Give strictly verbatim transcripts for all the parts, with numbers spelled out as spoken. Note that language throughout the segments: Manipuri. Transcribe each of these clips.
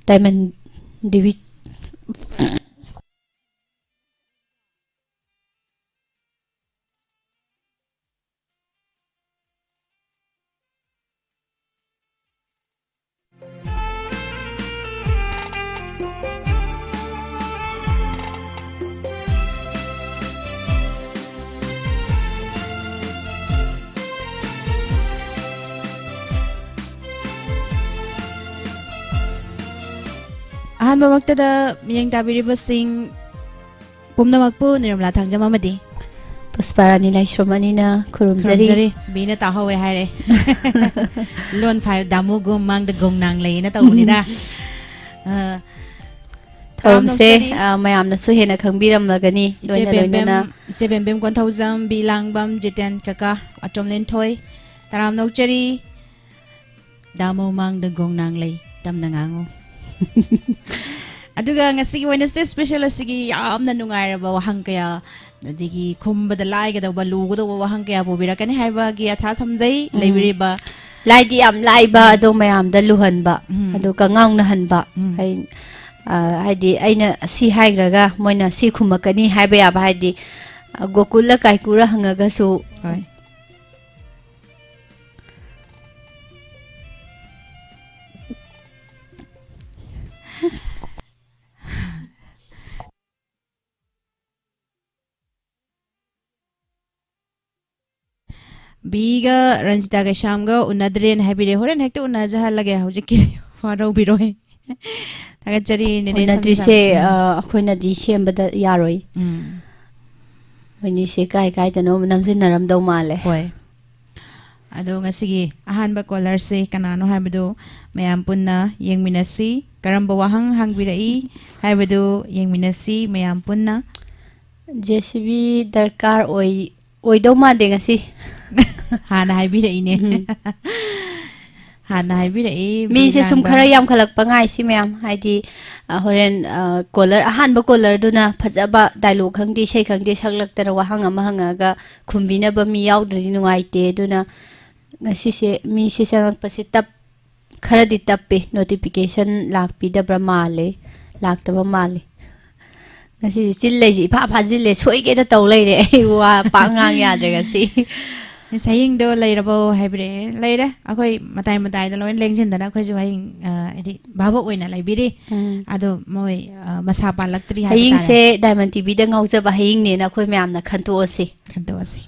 ꯗꯥꯏꯃꯟ ꯗꯦꯕꯤ꯫ ꯑꯍꯥꯟꯕꯃꯛꯇꯗ ꯃꯤꯠꯌꯦꯡ ꯇꯥꯕꯤꯔꯤꯕꯁꯤꯡ ꯄꯨꯝꯅꯃꯛꯄꯨ ꯅꯤꯔꯃꯂꯥ ꯊꯥꯡꯖꯝ ꯑꯃꯗꯤ ꯄꯨꯁꯄꯥꯔꯥꯅꯤ ꯂꯥꯏꯁ꯭ꯔꯝ ꯑꯅꯤꯅ ꯈꯨꯔꯨꯝꯖꯔꯤ꯫ ꯈꯨꯔꯨꯝꯖꯔꯤ꯫ ꯕꯤꯅ ꯇꯥꯍꯧꯋꯦ ꯍꯥꯏꯔꯦ꯫ ꯂꯣꯟ ꯐꯥꯏ ꯗꯥꯃꯨ ꯒꯨꯝ ꯃꯥꯡꯗ ꯒꯣꯡ ꯅꯥꯡ ꯂꯩꯌꯦꯅ ꯇꯧꯕꯅꯤꯗ꯫ ꯑ, ꯇꯔꯥꯝꯅ ꯊꯧꯖꯔꯤ꯫ ꯑ, ꯃꯌꯥꯝꯅꯁꯨ ꯍꯦꯟꯅ ꯈꯪꯕꯤꯔꯝꯂꯒꯅꯤ, ꯏꯆꯦ ꯂꯣꯏꯅ ꯕꯦꯝꯕꯦꯝ, ꯂꯣꯏꯅꯅ꯫ ꯏꯆꯦ ꯕꯦꯝꯕꯦꯝ ꯀꯣꯟꯊꯧꯖꯝ, ꯕꯤ ꯂꯥꯡꯕꯝ, ꯖꯤꯇꯦꯟ ꯀꯀꯥ, ꯑꯇꯣꯝ ꯂꯤꯟꯊꯣꯏ, ꯇꯔꯥꯝꯅ ꯊꯧꯖꯔꯤ꯫ ꯗꯥꯃꯣ ꯃꯥꯡꯗ ꯒꯣꯡ ꯅꯥꯡ ꯂꯩ, ꯇꯝꯅ ꯉꯥꯡꯉꯨ꯫ ꯑꯗꯨꯒ ꯉꯁꯤꯒꯤ Wednesday special ꯑꯁꯤꯒꯤ ꯌꯥꯝꯅ ꯅꯨꯡꯉꯥꯏꯔꯕ ꯋꯥꯍꯪ ꯀꯌꯥ, ꯑꯗꯒꯤ ꯈꯨꯝꯕꯗ ꯂꯥꯏꯒꯗꯧꯕ, ꯂꯨꯒꯗꯧꯕ ꯋꯥꯍꯪ ꯀꯌꯥ ꯄꯨꯕꯤꯔꯛꯀꯅꯤ ꯍꯥꯏꯕꯒꯤ ꯑꯥꯁꯥ ꯊꯝꯖꯩ꯫ ꯎꯝ꯫ ꯂꯩꯕꯤꯔꯤꯕ ꯂꯥꯏꯗꯤ ꯌꯥꯝ ꯂꯥꯏꯕ, ꯎꯝ꯫ ꯑꯗꯣ ꯃꯌꯥꯝꯗ ꯂꯨꯍꯟꯕ, ꯎꯝ꯫ ꯑꯗꯨ ꯀꯉꯥꯎꯅꯍꯟꯕ꯫ ꯎꯝ꯫ ꯑꯩ, ꯑ, ꯍꯥꯏꯗꯤ ꯑꯩꯅ ꯁꯤ ꯍꯥꯏꯈ꯭ꯔꯒ ꯃꯣꯏꯅ ꯁꯤ ꯈꯨꯝꯃꯛꯀꯅꯤ ꯍꯥꯏꯕ ꯌꯥꯕ, ꯍꯥꯏꯗꯤ, ꯑ, ꯒꯣꯀꯨꯜꯂ ꯀꯥꯏꯀꯨꯔ ꯍꯪꯉꯒꯁꯨ ꯍꯣꯏ꯫ ꯕꯤꯒ ꯔꯟꯖꯤꯇꯥ ꯀꯩꯁꯥꯝꯒ ꯎꯅꯗ꯭ꯔꯦꯅ ꯍꯥꯏꯕꯤꯔꯦ꯫ ꯍꯣꯔꯦꯟ ꯍꯦꯛꯇ ꯎꯅꯖꯍꯜꯂꯒꯦ, ꯍꯧꯖꯤꯛꯀꯤ ꯋꯥꯔꯧꯕꯤꯔꯣꯏ꯫ ꯊꯥꯒꯠꯆꯔꯤ, ꯅꯦꯅꯦ ꯎꯅꯗ꯭ꯔꯤꯁꯦ, ꯁꯝꯁꯝ꯫ ꯎꯝ꯫ ꯑ, ꯑꯩꯈꯣꯏꯅꯗꯤ ꯁꯦꯝꯕꯗ ꯌꯥꯔꯣꯏ꯫ ꯎꯝ꯫ ꯃꯣꯏꯅꯤꯁꯦ ꯀꯥꯏ ꯀꯥꯏꯗꯅꯣ ꯅꯝꯖꯤꯟꯅꯔꯝꯗꯧ ꯃꯥꯜꯂꯦ꯫ ꯍꯣꯏ꯫ ꯑꯗꯣ ꯉꯁꯤꯒꯤ ꯑꯍꯥꯟꯕ caller ꯁꯦ ꯀꯅꯥꯅꯣ ꯍꯥꯏꯕꯗꯨ ꯃꯌꯥꯝ ꯄꯨꯟꯅ ꯌꯦꯡꯃꯤꯟꯅꯁꯤ꯫ ꯀꯔꯝꯕ ꯋꯥꯍꯪ ꯍꯪꯕꯤꯔꯛꯏ ꯍꯥꯏꯕꯗꯨ ꯌꯦꯡꯃꯤꯟꯅꯁꯤ ꯃꯌꯥꯝ ꯄꯨꯟꯅ꯫ JCB ꯗꯔꯀꯥꯔ ꯑꯣꯏ, ꯑꯣꯏꯗꯧ ꯃꯥꯟꯗꯦ ꯉꯁꯤ꯫ ꯍꯥꯟꯅ ꯍꯥꯏꯕꯤꯔꯛꯏꯅꯦ꯫ ꯎꯝ꯫ ꯍꯥꯟꯅ ꯍꯥꯏꯕꯤꯔꯛꯏ, ꯃꯤꯁꯦ ꯁꯨꯝ ꯕꯤꯂꯥꯡꯕꯝ꯫ ꯈꯔ ꯌꯥꯝꯈꯠꯂꯛꯄ ꯉꯥꯏꯁꯤ ꯃꯌꯥꯝ꯫ ꯍꯥꯏꯗꯤ, ꯑ, ꯍꯣꯔꯦꯟ, ꯑ, caller, ꯑꯍꯥꯟꯕ caller ꯗꯨꯅ ꯐꯖꯕ dialogue ꯈꯪꯗꯦ, ꯏꯁꯩ ꯈꯪꯗꯦ ꯁꯛꯂꯛꯇꯅ ꯋꯥꯍꯪ ꯑꯃ ꯍꯪꯉꯒ ꯈꯨꯝꯕꯤꯅꯕ ꯃꯤ ꯌꯥꯎꯗ꯭ꯔꯗꯤ ꯅꯨꯡꯉꯥꯏꯇꯦ꯫ ꯑꯗꯨꯅ ꯉꯁꯤꯁꯦ ꯃꯤꯁꯦ ꯆꯪꯉꯛꯄꯁꯦ ꯇꯞ-, ꯈꯔꯗꯤ ꯇꯞꯄꯤ, notification ꯂꯥꯛꯄꯤꯗꯕ꯭ꯔꯥ ꯃꯥꯜꯂꯤ, ꯂꯥꯛꯇꯕ ꯃꯥꯜꯂꯤ꯫ ꯉꯁꯤꯁꯦ ꯆꯤꯜ ꯂꯩꯁꯦ ꯏꯐꯥ ꯐꯥꯖꯤꯜꯂꯦ, ꯁꯣꯏꯒꯦꯗ ꯇꯧ ꯂꯩꯔꯦ꯫ ꯑꯩ ꯋꯥ ꯄꯥꯛ ꯉꯥꯡ ꯌꯥꯗ꯭ꯔꯦ ꯉꯁꯤ꯫ Miss, ꯍꯌꯦꯡꯗꯣ ꯂꯩꯔꯕꯣ ꯍꯥꯏꯕꯤꯔꯛꯑꯦ꯫ ꯂꯩꯔꯦ꯫ ꯑꯩꯈꯣꯏ ꯃꯇꯥꯏ ꯃꯇꯥꯏꯗ ꯂꯣꯏ ꯂꯦꯡꯁꯤꯟꯗꯅ ꯑꯩꯈꯣꯏꯁꯨ ꯍꯌꯦꯡ, ꯑ, ꯍꯥꯏꯗꯤ ꯚꯥꯕꯣꯛ ꯑꯣꯏꯅ ꯂꯩꯕꯤꯔꯤ꯫ ꯎꯝ꯫ ꯑꯗꯣ ꯃꯣꯏ, ꯑ, ꯃꯁꯥ ꯄꯥꯜꯂꯛꯇ꯭ꯔꯤ ꯍꯥꯏꯕ ꯇꯥꯔꯦ꯫ ꯍꯌꯦꯡꯁꯦ Diamond ꯇꯤꯚꯤꯗ ꯉꯥꯎꯖꯕ ꯍꯌꯦꯡꯅꯦꯅ ꯑꯩꯈꯣꯏ ꯃꯌꯥꯝꯅ ꯈꯟꯇꯣꯛꯑꯁꯤ꯫ ꯈꯟꯇꯣꯛꯑꯁꯤ꯫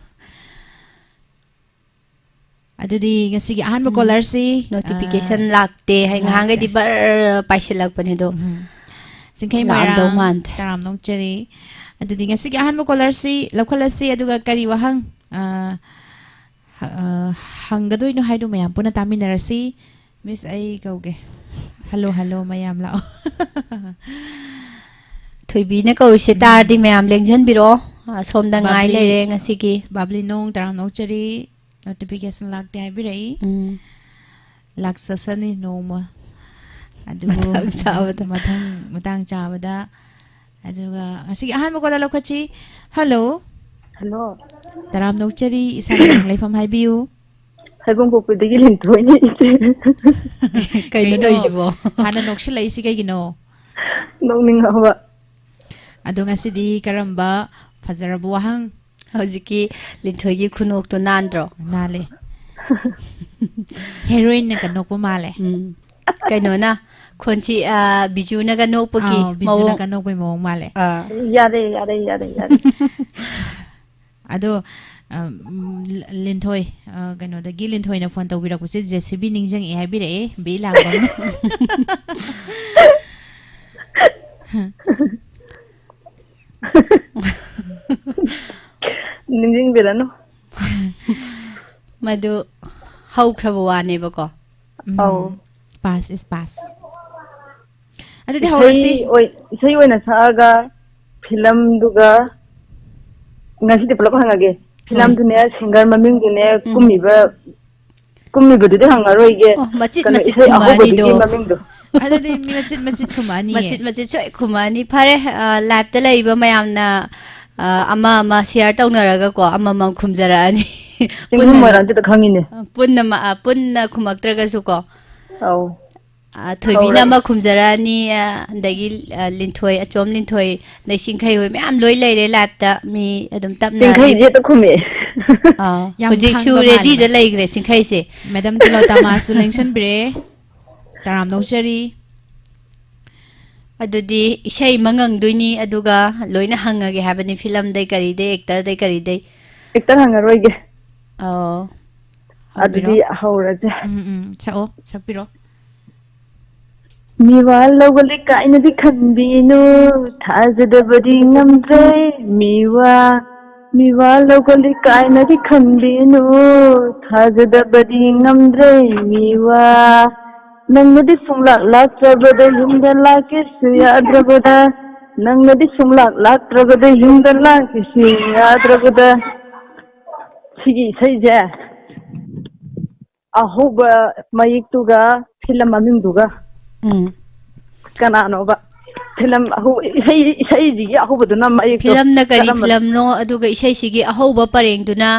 ꯑꯗꯨꯗꯤ ꯉꯁꯤꯒꯤ ꯑꯍꯥꯟꯕ ꯎꯝ꯫ Callerꯁꯤ, Notification ꯑ, ꯂꯥꯛꯇꯦ ꯍꯥꯏ, ꯂꯥꯛꯇꯦ꯫ ꯉꯍꯥꯟꯈꯩꯗꯤ ꯕꯔ ꯄꯥꯏꯁꯤꯜꯂꯛꯄꯅꯦ ꯑꯗꯣ꯫ ꯎꯝ꯫ ꯆꯤꯡꯈꯩ ꯂꯥꯛꯑꯝꯗꯧ ꯃꯣꯏꯔꯥꯡ, ꯃꯥꯟꯗ꯭ꯔꯦ꯫ ꯇꯔꯥꯝꯅ ꯑꯣꯛꯆꯔꯤ꯫ ꯑꯗꯨꯗꯤ ꯉꯁꯤꯒꯤ ꯑꯍꯥꯟꯕ callerꯁꯤ ꯂꯧꯈꯠꯂꯁꯤ, ꯑꯗꯨꯒ ꯀꯔꯤ ꯋꯥꯍꯪ, ꯑ, ꯍ-, ꯑ, ꯍꯪꯒꯗꯣꯏꯅꯣ ꯍꯥꯏꯗꯣ ꯃꯌꯥꯝ ꯄꯨꯟꯅ ꯇꯥꯃꯤꯟꯅꯔꯁꯤ꯫ Miss, ꯑꯩ ꯀꯧꯒꯦ꯫ Hello, hello, ꯃꯌꯥꯝ ꯂꯥꯛꯑꯣ꯫ ꯊꯣꯏꯕꯤꯅ ꯀꯧꯔꯤꯁꯦ ꯎꯝ꯫ ꯇꯥꯔꯗꯤ ꯃꯌꯥꯝ ꯂꯦꯡꯖꯟꯕꯤꯔꯛꯑꯣ꯫ ꯑꯁꯣꯝꯗ ꯉꯥꯏ ꯕꯥꯕ꯭ꯂꯤ, ꯂꯩꯔꯦ ꯉꯁꯤꯒꯤ꯫ ꯕꯥꯕ꯭ꯂꯤ ꯅꯣꯡ ꯇꯔꯥꯝꯅ ꯑꯣꯛꯆꯔꯤ꯫ Notification ꯂꯥꯛꯇꯦ ꯍꯥꯏꯕꯤꯔꯛꯏ꯫ ꯎꯝ꯫ ꯂꯥꯛꯆꯁꯅꯤ ꯅꯣꯡꯃ꯫ ꯑꯗꯨꯕꯨ ꯃꯇꯥꯡ ꯆꯥꯕꯗ꯫ ꯃꯊꯪ ꯃꯇꯥꯡ ꯆꯥꯕꯗ꯫ ꯑꯗꯨꯒ ꯉꯁꯤꯒꯤ ꯑꯍꯥꯟꯕ caller ꯂꯧꯈꯠꯁꯤ꯫ Hello꯫ Hello꯫ ꯇꯔꯥꯝꯅ ꯑꯣꯛꯆꯔꯤ, ꯏꯁꯥꯒꯤ ꯃꯤꯡ ꯂꯩꯐꯝ ꯍꯥꯏꯕꯤꯌꯨ꯫ ꯍꯩꯕꯨꯡꯄꯣꯛꯄꯤꯗꯒꯤ ꯂꯤꯟꯊꯣꯏꯅꯤ, ꯏꯆꯦ꯫ ꯀꯩꯅꯣ ꯀꯩꯅꯣ? ꯇꯧꯔꯤꯁꯤꯕꯣ? ꯍꯥꯟꯅ ꯅꯣꯛꯁꯤꯜꯂꯛꯏꯁꯤ ꯀꯩꯒꯤꯅꯣ? ꯅꯣꯛꯅꯤꯡꯉꯛꯑꯕ꯫ ꯑꯗꯣ ꯉꯁꯤꯗꯤ ꯀꯔꯝꯕ ꯐꯖꯔꯕ ꯋꯥꯍꯪ? ꯍꯧꯖꯤꯛꯀꯤ ꯂꯤꯟꯊꯣꯏꯒꯤ ꯈꯨꯅꯣꯛꯇꯣ ꯅꯥꯟꯗ꯭ꯔꯣ? ꯅꯥꯜꯂꯦ꯫ Heroineꯅꯒ ꯅꯣꯛꯄ ꯃꯥꯜꯂꯦ꯫ ꯎꯝ꯫ ꯀꯩꯅꯣꯅ, ꯈꯣꯟꯁꯤ, ꯑ, ꯕꯤꯖꯨꯅꯒ ꯅꯣꯛꯄꯒꯤ ꯑꯥꯎ, ꯕꯤꯖꯨꯅꯒ ꯃꯑꯣꯡ꯫ ꯅꯣꯛꯄꯒꯤ ꯃꯑꯣꯡ ꯃꯥꯜꯂꯦ꯫ ꯑꯥ꯫ ꯌꯥꯔꯦ, ꯌꯥꯔꯦ, ꯌꯥꯔꯦ, ꯌꯥꯔꯦ꯫ ꯑꯗꯣ, ꯑ, ꯎꯝ, ꯂꯤꯟꯊꯣꯏ, ꯑ, ꯀꯩꯅꯣꯗꯒꯤ ꯂꯤꯟꯊꯣꯏꯅ phone ꯇꯧꯕꯤꯔꯛꯄꯁꯦ JCB ꯅꯤꯡꯁꯤꯡꯉꯛꯑꯦ ꯍꯥꯏꯕꯤꯔꯛꯑꯦ, ꯕꯤ ꯂꯥꯡꯕꯝꯅ꯫ ꯅꯤꯡꯁꯤꯡꯕꯤꯔꯅꯨ꯫ ꯃꯗꯨ ꯍꯧꯈ꯭ꯔꯕ ꯋꯥꯅꯦꯕꯀꯣ꯫ ꯎꯝ꯫ ꯑꯧ꯫ Past is past꯫ ꯑꯗꯨꯗꯤ ꯏꯁꯩ ꯍꯧꯔꯁꯤ꯫ ꯑꯣꯏ-, ꯏꯁꯩ ꯑꯣꯏꯅ ꯁꯛꯑꯒ filmꯗꯨꯒ ꯉꯁꯤꯗꯤ ꯄꯨꯂꯞ ꯍꯪꯉꯒꯦ꯫ ꯍꯣꯏ꯫ Filmꯗꯨꯅꯦ, singer ꯃꯃꯤꯡꯗꯨꯅꯦ, ꯎꯝ꯫ ꯀꯨꯝꯃꯤꯕ, ꯀꯨꯝꯃꯤꯕꯗꯨꯗꯤ ꯍꯪꯉꯔꯣꯏꯒꯦ꯫ ꯑꯣ, ꯃꯆꯤꯠ ꯀꯩꯅꯣ, ꯃꯆꯤꯠ ꯏꯁꯩ ꯈꯨꯝꯃꯛꯑꯅꯤꯗꯣ꯫ ꯑꯍꯧꯕꯗꯨꯒꯤ ꯃꯃꯤꯡꯗꯣ꯫ ꯑꯗꯨꯗꯤ ꯃꯤ ꯃꯆꯤꯠ ꯃꯆꯤꯠ ꯈꯨꯝꯃꯛꯑꯅꯤꯌꯦ꯫ ꯃꯆꯤꯠ ꯃꯆꯤꯠ ꯁꯣꯏ ꯈꯨꯝꯃꯛꯑꯅꯤ꯫ ꯐꯔꯦ, ꯑ, liveꯇ ꯂꯩꯔꯤꯕ ꯃꯌꯥꯝꯅ, ꯑ, ꯑꯃ ꯑꯃ share ꯇꯧꯅꯔꯒꯀꯣ, ꯑꯃꯃꯝ ꯈꯨꯝꯖꯔꯛꯑꯅꯤ꯫ ꯆꯤꯡꯈꯨꯝ ꯄꯨꯟꯅ ꯃꯣꯏꯔꯥꯡꯁꯤꯗ ꯈꯪꯉꯤꯅꯦ꯫ ꯑ, ꯄꯨꯟꯅ ꯃ-, ꯑ, ꯄꯨꯟꯅ ꯈꯨꯝꯃꯛꯇ꯭ꯔꯒꯁꯨꯀꯣ꯫ ꯑꯧ꯫ ꯑ, ꯊꯣꯏꯕꯤꯅ ꯍꯧꯔꯒꯦ꯫ ꯑꯃ ꯈꯨꯝꯖꯔꯛꯑꯅꯤ, ꯑ, ꯑꯗꯒꯤ, ꯑ, ꯂꯤꯟꯊꯣꯏ, ꯑꯆꯣꯝ ꯂꯤꯟꯊꯣꯏ, ꯑꯗꯩ ꯆꯤꯡꯈꯩ ꯍꯣꯏ ꯃꯌꯥꯝ ꯂꯣꯏ ꯂꯩꯔꯦ live-ꯇ꯫ ꯃꯤ ꯑꯗꯨꯝ ꯇꯞꯅ ꯆꯤꯡꯈꯩꯁꯦ ꯍꯦꯛꯇ ꯈꯨꯝꯃꯦ꯫ ꯑꯥ, ꯌꯥꯝ ꯍꯧꯖꯤꯛꯁꯨ ꯈꯥꯡꯕ ꯃꯥꯜꯂꯦ ready-ꯗ ꯃꯥꯁꯦ꯫ ꯂꯩꯈ꯭ꯔꯦ ꯆꯤꯡꯈꯩꯁꯦ꯫ Madam ꯇꯤꯂꯣꯇꯥꯃꯥꯁꯨ ꯂꯦꯡꯁꯟꯕꯤꯔꯛꯑꯦ꯫ ꯇꯔꯥꯝꯅ ꯑꯣꯛꯆꯔꯤ꯫ ꯑꯗꯨꯗꯤ ꯏꯁꯩ ꯑꯃ ꯉꯪꯗꯣꯏꯅꯤ, ꯑꯗꯨꯒ ꯂꯣꯏꯅ ꯍꯪꯉꯒꯦ ꯍꯥꯏꯕꯅꯤ, film-ꯗꯩ ꯀꯔꯤꯗꯩ, actor-ꯗꯩ ꯀꯔꯤꯗꯩ꯫ Actor ꯍꯪꯉꯔꯣꯏꯒꯦ꯫ ꯑꯣ꯫ ꯑꯗꯨꯗꯤ ꯍꯪꯕꯤꯔꯣ꯫ ꯍꯧꯔꯁꯦ꯫ ꯎꯝ, ꯎꯝ, ꯁꯛꯑꯣ, ꯁꯛꯄꯤꯔꯣ꯫ ꯃꯤꯋꯥ ꯂꯧꯒꯜꯂꯤ ꯀꯥꯏꯅꯗꯤ ꯈꯟꯕꯤꯅꯨ, ꯊꯥꯖꯗꯕꯗꯤ ꯉꯝꯗ꯭ꯔꯦ꯫ ꯃꯤꯋꯥ, ꯃꯤꯋꯥ ꯂꯧꯒꯜꯂꯤ ꯀꯥꯏꯅꯗꯤ ꯈꯟꯕꯤꯅꯨ, ꯊꯥꯖꯗꯕꯗꯤ ꯉꯝꯗ꯭ꯔꯦ꯫ ꯃꯤꯋꯥ, ꯅꯪꯅꯗꯤ ꯁꯨꯡꯂꯥꯛ ꯂꯥꯛꯇ꯭ꯔꯕꯗ, ꯌꯨꯝꯗ ꯂꯥꯛꯀꯦꯁꯨ ꯌꯥꯗ꯭ꯔꯕꯗ, ꯅꯪꯅꯗꯤ ꯁꯨꯡꯂꯥꯛ ꯂꯥꯛꯇ꯭ꯔꯕꯗ, ꯌꯨꯝꯗ ꯂꯥꯛꯀꯦꯁꯨ ꯌꯥꯗ꯭ꯔꯕꯗ꯫ ꯁꯤꯒꯤ ꯏꯁꯩꯁꯦ ꯑꯍꯧꯕ ꯃꯌꯦꯛꯇꯨꯒ film ꯃꯃꯤꯡꯗꯨꯒ ꯎꯝ꯫ ꯀꯅꯥꯅꯣꯕ? Film ꯑꯍꯧ-, ꯏꯁꯩ, ꯏꯁꯩꯁꯤꯒꯤ ꯑꯍꯧꯕꯗꯨꯅ ꯃꯌꯦꯛꯇꯣ film-ꯅ ꯀꯔꯤ ꯀꯔꯝꯕꯅꯣ? Film-ꯅꯣ, ꯑꯗꯨꯒ ꯏꯁꯩꯁꯤꯒꯤ ꯑꯍꯧꯕ ꯄꯔꯦꯡꯗꯨꯅ,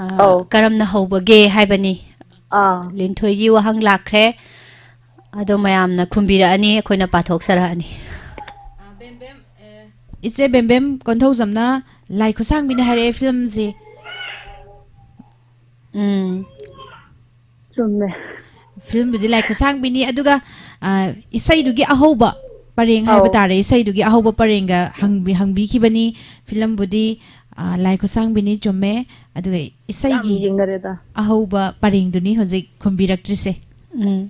ꯑ, ꯑꯧ꯫ ꯀꯔꯝꯅ ꯍꯧꯕꯒꯦ ꯍꯥꯏꯕꯅꯤ꯫ ꯑꯥ꯫ ꯂꯤꯟꯊꯣꯏꯒꯤ ꯋꯥꯍꯪ ꯂꯥꯛꯈ꯭ꯔꯦ꯫ ꯑꯗꯣ ꯃꯌꯥꯝꯅ ꯈꯨꯝꯕꯤꯔꯛꯑꯅꯤ, ꯑꯩꯈꯣꯏꯅ ꯄꯥꯊꯣꯛꯆꯔꯛꯑꯅꯤ꯫ ꯏꯆꯦ ꯕꯦꯝꯕꯦꯝ ꯀꯣꯟꯊꯧꯖꯝꯅ ꯂꯥꯏ ꯈꯨꯠꯁꯥꯡꯕꯤꯅ ꯍꯥꯏꯔꯛꯑꯦ film-ꯁꯤ꯫ ꯎꯝ꯫ ꯆꯨꯝꯃꯦ꯫ Film-ꯕꯨꯗꯤ ꯂꯥꯏ ꯈꯨꯠꯁꯥꯡꯕꯤꯅꯤ, ꯑꯗꯨꯒ, ꯑ, ꯏꯁꯩꯗꯨꯒꯤ ꯑꯍꯧꯕ ꯄꯔꯦꯡ ꯍꯥꯏꯕ ꯑꯧ꯫ ꯇꯥꯔꯦ, ꯏꯁꯩꯗꯨꯒꯤ ꯑꯍꯧꯕ ꯄꯔꯦꯡꯒ ꯍꯪꯕꯤ-, ꯍꯪꯕꯤꯈꯤꯕꯅꯤ꯫ Film-ꯕꯨꯗꯤ, ꯑ, ꯂꯥꯏ ꯈꯨꯠꯁꯥꯡꯕꯤꯅꯤ, ꯆꯨꯝꯃꯦ, ꯑꯗꯨꯒ ꯌꯥꯝ ꯏꯁꯩꯒꯤ ꯌꯦꯡꯅꯔꯦꯗ꯫ ꯑꯍꯧꯕ ꯄꯔꯦꯡꯗꯨꯅꯤ ꯍꯧꯖꯤꯛ ꯈꯨꯝꯕꯤꯔꯛꯇ꯭ꯔꯤꯁꯦ꯫ ꯎꯝ꯫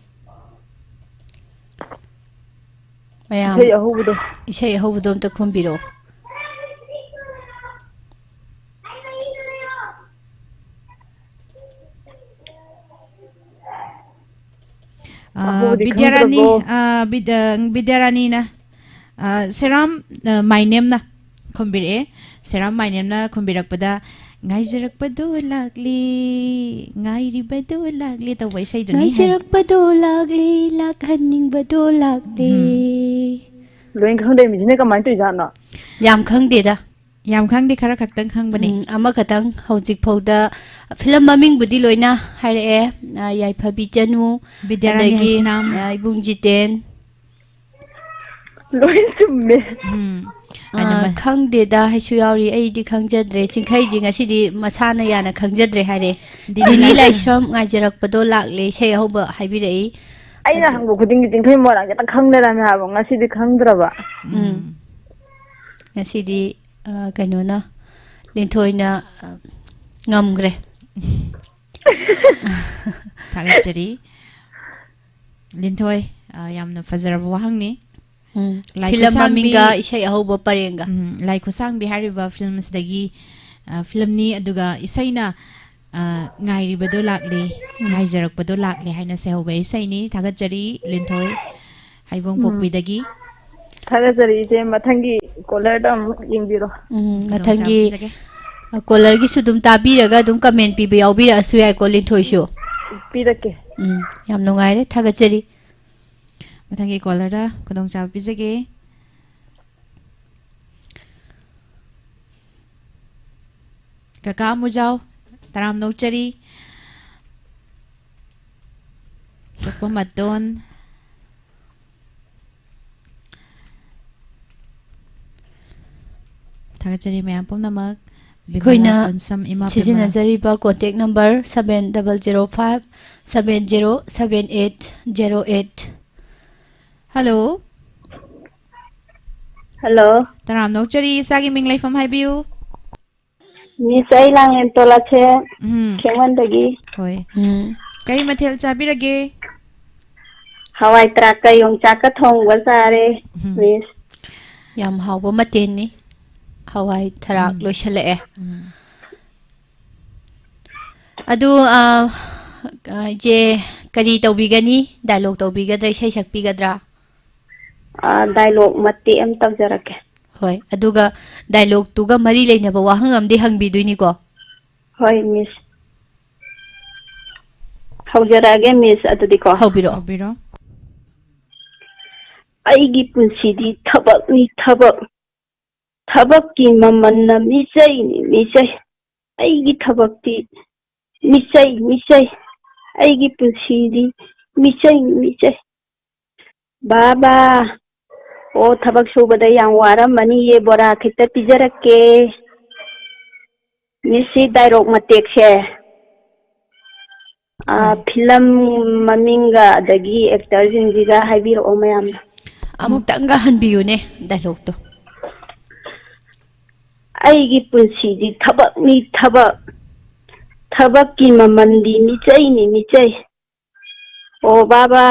ꯃꯌꯥꯝ ꯏꯁꯩ ꯑꯍꯧꯕꯗꯣ꯫ ꯏꯁꯩ ꯑꯍꯧꯕꯗꯣ ꯑꯝꯇ ꯈꯨꯝꯕꯤꯔꯛꯑꯣ꯫ ꯑ, ꯑꯍꯧꯕꯗꯤ ꯕꯤꯗ꯭ꯌꯥꯔꯥꯅꯤ, ꯈꯪꯗ꯭ꯔꯕꯣ? ꯑ, ꯕꯤꯗ-, ꯕꯤꯗ꯭ꯌꯥꯔꯥꯅꯤꯅ, ꯑ, ꯁꯦꯔꯥꯝ, ꯑ, ꯃꯥꯏꯅꯦꯝꯅ ꯈꯨꯝꯕꯤꯔꯛꯑꯦ꯫ ꯁꯦꯔꯥꯝ ꯃꯥꯏꯅꯦꯝꯅ ꯈꯨꯝꯕꯤꯔꯛꯄꯗ, "ꯉꯥꯏꯖꯔꯛꯄꯗꯨ ꯂꯥꯛꯂꯤ, ꯉꯥꯏꯔꯤꯕꯗꯨ ꯂꯥꯛꯂꯤ" ꯇꯧꯕ ꯏꯁꯩꯗꯨꯅꯤ ꯍꯥꯏ꯫ "ꯉꯥꯏꯖꯔꯛꯄꯗꯨ ꯂꯥꯛꯂꯤ, ꯂꯥꯛꯍꯟꯅꯤꯡꯕꯗꯨ ꯂꯥꯛꯂꯤ"꯫ ꯎꯝ꯫ ꯂꯣꯏ ꯈꯪꯗꯦ, ꯃꯤꯁꯤꯅ ꯀꯃꯥꯏꯅ ꯇꯧꯔꯤꯖꯥꯠꯅꯣ? ꯌꯥꯝ ꯈꯪꯗꯦꯗ꯫ ꯌꯥꯝ ꯈꯪꯗꯦ, ꯈꯔ ꯈꯛꯇꯪ ꯈꯪꯕꯅꯦ꯫ ꯎꯝ, ꯑꯃꯈꯛꯇꯪ ꯍꯧꯖꯤꯛ ꯐꯥꯎꯗ ꯐꯤꯂꯝ ꯃꯃꯤꯡꯕꯨꯗꯤ ꯂꯣꯏꯅ ꯍꯥꯏꯔꯛꯑꯦ꯫ ꯑ, ꯌꯥꯏꯐꯕꯤ ꯆꯅꯨ, ꯕꯤꯗ꯭ꯌꯥꯔꯥꯅꯤ ꯑꯗꯒꯤ, ꯍꯩꯁꯅꯥꯝ꯫ ꯑ, ꯏꯕꯨꯡ ꯖꯤꯇꯦꯟ꯫ ꯂꯣꯏ ꯆꯨꯝꯃꯦ꯫ ꯎꯝ꯫ ꯑ, ꯑꯩꯅ ꯃ- ꯈꯪꯗꯦꯗ ꯍꯥꯏꯁꯨ ꯌꯥꯎꯔꯤ꯫ ꯑꯩꯗꯤ ꯈꯪꯖꯗ꯭ꯔꯦ꯫ ꯆꯤꯡꯈꯩꯗꯤ ꯉꯁꯤꯗꯤ ꯃꯁꯥꯅ ꯌꯥꯅ ꯈꯪꯖꯗ꯭ꯔꯦ ꯍꯥꯏꯔꯦ꯫ ꯗꯤꯂꯤ ꯗꯤꯂꯤ ꯂꯥꯏꯁ꯭ꯔꯝ꯫ ꯂꯥꯏꯁ꯭ꯔꯝ ꯉꯥꯏꯖꯔꯛꯄꯗꯣ ꯂꯥꯛꯂꯦ ꯏꯁꯩ ꯑꯍꯧꯕ ꯍꯥꯏꯕꯤꯔꯛꯏ꯫ ꯑꯩꯅ ꯑꯗꯨ ꯍꯪꯕ ꯈꯨꯗꯤꯡꯒꯤ ꯆꯤꯡꯈꯩ ꯃꯣꯏꯔꯥꯡ ꯈꯤꯇꯪ ꯈꯪꯗꯅ ꯍꯥꯏꯕ, ꯉꯁꯤꯗꯤ ꯈꯪꯗ꯭ꯔꯕ꯫ ꯎꯝ꯫ ꯎꯝ꯫ ꯉꯁꯤꯗꯤ, ꯑ, ꯀꯩꯅꯣꯅ, ꯂꯤꯟꯊꯣꯏꯅ, ꯑ, ꯉꯝꯈ꯭ꯔꯦ꯫ ꯊꯥꯒꯠꯆꯔꯤ꯫ ꯂꯤꯟꯊꯣꯏ, ꯑ, ꯌꯥꯝꯅ ꯐꯖꯔꯕ ꯋꯥꯍꯪꯅꯤ꯫ ꯎꯝ꯫ ꯂꯥꯏ ꯐꯤꯂꯝ ꯈꯨꯠꯁꯥꯡꯕꯤ, ꯃꯃꯤꯡꯒ ꯏꯁꯩ ꯑꯍꯧꯕ ꯄꯔꯦꯡꯒ꯫ ꯎꯝ, ꯂꯥꯏ ꯈꯨꯠꯁꯥꯡꯕꯤ ꯍꯥꯏꯔꯤꯕ ꯐꯤꯂꯝꯁꯤꯗꯒꯤ, ꯑ, ꯐꯤꯂꯝꯅꯤ, ꯑꯗꯨꯒ ꯏꯁꯩꯅ, ꯑ, ꯉꯥꯏꯔꯤꯕꯗꯣ ꯂꯥꯛꯂꯦ, ꯎꯝ꯫ ꯉꯥꯏꯖꯔꯛꯄꯗꯣ ꯂꯥꯛꯂꯦ ꯍꯥꯏꯅ ꯁꯩꯍꯧꯕ ꯏꯁꯩꯅꯤ꯫ ꯊꯥꯒꯠꯆꯔꯤ, ꯂꯤꯟꯊꯣꯏ ꯍꯩꯕꯣꯡ ꯎꯝ꯫ ꯄꯣꯛꯄꯤꯗꯒꯤ꯫ ꯊꯥꯒꯠꯆꯔꯤ, ꯏꯆꯦ꯫ ꯃꯊꯪꯒꯤ caller ꯗ ꯑꯃꯨꯛ ꯌꯦꯡꯕꯤꯔꯣ꯫ ꯎꯝ, ꯈꯨꯗꯣꯡꯆꯥꯕ ꯃꯊꯪꯒꯤ, ꯄꯤꯖꯒꯦ꯫ ꯑ, caller ꯒꯤꯁꯨ ꯑꯗꯨꯝ ꯇꯥꯕꯤꯔꯒ ꯑꯗꯨꯝ comment ꯄꯤꯕ ꯌꯥꯎꯕꯤꯔꯛꯑꯁꯨ ꯌꯥꯏꯀꯣ, ꯂꯤꯟꯊꯣꯏꯁꯨ꯫ ꯄꯤꯔꯛꯀꯦ꯫ ꯎꯝ, ꯌꯥꯝ ꯅꯨꯡꯉꯥꯏꯔꯦ, ꯊꯥꯒꯠꯆꯔꯤ꯫ ꯃꯊꯪꯒꯤ caller ꯗ ꯈꯨꯗꯣꯡꯆꯥꯕ ꯄꯤꯖꯒꯦ꯫ ꯀꯀꯥ ꯑꯃꯨꯖꯥꯎ, ꯇꯔꯥꯝꯅ ꯑꯣꯛꯆꯔꯤ꯫ ꯀꯛꯄ ꯃꯇꯣꯟ꯫ ꯊꯥꯒꯠꯆꯔꯤ ꯃꯌꯥꯝ ꯄꯨꯝꯅꯃꯛ꯫ ꯕꯤꯃꯂꯥ ꯑꯩꯈꯣꯏꯅ ꯄꯨꯟꯁꯝ, ꯏꯃꯥ ꯕꯤꯃꯂꯥ꯫ ꯁꯤꯖꯤꯟꯅꯖꯔꯤꯕ contact number seven double zero five seven zero seven eight zero eight꯫ Hello꯫ Hello꯫ ꯇꯔꯥꯝꯅ ꯑꯣꯛꯆꯔꯤ, ꯏꯆꯥꯒꯤ ꯃꯤꯡ ꯂꯩꯐꯝ ꯍꯥꯏꯕꯤꯌꯨ꯫ Miss, ꯑꯩ ꯂꯥꯡꯂꯦꯟ ꯇꯣꯂꯥꯁꯦ ꯎꯝ꯫ ꯈꯦꯡꯉꯣꯟꯗꯒꯤ꯫ ꯍꯣꯏ꯫ ꯎꯝ꯫ ꯀꯔꯤ ꯃꯊꯦꯜ ꯆꯥꯕꯤꯔꯒꯦ? ꯍꯋꯥꯏ ꯊ꯭ꯔꯥꯛꯀ ꯌꯣꯡꯆꯥꯛꯀ ꯊꯣꯡꯕ ꯆꯥꯔꯦ, ꯎꯝ꯫ Miss꯫ ꯌꯥꯝ ꯍꯥꯎꯕ ꯃꯊꯦꯜꯅꯤ, ꯍꯋꯥꯏ ꯊ꯭ꯔꯥꯛ ꯎꯝ꯫ ꯂꯣꯏꯁꯤꯜꯂꯛꯑꯦ꯫ ꯎꯝ꯫ ꯑꯗꯨ, ꯑ, ꯑ, ꯏꯆꯦ ꯀꯔꯤ ꯇꯧꯕꯤꯒꯅꯤ? Dialogue ꯇꯧꯕꯤꯒꯗ꯭ꯔꯥ, ꯏꯁꯩ ꯁꯛꯄꯤꯒꯗ꯭ꯔꯥ? ꯑ, dialogue ꯃꯇꯦꯛ ꯑꯃ ꯇꯧꯖꯔꯛꯀꯦ꯫ ꯍꯣꯏ, ꯑꯗꯨꯒ dialogue ꯇꯨꯒ ꯃꯔꯤ ꯂꯩꯅꯕ ꯋꯥꯍꯪ ꯑꯃꯗꯤ ꯍꯪꯕꯤꯗꯣꯏꯅꯤꯀꯣ? ꯍꯣꯏ, Miss꯫ ꯍꯧꯖꯔꯛꯑꯒꯦ, Miss, ꯑꯗꯨꯗꯤꯀꯣ꯫ ꯍꯧꯕꯤꯔꯛꯑꯣ꯫ ꯍꯧꯕꯤꯔꯣ꯫ ꯑꯩꯒꯤ ꯄꯨꯟꯁꯤꯗꯤ ꯊꯕꯛꯅꯤ, ꯊꯕꯛ꯫ ꯊꯕꯛꯀꯤ ꯃꯃꯜꯅ ꯃꯤꯆꯩꯅꯤ ꯃꯤꯆꯩ꯫ ꯑꯩꯒꯤ ꯊꯕꯛꯇꯤ ꯃꯤꯆꯩ ꯃꯤꯆꯩ꯫ ꯑꯩꯒꯤ ꯄꯨꯟꯁꯤꯗꯤ ꯃꯤꯆꯩꯅꯤ ꯃꯤꯆꯩ꯫ ꯕꯥꯕꯥ, ꯑꯣ, ꯊꯕꯛ ꯁꯨꯕꯗ ꯌꯥꯝ ꯋꯥꯔꯝꯃꯅꯤꯌꯦ, ꯕꯣꯔꯥ ꯈꯤꯇ ꯄꯤꯖꯔꯛꯀꯦ꯫ ꯃꯤꯁꯤ ꯗꯥꯏꯂꯣꯛ ꯃꯇꯦꯛꯁꯦ, ꯑ, ꯍꯣꯏ꯫ ꯐꯤꯂꯝ ꯃꯃꯤꯡꯒ ꯑꯗꯒꯤ ꯑꯦꯛꯇꯔꯁꯤꯡꯁꯤꯒ ꯍꯥꯏꯕꯤꯔꯛꯑꯣ ꯃꯌꯥꯝꯅ꯫ ꯑꯃꯨꯛꯇꯪꯒ ꯍꯟꯕꯤꯌꯨꯅꯦ ꯗꯥꯏꯂꯣꯛꯇꯣ꯫ ꯑꯩꯒꯤ ꯄꯨꯟꯁꯤꯗꯤ ꯊꯕꯛꯅꯤ ꯊꯕꯛ, ꯊꯕꯛꯀꯤ ꯃꯃꯜꯗꯤ ꯃꯤꯆꯩꯅꯤ ꯃꯤꯆꯩ꯫ ꯑꯣ ꯕꯥꯕꯥ,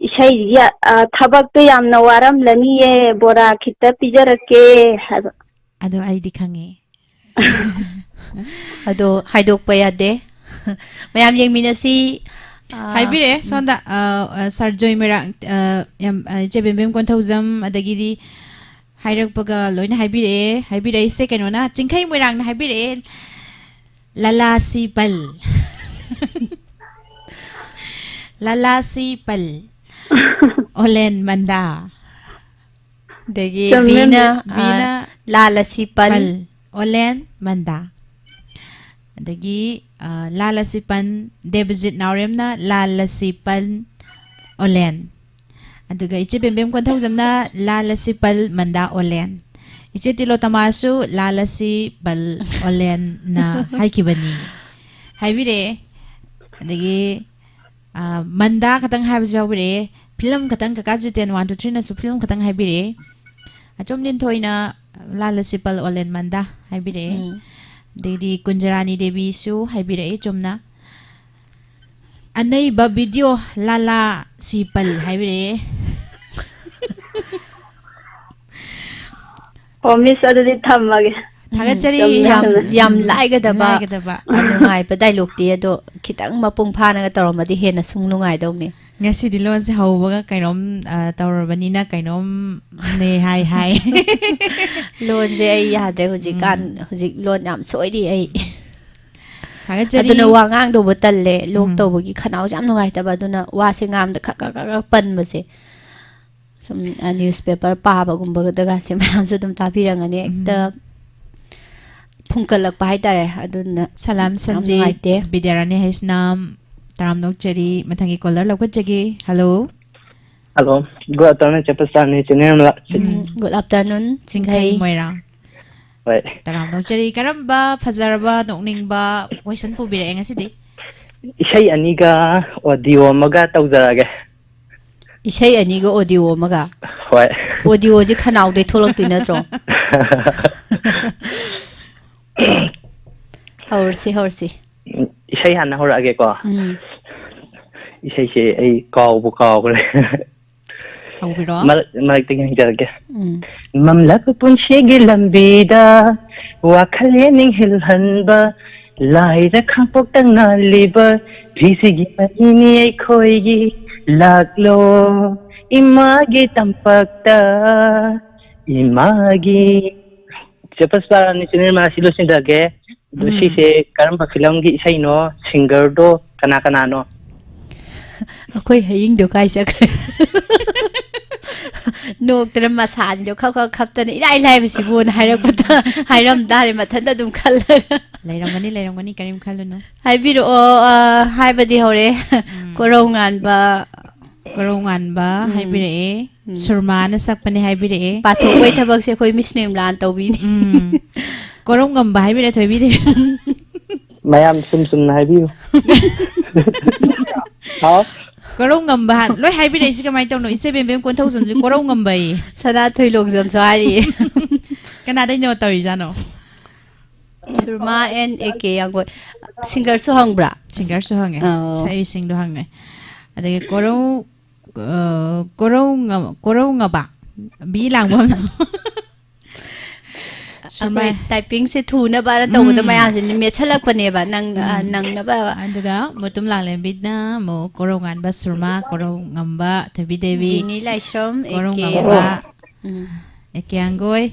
ꯏꯁꯩꯁꯤ, ꯑ, ꯊꯕꯛꯇꯣ ꯌꯥꯝꯅ ꯋꯥꯔꯝꯂꯅꯤꯌꯦ, ꯕꯣꯔꯥ ꯈꯤꯇ ꯄꯤꯖꯔꯛꯀꯦ ꯍꯥꯏꯕ꯫ ꯑꯗꯣ ꯑꯩꯗꯤ ꯈꯪꯉꯦ꯫ ꯑꯗꯣ ꯍꯥꯏꯗꯣꯛꯄ ꯌꯥꯗꯦ꯫ ꯃꯌꯥꯝ ꯌꯦꯡꯃꯤꯟꯅꯁꯤ꯫ ꯑ, ꯍꯥꯏꯕꯤꯔꯛꯑꯦ ꯎꯝ꯫ ꯁꯣꯝꯗ, ꯑ, ꯑ, ꯁꯥꯔ ꯖꯣꯏ ꯃꯣꯏꯔꯥꯡ, ꯑ, ꯌꯥꯝ, ꯑ, ꯏꯆꯦ ꯕꯦꯝꯕꯦꯝ ꯀꯣꯟꯊꯧꯖꯝ, ꯑꯗꯒꯤꯗꯤ ꯍꯥꯏꯔꯛꯄꯒ ꯂꯣꯏꯅ ꯍꯥꯏꯕꯤꯔꯛꯑꯦ꯫ ꯍꯥꯏꯕꯤꯔꯛꯏꯁꯦ ꯀꯩꯅꯣꯅ, ꯆꯤꯡꯈꯩ ꯃꯣꯏꯔꯥꯡꯅ ꯍꯥꯏꯕꯤꯔꯛꯑꯦ, "ꯂꯂꯥꯁꯤ ꯄꯜ"꯫ ꯂꯂꯥꯁꯤ ꯄꯜ꯫ ꯑꯣꯂꯦꯟ ꯃꯟꯗꯥ꯫ ꯑꯗꯒꯤ ꯆꯨꯝꯃꯦ꯫ ꯕꯤꯅ, ꯑ, ꯕꯤꯅ ꯂꯥꯜ ꯑꯁꯤ ꯄꯜ꯫ ꯄꯜ꯫ ꯑꯣꯂꯦꯟ ꯃꯟꯗꯥ꯫ ꯑꯗꯒꯤ, ꯑ, ꯂꯥꯜ ꯑꯁꯤ ꯄꯟ, ꯗꯦꯕꯖꯤꯠ ꯅꯥꯎꯔꯦꯝꯅ ꯂꯥꯜ ꯑꯁꯤ ꯄꯟ, ꯑꯣꯂꯦꯟ꯫ ꯑꯗꯨꯒ ꯏꯆꯦ ꯕꯦꯝꯕꯦꯝ ꯀꯣꯟꯊꯧꯖꯝꯅ ꯂꯥꯜ ꯑꯁꯤ ꯄꯜ, ꯃꯟꯗꯥ, ꯑꯣꯂꯦꯟ꯫ ꯏꯆꯦ ꯇꯤꯂꯣꯇꯃꯥꯁꯨ ꯂꯥꯜ ꯑꯁꯤ ꯄꯜ, ꯑꯣꯂꯦꯟꯅ ꯍꯥꯏꯈꯤꯕꯅꯤ꯫ ꯍꯥꯏꯕꯤꯔꯛꯑꯦ꯫ ꯑꯗꯒꯤ, ꯑ, ꯃꯟꯗꯥ ꯈꯛꯇꯪ ꯍꯥꯏꯕꯁꯨ ꯌꯥꯎꯕꯤꯔꯛꯑꯦ꯫ ꯐꯤꯂꯝ ꯈꯛꯇꯪ, ꯀꯀꯥ ꯖꯤꯇꯦꯟ ꯋꯥꯟ ꯇꯨ ꯊ꯭ꯔꯤꯅꯁꯨ ꯐꯤꯂꯝ ꯈꯛꯇꯪ ꯍꯥꯏꯕꯤꯔꯛꯑꯦ꯫ ꯑꯆꯨꯝ ꯂꯤꯟꯊꯣꯏꯅ ꯂꯥꯜ ꯑꯁꯤ ꯄꯜ, ꯑꯣꯂꯦꯟ ꯃꯟꯗꯥ ꯍꯥꯏꯕꯤꯔꯛꯑꯦ꯫ ꯎꯝ꯫ ꯑꯗꯩꯗꯤ ꯀꯨꯟꯖꯔꯥꯅꯤ ꯗꯦꯕꯤꯁꯨ ꯍꯥꯏꯕꯤꯔꯛꯑꯦ ꯆꯨꯝꯅ꯫ ꯑꯅꯩꯕ ꯚꯤꯗꯤꯑꯣ ꯂꯥꯂꯥ ꯁꯤ ꯄꯜ ꯍꯥꯏꯕꯤꯔꯛꯑꯦ꯫ ꯑꯣ, ꯃꯤꯁ, ꯑꯗꯨꯗꯤ ꯊꯝꯃꯒꯦ꯫ ꯊꯥꯒꯠꯆꯔꯤ꯫ ꯎꯝ, ꯌꯥꯝ, ꯌꯥꯝ ꯂꯥꯏꯒꯗꯕ, ꯂꯥꯏꯒꯗꯕ꯫ ꯑ, ꯅꯨꯡꯉꯥꯏꯕ ꯗꯥꯏꯂꯣꯛꯇꯤ, ꯑꯗꯣ ꯈꯤꯇꯪ ꯃꯄꯨꯡ ꯐꯥꯅꯒ ꯇꯧꯔꯝꯃꯗꯤ ꯍꯦꯟꯅ ꯁꯨꯝ ꯅꯨꯡꯉꯥꯏꯗꯧꯅꯤ꯫ ꯉꯁꯤꯗꯤ ꯂꯣꯟꯁꯦ ꯍꯧꯕꯒ ꯀꯩꯅꯣꯝ, ꯑ, ꯇꯧꯔꯕꯅꯤꯅ ꯀꯩꯅꯣꯝꯅꯦ ꯍꯥꯏ ꯍꯥꯏ꯫ ꯂꯣꯟꯁꯦ ꯑꯩ ꯌꯥꯗ꯭ꯔꯦ ꯍꯧꯖꯤꯛꯀꯥꯟ, ꯎꯝ꯫ ꯍꯧꯖꯤꯛ ꯂꯣꯟ ꯌꯥꯝ ꯁꯣꯏꯔꯤ ꯑꯩ꯫ ꯊꯥꯒꯠꯆꯔꯤ꯫ ꯑꯗꯨꯅ ꯋꯥ ꯉꯥꯡꯗꯧꯕ ꯇꯜꯂꯦ꯫ ꯂꯣꯛ ꯎꯝ꯫ ꯇꯧꯕꯒꯤ ꯈꯅꯥꯎꯁꯦ ꯌꯥꯝ ꯅꯨꯡꯉꯥꯏꯇꯕ꯫ ꯑꯗꯨꯅ ꯋꯥꯁꯦ ꯉꯥꯡꯕꯗ ꯈꯛ ꯈꯛ ꯈꯛ ꯈꯛ ꯄꯟꯕꯁꯦ꯫ ꯁꯨꯝ, ꯑ, newspaper ꯄꯥꯕꯒꯨꯝꯕꯗꯒꯁꯦ ꯃꯌꯥꯝꯁꯨ ꯑꯗꯨꯝ ꯇꯥꯕꯤꯔꯝꯒꯅꯤ꯫ ꯍꯦꯛꯇ ꯎꯝ꯫ ꯐꯨꯝꯀꯠꯂꯛꯄ ꯍꯥꯏꯇꯥꯔꯦ꯫ ꯑꯗꯨꯅ ꯁꯂꯥꯝ ꯌꯥꯝ ꯁꯟꯖꯤꯠ, ꯅꯨꯡꯉꯥꯏꯇꯦ꯫ ꯕꯤꯗ꯭ꯌꯥꯔꯥꯅꯤ ꯍꯩꯁꯅꯥꯝ, ꯇꯔꯥꯝꯅ ꯑꯣꯛꯆꯔꯤ꯫ ꯃꯊꯪꯒꯤ caller ꯂꯧꯈꯠꯆꯒꯦ꯫ Hello꯫ Hello꯫ Good afternoon, ꯆꯦ ꯄꯨꯁꯄꯥꯅꯤ, ꯆꯦ ꯅꯤꯔꯃꯂꯥ꯫ ꯎꯝ, good afternoon, ꯆꯤꯡꯈꯩ꯫ ꯆꯤꯡꯈꯩ ꯃꯣꯏꯔꯥꯡ꯫ ꯍꯣꯏ꯫ ꯇꯔꯥꯝꯅ ꯑꯣꯛꯆꯔꯤ꯫ ꯀꯔꯝꯕ ꯐꯖꯔꯕ, ꯅꯣꯛꯅꯤꯡꯕ question ꯄꯨꯕꯤꯔꯛꯑꯦ ꯉꯁꯤꯗꯤ? ꯏꯁꯩ ꯑꯅꯤꯒ audio ꯑꯃꯒ ꯇꯧꯖꯔꯛꯑꯒꯦ꯫ ꯏꯁꯩ ꯑꯅꯤꯒ audio ꯑꯃꯒ? ꯍꯣꯏ꯫ Audioꯁꯦ ꯈꯅꯥꯎꯗꯩ ꯊꯣꯛꯂꯛꯇꯣꯏ ꯅꯠꯇ꯭ꯔꯣ? ꯍꯧꯔꯁꯤ, ꯍꯧꯔꯁꯤ꯫ ꯎꯝ, ꯏꯁꯩ ꯍꯥꯟꯅ ꯍꯧꯔꯛꯑꯒꯦꯀꯣ꯫ ꯎꯝ꯫ ꯏꯁꯩꯁꯦ ꯑꯩ ꯀꯥꯎꯕꯨ ꯀꯥꯎꯈ꯭ꯔꯦ꯫ ꯍꯧꯕꯤꯔꯣ꯫ ꯃꯔꯛ-, ꯃꯔꯛꯇꯒꯤ ꯍꯪꯖꯔꯛꯀꯦ꯫ ꯎꯝ꯫ ꯃꯝꯂꯕ ꯄꯨꯟꯁꯤꯒꯤ ꯂꯝꯕꯤꯗ ꯋꯥꯈꯜ ꯌꯦꯅꯤꯡ ꯍꯤꯜꯍꯟꯕ, ꯂꯥꯏꯔ ꯈꯥꯡꯄꯣꯛꯇ ꯉꯥꯜꯂꯤꯕ ꯐꯤꯁꯤꯒꯤ ꯃꯍꯤꯅꯤ ꯑꯩꯈꯣꯏꯒꯤ꯫ ꯂꯥꯛꯂꯣ ꯏꯃꯥꯒꯤ ꯇꯝꯄꯥꯛꯇ, ꯏꯃꯥꯒꯤ꯫ ꯆꯦ ꯄꯨꯁꯄꯥ, ꯅꯤꯆꯤꯅꯦ ꯃꯥꯁꯤ ꯂꯣꯏꯁꯤꯟꯖꯔꯒꯦ꯫ ꯑꯗꯣ ꯎꯝ꯫ ꯁꯤꯁꯦ ꯀꯔꯝꯕ ꯐꯤꯂꯝꯒꯤ ꯏꯁꯩꯅꯣ? Singerꯗꯣ ꯀꯅꯥ ꯀꯅꯥꯅꯣ? ꯑꯩꯈꯣꯏ ꯍꯌꯤꯡꯗꯣ ꯀꯥꯏ ꯆꯠꯈ꯭ꯔꯦ? ꯅꯣꯛꯇꯅ ꯃꯁꯥꯁꯤꯡꯗꯣ ꯈꯞ ꯈꯞ ꯈꯞꯇꯅ ꯏꯔꯥꯏ ꯂꯥꯏꯕꯁꯤꯕꯨꯅ ꯍꯥꯏꯔꯛꯄꯗ ꯍꯥꯏꯔꯝ ꯇꯥꯔꯦ ꯃꯊꯟꯇ ꯑꯗꯨꯝ ꯈꯜꯂꯒ꯫ ꯂꯩꯔꯝꯒꯅꯤ, ꯂꯩꯔꯝꯒꯅꯤ, ꯀꯔꯤꯝ ꯈꯜꯂꯨꯅꯨ꯫ ꯍꯥꯏꯕꯤꯔꯛꯑꯣ, ꯑ, ꯍꯥꯏꯕꯗꯤ ꯍꯧꯔꯦ꯫ ꯎꯝ꯫ ꯀꯣꯔꯧ ꯉꯥꯟꯕ꯫ ꯀꯣꯔꯧ ꯉꯥꯟꯕ ꯎꯝ꯫ ꯍꯥꯏꯕꯤꯔꯛꯑꯦ꯫ ꯎꯝ꯫ ꯁꯨꯔꯃꯥꯅ ꯁꯛꯄꯅꯦ ꯍꯥꯏꯕꯤꯔꯛꯑꯦ꯫ ꯄꯥꯊꯣꯛꯄꯩ ꯊꯕꯛꯁꯦ ꯑꯩꯈꯣꯏ ꯃꯤꯁ ꯅꯤꯔꯃꯂꯥꯅ ꯇꯧꯕꯤꯅꯤ꯫ ꯎꯝ꯫ ꯀꯣꯔꯧ ꯉꯝꯕ ꯍꯥꯏꯕꯤꯔꯛꯑꯦ, ꯊꯣꯏꯕꯤꯗꯦꯕꯤ꯫ ꯃꯌꯥꯝ ꯆꯨꯝ ꯆꯨꯝꯅ ꯍꯥꯏꯕꯤꯌꯨ꯫ ꯍꯥꯎ? ꯀꯣꯔꯧ ꯉꯝꯕ ꯍꯥ-, ꯂꯣꯏ ꯍꯥꯏꯕꯤꯔꯛꯏꯁꯤ ꯀꯃꯥꯏꯅ ꯇꯧꯅꯣ? ꯏꯆꯦ ꯕꯦꯝꯕꯦꯝ ꯀꯣꯟꯊꯧꯖꯝꯁꯦ ꯀꯣꯔꯧ ꯉꯝꯕ ꯑꯌꯦ꯫ ꯁꯅꯥꯊꯣꯏ ꯂꯣꯡꯖꯝꯁꯨ ꯍꯥꯏꯔꯤꯌꯦ꯫ ꯀꯅꯥꯗꯩꯅꯣ ꯇꯧꯔꯤꯖꯥꯠꯅꯣ? ꯁꯨꯔꯃꯥ and ꯑꯦ ꯀꯦ ꯌꯥꯡꯒꯣꯏ꯫ Singerꯁꯨ ꯍꯪꯕ꯭ꯔꯥ? Singerꯁꯨ ꯍꯪꯉꯦ꯫ ꯑꯣ꯫ ꯁꯛꯏꯁꯤꯡꯗꯣ ꯍꯪꯉꯦ꯫ ꯑꯗꯒꯤ ꯀꯣꯔꯧ, ꯑ, ꯀꯣꯔꯧ ꯉ-, ꯀꯣꯔꯧ ꯉꯕ꯫ ꯕꯤ ꯂꯥꯡꯕꯝ꯫ ꯁꯨꯔꯃꯥ꯫ ꯑꯩꯈꯣꯏ typingꯁꯦ ꯊꯨꯅꯕꯅ ꯇꯧꯕꯗ ꯎꯝ꯫ ꯃꯌꯥꯝꯁꯦ ꯃꯦꯠꯁꯜꯂꯛꯄꯅꯦꯕ, ꯅꯪ, ꯑ, ꯎꯝ꯫ ꯅꯪꯅꯕ꯫ ꯑꯗꯨꯒ ꯃꯨꯇꯨꯝ ꯂꯥꯡꯂꯦꯝꯕꯤꯅ ꯑꯃꯨꯛ ꯀꯣꯔꯧ ꯉꯥꯟꯕ ꯁꯨꯔꯃꯥ, ꯀꯣꯔꯧ ꯉꯝꯕ ꯊꯣꯏꯕꯤ ꯗꯦꯕꯤ, ꯗꯤꯅꯤ ꯂꯥꯏꯁ꯭ꯔꯝ, ꯀꯣꯔꯧ ꯑꯦ ꯀꯦ꯫ ꯉꯝꯕ ꯎꯝ꯫ A K ꯌꯥꯡꯒꯣꯏ꯫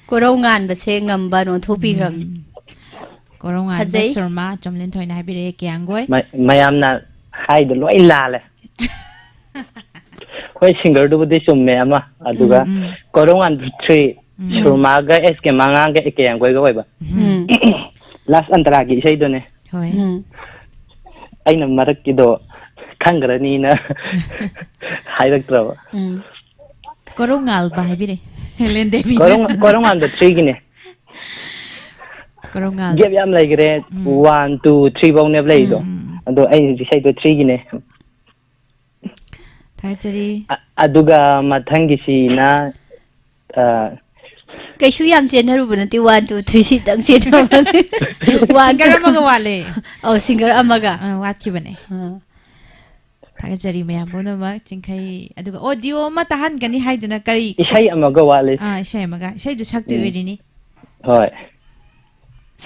ꯀꯣꯔꯧ ꯉꯥꯟꯕꯁꯦ ꯉꯝꯕ ꯑꯣꯟꯊꯣꯛꯄꯤꯈ꯭ꯔꯕꯅꯤ꯫ ꯎꯝ꯫ ꯀꯣꯔꯧ ꯉꯥꯟꯕ ꯐꯖꯩ꯫ ꯁꯨꯔꯃꯥ, ꯆꯨꯝꯂꯦꯟꯊꯣꯏꯅ ꯍꯥꯏꯕꯤꯔꯛꯑꯦ, ꯀꯦ ꯌꯥꯡꯒꯣꯏ꯫ ꯃ-, ꯃꯌꯥꯝꯅ ꯍꯥꯏꯗꯣ ꯂꯣꯏ ꯂꯥꯜꯂꯦ꯫ ꯍꯣꯏ, ꯁꯤꯡꯒꯔꯗꯨꯕꯨꯗꯤ ꯆꯨꯝꯃꯦ ꯑꯃ, ꯑꯗꯨꯒ ꯎꯝ, ꯎꯝ꯫ ꯀꯣꯔꯧꯉꯥꯟꯕ three, um. ꯁꯨꯔꯃꯥꯒ S K ꯃꯉꯥꯡꯒ A K ꯌꯥꯡꯒꯣꯏꯒ ꯑꯣꯏꯕ꯫ ꯎꯝ꯫ ꯎꯝ꯫ ꯂꯥꯁ ꯑꯟꯇꯔꯥꯒꯤ ꯏꯁꯩꯗꯨꯅꯦ꯫ ꯍꯣꯏ꯫ ꯎꯝ꯫ ꯑꯩꯅ ꯃꯔꯛꯀꯤꯗꯣ ꯈꯪꯈ꯭ꯔꯅꯤꯅ ꯍꯥꯏꯔꯛꯇ꯭ꯔꯕ꯫ ꯎꯝ꯫ ꯀꯣꯔꯧꯉꯥꯜꯕ ꯍꯥꯏꯕꯤꯔꯦ꯫ ꯍꯦꯂꯦꯟ ꯗꯦꯕꯤꯅ꯫ ꯀꯣꯔꯧ-, ꯀꯣꯔꯧꯉꯥꯟꯕ ꯊ꯭ꯔꯤꯒꯤꯅꯦ꯫ ꯀꯣꯔꯧꯉꯥꯜꯕ꯫ ꯒꯦꯞ ꯌꯥꯝ ꯂꯩꯈ꯭ꯔꯦ꯫ ꯎꯝ꯫ ꯋꯥꯟ, ꯇꯨ, ꯊ꯭ꯔꯤ ꯐꯧꯅꯦꯕ ꯂꯩꯗꯣ꯫ ꯎꯝ, ꯎꯝ, ꯎꯝ꯫ ꯑꯗꯣ ꯑꯩ ꯍꯧꯖꯤꯛ ꯏꯁꯩꯗꯣ ꯊ꯭ꯔꯤꯒꯤꯅꯦ꯫ ꯊꯥꯒꯠꯆꯔꯤ꯫ ꯑ-, ꯑꯗꯨꯒ ꯃꯊꯪꯒꯤꯁꯤꯅ, ꯑ, ꯀꯩꯁꯨ ꯌꯥꯝ ꯆꯦꯟꯅꯔꯨꯕ ꯅꯠꯇꯦ, ꯋꯥꯟ, ꯇꯨ, ꯊ꯭ꯔꯤ ꯁꯤꯇꯪ ꯆꯦꯟꯅꯕꯅꯦ꯫ One, singer two. ꯑꯃꯒ ꯋꯥꯠꯂꯦ꯫ ꯑꯧ, ꯁꯤꯡꯒꯔ ꯑꯃꯒ꯫ ꯑ, ꯋꯥꯠꯈꯤꯕꯅꯦ꯫ ꯑ꯫ ꯊꯥꯒꯠꯆꯔꯤ ꯃꯌꯥꯝ ꯄꯨꯝꯅꯃꯛ꯫ ꯆꯤꯡꯈꯩ, ꯑꯗꯨꯒ ꯑꯣꯗꯤꯑꯣ ꯑꯃ ꯇꯥꯍꯟꯒꯅꯤ ꯍꯥꯏꯗꯨꯅ ꯀꯔꯤ? ꯏꯁꯩ ꯑꯃꯒ ꯋꯥꯠꯂꯤ꯫ ꯑꯥ, ꯏꯁꯩ ꯑꯃꯒ꯫ ꯏꯁꯩꯗꯨ ꯁꯛꯇꯣꯏ ꯎꯝ꯫ ꯑꯣꯏꯔꯤꯅꯤ꯫ ꯍꯣꯏ꯫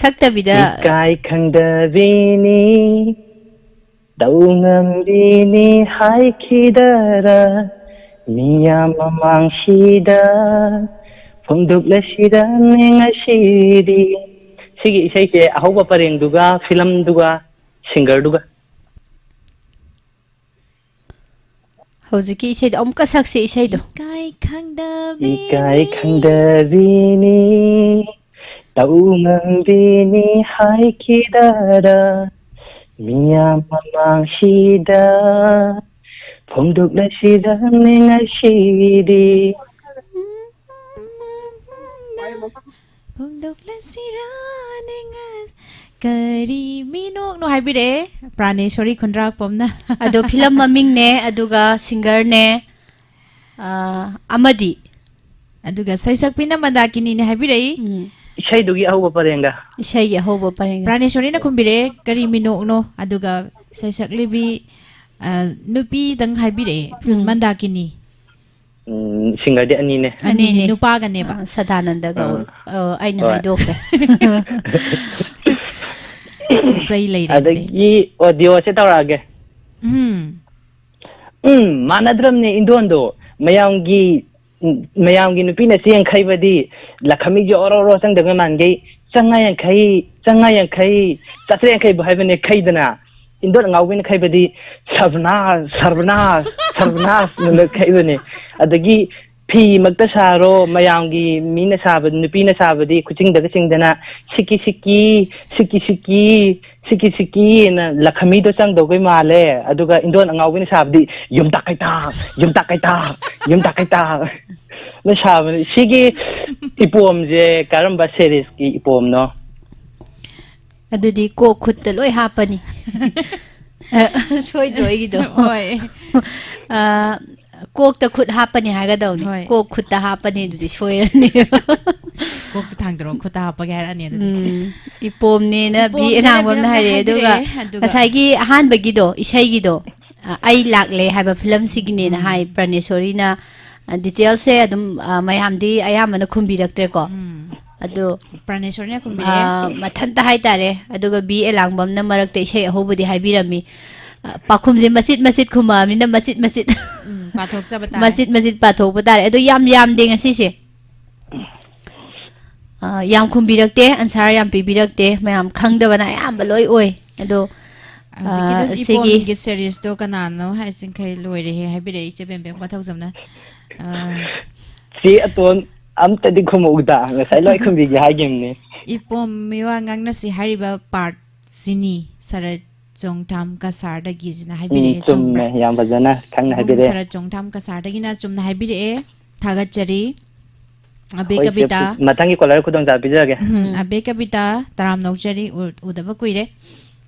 ꯁꯛꯇꯕꯤꯗ꯫ ꯏꯀꯥꯏ ꯈꯪꯗꯕꯤꯅꯤ, ꯇꯧ ꯉꯝꯕꯤꯅꯤ ꯍꯥꯏꯈꯤꯗꯔ, ꯃꯤꯌꯥꯝ ꯃꯃꯥꯡꯁꯤꯗ ꯐꯣꯡꯗꯣꯛꯂꯁꯤꯔꯅꯦ ꯉꯁꯤꯗꯤ꯫ ꯁꯤꯒꯤ ꯏꯁꯩꯁꯦ ꯑꯍꯧꯕ ꯄꯔꯦꯡꯗꯨꯒ ꯐꯤꯂꯝꯗꯨꯒ ꯁꯤꯡꯒꯔꯗꯨꯒ꯫ ꯍꯧꯖꯤꯛꯀꯤ ꯏꯁꯩꯗꯣ ꯑꯃꯨꯛꯀ ꯁꯛꯁꯤ, ꯏꯁꯩꯗꯣ꯫ ꯏꯀꯥꯏ ꯈꯪꯗꯕꯤꯅꯤ꯫ ꯏꯀꯥꯏ ꯈꯪꯗꯕꯤꯅꯤ, ꯇꯧ ꯉꯝꯕꯤꯅꯤ ꯍꯥꯏꯈꯤꯗꯔ, ꯃꯤꯌꯥꯝ ꯃꯃꯥꯡꯁꯤꯗ ꯐꯣꯡꯗꯣꯛꯂꯁꯤꯔꯅꯦ ꯉꯁꯤꯗꯤ꯫ ꯐꯣꯡꯗꯣꯛꯂꯁꯤꯔꯅꯦ ꯉ-, ꯀꯔꯤ ꯃꯤꯅꯣꯛꯅꯣ ꯍꯥꯏꯕꯤꯔꯛꯑꯦ ꯄ꯭ꯔꯥꯅꯦꯁꯣꯔꯤ ꯈꯨꯟꯗ꯭ꯔꯥꯛꯄꯝꯅ꯫ ꯑꯗꯣ ꯐꯤꯂꯝ ꯃꯃꯤꯡꯅꯦ, ꯑꯗꯨꯒ ꯁꯤꯡꯒꯔꯅꯦ, ꯑ, ꯑꯃꯗꯤ? ꯑꯗꯨꯒ ꯁꯩꯁꯛꯄꯤꯅ ꯃꯟꯗꯥꯀꯤꯅꯤꯅꯦ ꯍꯥꯏꯕꯤꯔꯛꯏ꯫ ꯎꯝ꯫ ꯏꯁꯩꯗꯨꯒꯤ ꯑꯍꯧꯕ ꯄꯔꯦꯡꯒ꯫ ꯏꯁꯩꯒꯤ ꯑꯍꯧꯕ ꯄꯔꯦꯡꯒ꯫ ꯄ꯭ꯔꯥꯅꯦꯁꯣꯔꯤꯅ ꯈꯨꯝꯕꯤꯔꯛꯑꯦ, ꯀꯔꯤ ꯃꯤꯅꯣꯛꯅꯣ? ꯑꯗꯨꯒ ꯁꯩꯁꯛꯂꯤꯕꯤ, ꯑ, ꯅꯨꯄꯤꯗꯪ ꯍꯥꯏꯕꯤꯔꯛꯑꯦ, ꯎꯝ꯫ ꯃꯟꯗꯥꯀꯤꯅꯤ꯫ ꯎꯝ, ꯁꯤꯡꯒꯔꯗꯤ ꯑꯅꯤꯅꯦ꯫ ꯑꯅꯤꯅꯦ, ꯑꯅꯤꯅꯦ꯫ ꯅꯨꯄꯥꯒꯅꯦꯕ꯫ ꯑ, ꯁꯗꯥꯅꯟꯗꯒ ꯑꯥ꯫ ꯑꯣꯏ-, ꯑ, ꯑꯩꯅ ꯍꯣꯏ꯫ ꯍꯥꯏꯗꯣꯛꯈ꯭ꯔꯦ꯫ ꯆꯩ ꯂꯩꯔꯦ ꯑꯗꯨꯗꯤ꯫ ꯑꯗꯒꯤ ꯑꯣꯗꯤꯑꯣꯁꯦ ꯇꯧꯔꯛꯑꯒꯦ꯫ ꯎꯝ꯫ ꯎꯝ, ꯃꯥꯟꯅꯗ꯭ꯔꯕꯅꯦ ꯏꯟꯗꯣꯟꯗꯣ꯫ ꯃꯌꯥꯝꯒꯤ, ꯎꯝ, ꯃꯌꯥꯝꯒꯤ ꯅꯨꯄꯤꯅ ꯆꯦꯡ ꯈꯩꯕꯗꯤ ꯂꯈꯃꯤꯁꯦ ꯑꯣꯔꯣ ꯑꯣꯔꯣ ꯆꯪꯗꯕ ꯃꯥꯟꯈꯩ ꯆꯥꯝꯃꯉꯥ ꯌꯥꯡꯈꯩ, ꯆꯥꯝꯃꯉꯥ ꯌꯥꯡꯈꯩ, ꯆꯥꯇ꯭ꯔꯦꯠ ꯌꯥꯡꯈꯩꯕꯨ ꯍꯥꯏꯕꯅꯦ ꯈꯩꯗꯅ꯫ ꯏꯟꯗꯣꯟ ꯑꯉꯥꯎꯕꯤꯅ ꯈꯩꯕꯗꯤ ꯁꯔꯕꯅꯥꯁ, ꯁꯔꯕꯅꯥꯁ, ꯁꯔꯕꯅꯥꯁꯅ ꯈꯩꯕꯅꯦ꯫ ꯑꯗꯒꯤ ꯐꯤꯃꯛꯇ ꯁꯥꯔꯣ, ꯃꯌꯥꯝꯒꯤ ꯃꯤꯅ ꯁꯥꯕ, ꯅꯨꯄꯤꯅ ꯁꯥꯕꯗꯤ ꯈꯨꯆꯤꯡꯗꯒ ꯆꯤꯡꯗꯅ ꯁꯤꯀꯤ ꯁꯤꯀꯤ, ꯁꯤꯀꯤ ꯁꯤꯀꯤ, ꯁꯤꯀꯤ ꯁꯤꯀꯤꯅ ꯂꯈꯃꯤꯗꯣ ꯆꯪꯗꯧꯒꯩ ꯃꯥꯜꯂꯦ꯫ ꯑꯗꯨꯒ ꯏꯟꯗꯣꯟ ꯑꯉꯥꯎꯕꯤꯅ ꯁꯥꯕꯗꯤ ꯌꯨꯝꯇꯥꯛ ꯀꯩꯇꯥꯛ, ꯌꯨꯝꯇꯥꯛ ꯀꯩꯇꯥꯛ, ꯌꯨꯝꯇꯥꯛ ꯀꯩꯇꯥꯛ ꯅ ꯁꯥꯕꯅꯤ꯫ ꯁꯤꯒꯤ ꯏꯄꯣꯝꯁꯦ ꯀꯔꯝꯕ ꯁꯦꯔꯤꯁꯀꯤ ꯏꯄꯣꯝꯅꯣ? ꯑꯗꯨꯗꯤ ꯀꯣꯛ ꯈꯨꯠꯇ ꯂꯣꯏ ꯍꯥꯞꯄꯅꯤ꯫ ꯑ, ꯁꯣꯏꯗ꯭ꯔꯣ ꯑꯩꯒꯤꯗꯣ? ꯍꯣꯏ꯫ ꯑ, ꯀꯣꯛꯇ ꯈꯨꯠ ꯍꯥꯞꯄꯅꯤ ꯍꯥꯏꯒꯗꯧꯅꯤ꯫ ꯍꯣꯏ꯫ ꯀꯣꯛ ꯈꯨꯠꯇ ꯍꯥꯞꯄꯅꯤ ꯑꯗꯨꯗꯤ ꯁꯣꯏꯔꯅꯦꯕ꯫ ꯀꯣꯛꯇ ꯊꯥꯡꯗꯔꯣ, ꯈꯨꯠꯇ ꯍꯥꯞꯄꯒꯦ ꯍꯥꯏꯔꯛꯑꯅꯤ ꯑꯗꯨꯗꯤ꯫ ꯎꯝ, ꯏꯄꯣꯝꯅꯦꯅ ꯕꯤ ꯏꯄꯣꯝꯅꯦꯅ ꯑꯦꯂꯥꯡꯕꯝꯅ ꯕꯤ ꯑꯦꯂꯥꯡꯕꯝꯅ ꯍꯥꯏꯔꯛꯑꯦ꯫ ꯑꯗꯨꯒ ꯍꯥꯏꯕꯤꯔꯛꯑꯦ, ꯑꯗꯨꯒ ꯉꯁꯥꯏꯒꯤ ꯑꯍꯥꯟꯕꯒꯤꯗꯣ, ꯏꯁꯩꯒꯤꯗꯣ, ꯑ, ꯑꯩ ꯂꯥꯛꯂꯦ ꯍꯥꯏꯕ ꯐꯤꯂꯝꯁꯤꯒꯤꯅꯦꯅ ꯎꯝ꯫ ꯍꯥꯏ ꯄ꯭ꯔꯅꯦꯁꯣꯔꯤꯅ꯫ ꯑ, ꯗꯤꯇꯦꯜꯁꯁꯦ ꯑꯗꯨꯝ, ꯑ, ꯃꯌꯥꯝꯗꯤ ꯑꯌꯥꯝꯕꯅ ꯈꯨꯝꯕꯤꯔꯛꯇ꯭ꯔꯦꯀꯣ꯫ ꯎꯝ꯫ ꯑꯗꯣ ꯄ꯭ꯔꯥꯅꯦꯁꯣꯔꯤꯅ ꯈꯨꯝꯕꯤꯔꯛꯑꯦ꯫ ꯑ, ꯃꯊꯟꯇ ꯍꯥꯏꯇꯥꯔꯦ꯫ ꯑꯗꯨꯒ ꯕꯤ ꯑꯦꯂꯥꯡꯕꯝꯅ ꯃꯔꯛꯇ ꯏꯁꯩ ꯑꯍꯧꯕꯗꯤ ꯍꯥꯏꯕꯤꯔꯝꯃꯤ꯫ ꯑ, ꯄꯥꯎꯈꯨꯝꯁꯦ ꯃꯆꯤꯠ ꯃꯆꯤꯠ ꯈꯨꯝꯃꯛꯑꯕꯅꯤꯅ ꯃꯆꯤꯠ ꯃꯆꯤꯠ ꯎꯝ, ꯄꯥꯊꯣꯛꯆꯕ ꯇꯥꯔꯦ꯫ ꯃꯆꯤꯠ ꯃꯆꯤꯠ ꯄꯥꯊꯣꯛꯄ ꯇꯥꯔꯦ꯫ ꯑꯗꯣ ꯌꯥꯝ ꯌꯥꯝꯗꯦ ꯉꯁꯤꯁꯦ꯫ ꯑ, ꯌꯥꯝ ꯈꯨꯝꯕꯤꯔꯛꯇꯦ, ꯑꯟꯁꯥꯔ ꯌꯥꯝ ꯄꯤꯕꯤꯔꯛꯇꯦ, ꯃꯌꯥꯝ ꯈꯪꯗꯕꯅ ꯑꯌꯥꯝꯕ ꯂꯣꯏ ꯑꯣꯏ꯫ ꯑꯗꯣ, ꯍꯧꯖꯤꯛꯀꯤꯗ ꯑ, ꯁꯤꯒꯤ ꯏꯄꯣꯝꯒꯤ ꯁꯦꯔꯤꯁꯇꯣ ꯀꯅꯥꯅꯣ ꯍꯥꯏꯁꯤꯡꯈꯩ ꯂꯣꯏꯔꯦꯍꯦ ꯍꯥꯏꯕꯤꯔꯛꯑꯦ ꯏꯆꯦ ꯕꯦꯝꯕꯦꯝ ꯀꯣꯟꯊꯧꯖꯝꯅ꯫ ꯑ, ꯆꯦ ꯑꯇꯣꯟ, ꯑꯝꯇꯗꯤ ꯈꯨꯝꯃꯛꯎꯗ, ꯉꯁꯥꯏ ꯂꯣꯏ ꯈꯨꯝꯕꯤꯒꯦ ꯍꯥꯏꯈꯤꯕꯅꯦ꯫ ꯏꯄꯣꯝ ꯃꯤꯋꯥ ꯉꯥꯡꯅꯁꯤ ꯍꯥꯏꯔꯤꯕ ꯄꯥꯔꯠ ꯁꯤꯅꯤ ꯁꯔꯠ ꯆꯣꯡꯊꯥꯝ ꯀꯁꯥꯔꯗꯒꯤꯁꯤꯅ ꯎꯝ, ꯍꯥꯏꯕꯤꯔꯛꯑꯦ꯫ ꯆꯨꯝꯃꯦ, ꯆꯨꯝꯕ꯭ꯔꯥ? ꯌꯥꯝ ꯐꯖꯅ ꯈꯪꯅ ꯏꯕꯨꯡ ꯍꯥꯏꯕꯤꯔꯛꯑꯦ꯫ ꯁꯔꯠ ꯆꯣꯡꯊꯥꯝ ꯀꯁꯥꯔꯗꯒꯤꯅ ꯆꯨꯝꯅ ꯍꯥꯏꯕꯤꯔꯛꯑꯦ꯫ ꯊꯥꯒꯠꯆꯔꯤ꯫ ꯑꯕꯦ ꯍꯣꯏ, ꯆꯦ, ꯀꯕꯤꯇꯥ꯫ ꯃꯊꯪꯒꯤ ꯀꯣꯂꯔ ꯈꯨꯗꯣꯡꯆꯥꯕ ꯄꯤꯖꯔꯒꯦ꯫ ꯎꯝ, ꯑꯕꯦ ꯀꯕꯤꯇꯥ, ꯇꯔꯥꯝ ꯅꯧꯖꯔꯤ, ꯎ-, ꯎꯗꯕ ꯀꯨꯏꯔꯦ꯫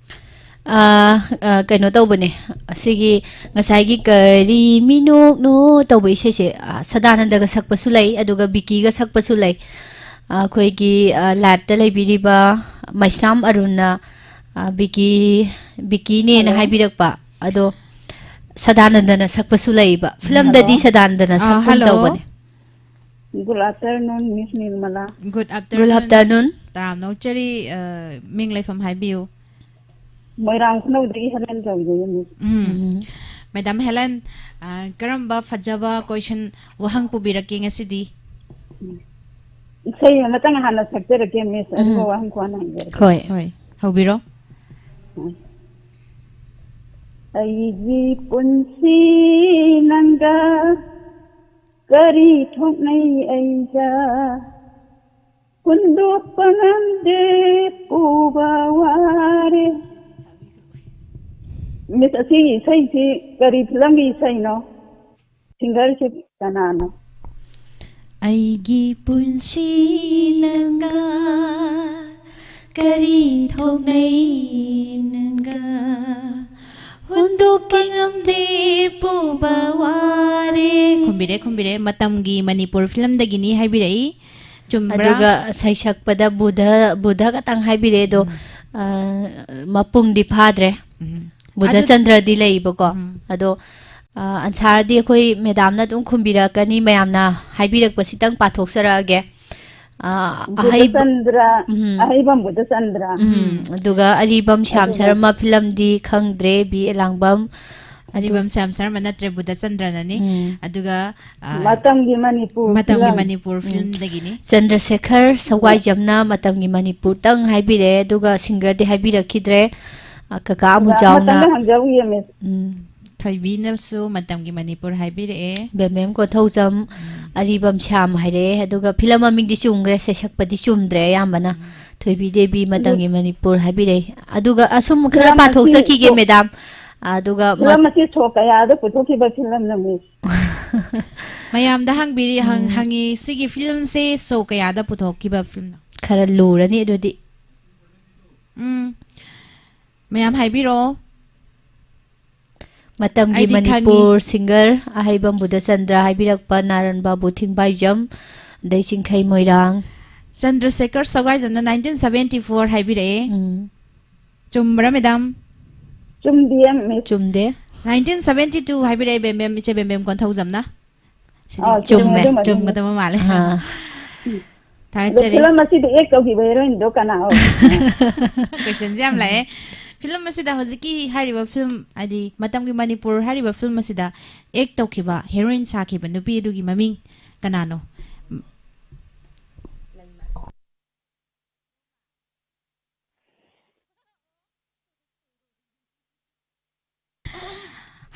ꯑ, ꯑ, ꯀꯩꯅꯣ ꯇꯧꯕꯅꯦ, ꯑꯁꯤꯒꯤ ꯉꯁꯥꯏꯒꯤ "ꯀꯔꯤ ꯃꯤꯅꯣꯛꯅꯣ" ꯇꯧꯕ ꯏꯁꯩꯁꯦ, ꯑ, ꯁꯗꯥꯅꯟꯗꯒ ꯁꯛꯄꯁꯨ ꯂꯩ, ꯑꯗꯨꯒ ꯕꯤꯀꯤꯒ ꯁꯛꯄꯁꯨ ꯂꯩ꯫ ꯑ, ꯑꯩꯈꯣꯏꯒꯤ, ꯑ, ꯂꯥꯏꯞꯇ ꯂꯩꯕꯤꯔꯤꯕ ꯃꯩꯁꯅꯥꯝ ꯑꯔꯨꯟꯅ, ꯑ, ꯕꯤꯀꯤ, ꯕꯤꯀꯤꯅꯦꯅ ꯍꯜꯂꯣ꯫ ꯍꯥꯏꯕꯤꯔꯛꯄ꯫ ꯑꯗꯣ ꯁꯗꯥꯅꯟꯗꯅ ꯁꯛꯄꯁꯨ ꯂꯩꯕ꯫ ꯐꯤꯂꯝꯗꯗꯤ ꯍꯜꯂꯣ꯫ ꯁꯗꯥꯅꯟꯗꯅ ꯑ, ꯁꯛꯄꯒꯨꯝ ꯍꯜꯂꯣ꯫ ꯇꯧꯕꯅꯦ꯫ Good afternoon, Miss Nirmala. Good Good afternoon. Afternoon. ꯇꯔꯥꯝ ꯅꯧꯖꯔꯤ, ꯑ, ꯃꯤꯡ ꯂꯩꯐꯝ ꯍꯥꯏꯕꯤꯌꯨ꯫ ꯃꯣꯏꯔꯥꯡ ꯈꯨꯅꯧꯗꯒꯤ ꯍꯦꯂꯦꯟ ꯀꯧꯖꯩ, Miss. ꯎꯝ꯫ ꯎꯝ꯫ ꯃꯦꯗꯥꯝ ꯍꯦꯂꯦꯟ, ꯑ, ꯀꯔꯝꯕ ꯐꯖꯕ question, ꯋꯥꯍꯪ ꯄꯨꯕꯤꯔꯛꯀꯦ ꯉꯁꯤꯗꯤ? ꯏꯁꯩ ꯑꯃꯇꯪ ꯍꯥꯟꯅ ꯁꯛꯆꯔꯛꯀꯦ, Miss, ꯑꯗꯨꯒ ꯎꯝ꯫ ꯋꯥꯍꯪ ꯀꯣꯟꯅ ꯍꯪꯖꯔꯛꯀꯦ꯫ ꯍꯣꯏ꯫ ꯍꯣꯏ, ꯍꯧꯕꯤꯔꯣ꯫ ꯎꯝ꯫ ꯑꯩꯒꯤ ꯄꯨꯟꯁꯤ ꯅꯪꯒ ꯀꯔꯤ ꯊꯣꯛꯅꯩ ꯑꯩꯒ ꯍꯨꯟꯗꯣꯛꯄ ꯉꯝꯗꯦ ꯄꯨꯕ ꯋꯥꯔꯦ꯫ ꯃꯤꯁ, ꯑꯁꯤꯒꯤ ꯏꯁꯩꯁꯤ ꯀꯔꯤ ꯐꯤꯂꯝꯒꯤ ꯏꯁꯩꯅꯣ? ꯁꯤꯡꯒꯔꯁꯤ ꯀꯅꯥꯅꯣ? ꯑꯩꯒꯤ ꯄꯨꯟꯁꯤ ꯅꯪꯒ ꯀꯔꯤ ꯊꯣꯛꯅꯩ ꯅꯪꯒ ꯍꯨꯟꯗꯣꯛꯄ ꯉꯝꯗꯦ ꯄꯨꯕ ꯋꯥꯔꯦ꯫ ꯈꯨꯝꯕꯤꯔꯦ, ꯈꯨꯝꯕꯤꯔꯦ꯫ ꯃꯇꯝꯒꯤ ꯃꯅꯤꯄꯨꯔ ꯐꯤꯂꯝꯗꯒꯤꯅꯤ ꯍꯥꯏꯕꯤꯔꯛꯏ꯫ ꯆꯨꯝꯕ꯭ꯔꯥ? ꯑꯗꯨꯒ ꯁꯩꯁꯛꯄꯗ ꯕꯨꯙ, ꯕꯨꯙ ꯈꯛꯇꯪ ꯍꯥꯏꯕꯤꯔꯛꯑꯦ ꯑꯗꯣ, ꯎꯝ꯫ ꯑ, ꯃꯄꯨꯡꯗꯤ ꯐꯥꯗ꯭ꯔꯦ꯫ ꯎꯝ꯫ ꯕꯨꯙ ꯑꯗꯨ ꯆꯟꯗ꯭ꯔꯗꯤ ꯂꯩꯕꯀꯣ꯫ ꯎꯝ꯫ ꯑꯗꯣ, ꯑ, ꯑꯟꯁꯥꯔꯗꯤ ꯑꯩꯈꯣꯏ ꯃꯦꯗꯥꯝꯅ ꯑꯗꯨꯝ ꯈꯨꯝꯕꯤꯔꯛꯀꯅꯤ, ꯃꯌꯥꯝꯅ ꯍꯥꯏꯕꯤꯔꯛꯄꯁꯤꯇꯪ ꯄꯥꯊꯣꯛꯆꯔꯛꯑꯒꯦ꯫ ꯑ, ꯑꯍꯩꯕ-, ꯕꯨꯙꯆꯟꯗ꯭ꯔ, ꯎꯝ꯫ ꯑꯍꯩꯕꯝ ꯕꯨꯙꯆꯟꯗ꯭ꯔ꯫ ꯎꯝ, ꯑꯗꯨꯒ ꯑꯔꯤꯕꯝ ꯁ꯭ꯌꯥꯝ ꯑꯗꯨꯒ ꯁꯔꯃ ꯐꯤꯂꯝꯗꯤ ꯈꯪꯗ꯭ꯔꯦ, ꯕꯤ ꯑꯦꯂꯥꯡꯕꯝ꯫ ꯑꯗꯨ ꯑꯔꯤꯕꯝ ꯁ꯭ꯌꯥꯝ ꯁꯔꯃ ꯅꯠꯇ꯭ꯔꯦ, ꯕꯨꯙꯆꯟꯗ꯭ꯔꯅꯅꯤ꯫ ꯎꯝ꯫ ꯑꯗꯨꯒ, ꯑ, ꯃꯇꯝꯒꯤ ꯃꯅꯤꯄꯨꯔ ꯃꯇꯝꯒꯤ ꯐꯤꯂꯝ꯫ ꯃꯅꯤꯄꯨꯔ ꯎꯝ꯫ ꯐꯤꯂꯝꯗꯒꯤꯅꯤ꯫ ꯆꯟꯗ꯭ꯔꯁꯦꯈꯔ ꯁꯋꯥꯏꯖꯝꯅ ꯃꯇꯝꯒꯤ ꯃꯅꯤꯄꯨꯔꯇꯪ ꯍꯥꯏꯕꯤꯔꯛꯑꯦ, ꯑꯗꯨꯒ ꯁꯤꯡꯒꯔꯗꯤ ꯍꯥꯏꯕꯤꯔꯛꯈꯤꯗ꯭ꯔꯦ꯫ ꯑ, ꯀꯀꯥ ꯑꯗꯨꯒ ꯑꯃꯨꯖꯥꯎꯅ꯫ ꯑꯃꯇꯪꯒ ꯍꯪꯖꯍꯧꯒꯦ, ꯃꯤꯁ꯫ ꯎꯝ꯫ ꯊꯣꯏꯕꯤꯅꯁꯨ ꯃꯇꯝꯒꯤ ꯃꯅꯤꯄꯨꯔ ꯍꯥꯏꯕꯤꯔꯛꯑꯦ꯫ ꯕꯦꯝꯕꯦꯝ ꯀꯣꯟꯊꯧꯖꯝ, ꯎꯝ꯫ ꯑꯔꯤꯕꯝ ꯁ꯭ꯌꯥꯝ ꯍꯥꯏꯔꯛꯑꯦ꯫ ꯑꯗꯨꯒ ꯐꯤꯂꯝ ꯃꯃꯤꯡꯗꯤ ꯆꯨꯝꯈ꯭ꯔꯦ, ꯁꯩꯁꯛꯄꯗꯤ ꯆꯨꯝꯗ꯭ꯔꯦ ꯑꯌꯥꯝꯕꯅ꯫ ꯎꯝ꯫ ꯊꯣꯏꯕꯤ ꯗꯦꯕꯤ ꯃꯇꯝꯒꯤ ꯑꯗꯨ ꯃꯅꯤꯄꯨꯔ ꯍꯥꯏꯕꯤꯔꯛꯑꯦ꯫ ꯑꯗꯨꯒ ꯑꯁꯨꯝ ꯈꯔ ꯐꯤꯂꯝ ꯑꯁꯤ ꯄꯥꯊꯣꯛꯆꯈꯤꯒꯦ, ꯁꯣ-, ꯃꯦꯗꯥꯝ꯫ ꯑꯗꯨꯒ ꯃ-, ꯐꯤꯂꯝ ꯑꯁꯤ ꯁꯣ ꯀꯌꯥꯗ ꯄꯨꯊꯣꯛꯈꯤꯕ ꯐꯤꯂꯝꯅꯣ, ꯃꯤꯁ? ꯃꯌꯥꯝꯗ ꯍꯪꯕꯤꯔꯤ, ꯍꯪ-, ꯎꯝ꯫ ꯍꯪꯉꯤ, ꯁꯤꯒꯤ ꯐꯤꯂꯝꯁꯦ ꯁꯣ ꯀꯌꯥꯗ ꯄꯨꯊꯣꯛꯈꯤꯕ ꯐꯤꯂꯝꯅꯣ? ꯈꯔ ꯂꯨꯔꯅꯤ ꯑꯗꯨꯗꯤ꯫ ꯎꯝ꯫ ꯃꯌꯥꯝ ꯍꯥꯏꯕꯤꯔꯛꯑꯣ꯫ ꯃꯇꯝꯒꯤ ꯑꯩꯗꯤ ꯈꯪꯉꯤ꯫ ꯃꯅꯤꯄꯨꯔ ꯁꯤꯡꯒꯔ ꯑꯍꯩꯕꯝ ꯕꯨꯙꯆꯟꯗ꯭ꯔ ꯍꯥꯏꯕꯤꯔꯛꯄ, ꯅꯥꯔꯟ ꯕꯥꯕꯨ ꯊꯤꯡꯕꯥꯏꯖꯝ, ꯑꯗꯩ ꯆꯤꯡꯈꯩ ꯃꯣꯏꯔꯥꯡ꯫ ꯆꯟꯗ꯭ꯔꯁꯦꯈꯔ ꯁꯒꯥꯏꯖꯝꯅ nineteen seventy four ꯍꯥꯏꯕꯤꯔꯛꯑꯦ꯫ ꯎꯝ꯫ ꯆꯨꯝꯕ꯭ꯔꯥ, ꯃꯦꯗꯥꯝ? ꯆꯨꯝꯗꯤꯌꯦ, ꯃꯤꯁ꯫ ꯆꯨꯝꯗꯦ꯫ Nineteen seventy two ꯍꯥꯏꯕꯤꯔꯛꯑꯦ, ꯕꯦꯝꯕꯦꯝ, ꯏꯆꯦ ꯕꯦꯝꯕꯦꯝ ꯀꯣꯟꯊꯧꯖꯝꯅ꯫ ꯁꯤꯗꯤ ꯑꯥ, ꯆꯨꯝꯃꯦ, ꯆꯨꯝꯃꯦ꯫ ꯑꯗꯨꯃꯛꯅꯤ꯫ ꯆꯨꯝꯒꯗꯕ ꯃꯥꯜꯂꯦ꯫ ꯑꯥ꯫ ꯎꯝ꯫ ꯑꯗꯣ ꯊꯥꯒꯠꯆꯔꯤ꯫ ꯐꯤꯂꯝ ꯑꯁꯤꯗ ꯑꯦꯛ ꯇꯧꯈꯤꯕ ꯍꯦꯔꯣꯏꯟꯗꯣ ꯀꯅꯥ ꯑꯣꯏ? Questionꯁꯦ ꯌꯥꯝ ꯂꯥꯛꯑꯦ꯫ ꯐꯤꯂꯝ ꯑꯁꯤꯗ ꯍꯧꯖꯤꯛꯀꯤ ꯍꯥꯏꯔꯤꯕ ꯐꯤꯂꯝ, ꯍꯥꯏꯗꯤ ꯃꯇꯝꯒꯤ ꯃꯅꯤꯄꯨꯔ ꯍꯥꯏꯔꯤꯕ ꯐꯤꯂꯝ ꯑꯁꯤꯗ ꯑꯦꯛ ꯇꯧꯈꯤꯕ, ꯍꯦꯔꯣꯏꯟ ꯁꯥꯈꯤꯕ ꯅꯨꯄꯤ ꯑꯗꯨꯒꯤ ꯃꯃꯤꯡ ꯀꯅꯥꯅꯣ?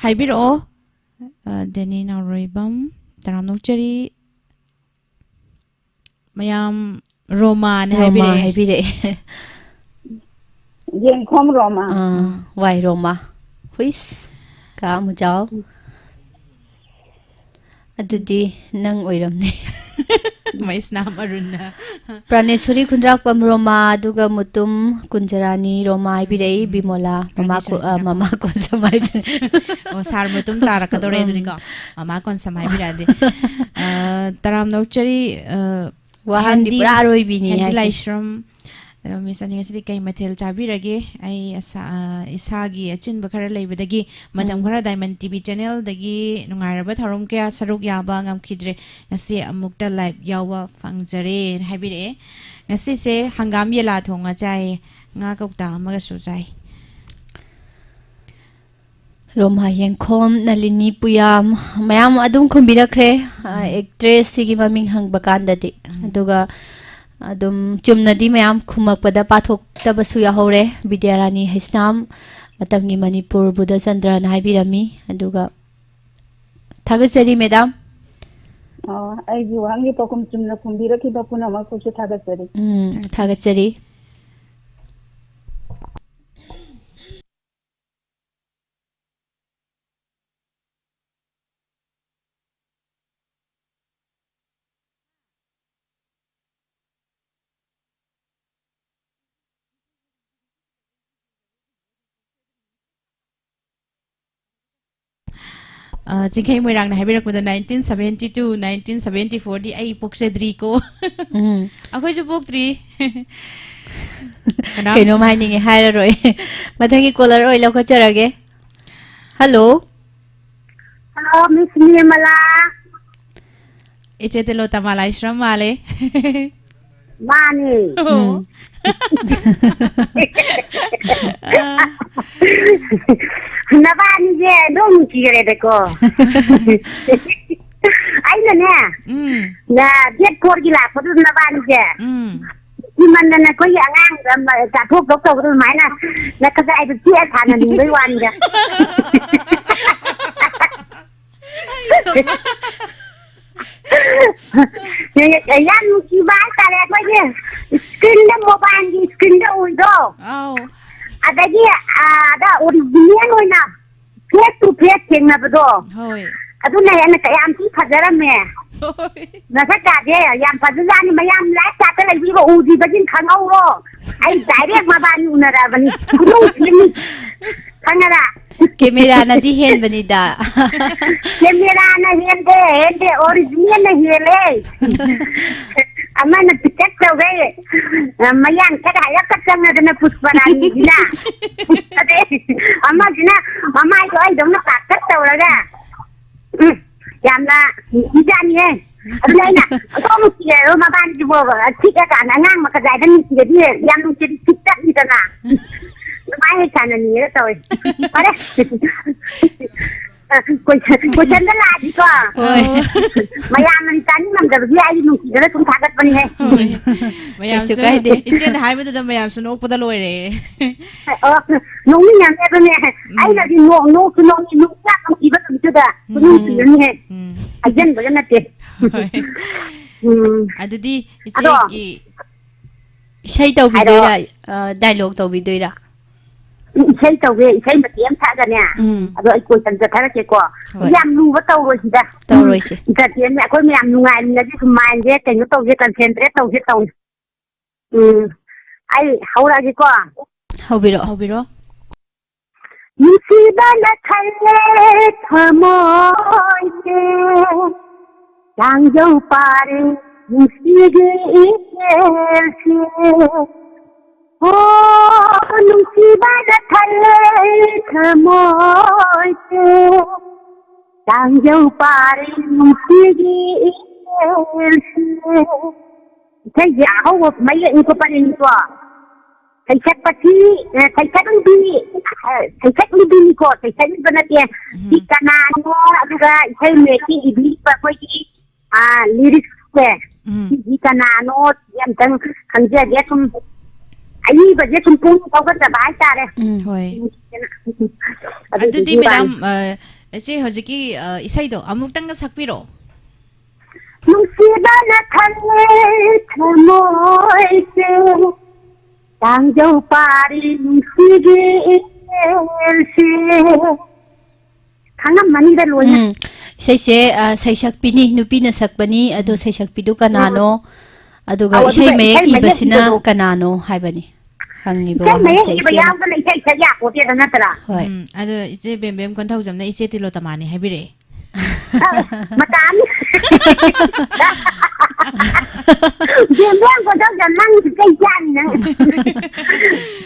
ꯍꯥꯏꯕꯤꯔꯛꯑꯣ꯫ ꯑ, ꯗꯦꯅꯤ ꯅꯥꯎꯔꯣꯏꯕꯝ, ꯇꯔꯥꯝꯅ ꯑꯣꯛꯆꯔꯤ꯫ ꯃꯌꯥꯝ ꯔꯣꯃꯥꯅ ꯔꯣꯃꯥ ꯍꯥꯏꯕꯤꯔꯛꯑꯦ꯫ ꯍꯥꯏꯕꯤꯔꯛꯑꯦ꯫ ꯌꯦꯡꯈꯣꯝ ꯔꯣꯃꯥ꯫ ꯑꯥ, ꯋꯥꯏ ꯔꯣꯃꯥ꯫ ꯍꯨꯏꯁ꯫ ꯀꯥ ꯃꯨꯖꯥꯎ꯫ ꯑꯗꯨꯗꯤ ꯅꯪ ꯑꯣꯏꯔꯝꯅꯤ꯫ ꯃꯩꯁꯅꯥꯝ ꯑꯔꯨꯟꯅ꯫ ꯄ꯭ꯔꯥꯅꯦꯁꯣꯔꯤ ꯈꯨꯟꯗ꯭ꯔꯥꯛꯄꯝ ꯔꯣꯃꯥ, ꯑꯗꯨꯒ ꯃꯨꯇꯨꯝ ꯀꯨꯟꯖꯔꯥꯅꯤ ꯔꯣꯃꯥ ꯍꯥꯏꯕꯤꯔꯛꯏ, ꯎꯝ꯫ ꯕꯤꯃꯣꯂꯥ, ꯃꯃꯥ ꯄ꯭ꯔꯥꯅꯦꯁꯣꯔꯤ ꯀꯣ-, ꯑ, ꯈꯨꯟꯗ꯭ꯔꯥꯛꯄꯝ꯫ ꯃꯃꯥ ꯀꯣꯟꯁꯝ ꯍꯥꯏꯁꯦ꯫ ꯑꯣ, ꯁꯥꯔ ꯃꯨꯇꯨꯝ ꯇꯥꯔꯛꯀꯗꯧꯔꯦ ꯎꯝ꯫ ꯑꯗꯨꯗꯤꯀꯣ꯫ ꯃꯃꯥ ꯀꯣꯟꯁꯝ ꯍꯥꯏꯕꯤꯔꯛꯑꯗꯤ꯫ ꯑ, ꯇꯔꯥꯝꯅ ꯑꯣꯛꯆꯔꯤ, ꯑ, ꯋꯥꯍꯟꯗꯤ ꯍꯦꯟꯗꯤ, ꯄꯨꯔꯥ ꯑꯔꯣꯏꯕꯤꯅꯤ ꯍꯦꯟꯗꯤ ꯍꯥꯏꯁꯦ꯫ ꯂꯥꯏꯁ꯭ꯔꯝ, ꯑꯗꯣ ꯃꯤꯁ ꯑꯅꯤ ꯉꯁꯤꯗꯤ ꯀꯩ ꯃꯊꯦꯜ ꯆꯥꯕꯤꯔꯒꯦ? ꯑꯩ ꯑꯁꯥ-, ꯑ, ꯏꯁꯥꯒꯤ ꯑꯆꯤꯟꯕ ꯈꯔ ꯂꯩꯕꯗꯒꯤ ꯃꯇꯝ ꯎꯝ꯫ ꯈꯔ Diamond T V channelꯗꯒꯤ ꯅꯨꯡꯉꯥꯏꯔꯕ ꯊꯧꯔꯝ ꯀꯌꯥ ꯁꯔꯨꯛ ꯌꯥꯕ ꯉꯝꯈꯤꯗ꯭ꯔꯦ꯫ ꯉꯁꯤ ꯑꯃꯨꯛꯇ live ꯌꯥꯎꯕ ꯐꯪꯖꯔꯦꯅ ꯍꯥꯏꯕꯤꯔꯛꯑꯦ꯫ ꯉꯁꯤꯁꯦ ꯍꯪꯒꯥꯝ ꯌꯦꯂꯥ ꯊꯣꯡꯉ ꯆꯥꯏꯌꯦ꯫ ꯉꯥ ꯀꯧꯇꯥ ꯑꯃꯒꯁꯨ ꯆꯥꯏ꯫ ꯔꯣꯃꯥ ꯌꯦꯡꯈꯣꯝ, ꯅꯂꯤꯅꯤ ꯄꯨꯌꯥꯝ, ꯃꯌꯥꯝ ꯑꯗꯨꯝ ꯈꯨꯝꯕꯤꯔꯛꯈ꯭ꯔꯦ, ꯑ, ꯎꯝ꯫ Actressꯁꯤꯒꯤ ꯃꯃꯤꯡ ꯍꯪꯕ ꯀꯥꯟꯗꯗꯤ꯫ ꯎꯝ꯫ ꯑꯗꯨꯒ ꯑꯗꯨꯝ ꯆꯨꯝꯅꯗꯤ ꯃꯌꯥꯝ ꯈꯨꯝꯃꯛꯄꯗ ꯄꯥꯊꯣꯛꯇꯕꯁꯨ ꯌꯥꯎꯍꯧꯔꯦ꯫ ꯕꯤꯗ꯭ꯌꯥꯔꯥꯅꯤ ꯍꯩꯁꯅꯥꯝ, ꯃꯇꯝꯒꯤ ꯃꯅꯤꯄꯨꯔ, ꯕꯨꯙꯆꯟꯗ꯭ꯔꯅ ꯍꯥꯏꯕꯤꯔꯝꯃꯤ꯫ ꯑꯗꯨꯒ ꯊꯥꯒꯠꯆꯔꯤ, ꯃꯦꯗꯥꯝ꯫ ꯑꯣ, ꯑꯩꯒꯤ ꯋꯥꯍꯪꯒꯤ ꯄꯥꯎꯈꯨꯝ ꯆꯨꯝꯅ ꯈꯨꯝꯕꯤꯔꯛꯈꯤꯕ ꯄꯨꯝꯅꯃꯛꯄꯨꯁꯨ ꯊꯥꯒꯠꯆꯔꯤ꯫ ꯎꯝ, ꯊꯥꯒꯠꯆꯔꯤ꯫ ꯑ, ꯆꯤꯡꯈꯩ ꯃꯣꯏꯔꯥꯡꯅ ꯍꯥꯏꯕꯤꯔꯛꯄꯗ, nineteen seventy two, nineteen seventy fourꯗꯤ ꯑꯩ ꯄꯣꯛꯆꯗ꯭ꯔꯤꯀꯣ꯫ ꯎꯝ꯫ ꯑꯩꯈꯣꯏꯁꯨ ꯄꯣꯛꯇ꯭ꯔꯤ꯫ ꯀꯅꯥꯝ ꯀꯩꯅꯣꯝ ꯍꯥꯏꯅꯤꯡꯉꯦ, ꯍꯥꯏꯔꯔꯣꯏ꯫ ꯃꯊꯪꯒꯤ caller ꯑꯣꯏ ꯂꯧꯈꯠꯆꯔꯒꯦ꯫ Hello꯫ Hello, Miss Nirmala. ꯏꯆꯦ ꯇꯦꯂꯣꯇꯃꯥ ꯂꯥꯏꯁ꯭ꯔꯝ ꯃꯥꯜꯂꯦ꯫ ꯃꯥꯅꯤ꯫ ꯑꯣ꯫ ꯎꯝ꯫ ꯑ꯫ ꯅꯕꯥꯅꯤꯁꯦ ꯑꯗꯨꯝ ꯅꯨꯡꯁꯤꯈ꯭ꯔꯦꯗꯀꯣ꯫ ꯑꯩꯅꯅꯦ, ꯎꯝ꯫ ꯅ-, date fourꯒꯤ ꯂꯥꯛꯄꯗꯨꯗ ꯅꯕꯥꯅꯤꯁꯦ꯫ ꯎꯝ꯫ ꯅꯨꯡꯁꯤꯃꯟꯗꯅ ꯑꯩꯈꯣꯏꯒꯤ ꯑꯉꯥꯡꯗ ꯃ-, ꯆꯥꯊꯣꯛ ꯊꯣꯛ ꯇꯧꯕꯗꯣ ꯑꯗꯨꯃꯥꯏꯅ ꯅꯈꯖꯥꯏꯗꯣ ꯆꯤꯛꯑ ꯁꯥꯟꯅꯅꯤꯡꯕꯩ ꯋꯥꯅꯤꯗ꯫ ꯌꯥꯝ ꯅꯨꯡꯁꯤꯕ ꯍꯥꯏꯇꯥꯔꯦ, ꯑꯩꯈꯣꯏꯒꯤ ꯁ꯭ꯀ꯭ꯔꯤꯟꯗ, ꯃꯣꯕꯥꯏꯜꯒꯤ ꯁ꯭ꯀ꯭ꯔꯤꯟꯗ ꯎꯏꯗꯣ꯫ ꯑꯥꯎ꯫ ꯑꯗꯒꯤ ꯑꯥꯗ ꯑꯣꯔꯤꯖꯤꯅꯦꯜ ꯑꯣꯏꯅ ꯐꯦꯁ ꯇꯨ ꯐꯦꯁ ꯊꯦꯡꯅꯕꯗꯣ꯫ ꯍꯣꯏ꯫ ꯑꯗꯨꯅ ꯍꯦꯟꯅ ꯀꯌꯥꯝ ꯊꯤ ꯐꯖꯔꯝꯃꯦ꯫ ꯍꯣꯏ꯫ ꯃꯁꯛꯀꯥꯁꯦ ꯌꯥꯝ ꯐꯖꯖꯥꯠꯅꯤ, ꯃꯌꯥꯝ ꯂꯥꯏꯐ ꯆꯥꯠꯇ ꯂꯩꯕꯤꯕ ꯎꯗ꯭ꯔꯤꯕꯒꯤꯅ ꯈꯪꯍꯧꯔꯣ꯫ ꯑꯩ ꯗꯥꯏꯔꯦꯛ ꯃꯕꯥꯅꯤ ꯎꯅꯔꯕꯅꯤ꯫ ꯈꯨꯅꯨꯡ ꯊꯤꯅꯤ꯫ ꯈꯪꯉꯔꯥ? ꯀꯦꯃꯦꯔꯥꯅꯗꯤ ꯍꯦꯟꯕꯅꯤꯗ꯫ ꯀꯦꯃꯦꯔꯥꯅ ꯍꯦꯟꯗꯦ, ꯍꯦꯟꯗꯦ, ꯑꯣꯔꯤꯖꯤꯅꯦꯜꯅ ꯍꯦꯜꯂꯦ꯫ ꯑꯃꯅ ꯄꯤꯛꯇꯛ ꯇꯧꯒꯩ, ꯃꯌꯥꯡ ꯈꯔ ꯍꯥꯏꯔꯞ ꯆꯪꯉꯗꯅ ꯄꯨꯁꯄꯔꯥꯅꯤꯁꯤꯅ꯫ ꯑꯗꯩ ꯑꯃꯁꯤꯅ ꯃꯃꯥꯏꯗꯣ ꯑꯩꯗꯧꯅ ꯄꯥꯛꯇꯛ ꯇꯧꯔꯒ꯫ ꯎꯝ, ꯌꯥꯝꯅ ꯅꯨꯡꯁꯤꯖꯥꯠꯅꯤꯍꯦ꯫ ꯑꯗꯨꯅ ꯑꯩꯅ ꯑꯣꯟꯊꯣꯛ ꯅꯨꯡꯁꯤꯌꯦ ꯃꯕꯥꯅꯤꯁꯤꯕꯣ꯫ ꯊꯤꯛꯑꯀꯥꯟꯗ ꯑꯉꯥꯡ ꯃꯈꯖꯥꯏꯗ ꯅꯨꯡꯁꯤꯔꯗꯤ ꯌꯥꯝ ꯅꯨꯡꯁꯤꯔꯗꯤ ꯊꯤꯛ ꯇꯠꯂꯤꯗꯅ꯫ ꯑꯗꯨꯃꯥꯏꯅ ꯍꯦꯛ ꯁꯥꯟꯅꯅꯤꯡꯉꯦꯅ ꯇꯧꯋꯦ꯫ ꯐꯔꯦ꯫ ꯑ, ꯀꯣꯏꯁꯟ, ꯀꯣꯏꯁꯟꯗ ꯂꯥꯛꯑꯗꯤꯀꯣ꯫ ꯍꯣꯏ꯫ ꯃꯌꯥꯝꯅ ꯇꯥꯅꯤꯡꯉꯝꯗꯕꯒꯤ ꯑꯩ ꯅꯨꯡꯁꯤꯗꯅ ꯁꯨꯝ ꯊꯥꯒꯠꯄꯅꯤꯍꯦ꯫ ꯍꯣꯏ꯫ ꯃꯌꯥꯝꯁꯨ, ꯀꯩꯁꯨ ꯀꯥꯏꯗꯦ꯫ ꯏꯆꯦꯅ ꯍꯥꯏꯕꯗꯨꯗ ꯃꯌꯥꯝꯁꯨ ꯅꯣꯛꯄꯗ ꯂꯣꯏꯔꯦ꯫ ꯑꯣ, ꯅꯣꯛꯅꯤꯡꯉꯝꯅꯦ ꯑꯗꯨꯅꯦ꯫ ꯎꯝ꯫ ꯑꯩꯅꯗꯤ ꯅꯣꯛ-, ꯅꯣꯛꯁꯨ ꯅꯣꯛꯅꯤꯡ-, ꯅꯣꯛ ꯌꯥꯝ ꯅꯨꯡꯁꯤꯕ ꯅꯨꯃꯤꯠꯇꯨꯗ꯫ ꯎꯝ꯫ ꯅꯨꯡꯁꯤꯕꯅꯤꯍꯦ꯫ ꯎꯝ꯫ ꯍꯥꯏꯖꯟꯕꯒ ꯅꯠꯇꯦ꯫ ꯍꯣꯏ꯫ ꯎꯝ꯫ ꯑꯗꯨꯗꯤ ꯑꯗꯣ ꯏꯆꯦꯒꯤ ꯏꯁꯩ ꯇꯧꯕꯤꯗꯣꯏꯔꯥ? ꯍꯥꯏꯔꯛꯑꯣ꯫ ꯑ, ꯗꯥꯏꯂꯣꯒ ꯇꯧꯕꯤꯗꯣꯏꯔꯥ? ꯏꯁꯩ ꯇꯧꯒꯦ, ꯏꯁꯩ ꯃꯇꯦꯛ ꯑꯃ ꯁꯛꯑꯒꯅꯦ꯫ ꯎꯝ꯫ ꯑꯗꯣ ꯑꯩ ꯀꯣꯏꯁꯟ ꯆꯠꯊꯔꯛꯀꯦꯀꯣ꯫ ꯍꯣꯏ꯫ ꯌꯥꯝ ꯂꯨꯕ ꯇꯧꯔꯣꯏꯁꯤꯗ꯫ ꯇꯧꯔꯣꯏꯁꯦ꯫ ꯎꯝ, entertainment ꯑꯩꯈꯣꯏ ꯃꯌꯥꯝ ꯅꯨꯡꯉꯥꯏꯃꯤꯟꯅꯁꯤ, ꯁꯨꯝ mind ꯁꯦ ꯀꯩꯅꯣ ꯇꯧꯁꯦ, concentrate ꯇꯧꯁꯦ ꯇꯧꯅꯤ꯫ ꯎꯝ, ꯑꯩ ꯍꯧꯔꯛꯑꯒꯦꯀꯣ꯫ ꯍꯧꯕꯤꯔꯛꯑꯣ꯫ ꯍꯧꯕꯤꯔꯛꯑꯣ꯫ ꯅꯨꯡꯁꯤꯕꯅ ꯊꯜꯂꯦ ꯊꯃꯣꯏꯁꯦ, ꯇꯥꯡꯖꯧ ꯄꯥꯔꯦ ꯅꯨꯡꯁꯤꯒꯤ ꯏꯊꯦꯜꯁꯦ꯫ ꯑꯣ, ꯅꯨꯡꯁꯤꯕꯅ ꯊꯜꯂꯦ ꯊꯃꯣꯏꯁꯦ, ꯇꯥꯡꯖꯧ ꯄꯥꯔꯦ ꯅꯨꯡꯁꯤꯒꯤ ꯏꯊꯦꯜꯁꯦ꯫ ꯏꯁꯩꯁꯦ ꯑꯍꯧꯕ ꯃꯌꯦꯛꯅꯤꯀꯣ, ꯄꯔꯦꯡꯅꯤꯀꯣ꯫ ꯁꯩꯁꯛꯄꯁꯤ, ꯑ, ꯁꯩꯁꯛꯂꯤꯕꯤ, ꯑ, ꯁꯩꯁꯛꯂꯤꯕꯤꯅꯤꯀꯣ, ꯁꯩꯁꯛꯂꯤꯕ ꯅꯠꯇꯦ꯫ ꯎꯝ꯫ ꯁꯤ ꯀꯅꯥꯅꯣ? ꯑꯗꯨꯒ ꯏꯁꯩ ꯃꯌꯦꯛꯀꯤ ꯏꯕꯤꯔꯤꯕ ꯑꯩꯈꯣꯏꯒꯤ, ꯑ, lyrics ꯁꯦ, ꯎꯝ꯫ ꯁꯤꯗꯤ ꯀꯅꯥꯅꯣ? ꯁꯤꯗꯤ ꯑꯝꯇꯪ ꯈꯪꯖꯒꯦ꯫ ꯁꯨꯝ ꯑꯏꯕꯁꯦ ꯁꯨꯝ ꯄꯨꯛꯅꯤꯡ ꯊꯧꯒꯠꯆꯕ ꯍꯥꯏꯇꯥꯔꯦ꯫ ꯎꯝ꯫ ꯍꯣꯏ꯫ ꯑꯗꯨꯗꯨꯒꯤ ꯑꯗꯨꯗꯤ ꯃꯦꯗꯥꯝ, ꯋꯥꯅꯤ꯫ ꯑ, ꯏꯆꯦ, ꯍꯧꯖꯤꯛꯀꯤ, ꯑ, ꯏꯁꯩꯗꯣ ꯑꯃꯨꯛꯇꯪꯒ ꯁꯛꯄꯤꯔꯛꯑꯣ꯫ ꯅꯨꯡꯁꯤꯕꯅ ꯊꯜꯂꯦ ꯊꯃꯣꯏꯁꯦ, ꯇꯥꯡꯖꯧ ꯄꯥꯔꯤ ꯅꯨꯡꯁꯤꯒꯤ ꯏꯊꯤꯜꯁꯦ꯫ ꯈꯪꯉꯝꯃꯅꯤꯗ ꯂꯣꯏꯅ꯫ ꯎꯝ, ꯏꯁꯩꯁꯦ, ꯑ, ꯁꯩꯁꯛꯄꯤꯅꯤ, ꯅꯨꯄꯤꯅ ꯁꯛꯄꯅꯤ, ꯑꯗꯣ ꯎꯝ꯫ ꯁꯩꯁꯛꯄꯤꯗꯨ ꯎꯝ꯫ ꯀꯅꯥꯅꯣ? ꯑꯗꯨꯒ ꯑꯧ, ꯏꯁꯩ ꯑꯗꯨꯒ ꯃꯌꯦꯛ ꯏꯁꯩ ꯃꯌꯦꯛ ꯏꯕꯁꯤꯅ ꯏꯕꯗꯣ꯫ ꯀꯅꯥꯅꯣ ꯍꯥꯏꯕꯅꯤ ꯍꯪꯉꯤꯕ ꯏꯁꯩ ꯃꯌꯦꯛ ꯏꯕ ꯋꯥꯍꯪꯁꯦ ꯏꯆꯦꯅ꯫ ꯌꯥꯎꯗꯅ ꯏꯁꯩ ꯁꯛ ꯌꯥꯄꯣꯠꯇꯦꯗ, ꯅꯠꯇ꯭ꯔꯥ? ꯍꯣꯏ꯫ ꯎꯝ, ꯑꯗꯣ ꯏꯆꯦ ꯕꯦꯝꯕꯦꯝ ꯀꯣꯟꯊꯧꯖꯝꯅ ꯏꯆꯦ ꯇꯤꯂꯣꯇꯃꯥꯅꯤ ꯍꯥꯏꯕꯤꯔꯛꯑꯦ꯫ ꯑ, ꯃꯇꯥꯅꯤ꯫ ꯕꯦꯝꯕꯦꯝ ꯀꯣꯟꯊꯧꯖꯝ, ꯅꯪ ꯀꯩ ꯆꯥꯅꯤ ꯅꯪ?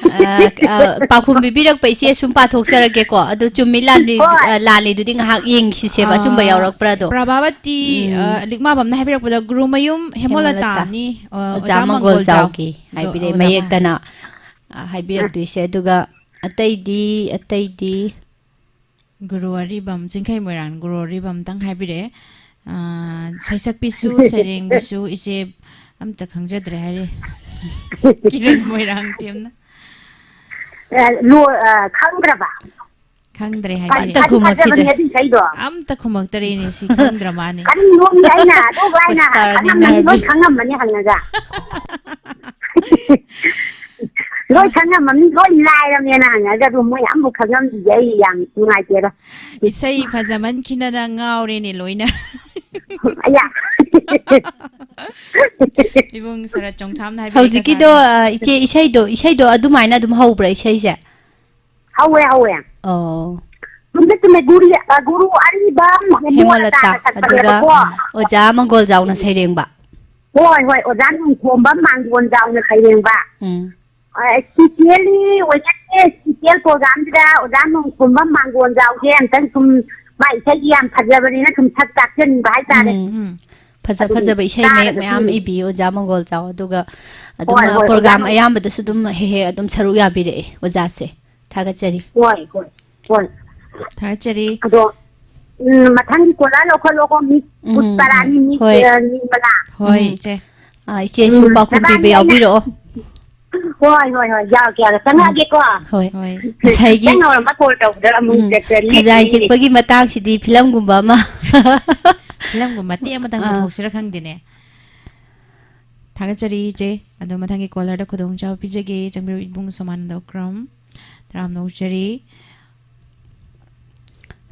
ꯑ, ꯑ, ꯄꯥꯎꯈꯨꯝ ꯄꯤꯕꯤꯔꯛꯄ ꯏꯆꯦ ꯁꯨꯝ ꯄꯥꯊꯣꯛꯆꯔꯛꯀꯦꯀꯣ꯫ ꯑꯗꯨ ꯆꯨꯝꯃꯤ ꯂꯥꯟꯕꯤ-, ꯍꯣꯏ꯫ ꯑ, ꯂꯥꯜꯂꯤꯗꯨꯗꯤ ꯉꯥꯏꯍꯥꯛ ꯌꯦꯡꯈꯤꯁꯦꯕ, ꯑꯆꯨꯝꯕ ꯑ, ꯌꯥꯎꯔꯛꯄ꯭ꯔꯥꯗꯣ꯫ ꯄ꯭ꯔꯚꯥꯕꯇꯤ, ꯎꯝ꯫ ꯑ, ꯂꯤꯛꯃꯥꯕꯝꯅ ꯍꯥꯏꯕꯤꯔꯛꯄꯗ ꯒꯨꯔꯨꯃꯌꯨꯝ ꯍꯦꯃꯣꯂꯇꯥ꯫ ꯍꯦꯃꯣꯂꯇꯥꯅꯤ, ꯑ, ꯑꯣꯖꯥ ꯑꯣꯖꯥ ꯃꯪꯒꯣꯜ ꯃꯪꯒꯣꯜꯖꯥꯎ꯫ ꯖꯥꯎꯒꯤ ꯑꯗꯣ, ꯍꯥꯏꯕꯤꯔꯛꯑꯦ, ꯑꯣꯖꯥ ꯃꯌꯦꯛꯇꯅ, ꯑ, ꯍꯥꯏꯕꯤꯔꯛꯇꯣꯏꯁꯦ꯫ ꯑꯗꯨꯒ ꯑꯇꯩꯗꯤ, ꯑꯇꯩꯗꯤ? ꯒꯨꯔꯨ ꯑꯔꯤꯕꯝ, ꯆꯤꯡꯈꯩ ꯃꯣꯏꯔꯥꯡ ꯒꯨꯔꯨ ꯑꯔꯤꯕꯝꯇꯪ ꯍꯥꯏꯕꯤꯔꯛꯑꯦ꯫ ꯑ, ꯁꯩꯁꯛꯄꯤꯁꯨ, ꯁꯩꯔꯦꯡꯕꯤꯁꯨ ꯏꯆꯦ ꯑꯝꯇ ꯈꯪꯖꯗ꯭ꯔꯦ ꯍꯥꯏꯔꯤ꯫ ꯀꯤꯔꯟ ꯃꯣꯏꯔꯥꯡꯊꯦꯝꯅ꯫ ꯑ, ꯂꯣ-, ꯑ, ꯈꯪꯗ꯭ꯔꯕ? ꯈꯪꯗ꯭ꯔꯦ ꯐꯗꯤ ꯍꯥꯏꯕꯤꯔꯦ꯫ ꯑꯝꯇ ꯐꯗꯤ ꯐꯖꯕꯅꯦ ꯈꯨꯝꯃꯛꯈꯤꯗ꯭ꯔꯦ꯫ ꯑꯗꯨ ꯏꯁꯩꯗꯣ꯫ ꯑꯝꯇ ꯈꯨꯝꯃꯛꯇꯔꯦꯅꯦ, ꯁꯤ ꯈꯪꯗ꯭ꯔ ꯃꯥꯅꯦ꯫ ꯀꯔꯤ ꯅꯣꯝꯒꯦ ꯑꯩꯅ ꯑꯗꯨꯒ ꯑꯩꯅ ꯈꯪꯉꯝꯃꯅꯤ, ꯂꯣꯏ ꯈꯪꯉꯝꯃꯅꯤ ꯍꯪꯉꯒ꯫ ꯂꯣꯏ ꯈꯪꯉꯝꯃꯅꯤ, ꯂꯣꯏ ꯂꯥꯏꯔꯝꯅꯦꯅ ꯍꯪꯉꯒ ꯑꯗꯨ ꯃꯣꯏ ꯑꯝꯕꯨꯛ ꯈꯪꯉꯝꯗꯤꯌꯦ, ꯑꯩ ꯌꯥꯝ ꯅꯨꯡꯉꯥꯏꯇꯦꯗ꯫ ꯏꯁꯩ ꯐꯖꯃꯟꯈꯤꯗꯅ ꯉꯥꯎꯔꯦꯅꯦ ꯂꯣꯏꯅ꯫ ꯑꯌꯥ꯫ ꯏꯕꯨꯡ ꯁꯔꯠ ꯆꯣꯡꯊꯥꯝꯅ ꯍꯥꯏꯕꯤꯔꯦ ꯍꯧꯖꯤꯛꯀꯤꯗꯣ, ꯀꯁꯥꯔꯗ꯫ ꯑ, ꯏꯆꯦ, ꯏꯁꯩꯗꯣ, ꯏꯁꯩꯗꯣ ꯑꯗꯨꯃꯥꯏꯅ ꯑꯗꯨꯝ ꯍꯧꯕ꯭ꯔꯥ ꯏꯁꯩꯁꯦ? ꯍꯧꯋꯦ, ꯍꯧꯋꯦ꯫ ꯑꯣ꯫ ꯆꯨꯝꯃꯦ, ꯆꯨꯝꯃꯦ꯫ ꯒꯨꯔꯤ-, ꯑ, ꯒꯨꯔꯨ ꯑꯔꯤꯕꯝ ꯍꯦꯃꯣꯂꯇꯥꯅ ꯍꯦꯃꯣꯂꯇꯥ, ꯑꯗꯨꯒ ꯁꯛꯄꯅꯦꯕꯀꯣ꯫ ꯑꯣꯖꯥ ꯃꯪꯒꯣꯜꯖꯥꯎꯅ ꯎꯝ꯫ ꯁꯩꯔꯦꯡꯕ꯫ ꯍꯣꯏ, ꯍꯣꯏ, ꯑꯣꯖꯥ ꯅꯣꯡꯈꯣꯝꯕꯝ ꯃꯥꯡꯒꯣꯜꯖꯥꯎꯅ ꯁꯩꯔꯦꯡꯕ꯫ ꯎꯝ꯫ ꯑ, specially ꯑꯣꯏꯅ special programꯁꯤꯗ ꯑꯣꯖꯥ ꯅꯣꯡꯈꯣꯝꯕꯝ ꯃꯥꯡꯒꯣꯜꯖꯥꯎꯁꯦ ꯑꯝꯇꯪ ꯁꯨꯝ ꯃꯥ ꯏꯁꯩꯒꯤ ꯌꯥꯝ ꯐꯖꯕꯅꯤꯅ ꯁꯨꯝ ꯁꯛ ꯇꯥꯛꯆꯅꯤꯡꯕ ꯍꯥꯏꯇꯥꯔꯦ꯫ ꯎꯝ꯫ ꯎꯝ꯫ ꯐꯖ ꯑꯗꯨꯝ ꯐꯖꯕ ꯏꯁꯩ ꯃꯌꯦꯛ ꯇꯥꯔꯒꯁꯨ ꯃꯌꯥꯝ ꯏꯕꯤ ꯑꯣꯖꯥ ꯃꯪꯒꯣꯜꯖꯥꯎ꯫ ꯑꯗꯨꯒ ꯑꯗꯨꯝ ꯍꯣꯏ, ꯍꯣꯏ, ꯑꯣꯖꯥ program ꯃꯪ- ꯑꯌꯥꯝꯕꯗꯁꯨ ꯑꯗꯨꯝ ꯍꯦꯛ ꯍꯦꯛ ꯑꯗꯨꯝ ꯁꯔꯨꯛ ꯌꯥꯕꯤꯔꯛꯑꯦ ꯑꯣꯖꯥꯁꯦ꯫ ꯊꯥꯒꯠꯆꯔꯤ꯫ ꯍꯣꯏ, ꯍꯣꯏ, ꯍꯣꯏ꯫ ꯊꯥꯒꯠꯆꯔꯤ꯫ ꯑꯗꯣ, ꯎꯝ, ꯃꯊꯪꯒꯤ caller ꯂꯧꯈꯠꯂꯣꯀꯣ, Miss ꯎꯝ, ꯄꯨꯁꯄꯔꯥꯅꯤ, Miss, ꯍꯣꯏ꯫ ꯑ, ꯅꯤꯔꯃꯂꯥ꯫ ꯍꯣꯏ, ꯎꯝ꯫ ꯏꯆꯦ꯫ ꯑ, ꯏꯆꯦꯁꯨ ꯎꯝ, ꯄꯥꯎꯈꯨꯝ ꯄꯤꯕ ꯅꯕꯥꯅꯤ ꯑꯩꯅ ꯌꯥꯎꯕꯤꯔꯛꯑꯣ꯫ ꯍꯣꯏ, ꯍꯣꯏ, ꯍꯣꯏ, ꯌꯥꯎꯔꯛꯀꯦ, ꯌꯥꯎꯔꯛꯀꯦ꯫ ꯆꯪꯉꯛꯑꯒꯦꯀꯣ꯫ ꯍꯣꯏ꯫ ꯍꯣꯏ꯫ ꯉꯁꯥꯏꯒꯤ ꯅꯪ ꯍꯧꯔꯝꯕ ꯀꯣꯜ ꯇꯧꯕꯗ ꯑꯃꯨꯛ ꯎꯝ, ꯆꯠ-, ꯆꯠ-, ꯈꯖꯥꯏ ꯂꯦꯞꯄꯤꯅꯦ꯫ ꯁꯤꯛꯄꯒꯤ ꯃꯇꯥꯡꯁꯤꯗꯤ ꯐꯤꯂꯝꯒꯨꯝꯕ ꯑꯃ꯫ ꯐꯤꯂꯝꯒꯨꯝꯕ ꯃꯇꯦꯛ ꯑꯃꯇꯪ ꯑꯥ꯫ ꯄꯨꯊꯣꯛꯁꯤꯔꯥ ꯈꯪꯗꯦꯅꯦ꯫ ꯊꯥꯒꯠꯆꯔꯤ ꯏꯆꯦ꯫ ꯑꯗꯣ ꯃꯊꯪꯒꯤ ꯀꯣꯂꯔꯗ ꯈꯨꯗꯣꯡꯆꯥꯕ ꯄꯤꯖꯒꯦ꯫ ꯆꯪꯕꯤꯔꯛꯎ ꯏꯕꯨꯡ ꯁꯣꯃꯥꯅꯟꯗ ꯎꯀ꯭ꯔꯝ꯫ ꯇꯔꯥꯝꯅ ꯑꯣꯛꯆꯔꯤ꯫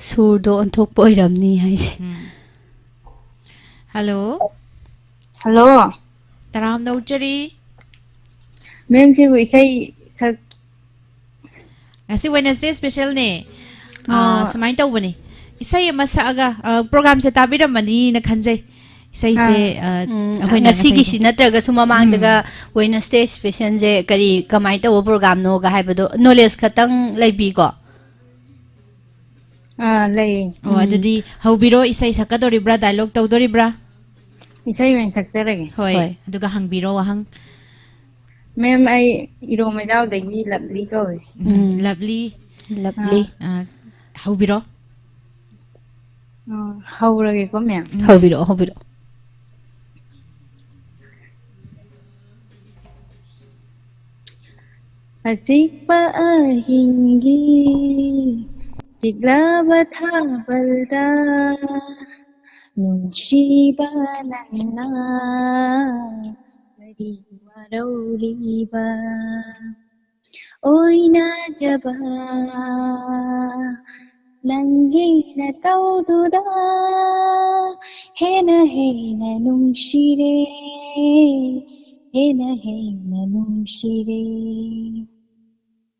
ꯁꯨꯔꯗꯣ ꯑꯣꯟꯊꯣꯛꯄ ꯑꯣꯏꯔꯝꯅꯤ ꯍꯥꯏꯁꯦ꯫ ꯎꯝ꯫ ꯍꯜꯂꯣ꯫ ꯍꯜꯂꯣ꯫ ꯇꯔꯥꯝꯅ ꯑꯣꯛꯆꯔꯤ꯫ ꯃꯦꯝꯁꯤꯕꯨ ꯏꯁꯩ ꯁꯛ ꯉꯁꯤ ꯋꯦꯅꯁꯗꯦ ꯁ꯭ꯄꯦꯁꯦꯜꯅꯦ꯫ ꯑꯥ꯫ ꯁꯨꯃꯥꯏꯅ ꯇꯧꯕꯅꯤ, ꯏꯁꯩ ꯑꯃ ꯁꯛꯑꯒ, ꯑ, ꯄ꯭ꯔꯣꯒ꯭ꯔꯥꯝꯁꯦ ꯇꯥꯕꯤꯔꯝꯃꯅꯤꯅ ꯈꯟꯖꯩ꯫ ꯏꯁꯩꯁꯦ, ꯑ, ꯎꯝ, ꯑꯩꯈꯣꯏꯅ ꯉꯁꯤꯒꯤꯁꯤ ꯉꯁꯥꯏꯁꯦ ꯅꯠꯇ꯭ꯔꯒꯁꯨ ꯃꯃꯥꯡꯗꯒ ꯋꯦꯅꯁꯗꯦ ꯁ꯭ꯄꯦꯁꯦꯜꯁꯦ ꯀꯔꯤ, ꯀꯃꯥꯏꯅ ꯇꯧꯕ ꯄ꯭ꯔꯣꯒ꯭ꯔꯥꯝꯅꯣꯒ ꯍꯥꯏꯕꯗꯣ ꯅꯣꯂꯦꯖ ꯈꯛꯇꯪ ꯂꯩꯕꯤꯀꯣ꯫ ꯑꯥ, ꯂꯩꯌꯦ꯫ ꯑꯣ, ꯑꯗꯨꯗꯤ ꯍꯧꯕꯤꯔꯣ, ꯏꯁꯩ ꯁꯛꯀꯗꯧꯔꯤꯕ꯭ꯔꯥ, ꯗꯥꯏꯂꯣꯛ ꯇꯧꯗꯣꯔꯤꯕ꯭ꯔꯥ? ꯏꯁꯩ ꯑꯣꯏꯅ ꯁꯛꯆꯔꯒꯦ꯫ ꯍꯣꯏ, ꯍꯣꯏ꯫ ꯑꯗꯨꯒ ꯍꯪꯕꯤꯔꯣ ꯋꯥꯍꯪ꯫ ꯃꯦꯝ, ꯑꯩ ꯏꯔꯣꯝ ꯏꯖꯥꯎꯗꯒꯤ ꯂꯞꯂꯤ ꯀꯧꯏ꯫ ꯎꯝ, ꯎꯝ꯫ ꯂꯞꯂꯤ꯫ ꯂꯞꯂꯤ꯫ ꯑ, ꯍꯧꯕꯤꯔꯣ꯫ ꯑꯥ, ꯍꯧꯔꯒꯦꯀꯣ ꯃꯦꯝ꯫ ꯍꯧꯕꯤꯔꯛꯑꯣ, ꯍꯧꯕꯤꯔꯛꯑꯣ꯫ ꯑꯆꯤꯛꯄ ꯑꯍꯤꯡꯒꯤ ꯆꯤꯛꯂꯕ ꯊꯥꯕꯜꯗ ꯅꯨꯡꯁꯤꯕ ꯅꯪꯅ ꯀꯔꯤ ꯋꯥꯔꯧꯔꯤꯕ? ꯑꯣꯏꯅꯖꯕ ꯅꯪꯒꯤ ꯅꯇꯧꯗꯨꯗ ꯍꯦꯟꯅ ꯍꯦꯟꯅ ꯅꯨꯡꯁꯤꯔꯦ, ꯍꯦꯟꯅ ꯍꯦꯟꯅ ꯅꯨꯡꯁꯤꯔꯦ꯫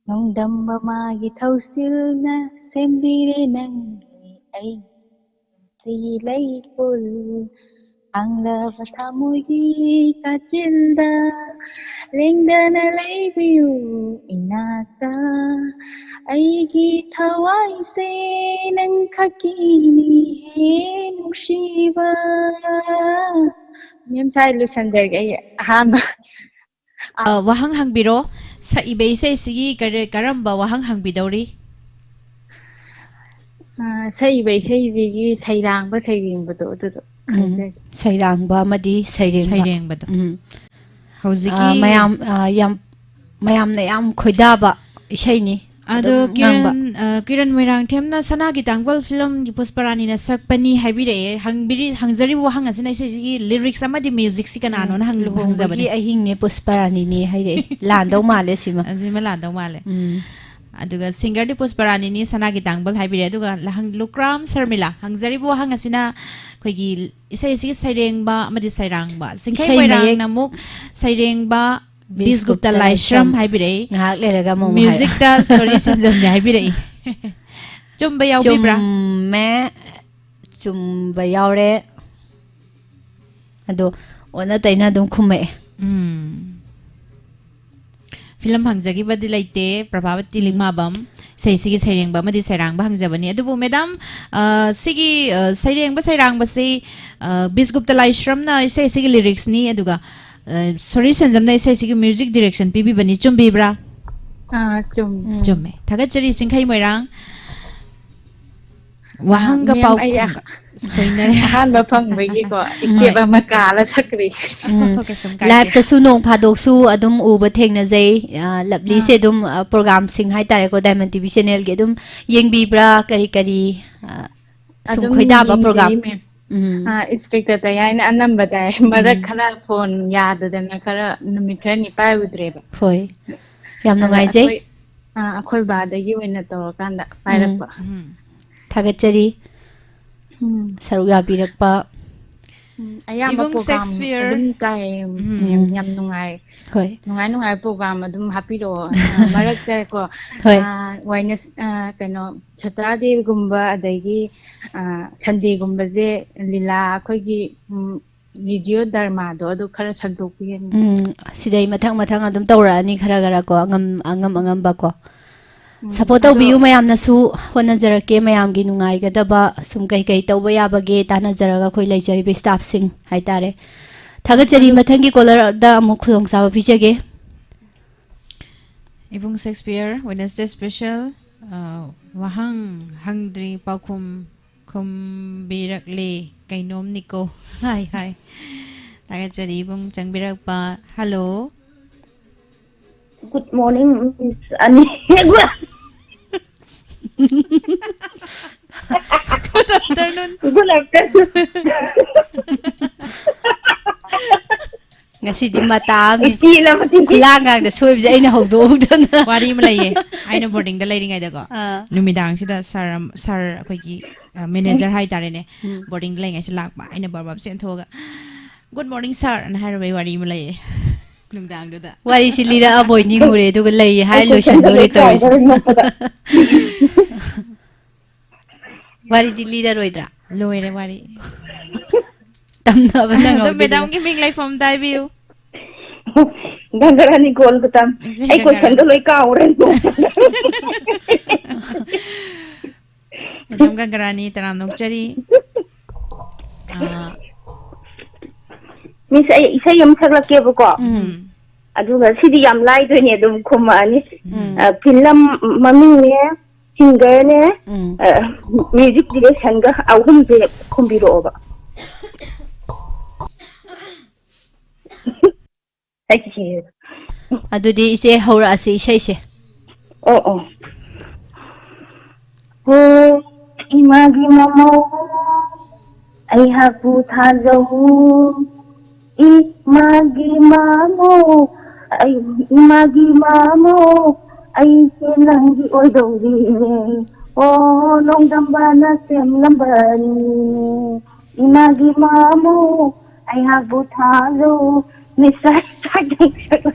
ꯅꯣꯡꯗꯝꯕ ꯃꯥꯒꯤ ꯊꯧꯁꯤꯜꯅ ꯁꯦꯝꯕꯤꯔꯦ ꯅꯪꯒꯤ ꯑꯩ ꯁꯤ ꯂꯩꯄꯨꯜ ꯍꯥꯡꯂꯕ ꯊꯃꯣꯏꯒꯤ ꯀꯥꯆꯤꯟꯗ ꯂꯦꯡꯗꯅ ꯂꯩꯕꯤꯌꯨ ꯏꯅꯥꯛꯇ꯫ ꯑꯩꯒꯤ ꯊꯋꯥꯏꯁꯦ ꯅꯪ ꯈꯛꯀꯤꯅꯤ ꯍꯦ ꯅꯨꯡꯁꯤꯕ꯫ ꯃꯦꯝ, ꯁ꯭ꯋꯥꯏ ꯂꯣꯏꯁꯟꯖꯔꯒꯦ ꯑꯩ ꯑꯍꯥꯟꯕ꯫ ꯑ, ꯋꯥꯍꯪ ꯍꯪꯕꯤꯔꯣ꯫ ꯁꯛꯏꯕ ꯏꯁꯩꯁꯤꯒꯤ ꯀꯔꯤ, ꯀꯔꯝꯕ ꯋꯥꯍꯪ ꯍꯪꯕꯤꯗꯧꯔꯤ? ꯑ, ꯁꯛꯏꯕ ꯏꯁꯩꯁꯤꯒꯤ ꯁꯩꯔꯥꯡꯕ ꯁꯩꯔꯦꯡꯕꯗꯣ ꯑꯗꯨꯗꯣ ꯎꯝ, ꯈꯪꯖꯒꯦ꯫ ꯁꯩꯔꯥꯡꯕ ꯑꯃꯗꯤ ꯁꯩꯔꯦꯡꯕ꯫ ꯁꯩꯔꯦꯡꯕꯗꯣ꯫ ꯎꯝ꯫ ꯍꯧꯖꯤꯛꯀꯤ ꯑ, ꯃꯌꯥꯝ, ꯑ, ꯌꯥꯝ ꯃꯌꯥꯝꯅ ꯌꯥꯝ ꯈꯣꯏꯗꯥꯕ ꯏꯁꯩꯅꯤ꯫ ꯑꯗꯣ ꯑꯗꯨꯝ ꯉꯥꯡꯕ꯫ ꯀꯤꯔꯟ ꯑ, ꯀꯤꯔꯟ ꯃꯣꯏꯔꯥꯡꯊꯦꯝꯅ ꯁꯅꯥꯒꯤ ꯇꯥꯡꯕꯜ ꯐꯤꯂꯝꯒꯤ ꯄꯨꯁꯄꯔꯥꯅꯤꯅ ꯁꯛꯄꯅꯤ ꯍꯥꯏꯕꯤꯔꯛꯑꯦ꯫ ꯍꯪꯕꯤꯔꯤ ꯍꯪꯖꯔꯤꯕ ꯋꯥꯍꯪ ꯑꯁꯤꯅ ꯏꯁꯩꯁꯤꯒꯤ ꯂꯤꯔꯤꯛꯁ ꯑꯃꯗꯤ ꯃ꯭ꯌꯨꯖꯤꯛꯁꯤ ꯀꯅꯥꯅꯣꯅ ꯍꯪ- ꯂꯨꯍꯣꯡꯕꯒꯤ ꯍꯪꯖꯕꯅꯤ꯫ ꯑꯍꯤꯡꯅꯦ ꯄꯨꯁꯄꯔꯥꯅꯤꯅꯤ ꯍꯥꯏꯔꯛꯑꯦ꯫ ꯂꯥꯟꯗꯧ ꯃꯥꯜꯂꯦ ꯁꯤꯃ꯫ ꯑꯁꯤꯃ ꯂꯥꯟꯗꯧ ꯃꯥꯜꯂꯦ꯫ ꯎꯝ꯫ ꯑꯗꯨꯒ ꯁꯤꯡꯒꯔꯗꯤ ꯄꯨꯁꯄꯔꯥꯅꯤꯅꯤ, ꯁꯅꯥꯒꯤ ꯇꯥꯡꯕꯜ ꯍꯥꯏꯕꯤꯔꯛꯑꯦ꯫ ꯑꯗꯨꯒ ꯂꯍꯪ- ꯂꯨꯀ꯭ꯔꯥꯝ ꯁꯔꯃꯤꯂꯥ, ꯍꯪꯖꯔꯤꯕ ꯋꯥꯍꯪ ꯑꯁꯤꯅ ꯑꯩꯈꯣꯏꯒꯤ ꯏꯁꯩ ꯑꯁꯤꯒꯤ ꯁꯩꯔꯦꯡꯕ ꯑꯃꯗꯤ ꯁꯩꯔꯥꯡꯕ, ꯁꯤꯡꯈꯩ ꯏꯁꯩ ꯃꯌꯦꯛ- ꯃꯣꯏꯔꯥꯡꯅ ꯑꯃꯨꯛ ꯁꯩꯔꯦꯡꯕ ꯕꯤꯁꯒꯨꯞꯇ ꯕꯤꯁꯒꯨꯞꯇ ꯂꯥꯏꯁ꯭ꯔꯝ ꯂꯥꯏꯁ꯭ꯔꯝ꯫ ꯍꯥꯏꯕꯤꯔꯛꯏ꯫ ꯉꯥꯏꯍꯥꯛ ꯂꯩꯔꯒ ꯑꯃꯨꯛ ꯃ꯭ꯌꯨꯖꯤꯛꯇ ꯁꯣꯔꯤ ꯁꯦꯟꯖꯝꯅꯤ ꯍꯥꯏꯕꯤꯔꯛꯏ꯫ ꯆꯨꯝꯕ ꯌꯥꯎꯕꯤꯕ꯭ꯔꯥ? ꯆꯨꯝꯃꯦ꯫ ꯆꯨꯝꯕ ꯌꯥꯎꯔꯦ꯫ ꯑꯗꯣ ꯑꯣꯟꯅ ꯇꯩꯅ ꯑꯗꯨꯝ ꯈꯨꯝꯃꯛꯑꯦ꯫ ꯎꯝ꯫ ꯐꯤꯂꯝ ꯍꯪꯖꯈꯤꯕꯗꯤ ꯂꯩꯇꯦ, ꯄ꯭ꯔꯚꯥꯕꯇꯤ ꯂꯤꯛꯃꯥꯕꯝ꯫ ꯏꯁꯩꯁꯤꯒꯤ ꯁꯩꯔꯦꯡꯕ ꯑꯃꯗꯤ ꯁꯩꯔꯥꯡꯕ ꯍꯪꯖꯕꯅꯤ꯫ ꯑꯗꯨꯕꯨ ꯃꯦꯗꯥꯝ, ꯑ, ꯁꯤꯒꯤ, ꯑ, ꯁꯩꯔꯦꯡꯕ ꯁꯩꯔꯥꯡꯕꯁꯤ, ꯑ, ꯕꯤꯁꯒꯨꯞꯇ ꯂꯥꯏꯁ꯭ꯔꯝꯅ ꯏꯁꯩꯁꯤꯒꯤ ꯂꯤꯔꯤꯛꯁꯅꯤ, ꯑꯗꯨꯒ, ꯑ, ꯁꯣꯔꯤ ꯁꯦꯟꯖꯝꯅ ꯏꯁꯩꯁꯤꯒꯤ ꯃ꯭ꯌꯨꯖꯤꯛ ꯗꯤꯔꯦꯛꯁꯟ ꯄꯤꯕꯤꯕꯅꯤ꯫ ꯆꯨꯝꯕꯤꯕ꯭ꯔꯥ? ꯑꯥ, ꯆꯨꯝꯃꯤ꯫ ꯎꯝ꯫ ꯆꯨꯝꯃꯦ꯫ ꯊꯥꯒꯠꯆꯔꯤ ꯆꯤꯡꯈꯩ ꯃꯣꯏꯔꯥꯡ꯫ ꯋꯥꯍꯪꯒ ꯃꯦꯝ, ꯄꯥꯎ ꯑꯩ ꯈꯨꯝꯒ ꯁꯣꯏꯅꯔꯦ꯫ ꯑꯍꯥꯟꯕ ꯐꯪꯕꯒꯤꯀꯣ ꯏꯁꯇꯦꯞ ꯑꯃ ꯀꯥꯜꯂ ꯁꯛꯈ꯭ꯔꯦ꯫ ꯎꯝ꯫ ꯊꯣꯛꯀꯦ ꯁꯨꯝ ꯀꯥꯏꯗꯦ꯫ ꯂꯥꯏꯞꯇꯁꯨ ꯅꯣꯡ ꯐꯥꯗꯣꯛꯁꯨ ꯑꯗꯨꯝ ꯎꯕ ꯊꯦꯡꯅꯖꯩ꯫ ꯑ, ꯂꯕꯂꯤꯁꯦ ꯑꯗꯨꯝ, ꯑ, ꯄ꯭ꯔꯣꯒꯥꯝꯁꯤꯡ ꯍꯥꯏꯇꯥꯔꯦꯀꯣ, ꯗꯥꯏꯃꯟ ꯇꯤ ꯚꯤ ꯆꯦꯅꯦꯜꯒꯤ ꯑꯗꯨꯝ ꯌꯦꯡꯕꯤꯕ꯭ꯔꯥ, ꯀꯔꯤ ꯀꯔꯤ, ꯑ, ꯁꯨꯝ ꯑꯗꯨꯝ ꯈꯣꯏꯗꯥꯕ ꯌꯦꯡꯖꯩ, ꯄ꯭ꯔꯣꯒꯥꯝ? ꯃꯦꯝ꯫ ꯎꯝ꯫ ꯑꯥ, ꯏꯟꯁꯄꯦꯛꯇꯔ ꯇꯌꯥꯏꯅ ꯑꯅꯝꯕ ꯇꯥꯏ꯫ ꯃꯔꯛ ꯈꯔ ꯐꯣꯟ ꯌꯥꯗꯗꯅ ꯈꯔ ꯅꯨꯃꯤꯠ ꯈꯔꯅꯤ ꯄꯥꯏꯔꯨꯗ꯭ꯔꯦꯕ꯫ ꯍꯣꯏ꯫ ꯌꯥꯝ ꯑꯗ ꯅꯨꯡꯉꯥꯏꯖꯩ꯫ ꯑꯩꯈꯣꯏ, ꯑꯥ, ꯑꯩꯈꯣꯏ ꯕꯥꯗꯒꯤ ꯑꯣꯏꯅ ꯇꯧꯔꯀꯥꯟꯗ ꯄꯥꯏꯔꯛꯄ꯫ ꯎꯝ꯫ ꯊꯥꯒꯠꯆꯔꯤ꯫ ꯎꯝ꯫ ꯁꯔꯨꯛ ꯌꯥꯕꯤꯔꯛꯄ꯫ ꯎꯝ, ꯑꯌꯥꯝꯕ ꯏꯕꯨꯡ ꯄ꯭ꯔꯣꯒꯥꯝ ꯁꯦꯛꯁꯄꯤꯌꯔ꯫ ꯑꯗꯨꯝ ꯇꯥꯏꯌꯦ꯫ ꯎꯝ꯫ ꯎꯝ, ꯌꯥꯝ ꯅꯨꯡꯉꯥꯏ꯫ ꯍꯣꯏ꯫ ꯅꯨꯡꯉꯥꯏ ꯅꯨꯡꯉꯥꯏꯕ ꯄ꯭ꯔꯣꯒꯥꯝ ꯑꯗꯨꯝ ꯍꯥꯞꯄꯤꯔꯛꯑꯣ꯫ ꯑ, ꯃꯔꯛꯇ ꯀꯣ, ꯍꯣꯏ꯫ ꯑ, ꯋꯥꯏꯅꯁ-, ꯑ, ꯀꯩꯅꯣ, ꯁꯇꯔꯗꯦꯒꯨꯝꯕ ꯑꯗꯒꯤ, ꯑ, ꯁꯟꯗꯦꯒꯨꯝꯕꯁꯦ ꯂꯤꯂꯥ ꯑꯩꯈꯣꯏꯒꯤ, ꯎꯝ, ꯔꯦꯗꯤꯑꯣ ꯗꯔꯃꯥꯗꯣ ꯑꯗꯨ ꯈꯔ ꯁꯟꯗꯣꯛꯄꯤꯔꯅꯤ꯫ ꯎꯝ, ꯁꯤꯗꯩ ꯃꯊꯪ ꯃꯊꯪ ꯑꯗꯨꯝ ꯇꯧꯔꯛꯑꯅꯤ ꯈꯔ ꯈꯔ ꯀꯣ, ꯑꯉꯝ ꯑꯉꯝ ꯑꯉꯝꯕ ꯀꯣ꯫ ꯎꯝ, ꯁꯞꯄꯣꯔꯠ ꯑꯗꯣ ꯇꯧꯕꯤꯌꯨ ꯃꯌꯥꯝꯅꯁꯨ, ꯍꯣꯠꯅꯖꯔꯛꯀꯦ꯫ ꯃꯌꯥꯝꯒꯤ ꯅꯨꯡꯉꯥꯏꯒꯗꯕ ꯁꯨꯝ ꯀꯩ ꯀꯩ ꯇꯧꯕ ꯌꯥꯕꯒꯦ ꯇꯥꯟꯅꯖꯔꯒ ꯑꯩꯈꯣꯏ ꯂꯩꯖꯔꯤꯕ ꯏꯁꯇꯥꯐꯁꯤꯡ ꯍꯥꯏꯇꯥꯔꯦ꯫ ꯊꯥꯒꯠꯆꯔꯤ꯫ ꯑꯗꯨ ꯃꯊꯪꯒꯤ ꯀꯣꯂꯔꯗ ꯑꯃꯨꯛ ꯈꯨꯗꯣꯡꯆꯥꯕ ꯄꯤꯖꯒꯦ꯫ ꯏꯕꯨꯡ ꯁꯦꯛꯁꯄꯤꯌꯔ, ꯋꯦꯅꯁꯗꯦ ꯁ꯭ꯄꯦꯁꯦꯜ, ꯑ, ꯋꯥꯍꯪ ꯍꯪꯗ꯭ꯔꯤ ꯄꯥꯎꯈꯨꯝ ꯈꯨꯝꯕꯤꯔꯛꯂꯦ꯫ ꯀꯩꯅꯣꯝꯅꯤꯀꯣ꯫ ꯍꯥꯏ, ꯍꯥꯏ꯫ ꯊꯥꯒꯠꯆꯔꯤ ꯏꯕꯨꯡ ꯆꯪꯕꯤꯔꯛꯄ꯫ ꯍꯜꯂꯣ꯫ Good morning, Miss ꯑꯅꯤ꯫ Good afternoon. Good afternoon. ꯉꯁꯤꯗꯤ ꯃꯇꯥ ꯑꯃꯅꯤ꯫ ꯏꯆꯦ ꯂꯃꯗꯤ꯫ ꯈꯨꯂꯥꯡꯒꯥꯡꯗ ꯁꯣꯏꯕꯁꯦ ꯑꯩꯅ ꯍꯧꯗꯣꯛꯍꯧꯗꯅ꯫ ꯋꯥꯔꯤ ꯑꯃ ꯂꯩꯌꯦ꯫ ꯑꯩꯅ ꯕꯣꯔꯗꯤꯡꯗ ꯂꯩꯔꯤꯉꯩꯗꯀꯣ, ꯑꯥ꯫ ꯅꯨꯃꯤꯗꯥꯡꯁꯤꯗ ꯁꯥꯔ ꯑꯃ, ꯁꯥꯔ ꯑꯩꯈꯣꯏꯒꯤ, ꯑ, ꯃꯦꯅꯦꯖꯔ ꯍꯥꯏꯇꯥꯔꯦꯅꯦ, ꯎꯝ꯫ ꯕꯣꯔꯗꯤꯡꯗ ꯂꯩꯉꯩꯁꯤ ꯂꯥꯛꯄ꯫ ꯑꯩꯅ ꯕꯔꯕꯔ ꯆꯦꯟꯊꯣꯛꯑꯒ, "Good morning, sir" ꯑꯅ ꯍꯥꯏꯔꯨꯕꯩ ꯋꯥꯔꯤ ꯑꯃ ꯂꯩꯌꯦ ꯅꯨꯡꯗꯥꯡꯗꯨꯗ꯫ ꯋꯥꯔꯤꯁꯤ ꯂꯤꯔꯛꯑꯕꯣꯏ ꯅꯤꯡꯉꯨꯔꯦ, ꯑꯗꯨꯒ ꯂꯩ ꯍꯥꯏꯔ ꯑꯩ ꯂꯣꯏꯁꯤꯟꯗꯣꯔꯦ ꯀꯣꯏꯁꯟꯗꯣ ꯂꯣꯏ ꯇꯧꯔꯤꯁꯦ꯫ ꯀꯥꯎꯗꯣꯔꯦ ꯅꯣꯛꯄꯗ꯫ ꯋꯥꯔꯤꯗꯤ ꯂꯤꯔꯔꯣꯏꯗ꯭ꯔꯥ? ꯂꯣꯏꯔꯦ ꯋꯥꯔꯤ꯫ ꯇꯝꯅꯕ ꯑꯗꯣ ꯅꯪꯍꯧꯗꯦꯗꯅ꯫ ꯃꯦꯗꯥꯝꯒꯤ ꯃꯤꯡ ꯂꯩꯐꯝ ꯑꯝꯇ ꯍꯥꯏꯕꯤꯌꯨ꯫ ꯒꯪꯒꯔꯥꯅꯤ ꯒꯣꯜꯒꯇꯝ꯫ ꯏꯆꯦ ꯑꯩ ꯀꯣꯏꯁꯟꯗꯣ ꯒꯪꯒꯔꯥꯅꯤ꯫ ꯂꯣꯏ ꯀꯥꯎꯔꯦ꯫ ꯃꯦꯗꯥꯝ ꯒꯪꯒꯔꯥꯅꯤ, ꯇꯔꯥꯝꯅ ꯑꯣꯛꯆꯔꯤ꯫ ꯑꯥ꯫ Miss, ꯑꯩ ꯏꯁꯩ ꯑꯃ ꯁꯛꯂꯛꯀꯦꯕꯀꯣ꯫ ꯎꯝ꯫ ꯑꯗꯨꯒ ꯁꯤꯗꯤ ꯌꯥꯝ ꯂꯥꯏꯗꯣꯏꯅꯦ, ꯑꯗꯨꯝ ꯈꯨꯝꯃꯛꯑꯅꯤ꯫ ꯎꯝ꯫ ꯑ, film ꯃꯃꯤꯡꯅꯦ, singerꯅꯦ, ꯎꯝ꯫ ꯑ, music directionꯒ ꯑꯍꯨꯝꯁꯦ ꯈꯨꯝꯕꯤꯔꯛꯑꯣꯕ꯫ ꯑꯩ ꯁꯤꯔꯦꯗ꯫ ꯑꯗꯨꯗꯤ ꯏꯆꯦ ꯍꯧꯔꯛꯑꯁꯤ ꯏꯁꯩꯁꯦ꯫ ꯑꯣ, ꯑꯣ꯫ ꯍꯣ, ꯏꯃꯥꯒꯤ ꯃꯃꯧ, ꯑꯩꯍꯥꯛꯄꯨ ꯊꯥꯖꯧ꯫ ꯏꯃꯥꯒꯤ ꯃꯃꯧ, ꯑꯩ, ꯏꯃꯥꯒꯤ ꯃꯃꯧ, ꯑꯩꯁꯦ ꯅꯪꯒꯤ ꯑꯣꯏꯗꯧꯔꯤꯅꯦ꯫ ꯑꯣ, ꯅꯣꯡꯗꯝꯕꯅ ꯁꯦꯝꯂꯝꯕꯅꯤ꯫ ꯏꯃꯥꯒꯤ ꯃꯃꯧ, ꯑꯩꯍꯥꯛꯄꯨ ꯊꯥꯖꯧ꯫ Miss, ꯆꯥꯛ ꯊꯣꯡ ꯆꯠꯂꯣ꯫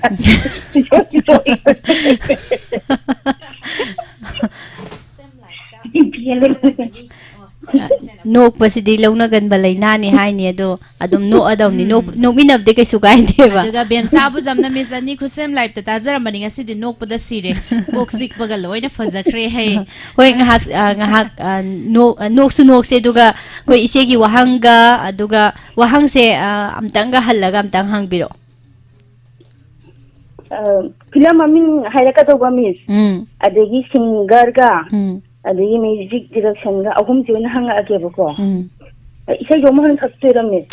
ꯅꯣꯛꯄꯁꯤꯗꯤ ꯂꯧꯅꯒꯟꯕ ꯂꯥꯏꯅꯥꯅꯤ ꯍꯥꯏꯅꯤ, ꯑꯗꯣ ꯑꯗꯨꯝ ꯅꯣꯛꯑꯗꯧꯅꯤ꯫ ꯅꯣꯛ-, ꯎꯝ꯫ ꯅꯣꯛꯃꯤꯟꯅꯕꯗꯤ ꯀꯩꯁꯨ ꯀꯥꯏꯗꯦꯕ꯫ ꯑꯗꯨꯒ ꯕꯦꯝꯁꯥ ꯑꯕꯨꯖꯝꯅ Miss ꯑꯅꯤ ꯈꯨꯠꯁꯦꯝ liveꯇ ꯇꯥꯖꯔꯝꯕꯅꯤ, ꯉꯁꯤꯗꯤ ꯅꯣꯛꯄꯗ ꯁꯤꯔꯦ꯫ ꯀꯣꯛ ꯆꯤꯛꯄꯒ ꯂꯣꯏꯅ ꯐꯖꯈ꯭ꯔꯦ ꯍꯦ꯫ ꯍꯣꯏ, ꯉꯥꯏꯍꯥꯛ, ꯑ, ꯉꯥꯏꯍꯥꯛ, ꯑ, ꯅꯣꯛ-, ꯑ, ꯅꯣꯛꯁꯨ ꯅꯣꯛꯁꯦ, ꯑꯗꯨꯒ ꯑꯩꯈꯣꯏ ꯏꯆꯦꯒꯤ ꯋꯥꯍꯪꯒ, ꯑꯗꯨꯒ ꯋꯥꯍꯪꯁꯦ, ꯑ, ꯑꯝꯇꯪꯒ ꯍꯜꯂꯒ ꯑꯝꯇꯪ ꯍꯪꯕꯤꯔꯛꯑꯣ꯫ ꯑ, film ꯃꯃꯤꯡ ꯍꯥꯏꯔꯛꯀꯗꯧꯕ, Miss꯫ ꯎꯝ꯫ ꯑꯗꯒꯤ singerꯒ, ꯎꯝ꯫ ꯑꯗꯒꯤ music directionꯒ ꯑꯍꯨꯝꯁꯦ ꯑꯣꯏꯅ ꯍꯪꯉꯛꯑꯒꯦꯕꯀꯣ꯫ ꯎꯝ꯫ ꯏꯁꯩꯗꯣ ꯑꯃ ꯍꯥꯟꯅ ꯁꯛꯇꯣꯏꯔꯣ, Miss?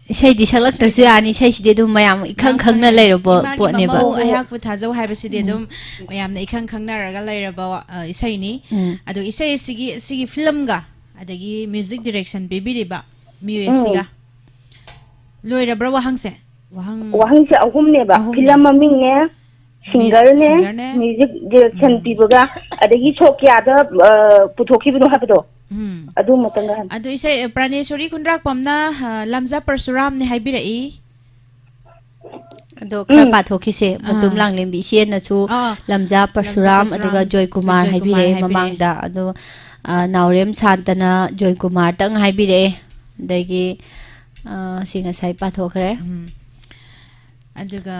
ꯏꯁꯩꯗꯤ ꯁꯛꯂꯛꯇ꯭ꯔꯁꯨ ꯌꯥꯅꯤ, ꯏꯁꯩꯁꯤꯗꯤ ꯑꯗꯨꯝ ꯃꯌꯥꯝ ꯏꯈꯪ ꯈꯪꯅ ꯂꯩꯔꯕ ꯏꯃꯥꯒꯤ ꯄꯣꯠꯅꯦꯕ꯫ ꯃꯃꯧ ꯑꯩꯍꯥꯛꯄꯨ ꯊꯥꯖꯧ ꯍꯥꯏꯕꯁꯤꯗꯤ ꯑꯗꯨꯝ ꯃꯌꯥꯝꯅ ꯏꯈꯪ ꯈꯪꯅꯔꯒ ꯂꯩꯔꯕ, ꯑ, ꯏꯁꯩꯅꯤ꯫ ꯎꯝ꯫ ꯑꯗꯣ ꯏꯁꯩ ꯑꯁꯤꯒꯤ, ꯁꯤꯒꯤ ꯐꯤꯂꯝꯒ ꯑꯗꯒꯤ ꯃ꯭ꯌꯨꯖꯤꯛ ꯗꯤꯔꯦꯛꯁꯟ ꯄꯤꯕꯤꯔꯤꯕ ꯃꯤꯑꯣꯏ ꯎꯝ꯫ ꯑꯁꯤꯒ꯫ ꯂꯣꯏꯔꯕ꯭ꯔꯥ ꯋꯥꯍꯪꯁꯦ? ꯋꯥꯍꯪ ꯋꯥꯍꯪꯁꯦ ꯑꯍꯨꯝꯅꯦꯕ꯫ ꯑꯍꯨꯝꯅꯦ꯫ ꯐꯤꯂꯝ ꯃꯃꯤꯡꯅꯦ, ꯃꯤ-, ꯁꯤꯡꯒꯔꯅꯦ, ꯁꯤꯡꯒꯔꯅꯦ꯫ ꯃ꯭ꯌꯨꯖꯤꯛ ꯗꯤꯔꯦꯛꯁꯟ ꯎꯝ꯫ ꯄꯤꯕꯒ, ꯑꯗꯒꯤ ꯁꯣꯛ ꯀꯌꯥꯗ, ꯑ, ꯄꯨꯊꯣꯛꯈꯤꯕꯅꯣ ꯍꯥꯏꯕꯗꯣ꯫ ꯎꯝ꯫ ꯑꯗꯨ ꯑꯃꯇꯪꯒ ꯍꯥꯏ-, ꯑꯗꯨ ꯏꯁꯩ, ꯄ꯭ꯔꯥꯅꯦꯁꯣꯔꯤ ꯈꯨꯟꯗ꯭ꯔꯥꯛꯄꯝꯅ, ꯑ, ꯂꯝꯖꯥ ꯄꯔꯁꯨꯔꯥꯝꯅꯦ ꯍꯥꯏꯕꯤꯔꯛꯏ꯫ ꯑꯗꯣ ꯈꯔ ꯎꯝ꯫ ꯄꯥꯊꯣꯛꯈꯤꯁꯦ꯫ ꯃꯇꯨꯝ ꯑꯥ꯫ ꯂꯥꯡꯂꯦꯝꯕꯤ ꯏꯆꯦꯅꯁꯨ ꯑꯥ꯫ ꯂꯝꯖꯥ ꯂꯝꯖꯥ ꯄꯔꯁꯨꯔꯥꯝ, ꯄꯔꯁꯨꯔꯥꯝ, ꯑꯗꯨꯒ ꯖꯣꯏꯀꯨꯃꯥꯔ ꯖꯣꯏꯀꯨꯃꯥꯔ ꯍꯥꯏꯕꯤꯔꯛꯑꯦ ꯍꯥꯏꯕꯤꯔꯛꯑꯦ꯫ ꯃꯃꯥꯡꯗ꯫ ꯑꯗꯣ, ꯑ, ꯅꯥꯎꯔꯦꯝ ꯁꯥꯟꯇꯅ ꯖꯣꯏꯀꯨꯃꯥꯔꯇꯪ ꯍꯥꯏꯕꯤꯔꯛꯑꯦ꯫ ꯑꯗꯒꯤ, ꯑ, ꯁꯤ ꯉꯁꯥꯏ ꯄꯥꯊꯣꯛꯈ꯭ꯔꯦ꯫ ꯎꯝ꯫ ꯑꯗꯨꯒ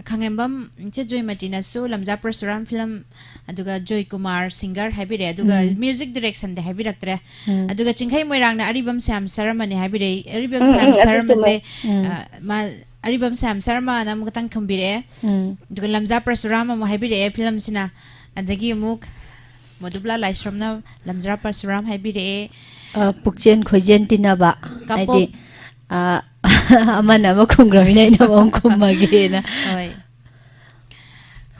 ꯈꯥꯉꯦꯝꯕꯝ ꯏꯆꯦ ꯖꯣꯏꯃꯇꯤꯅꯁꯨ ꯂꯝꯖꯥ ꯄꯔꯁꯨꯔꯥꯝ ꯐꯤꯂꯝ, ꯑꯗꯨꯒ ꯖꯣꯏꯀꯨꯃꯥꯔ ꯁꯤꯡꯒꯔ ꯍꯥꯏꯕꯤꯔꯛꯑꯦ, ꯑꯗꯨꯒ ꯎꯝ꯫ ꯃ꯭ꯌꯨꯖꯤꯛ ꯗꯤꯔꯦꯛꯁꯟꯗꯤ ꯍꯥꯏꯕꯤꯔꯛꯇ꯭ꯔꯦ꯫ ꯎꯝ꯫ ꯑꯗꯨꯒ ꯆꯤꯡꯈꯩ ꯃꯣꯏꯔꯥꯡꯅ ꯑꯔꯤꯕꯝ ꯁ꯭ꯌꯥꯝ ꯁꯔꯃꯅꯤ ꯍꯥꯏꯕꯤꯔꯛꯏ꯫ ꯑꯔꯤꯕꯝ ꯎꯝ, ꯁ꯭ꯌꯥꯝ ꯎꯝ, ꯑꯗꯨ ꯁꯔꯃꯁꯦ, ꯆꯨꯝꯃꯦ꯫ ꯎꯝ꯫ ꯑ, ꯃꯥ, ꯑꯔꯤꯕꯝ ꯁ꯭ꯌꯥꯝ ꯁꯔꯃꯅ ꯑꯃꯨꯛꯇꯪ ꯊꯝꯕꯤꯔꯛꯑꯦ꯫ ꯎꯝ꯫ ꯑꯗꯨꯒ ꯂꯝꯖꯥ ꯄꯔꯁꯨꯔꯥꯝ ꯑꯃꯨꯛ ꯍꯥꯏꯕꯤꯔꯛꯑꯦ ꯐꯤꯂꯝꯁꯤꯅ꯫ ꯑꯗꯒꯤ ꯑꯃꯨꯛ ꯃꯣꯗꯨꯕꯂꯥ ꯂꯥꯏꯁ꯭ꯔꯝꯅ ꯂꯝꯖꯥ ꯄꯔꯁꯨꯔꯥꯝ ꯍꯥꯏꯕꯤꯔꯛꯑꯦ꯫ ꯑ, ꯄꯨꯛꯆꯦꯟ ꯈꯣꯏꯖꯦꯟ ꯇꯤꯟꯅꯕ꯫ ꯀꯥꯄꯣꯛ ꯍꯥꯏꯗꯤ, ꯑ, ꯑꯃꯅ ꯑꯃ ꯈꯨꯝꯈ꯭ꯔꯃꯤꯅ ꯑꯩꯅ ꯑꯃꯨꯛ ꯈꯨꯝꯃꯒꯦꯅ꯫ ꯍꯣꯏ꯫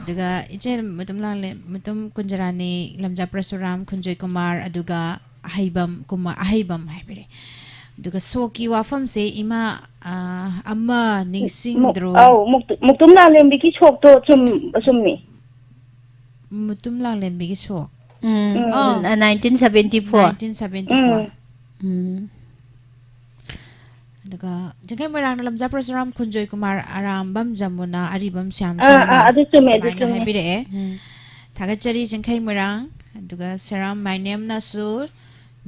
ꯑꯗꯨꯒ ꯏꯆꯦ ꯃꯇꯨꯝ ꯂꯥꯡꯂꯦ-, ꯃꯇꯨꯝ ꯀꯨꯟꯖꯔꯥꯅꯤ, ꯂꯝꯖꯥ ꯄꯔꯁꯨꯔꯥꯝ, ꯈꯨꯟꯖꯣꯏ ꯀꯨꯃꯥꯔ, ꯑꯗꯨꯒ ꯑꯍꯩꯕꯝ ꯀꯨꯃꯥꯔ, ꯑꯍꯩꯕꯝ ꯍꯥꯏꯕꯤꯔꯛꯑꯦ꯫ ꯑꯗꯨꯒ ꯁꯣꯛꯀꯤ ꯋꯥꯐꯝꯁꯦ ꯏꯃꯥ, ꯑ, ꯑꯃ ꯅꯤꯡꯁꯤꯡꯗ꯭ꯔꯣ? ꯃꯨꯛ-, ꯑꯧ, ꯃꯨꯛ-, ꯃꯨꯛꯇꯨꯝ ꯂꯥꯂꯦꯝꯕꯤꯒꯤ ꯁꯣꯛꯇꯣ ꯆꯨꯝ-, ꯆꯨꯝꯃꯤ꯫ ꯃꯨꯇꯨꯝ ꯂꯥꯡꯂꯦꯝꯕꯤꯒꯤ ꯁꯣꯛ꯫ ꯎꯝ, ꯎꯝ꯫ ꯑꯥ꯫ ꯎꯝ, nineteen seventy four꯫ Nineteen seventy four꯫ ꯎꯝ꯫ ꯎꯝ꯫ ꯑꯗꯨꯒ ꯆꯤꯡꯈꯩ ꯃꯣꯏꯔꯥꯡꯅ ꯂꯝꯖꯥ ꯄꯔꯁꯨꯔꯥꯝ, ꯈꯨꯟꯖꯣꯏ ꯀꯨꯃꯥꯔ, ꯑꯔꯥꯝꯕꯝ ꯖꯃꯨꯅꯥ, ꯑꯔꯤꯕꯝ ꯁ꯭ꯌꯥꯝ ꯑꯥ, ꯁꯔꯃ ꯑꯥ, ꯑꯗꯨ ꯆꯨꯝꯃꯦ, ꯑꯗꯨ ꯑꯗꯨꯃꯥꯏꯅ ꯆꯨꯝꯃꯦ꯫ ꯍꯥꯏꯕꯤꯔꯛꯑꯦ꯫ ꯎꯝ꯫ ꯊꯥꯒꯠꯆꯔꯤ ꯆꯤꯡꯈꯩ ꯃꯣꯏꯔꯥꯡ꯫ ꯑꯗꯨꯒ ꯁꯦꯔꯥꯝ ꯃꯥꯏꯅꯦꯝꯅꯁꯨ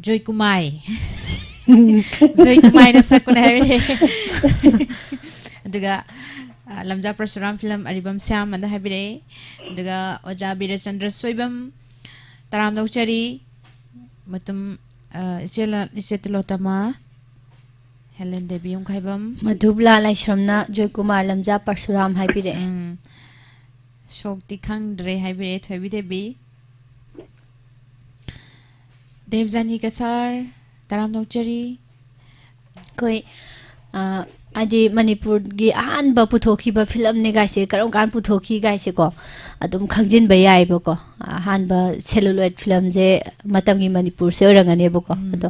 ꯖꯣꯏꯀꯨꯃꯥꯏ꯫ ꯖꯣꯏꯀꯨꯃꯥꯏꯅ ꯁꯛꯄꯅꯦ ꯍꯥꯏꯕꯤꯔꯛꯑꯦ꯫ ꯑꯗꯨꯒ, ꯑ, ꯂꯝꯖꯥ ꯄꯔꯁꯨꯔꯥꯝ ꯐꯤꯂꯝ ꯑꯔꯤꯕꯝ ꯁ꯭ꯌꯥꯝ ꯑꯅ ꯍꯥꯏꯕꯤꯔꯛꯑꯦ꯫ ꯑꯗꯨꯒ ꯑꯣꯖꯥ ꯕꯤꯔꯆꯟꯗ꯭ꯔ ꯁꯣꯏꯕꯝ, ꯇꯔꯥꯝꯅ ꯑꯣꯛꯆꯔꯤ꯫ ꯃꯇꯨꯝ, ꯑ, ꯏꯆꯦ ꯂ-, ꯏꯆꯦ ꯇꯤꯂꯣꯇꯃꯥ, ꯍꯦꯂꯦꯟ ꯗꯦꯕꯤ ꯌꯨꯝꯈꯥꯏꯕꯝ꯫ ꯃꯙꯨꯕꯂꯥ ꯂꯥꯏꯁ꯭ꯔꯝꯅ ꯖꯣꯏꯀꯨꯃꯥꯔ ꯂꯝꯖꯥ ꯄꯔꯁꯨꯔꯥꯝ ꯍꯥꯏꯕꯤꯔꯛꯑꯦ꯫ ꯎꯝ꯫ ꯁꯣꯛꯇꯤ ꯈꯪꯗ꯭ꯔꯦ ꯍꯥꯏꯕꯤꯔꯛꯑꯦ ꯊꯣꯏꯕꯤ ꯗꯦꯕꯤ꯫ ꯗꯦꯕꯖꯥꯅꯤ ꯀꯁꯥꯔ, ꯇꯔꯥꯝꯅ ꯑꯣꯛꯆꯔꯤ꯫ ꯑꯩꯈꯣꯏ ꯑ, ꯍꯥꯏꯗꯤ ꯃꯅꯤꯄꯨꯔꯒꯤ ꯑꯍꯥꯟꯕ ꯄꯨꯊꯣꯛꯈꯤꯕ ꯐꯤꯂꯝꯅꯦ ꯒꯥꯏꯁꯦ, ꯀꯔꯝ ꯀꯥꯟ ꯄꯨꯊꯣꯛꯈꯤ ꯒꯥꯏꯁꯦꯀꯣ, ꯑꯗꯨꯝ ꯈꯪꯖꯤꯟꯕ ꯌꯥꯏꯑꯕꯀꯣ꯫ ꯑꯍꯥꯟꯕ ꯁꯦꯂꯨꯂꯣꯏꯗ ꯐꯤꯂꯝꯁꯦ ꯃꯇꯝꯒꯤ ꯃꯅꯤꯄꯨꯔꯁꯦ ꯑꯣꯏꯔꯝꯒꯅꯦꯕꯀꯣ꯫ ꯑꯗꯣ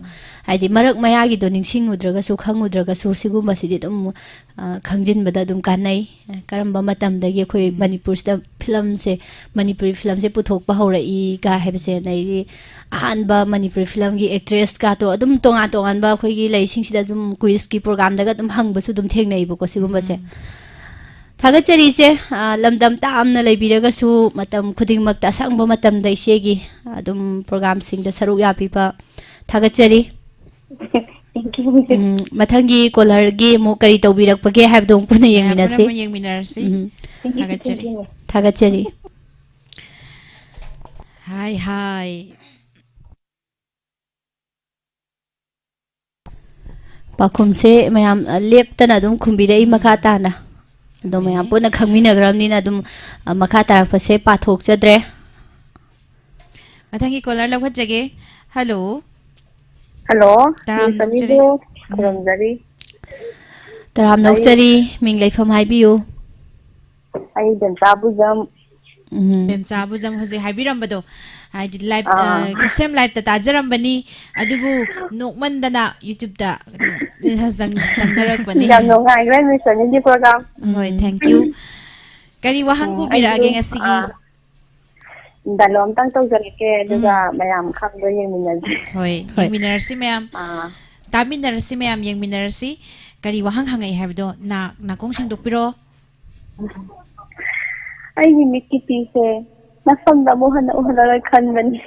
ꯍꯥꯏꯗꯤ ꯃꯔꯛ ꯃꯌꯥꯒꯤꯗꯣ ꯅꯤꯡꯁꯤꯡꯉꯨꯗ꯭ꯔꯒꯁꯨ, ꯈꯪꯉꯨꯗ꯭ꯔꯒꯁꯨ, ꯁꯤꯒꯨꯝꯕꯁꯤꯗꯤ ꯑꯗꯨꯝ ꯑ, ꯈꯪꯖꯤꯟꯕꯗ ꯑꯗꯨꯝ ꯀꯥꯟꯅꯩ꯫ ꯀꯔꯝꯕ ꯃꯇꯝꯗꯒꯤ ꯑꯩꯈꯣꯏ ꯃꯅꯤꯄꯨꯔꯁꯤꯗ ꯐꯤꯂꯝꯁꯦ, ꯃꯅꯤꯄꯨꯔꯤ ꯐꯤꯂꯝꯁꯦ ꯄꯨꯊꯣꯛꯄ ꯍꯧꯔꯛꯏꯒ ꯍꯥꯏꯕꯁꯦ, ꯑꯗꯩꯗꯤ ꯑꯍꯥꯟꯕ ꯃꯅꯤꯄꯨꯔꯤ ꯐꯤꯂꯝꯒꯤ ꯑꯦꯛꯇ꯭ꯔꯦꯁꯀꯥꯇꯣ ꯑꯗꯨꯝ ꯇꯣꯉꯥꯟ ꯇꯣꯉꯥꯟꯕ ꯑꯩꯈꯣꯏꯒꯤ ꯂꯩꯁꯤꯡꯁꯤꯗ ꯑꯗꯨꯝ ꯀꯨꯏꯖꯀꯤ ꯄ꯭ꯔꯣꯒꯥꯝꯗꯒ ꯑꯗꯨꯝ ꯍꯪꯕꯁꯨ ꯑꯗꯨꯝ ꯊꯦꯡꯅꯩꯕꯀꯣ ꯁꯤꯒꯨꯝꯕꯁꯦ꯫ ꯊꯥꯒꯠꯆꯔꯤꯁꯦ꯫ ꯑ, ꯂꯝꯗꯝ ꯇꯥꯝꯅ ꯂꯩꯕꯤꯔꯒꯁꯨ ꯃꯇꯝ ꯈꯨꯗꯤꯡꯃꯛꯇ ꯑꯁꯪꯕ ꯃꯇꯝꯗ ꯏꯆꯦꯒꯤ ꯑꯗꯨꯝ ꯄ꯭ꯔꯣꯒꯥꯝꯁꯤꯡꯗ ꯁꯔꯨꯛ ꯌꯥꯕꯤꯕ ꯊꯥꯒꯠꯆꯔꯤ꯫ Thank you. ꯎꯝ, ꯃꯊꯪꯒꯤ ꯀꯣꯂꯔꯒꯤ ꯑꯃꯨꯛ ꯀꯔꯤ ꯇꯧꯕꯤꯔꯛꯄꯒꯦ ꯍꯥꯏꯕꯗꯣ ꯑꯃꯨꯛ ꯄꯨꯟꯅ ꯃꯌꯥꯝ ꯌꯦꯡꯃꯤꯟꯅꯁꯤ꯫ ꯄꯨꯝꯅꯃꯛ ꯌꯦꯡꯃꯤꯟꯅꯔꯁꯤ꯫ ꯎꯝ, ꯊꯥꯒꯠꯆꯔꯤ꯫ ꯊꯥꯒꯠꯆꯔꯤ꯫ ꯍꯥꯏ ꯍꯥꯏ꯫ ꯄꯥꯎꯈꯨꯝꯁꯦ ꯃꯌꯥꯝ ꯑ, ꯂꯦꯞꯇꯅ ꯑꯗꯨꯝ ꯈꯨꯝꯕꯤꯔꯛꯏ ꯃꯈꯥ ꯇꯥꯅ꯫ ꯑꯗꯣ ꯃꯌꯥꯝ ꯄꯨꯟꯅ ꯈꯪꯃꯤꯟꯅꯈ꯭ꯔꯕꯅꯤꯅ ꯑꯗꯨꯝ ꯑ, ꯃꯈꯥ ꯇꯥꯔꯛꯄꯁꯦ ꯄꯥꯊꯣꯛꯆꯗ꯭ꯔꯦ꯫ ꯃꯊꯪꯒꯤ ꯀꯣꯂꯔ ꯂꯧꯈꯠꯆꯒꯦ꯫ ꯍꯜꯂꯣ꯫ ꯍꯜꯂꯣ꯫ ꯇꯔꯥꯝ ꯃꯤꯁ ꯅꯣꯛꯆꯔꯤ꯫ ꯑꯅꯤꯕꯨ ꯈꯨꯔꯨꯝꯖꯔꯤ꯫ ꯇꯔꯥꯝ ꯅꯣꯛꯆꯔꯤ꯫ ꯃꯤꯡ ꯂꯩꯐꯝ ꯍꯥꯏꯕꯤꯌꯨ꯫ ꯑꯩ ꯕꯦꯝꯆꯥ ꯕꯨꯖꯝ꯫ ꯎꯝ꯫ ꯃꯦꯝꯆꯥ ꯕꯨꯖꯝ ꯍꯧꯖꯤꯛ ꯍꯥꯏꯕꯤꯔꯝꯕꯗꯣ, ꯍꯥꯏꯗꯤ ꯂꯥꯏꯞ ꯑꯥ꯫ ꯀꯤꯁꯦꯝ ꯂꯥꯏꯞꯇ ꯇꯥꯖꯔꯝꯕꯅꯤ, ꯑꯗꯨꯕꯨ ꯅꯣꯛꯃꯟꯗꯅ ꯌꯨꯇ꯭ꯌꯨꯕꯇ ꯆꯪ- ꯆꯪꯖꯔꯛꯄꯅꯤ꯫ ꯌꯥꯝ ꯅꯨꯡꯉꯥꯏꯈ꯭ꯔꯦ ꯃꯤꯁ ꯑꯅꯤꯒꯤ ꯄ꯭ꯔꯣꯒꯥꯝ꯫ ꯍꯣꯏ, ꯊꯦꯡꯀ꯭ꯌꯨ꯫ ꯀꯔꯤ ꯋꯥꯍꯪ ꯎꯝ, ꯄꯨꯕꯤꯔꯛꯑꯒꯦ ꯑꯩꯁꯨ, ꯉꯁꯤꯒꯤ? ꯑꯥ, ꯗꯥꯏꯂꯣꯛ ꯑꯝꯇꯪ ꯇꯧꯖꯔꯛꯀꯦ, ꯑꯗꯨꯒ ꯃꯌꯥꯝ ꯈꯪꯕ꯭ꯔꯥ ꯌꯦꯡꯃꯤꯟꯅꯁꯦ꯫ ꯍꯣꯏ, ꯍꯣꯏ꯫ ꯌꯦꯡꯃꯤꯟꯅꯔꯁꯤ ꯃꯌꯥꯝ꯫ ꯑꯥ, ꯇꯥꯃꯤꯟꯅꯔꯁꯤ ꯃꯌꯥꯝ, ꯌꯦꯡꯃꯤꯟꯅꯔꯁꯤ꯫ ꯀꯔꯤ ꯋꯥꯍꯪ ꯍꯪꯉꯛꯏ ꯍꯥꯏꯕꯗꯣ ꯅꯥ- ꯅꯥꯀꯣꯡ ꯁꯦꯡꯗꯣꯛꯄꯤꯔꯣ꯫ ꯑꯩꯒꯤ ꯃꯤꯠꯀꯤ ꯄꯤꯁꯦ ꯃꯁꯝꯗ ꯑꯃꯨꯛ ꯍꯟꯅ ꯎꯍꯜꯂꯔꯣꯏ ꯈꯟꯕꯅꯤ꯫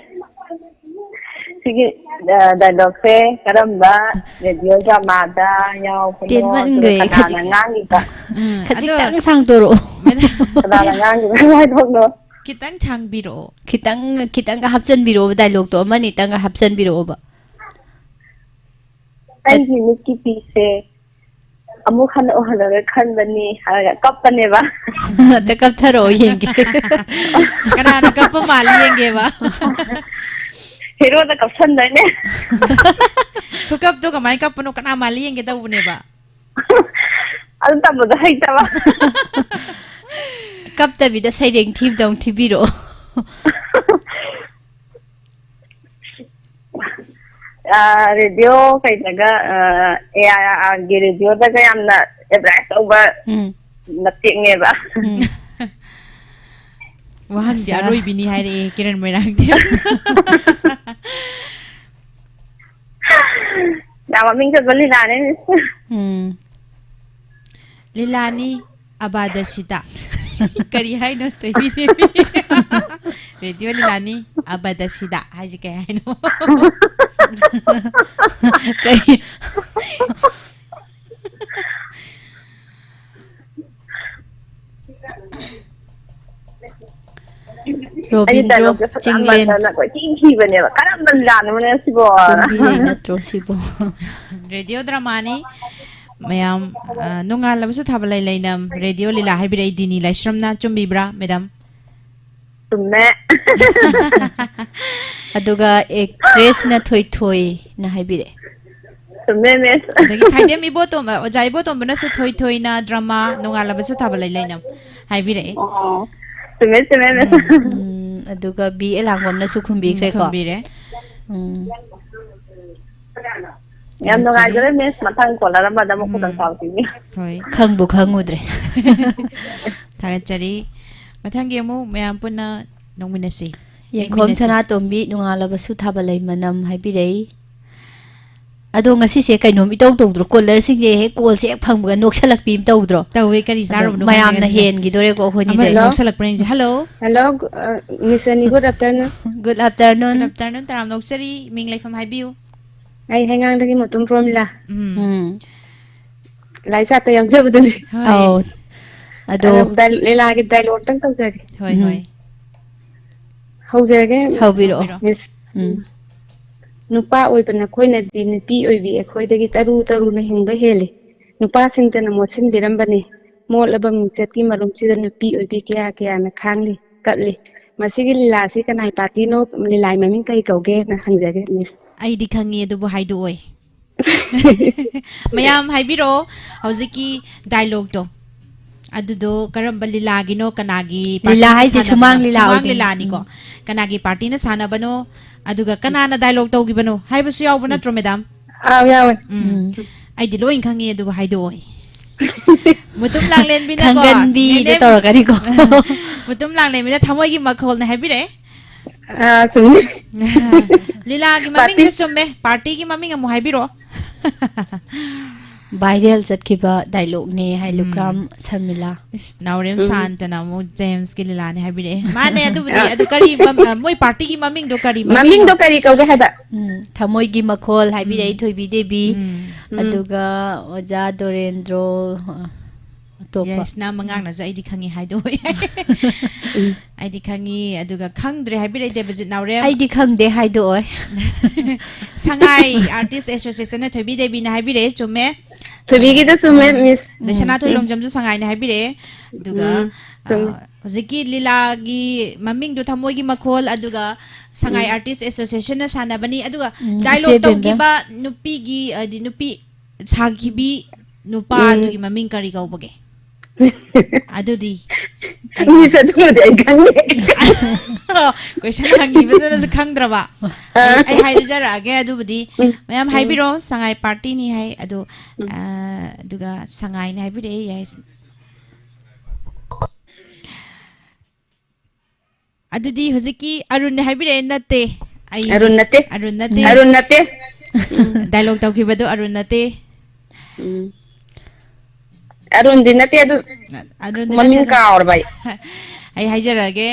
ꯁꯤꯒꯤ, ꯑ, ꯗꯥꯏꯂꯣꯛꯁꯦ ꯀꯔꯝꯕ ꯔꯦꯗꯤꯑꯣ ꯗ꯭ꯔꯃꯥꯗ ꯌꯥꯎꯕꯅꯣ? ꯑꯗꯨꯒ ꯇꯦꯟꯃꯟꯈ꯭ꯔꯦ, ꯀꯅꯥꯅ ꯈꯖꯤꯛ- ꯉꯥꯡꯉꯤꯕ? ꯎꯝ, ꯑꯗꯣ ꯈꯖꯤꯛꯇꯪ ꯁꯥꯡꯗꯣꯔꯛꯑꯣ꯫ ꯃꯦꯗꯥꯝ, ꯀꯅꯥꯅ ꯉꯥꯡꯉꯤꯕ ꯗꯥꯏꯂꯣꯛꯅꯣ? ꯈꯤꯇꯪ ꯁꯥꯡꯕꯤꯔꯛꯑꯣ꯫ ꯈꯤꯇꯪ, ꯈꯤꯇꯪꯒ ꯍꯥꯞꯆꯤꯟꯕꯤꯔꯛꯑꯣꯕ, ꯗꯥꯏꯂꯣꯛꯇꯣ ꯑꯃꯅꯤꯇꯪꯒ ꯍꯥꯞꯆꯤꯟꯕꯤꯔꯛꯑꯣꯕ꯫ ꯑꯩꯒꯤ ꯃꯤꯠꯀꯤ ꯄꯤꯁꯦ ꯑꯃꯨꯛ ꯍꯟꯅ ꯎꯍꯜꯂꯔꯣꯏ ꯈꯟꯕꯅꯤ ꯍꯥꯏꯔꯒ ꯀꯞꯄꯅꯦꯕ꯫ ꯑꯝꯇ ꯀꯞꯊꯔꯛꯑꯣ ꯌꯦꯡꯒꯦ꯫ ꯀꯅꯥꯅ ꯀꯞꯄ ꯃꯥꯜꯂꯤ ꯌꯦꯡꯒꯦꯕ꯫ ꯍꯦꯔꯣꯗ ꯀꯞꯁꯟꯗꯣꯏꯅꯦ꯫ ꯈꯨꯀꯞꯇꯣ ꯀꯃꯥꯏꯅ ꯀꯞꯄꯅꯣ, ꯀꯅꯥ ꯃꯥꯜꯂꯤ ꯌꯦꯡꯒꯦ ꯇꯧꯕꯅꯦꯕ꯫ ꯑꯗꯨ ꯇꯝꯕꯗꯣ ꯍꯩꯇꯕ꯫ ꯀꯞꯇꯕꯤꯗ ꯁꯩꯔꯦꯡ ꯊꯤꯕꯗꯧ ꯊꯤꯕꯤꯔꯛꯑꯣ꯫ ꯑ, ꯔꯦꯗꯤꯑꯣ ꯀꯩꯗꯒ, ꯑ, ꯑꯦ ꯑꯥꯔ ꯑꯥꯔꯒꯤ ꯔꯦꯗꯤꯑꯣꯗꯒ ꯌꯥꯝꯅ ꯑꯦꯗꯚꯔꯇꯥꯏꯁ ꯇꯧꯕ ꯎꯝ꯫ ꯃꯇꯦꯛꯅꯦꯕ꯫ ꯎꯝ꯫ ꯋꯥꯍꯪꯗꯤ ꯑꯁꯥ꯫ ꯑꯔꯣꯏꯕꯤꯅꯤ ꯍꯥꯏꯔꯛꯑꯦ ꯀꯤꯔꯟ ꯃꯣꯏꯔꯥꯡꯊꯦꯝ꯫ ꯌꯥꯝ ꯃꯃꯤꯡ ꯆꯠꯄ ꯂꯤꯂꯥꯅꯦ꯫ ꯎꯝ꯫ ꯂꯤꯂꯥꯅꯤ ꯑꯕꯥꯗꯁꯤꯗ꯫ ꯀꯔꯤ ꯍꯥꯏꯅꯣ ꯇꯣꯏꯕꯤ ꯗꯦꯕꯤ? ꯔꯦꯗꯤꯑꯣ ꯂꯤꯂꯥꯅꯤ ꯑꯕꯥꯗꯁꯤꯗ ꯍꯥꯏꯁꯦ ꯀꯩ ꯍꯥꯏꯅꯣ? ꯀꯩ? ꯑꯩꯗꯤ ꯔꯣꯕꯤꯟꯗ꯭ꯔꯣ ꯗꯥꯏꯂꯣꯛꯁꯦ ꯆꯤꯡꯂꯦꯟ꯫ ꯐꯖꯃꯟꯗꯅ ꯀꯣꯏꯊꯤ ꯊꯤꯕꯅꯦꯕ꯫ "ꯀꯔꯝꯕ ꯂꯤꯂꯥꯅꯣꯅꯦ ꯁꯤꯕꯣ?" ꯀꯨꯝꯕꯤ ꯂꯩ ꯅꯠꯇ꯭ꯔꯣ ꯁꯤꯕꯣ? ꯔꯦꯗꯤꯑꯣ ꯗ꯭ꯔꯃꯥꯅꯤ꯫ ꯃꯌꯥꯝ, ꯑ, ꯅꯣꯡꯉꯥꯜꯂꯕꯁꯨ ꯊꯥꯕꯜ ꯂꯩ ꯂꯩꯅꯝ꯫ ꯔꯦꯗꯤꯑꯣ ꯂꯤꯂꯥ ꯍꯥꯏꯕꯤꯔꯛꯏ ꯗꯤꯅꯤ ꯂꯥꯏꯁ꯭ꯔꯝꯅ꯫ ꯆꯨꯝꯕꯤꯕ꯭ꯔꯥ, ꯃꯦꯗꯥꯝ? ꯆꯨꯝꯃꯦ꯫ ꯑꯗꯨꯒ ꯑꯦꯛꯇ꯭ꯔꯦꯁꯅ ꯊꯣꯏꯊꯣꯏꯅ ꯍꯥꯏꯕꯤꯔꯛꯑꯦ꯫ ꯆꯨꯝꯃꯦ, ꯃꯤꯁ꯫ ꯑꯗꯒꯤ ꯈꯥꯏꯗꯦꯝ ꯏꯕꯣꯇꯣꯝꯕ, ꯑꯣꯖꯥ ꯏꯕꯣꯇꯣꯝꯕꯅꯁꯨ ꯊꯣꯏꯊꯣꯏꯅ ꯗ꯭ꯔꯃꯥ, ꯅꯣꯡꯉꯥꯜꯂꯕꯁꯨ ꯊꯥꯕꯜ ꯂꯩ ꯂꯩꯅꯝ ꯍꯥꯏꯕꯤꯔꯛꯑꯦ꯫ ꯑꯣ, ꯆꯨꯝꯃꯦ, ꯆꯨꯝꯃꯦ, ꯃꯤꯁ꯫ ꯎꯝ꯫ ꯎꯝ, ꯑꯗꯨꯒ ꯕꯤ ꯑꯦꯂꯥꯡꯕꯝꯅꯁꯨ ꯎꯝ, ꯈꯨꯝꯕꯤꯈ꯭ꯔꯦꯀꯣ꯫ ꯈꯨꯝꯕꯤꯔꯦ꯫ ꯎꯝ꯫ ꯌꯥꯝ ꯊꯥꯒꯠꯆꯔꯤ꯫ ꯅꯨꯡꯉꯥꯏꯖꯔꯦ, ꯃꯤꯁ꯫ ꯃꯊꯪ ꯀꯣꯂꯔ ꯑꯃꯗ ꯑꯃꯨꯛ ꯎꯝ꯫ ꯈꯨꯗꯣꯡ ꯆꯥꯕ ꯄꯤꯕꯤꯌꯨ꯫ ꯍꯣꯏ꯫ ꯈꯪꯕꯨ ꯈꯪꯉꯨꯗ꯭ꯔꯦ꯫ ꯊꯥꯒꯠꯆꯔꯤ꯫ ꯃꯊꯪꯒꯤ ꯑꯃꯨꯛ ꯃꯌꯥꯝ ꯄꯨꯟꯅ ꯅꯣꯡꯃꯤꯟꯅꯁꯤ꯫ ꯌꯦꯡꯈꯣꯝ ꯌꯦꯡꯃꯤꯟꯅꯁꯤ꯫ ꯁꯅꯥꯇꯣꯝꯕꯤ, "ꯅꯣꯡꯉꯥꯜꯂꯕꯁꯨ ꯊꯥꯕꯜ ꯂꯩ ꯃꯅꯝ" ꯍꯥꯏꯕꯤꯔꯛꯏ꯫ ꯑꯗꯣ ꯉꯁꯤꯁꯦ ꯀꯩꯅꯣꯝ ꯏꯇꯧ ꯇꯧꯗ꯭ꯔꯣ? ꯀꯣꯂꯔꯁꯤꯡꯁꯦ ꯍꯦꯛ ꯀꯣꯜꯁꯦ ꯍꯦꯛ ꯐꯪꯕꯒ ꯅꯣꯛꯁꯜꯂꯛꯄꯤ ꯑꯃ ꯇꯧꯗ꯭ꯔꯣ? ꯇꯧꯋꯦ, ꯀꯔꯤ ꯑꯗꯣ ꯆꯥꯔꯨꯕꯅꯣ ꯈꯪꯗꯦ ꯃꯌꯥꯝꯅ ꯉꯁꯤꯁꯦ꯫ ꯍꯦꯟꯈꯤꯗꯣꯔꯦꯀꯣ ꯑꯩꯈꯣꯏꯅꯤꯗ꯫ ꯑꯃꯁꯦ ꯍꯜꯂꯣ꯫ ꯅꯣꯛꯁꯜꯂꯛꯄ꯭ꯔꯥ ꯌꯦꯡꯁꯦ꯫ ꯍꯜꯂꯣ꯫ ꯍꯜꯂꯣ, ꯑ, ꯃꯤꯁ ꯑꯅꯤ, good afternoon꯫ Good afternoon꯫ Good afternoon, ꯇꯔꯥꯝꯅ ꯑꯣꯛꯆꯔꯤ꯫ ꯃꯤꯡ ꯂꯩꯐꯝ ꯍꯥꯏꯕꯤꯌꯨ꯫ ꯑꯩ ꯍꯩꯉꯥꯡꯗꯒꯤ ꯃꯣꯇꯨꯝ ꯄ꯭ꯔꯣꯃꯤꯂꯥ꯫ ꯎꯝ꯫ ꯎꯝ꯫ ꯂꯥꯏ ꯁꯥꯠꯇ ꯌꯥꯎꯖꯕꯗꯨꯅꯤ꯫ ꯍꯣꯏ꯫ ꯑꯧ꯫ ꯑꯗꯣ ꯑꯗꯣ ꯗꯥꯏ-, ꯂꯤꯂꯥꯒꯤ ꯗꯥꯏꯂꯣꯛꯇꯪ ꯇꯧꯖꯒꯦ꯫ ꯍꯣꯏ, ꯎꯝ꯫ ꯍꯣꯏ꯫ ꯍꯧꯖꯔꯒꯦ, ꯍꯧꯕꯤꯔꯛꯑꯣ꯫ ꯍꯧꯕꯤꯔꯣ꯫ ꯃꯤꯁ꯫ ꯎꯝ꯫ ꯅꯨꯄꯥ ꯑꯣꯏꯕ ꯅꯈꯣꯏꯅꯗꯤ ꯅꯨꯄꯤ ꯑꯣꯏꯕꯤ ꯑꯩꯈꯣꯏꯗꯒꯤ ꯇꯔꯨ ꯇꯔꯨꯅ ꯍꯤꯡꯕ ꯍꯦꯜꯂꯤ꯫ ꯅꯨꯄꯥꯁꯤꯡꯇꯅ ꯃꯣꯠꯁꯤꯟꯕꯤꯔꯝꯕꯅꯤ꯫ ꯃꯣꯠꯂꯕ ꯃꯤꯡꯆꯠꯀꯤ ꯃꯔꯨꯝꯁꯤꯗ ꯅꯨꯄꯤ ꯑꯣꯏꯕꯤ ꯀꯌꯥ ꯀꯌꯥꯅ ꯈꯥꯡꯂꯤ꯫ ꯀꯠꯂꯤ꯫ ꯃꯁꯤꯒꯤ ꯂꯤꯂꯥꯁꯤ ꯀꯅꯥꯏ ꯄꯥꯔꯇꯤꯅꯣ, ꯂꯤꯂꯥꯏ ꯃꯃꯤꯡ ꯀꯔꯤ ꯀꯧꯒꯦꯅ ꯍꯪꯖꯒꯦ, ꯃꯤꯁ꯫ ꯑꯩꯗꯤ ꯈꯪꯉꯤ, ꯑꯗꯨꯕꯨ ꯍꯥꯏꯗꯣꯛꯑꯣꯏ꯫ ꯃꯌꯥꯝ ꯍꯥꯏꯕꯤꯔꯛꯑꯣ, ꯍꯧꯖꯤꯛꯀꯤ ꯗꯥꯏꯂꯣꯛꯇꯣ꯫ ꯑꯗꯨꯗꯣ ꯀꯔꯝꯕ ꯂꯤꯂꯥꯒꯤꯅꯣ, ꯀꯅꯥꯒꯤ ꯂꯤꯂꯥ ꯄꯥꯔꯇꯤꯅ ꯍꯥꯏꯁꯦ ꯁꯥꯟꯅꯕꯅꯣ? ꯁꯨꯃꯥꯡ ꯂꯤꯂꯥ ꯁꯨꯃꯥꯡ ꯑꯣꯏꯗꯣꯏꯅꯤ꯫ ꯂꯤꯂꯥꯅꯤꯀꯣ꯫ ꯎꯝ꯫ ꯀꯅꯥꯒꯤ ꯄꯥꯔꯇꯤꯅ ꯁꯥꯟꯅꯕꯅꯣ, ꯑꯗꯨꯒ ꯀꯅꯥꯅ ꯗꯥꯏꯂꯣꯛ ꯇꯧꯈꯤꯕꯅꯣ ꯍꯥꯏꯕꯁꯨ ꯌꯥꯎꯕ ꯎꯝ꯫ ꯅꯠꯇ꯭ꯔꯣ, ꯃꯦꯗꯥꯝ? ꯑꯥꯎ, ꯌꯥꯎꯋꯦ꯫ ꯎꯝ꯫ ꯎꯝ꯫ ꯑꯩꯗꯤ ꯂꯣꯏ ꯈꯪꯉꯤ, ꯑꯗꯨꯕꯨ ꯍꯥꯏꯗꯣꯛꯑꯣꯏ꯫ ꯃꯨꯇꯨꯝ ꯂꯥꯡꯂꯦꯟꯕꯤꯅꯀꯣ, ꯈꯪꯒꯟꯕꯤꯗ ꯅꯦꯅꯦ-, ꯇꯧꯔꯛꯀꯅꯤꯀꯣ꯫ ꯃꯨꯇꯨꯝ ꯂꯥꯡꯂꯦꯟꯕꯤꯅ ꯊꯃꯣꯏꯒꯤ ꯃꯈꯣꯜꯅ ꯍꯥꯏꯕꯤꯔꯛꯑꯦ꯫ ꯑꯥ, ꯆꯨꯝꯃꯤ꯫ ꯂꯤꯂꯥꯒꯤ ꯄꯥꯔꯇꯤ꯫ ꯃꯃꯤꯡꯁꯦ ꯆꯨꯝꯃꯦ, ꯄꯥꯔꯇꯤꯒꯤ ꯃꯃꯤꯡ ꯑꯃꯨꯛ ꯍꯥꯏꯕꯤꯔꯛꯑꯣ꯫ Viral ꯆꯠꯈꯤꯕ ꯗꯥꯏꯂꯣꯛꯅꯦ ꯍꯥꯏ, ꯎꯝ꯫ ꯂꯨꯈ꯭ꯔꯥꯝ ꯁꯔꯃꯤꯂꯥ꯫ ꯏꯁ, ꯅꯥꯎꯔꯦꯝ ꯎꯝ꯫ ꯁꯥꯟꯇꯅ ꯑꯃꯨꯛ ꯖꯦꯝꯁꯀꯤ ꯂꯤꯂꯥꯅꯦ ꯍꯥꯏꯕꯤꯔꯛꯑꯦ꯫ ꯃꯥꯅꯦ, ꯑꯗꯨꯕꯨꯗꯤ, ꯑꯥ꯫ ꯑꯗꯨ ꯀꯔꯤ ꯃꯝ-, ꯑ, ꯃꯣꯏ ꯄꯥꯔꯇꯤꯒꯤ ꯃꯃꯤꯡꯗꯣ ꯀꯔꯤ ꯃꯃꯤꯡꯅꯣ? ꯃꯃꯤꯡꯗꯣ ꯀꯔꯤ ꯀꯧꯒꯦ ꯍꯥꯏꯕ? ꯎꯝ, ꯊꯃꯣꯏꯒꯤ ꯃꯈꯣꯜ ꯍꯥꯏꯕꯤꯔꯛꯏ, ꯎꯝ꯫ ꯊꯣꯏꯕꯤ ꯗꯦꯕꯤ꯫ ꯎꯝ꯫ ꯎꯝ꯫ ꯑꯗꯨꯒ ꯑꯣꯖꯥ ꯗꯣꯔꯦꯟꯗ꯭ꯔꯣ, ꯑ, ꯑꯇꯣꯞꯄ꯫ ꯌꯦꯁ, ꯅꯪ ꯃꯉꯥꯡꯅꯁꯨ ꯑꯩꯗꯤ ꯈꯪꯉꯤ ꯍꯥꯏꯗꯣꯛꯑꯣꯏ꯫ ꯎꯝ꯫ ꯑꯩꯗꯤ ꯈꯪꯉꯤ, ꯑꯗꯨꯒ ꯈꯪꯗ꯭ꯔꯦ ꯍꯥꯏꯕꯤꯔꯛꯏ ꯗꯦꯕꯖꯤꯠ ꯅꯥꯎꯔꯦꯝ꯫ ꯑꯩꯗꯤ ꯈꯪꯗꯦ ꯍꯥꯏꯗꯣꯛꯑꯣꯏ꯫ ꯁꯉꯥꯏ Artist Association ꯅ ꯊꯣꯏꯕꯤ ꯗꯦꯕꯤꯅ ꯍꯥꯏꯕꯤꯔꯛꯑꯦ, ꯆꯨꯝꯃꯦ꯫ ꯊꯣꯏꯕꯤꯒꯤꯗꯣ ꯆꯨꯝꯃꯦ, ꯎꯝ꯫ ꯃꯤꯁ꯫ ꯂꯩꯁꯅꯥ ꯎꯝ꯫ ꯊꯣꯏꯂꯣꯡꯖꯝꯁꯨ ꯁꯉꯥꯏꯅꯦ ꯍꯥꯏꯕꯤꯔꯛꯑꯦ꯫ ꯑꯗꯨꯒ, ꯎꯝ, ꯆꯨꯝꯃꯦ꯫ ꯑ, ꯍꯧꯖꯤꯛꯀꯤ ꯂꯤꯂꯥꯒꯤ ꯃꯃꯤꯡꯗꯣ ꯊꯃꯣꯏꯒꯤ ꯃꯈꯣꯜ, ꯑꯗꯨꯒ ꯁꯉꯥꯏ ꯎꯝ꯫ Artist Association ꯅ ꯁꯥꯟꯅꯕꯅꯤ, ꯑꯗꯨꯒ ꯎꯝ, ꯗꯥꯏꯂꯣꯛ ꯏꯆꯦ ꯕꯦꯝꯕꯦꯝ꯫ ꯇꯧꯈꯤꯕ ꯅꯨꯄꯤꯒꯤ, ꯍꯥꯏꯗꯤ ꯅꯨꯄꯤ ꯁꯥꯈꯤꯕꯤ ꯅꯨꯄꯥ ꯎꯝ꯫ ꯑꯗꯨꯒꯤ ꯃꯃꯤꯡ ꯀꯔꯤ ꯀꯧꯕꯒꯦ? ꯑꯗꯨꯗꯤ ꯃꯤꯁ, ꯑꯗꯨꯃꯗꯤ ꯑꯩ ꯈꯪꯗꯦ꯫ ꯀꯣꯏꯁꯟ ꯍꯪꯉꯤꯕꯗꯨꯅꯁꯨ ꯈꯪꯗ꯭ꯔꯕ? ꯑꯩ, ꯑꯥ꯫ ꯑꯩ ꯍꯥꯏꯖꯔꯛꯑꯒꯦ, ꯑꯗꯨꯕꯨꯗꯤ ꯎꯝ, ꯃꯌꯥꯝ ꯎꯝ꯫ ꯍꯥꯏꯕꯤꯔꯣ, ꯁꯉꯥꯏ ꯄꯥꯔꯇꯤꯅꯤ ꯍꯥꯏ, ꯑꯗꯨ, ꯎꯝ꯫ ꯑ, ꯑꯗꯨꯒ ꯁꯉꯥꯏꯅꯤ ꯍꯥꯏꯕꯤꯔꯛꯑꯦ, ꯌꯥꯏ꯫ ꯑꯗꯨꯗꯤ ꯍꯧꯖꯤꯛꯀꯤ ꯑꯔꯨꯟꯅ ꯍꯥꯏꯕꯤꯔꯛꯑꯦ, ꯅꯠꯇꯦ꯫ ꯑꯩ ꯑꯔꯨꯟ ꯅꯠꯇꯦ꯫ ꯑꯔꯨꯟ ꯅꯠꯇꯦ꯫ ꯑꯔꯨꯟ ꯅꯠꯇꯦ꯫ ꯎꯝ꯫ ꯗꯥꯏꯂꯣꯛ ꯇꯧꯈꯤꯕꯗꯣ ꯑꯔꯨꯟ ꯅꯠꯇꯦ꯫ ꯎꯝ꯫ ꯑꯔꯨꯟꯗꯤ ꯅꯠꯇꯦ ꯑꯗꯨ, ꯑꯔꯨꯟꯗꯤ ꯅꯠꯇꯦ ꯃꯃꯤꯡ ꯑꯗꯨ꯫ ꯀꯥꯎꯔꯕ ꯑꯩ꯫ ꯑꯩ ꯍꯥꯏꯖꯔꯛꯑꯒꯦ,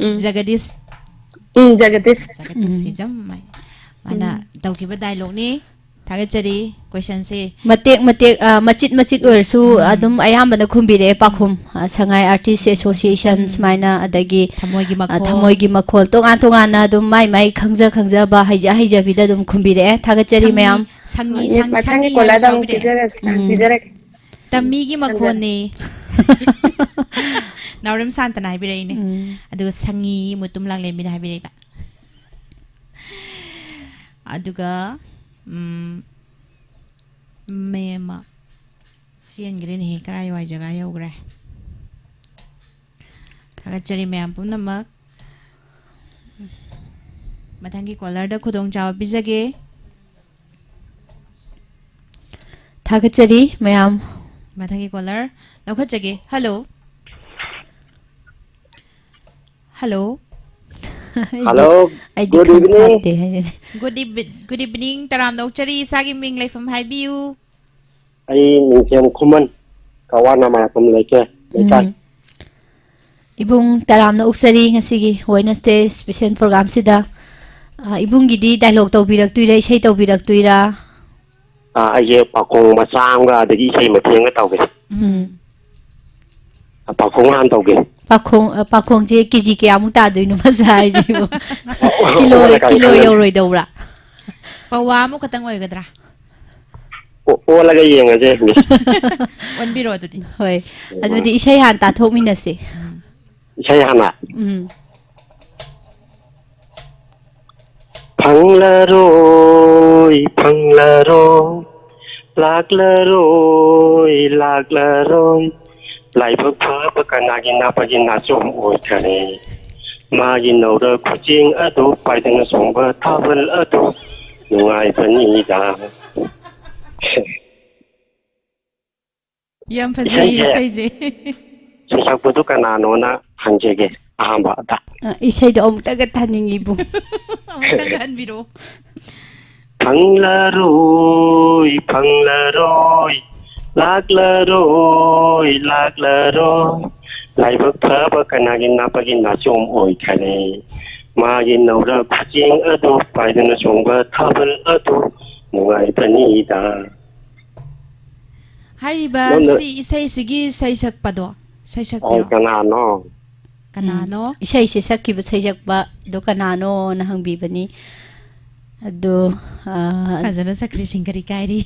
ꯎꯝ꯫ ꯖꯒꯗꯤꯁ꯫ ꯎꯝ, ꯖꯒꯗꯤꯁ꯫ ꯖꯒꯗꯤꯁ ꯎꯝ꯫ ꯁꯤꯖꯝ ꯍꯥꯏ꯫ ꯃꯥꯅ ꯎꯝ꯫ ꯇꯧꯈꯤꯕ ꯗꯥꯏꯂꯣꯛꯅꯤ꯫ ꯊꯥꯒꯠꯆꯔꯤ꯫ ꯀꯣꯏꯁꯟꯁꯦ ꯃꯇꯦꯛ ꯃꯇꯦꯛ, ꯑ, ꯃꯆꯤꯠ ꯃꯆꯤꯠ ꯑꯣꯏꯔꯁꯨ ꯎꯝ꯫ ꯑꯗꯨꯝ ꯑꯌꯥꯝꯕꯅ ꯈꯨꯝꯕꯤꯔꯛꯑꯦ ꯄꯥꯎꯈꯨꯝ꯫ ꯎꯝ꯫ ꯑ, ꯁꯉꯥꯏ Artist Association ꯎꯝ꯫ ꯁꯨꯃꯥꯏꯅ, ꯑꯗꯒꯤ, ꯊꯃꯣꯏꯒꯤ ꯑ, ꯃꯈꯣꯜ꯫ ꯊꯃꯣꯏꯒꯤ ꯃꯈꯣꯜ, ꯇꯣꯉꯥꯟ ꯇꯣꯉꯥꯟꯅ ꯑꯗꯨꯝ ꯃꯥꯏ ꯃꯥꯏ ꯈꯪꯖ ꯈꯪꯖꯕ, ꯍꯩꯖ ꯍꯩꯖꯕꯤꯗ ꯑꯗꯨꯝ ꯈꯨꯝꯕꯤꯔꯛꯑꯦ꯫ ꯊꯥꯒꯠꯆꯔꯤ ꯁꯪꯉꯤ, ꯃꯌꯥꯝ꯫ ꯁꯪꯉꯤ, ꯃꯤꯁ, ꯁꯪ-, ꯃꯊꯪꯒꯤ ꯁꯪꯉꯤ ꯀꯣꯂꯔꯗ ꯍꯥꯏꯕꯁꯨ ꯑꯃꯨꯛ ꯌꯥꯎꯕꯤꯔꯛꯑꯦ꯫ ꯄꯤꯖꯔꯁꯤ, ꯎꯝ꯫ ꯄꯤꯖꯔꯒꯦ꯫ ꯇꯝꯃꯤꯒꯤ ꯊꯝꯖꯔꯦ꯫ ꯃꯈꯣꯟꯅꯦ꯫ ꯅꯥꯎꯔꯦꯝ ꯁꯥꯟꯇꯅ ꯍꯥꯏꯕꯤꯔꯛꯏꯅꯦ꯫ ꯎꯝ꯫ ꯑꯗꯨꯒ ꯁꯉꯤ ꯃꯨꯇꯨꯝ ꯂꯥꯡꯂꯦꯝꯕꯤꯅ ꯍꯥꯏꯕꯤꯔꯛꯏꯕ꯫ ꯑꯗꯨꯒ, ꯎꯝ, ꯃꯦꯝꯃ ꯆꯦꯟꯈ꯭ꯔꯦꯅꯦꯍꯦ, ꯀꯔꯥꯏ ꯋꯥꯏ ꯖꯒꯥ ꯌꯧꯈ꯭ꯔꯦ? ꯊꯥꯒꯠꯆꯔꯤ ꯃꯌꯥꯝ ꯄꯨꯝꯅꯃꯛ꯫ ꯃꯊꯪꯒꯤ ꯀꯣꯂꯔꯗ ꯈꯨꯗꯣꯡꯆꯥꯕ ꯄꯤꯖꯒꯦ꯫ ꯊꯥꯒꯠꯆꯔꯤ ꯃꯌꯥꯝ꯫ ꯃꯊꯪꯒꯤ ꯀꯣꯂꯔ ꯂꯧꯈꯠꯆꯒꯦ꯫ ꯍꯜꯂꯣ꯫ ꯍꯜꯂꯣ꯫ ꯑꯩꯗꯤ, ꯍꯜꯂꯣ꯫ ꯑꯩꯗꯤ ꯒꯨꯗ ꯈꯪ ꯏꯚꯤꯅꯤꯡ꯫ ꯐꯥꯠꯇꯦ ꯍꯥꯏꯁꯤꯅꯤ꯫ Good EV-, good evening. ꯇꯔꯥꯝꯅ ꯑꯣꯛꯆꯔꯤ꯫ ꯏꯁꯥꯒꯤ ꯃꯤꯡ, ꯂꯩꯐꯝ ꯍꯥꯏꯕꯤꯌꯨ꯫ ꯑꯩ ꯅꯤꯡꯊꯦꯝ ꯈꯨꯃꯟ, ꯀꯋꯥ ꯅꯃꯥꯏꯔꯥꯛꯄꯝ ꯂꯩꯀꯥꯏ꯫ ꯎꯝ꯫ ꯏꯕꯨꯡ, ꯇꯔꯥꯝꯅ ꯑꯣꯛꯆꯔꯤ ꯉꯁꯤꯒꯤ Wednesday special programꯁꯤꯗ꯫ ꯑ, ꯏꯕꯨꯡꯒꯤꯗꯤ dialogue ꯇꯧꯕꯤꯔꯛꯇꯣꯏꯔꯥ, ꯏꯁꯩ ꯇꯧꯕꯤꯔꯛꯇꯣꯏꯔꯥ? ꯑ, ꯑꯩꯁꯦ ꯄꯥꯈꯣꯡ ꯃꯆꯥ ꯑꯃꯒ ꯑꯗꯒꯤ ꯏꯁꯩ ꯃꯇꯦꯛ ꯑꯃꯒ ꯇꯧꯒꯦ꯫ ꯎꯝ꯫ ꯑ, ꯄꯥꯈꯣꯡ ꯍꯥꯟꯅ ꯇꯧꯒꯦ꯫ ꯄꯥꯈꯣꯡ, ꯑ, ꯄꯥꯈꯣꯡꯁꯦ ꯀꯦꯖꯤ ꯀꯌꯥꯃꯨꯛ ꯇꯥꯗꯣꯏꯅꯣ ꯃꯆꯥ ꯍꯥꯏꯁꯤꯕꯨ? ꯑꯣ, ꯀꯤꯂꯣ, ꯑꯣꯜꯂꯀꯥꯟꯗ ꯀꯤꯂꯣ ꯈꯪꯒꯅꯤ꯫ ꯌꯧꯔꯣꯏꯗꯧꯕ꯭ꯔꯥ? ꯄꯋꯥ ꯑꯃꯈꯛꯇꯪ ꯑꯣꯏꯒꯗ꯭ꯔꯥ? ꯑꯣ-, ꯑꯣꯜꯂꯒ ꯌꯦꯡꯉꯁꯦ, ꯃꯤꯁ꯫ ꯑꯣꯟꯕꯤꯔꯣ ꯑꯗꯨꯗꯤ꯫ ꯍꯣꯏ꯫ ꯑꯗꯨꯗꯤ ꯏꯁꯩ ꯍꯥꯟꯅ ꯇꯥꯊꯣꯛꯃꯤꯟꯅꯁꯤ꯫ ꯎꯝ꯫ ꯏꯁꯩ ꯍꯥꯟꯅ? ꯎꯝ꯫ ꯐꯪꯂꯔꯣꯏ, ꯐꯪꯂꯔꯣꯏ, ꯂꯥꯛꯂꯔꯣꯏ, ꯂꯥꯛꯂꯔꯣꯏ꯫ ꯂꯥꯏꯕꯛ ꯐꯕ ꯀꯅꯥꯒꯤ ꯅꯥꯄꯥꯒꯤ ꯅꯥꯆꯣꯝ ꯑꯣꯏꯈꯔꯦ꯫ ꯃꯥꯒꯤ ꯅꯧꯔ ꯈꯨꯆꯦꯡ ꯑꯗꯨ ꯄꯥꯏꯗꯨꯅ ꯆꯣꯡꯕ ꯊꯥꯕꯜ ꯑꯗꯨ ꯅꯨꯡꯉꯥꯏꯕꯅꯤꯗ꯫ ꯌꯥꯝ ꯐꯖꯩ ꯏꯁꯩꯁꯦ, ꯏꯁꯩꯁꯦ꯫ ꯁꯩꯁꯛꯄꯗꯨ ꯀꯅꯥꯅꯣꯅ ꯍꯪꯖꯒꯦ ꯑꯍꯥꯟꯕꯗ꯫ ꯑ, ꯏꯁꯩꯗꯣ ꯑꯃꯨꯛꯇꯒ ꯇꯥꯅꯤꯡꯉꯤ, ꯏꯕꯨꯡ꯫ ꯑꯃꯨꯛꯇꯒ ꯍꯟꯕꯤꯔꯛꯑꯣ꯫ ꯐꯪꯂꯔꯣꯏ, ꯐꯪꯂꯔꯣꯏ, ꯂꯥꯛꯂꯔꯣꯏ, ꯂꯥꯛꯂꯔꯣꯏ꯫ ꯂꯥꯏꯕꯛ ꯐꯕ ꯀꯅꯥꯒꯤ ꯅꯥꯄꯥꯒꯤ ꯅꯥꯆꯣꯝ ꯑꯣꯏꯈꯔꯦ꯫ ꯃꯥꯒꯤ ꯅꯧꯔ ꯈꯨꯆꯦꯡ ꯑꯗꯨ ꯄꯥꯏꯗꯨꯅ ꯆꯣꯡꯕ ꯊꯥꯕꯜ ꯑꯗꯨ ꯅꯨꯡꯉꯥꯏꯕꯅꯤꯗ꯫ ꯍꯥꯏꯔꯤꯕ ꯅꯪꯅ ꯁꯤ ꯏꯁꯩꯁꯤꯒꯤ ꯁꯩꯁꯛꯄꯗꯣ, ꯑꯧ, ꯁꯩꯁꯛꯄꯤꯔꯣ꯫ ꯀꯅꯥꯅꯣ? ꯀꯅꯥꯅꯣ? ꯎꯝ, ꯏꯁꯩꯁꯦ ꯁꯛꯈꯤꯕ ꯁꯩꯁꯛꯄꯗꯣ ꯀꯅꯥꯅꯣꯅ ꯍꯪꯕꯤꯕꯅꯤ꯫ ꯑꯗꯣ, ꯑ, ꯐꯖꯅ ꯁꯛꯈ꯭ꯔꯦ, ꯁꯤꯡꯒꯔꯤ ꯀꯥꯏꯔꯤ꯫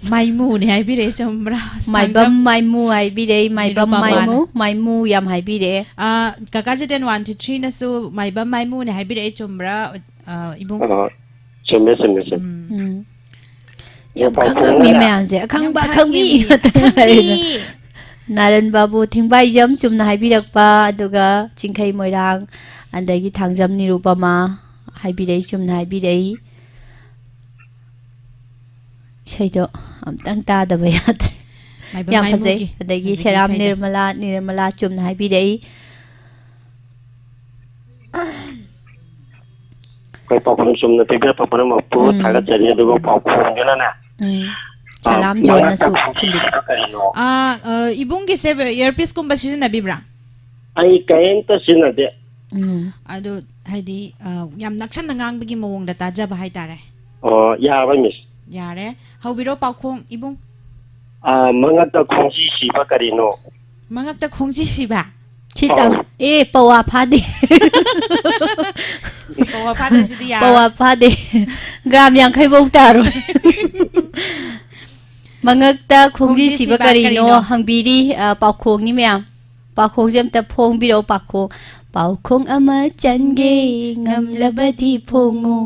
ꯃꯥꯏꯃꯨꯅꯦ ꯍꯥꯏꯕꯤꯔꯛꯑꯦ, ꯆꯨꯝꯕ꯭ꯔꯥ? ꯃꯥꯏꯕꯝ ꯊꯥꯡꯖꯝ ꯃꯥꯏꯃꯨ ꯍꯥꯏꯕꯤꯔꯛꯑꯦ, ꯃꯥꯏꯕꯝ ꯅꯤꯔꯨꯄꯃꯥꯅ꯫ ꯃꯥꯏꯃꯨ, ꯃꯥꯏꯃꯨ ꯌꯥꯝ ꯍꯥꯏꯕꯤꯔꯛꯑꯦ꯫ ꯑꯥ, ꯀꯀꯥ ꯖꯤꯇꯦꯟ ꯋꯥꯟ ꯇꯨ ꯊ꯭ꯔꯤꯅꯁꯨ ꯃꯥꯏꯕꯝ ꯃꯥꯏꯃꯨꯅꯦ ꯍꯥꯏꯕꯤꯔꯛꯑꯦ, ꯆꯨꯝꯕ꯭ꯔꯥ, ꯑꯥ, ꯏꯕꯨꯡ? ꯑꯥ, ꯆꯨꯝꯃꯦ, ꯆꯨꯝꯃꯦ, ꯆꯨꯝꯃꯦ꯫ ꯎꯝ꯫ ꯎꯝ꯫ ꯌꯥꯝ ꯄꯥꯎꯈꯣꯡꯅꯦ꯫ ꯈꯪꯉꯝꯃꯤ ꯃꯌꯥꯝꯁꯦ, ꯑꯈꯪꯕ ꯌꯥꯝ ꯑꯈꯪꯕꯤ ꯈꯪꯉꯤꯅꯦ, ꯉꯥꯛꯇ ꯉꯥꯏꯔꯦ꯫ ꯈꯪꯉꯤ꯫ ꯅꯥꯔꯟ ꯕꯥꯕꯨ ꯊꯤꯡꯕꯥꯏꯖꯝ ꯆꯨꯝꯅ ꯍꯥꯏꯕꯤꯔꯛꯄ, ꯑꯗꯨꯒ ꯆꯤꯡꯈꯩ ꯃꯣꯏꯔꯥꯡ, ꯑꯗꯒꯤ ꯊꯥꯡꯖꯝ ꯅꯤꯔꯨꯄꯃꯥ ꯍꯥꯏꯕꯤꯔꯛꯏ, ꯆꯨꯝꯅ ꯍꯥꯏꯕꯤꯔꯛꯏ꯫ ꯏꯁꯩꯗꯣ ꯑꯝꯇꯪ ꯇꯥꯗꯕ ꯌꯥꯗ꯭ꯔꯦ꯫ ꯃꯥꯏꯕꯝ ꯌꯥꯝ ꯐꯖꯩ꯫ ꯃꯥꯏꯃꯨꯒꯤ ꯑꯗꯒꯤ ꯍꯧꯖꯤꯛꯀꯤ ꯁꯦꯔꯥꯝ ꯏꯁꯩꯗꯣ꯫ ꯅꯤꯔꯃꯂꯥ, ꯅꯤꯔꯃꯂꯥ ꯆꯨꯝꯅ ꯍꯥꯏꯕꯤꯔꯛꯏ꯫ ꯑꯩꯈꯣꯏ ꯄꯥꯎꯈꯨꯝ ꯆꯨꯝꯅ ꯄꯤꯕꯤꯔꯛꯄ ꯄꯨꯝꯅꯃꯛꯄꯨ ꯎꯝ꯫ ꯊꯥꯒꯠꯆꯔꯤ, ꯑꯗꯨꯒ ꯄꯥꯎꯈꯨꯝꯗꯨꯅꯅꯦ, ꯎꯝ꯫ ꯑ, ꯁꯂꯥꯝ ꯃꯉꯛꯇ ꯖꯣꯟꯅꯁꯨ ꯈꯣꯡꯖꯤ ꯈꯨꯝꯕꯤꯔꯛꯑꯦ꯫ ꯁꯤꯕ ꯀꯔꯤꯅꯣ? ꯑꯥ, ꯑ, ꯏꯕꯨꯡꯒꯤꯁꯦ earpiece ꯀꯨꯝꯕ ꯁꯤꯖꯤꯟꯅꯕꯤꯕ꯭ꯔꯥ? ꯑꯩ ꯀꯔꯤꯝꯇ ꯁꯤꯖꯤꯟꯅꯗꯦ꯫ ꯎꯝ꯫ ꯑꯗꯣ ꯍꯥꯏꯗꯤ, ꯑ, ꯌꯥꯝ ꯅꯛꯁꯟꯅ ꯉꯥꯡꯕꯒꯤ ꯃꯑꯣꯡꯗ ꯇꯥꯖꯕ ꯍꯥꯏꯇꯥꯔꯦ꯫ ꯑꯣ, ꯌꯥꯔꯕ, ꯃꯤꯁ? ꯌꯥꯔꯦ꯫ ꯍꯧꯕꯤꯔꯣ ꯄꯥꯎꯈꯣꯡ, ꯏꯕꯨꯡ꯫ ꯑ, ꯃꯉꯛꯇ ꯈꯣꯡꯖꯤ ꯁꯤꯕ ꯀꯔꯤꯅꯣ? ꯃꯉꯛꯇ ꯈꯣꯡꯖꯤ ꯁꯤꯕ? ꯁꯤꯇꯪ꯫ ꯑꯧ꯫ ꯑꯦ, ꯄꯋꯥ ꯐꯥꯗꯦ꯫ ꯄꯋꯥ ꯐꯥꯗ꯭ꯔꯁꯤꯗꯤ ꯌꯥꯔꯣꯏ꯫ ꯄꯋꯥ ꯐꯥꯗꯦ꯫ ꯒ꯭ꯔꯥꯝ ꯌꯥꯡꯈꯩ ꯐꯧ ꯇꯥꯔꯣꯏ꯫ ꯃꯉꯛꯇ ꯈꯣꯡꯖꯤ ꯈꯣꯡꯖꯤ ꯁꯤꯕ ꯁꯤꯕ ꯀꯔꯤꯅꯣ ꯀꯔꯤꯅꯣ? ꯍꯪꯕꯤꯔꯤ, ꯑ, ꯄꯥꯎꯈꯣꯡꯅꯤ ꯃꯌꯥꯝ꯫ ꯄꯥꯎꯈꯣꯡꯁꯦ ꯑꯝꯇ ꯐꯣꯡꯕꯤꯔꯛꯑꯣ, ꯄꯥꯎꯈꯣꯡ꯫ ꯄꯥꯎꯈꯣꯡ ꯑꯃ ꯆꯟꯒꯦ, ꯉꯝꯂꯕꯗꯤ ꯐꯣꯡꯉꯨ꯫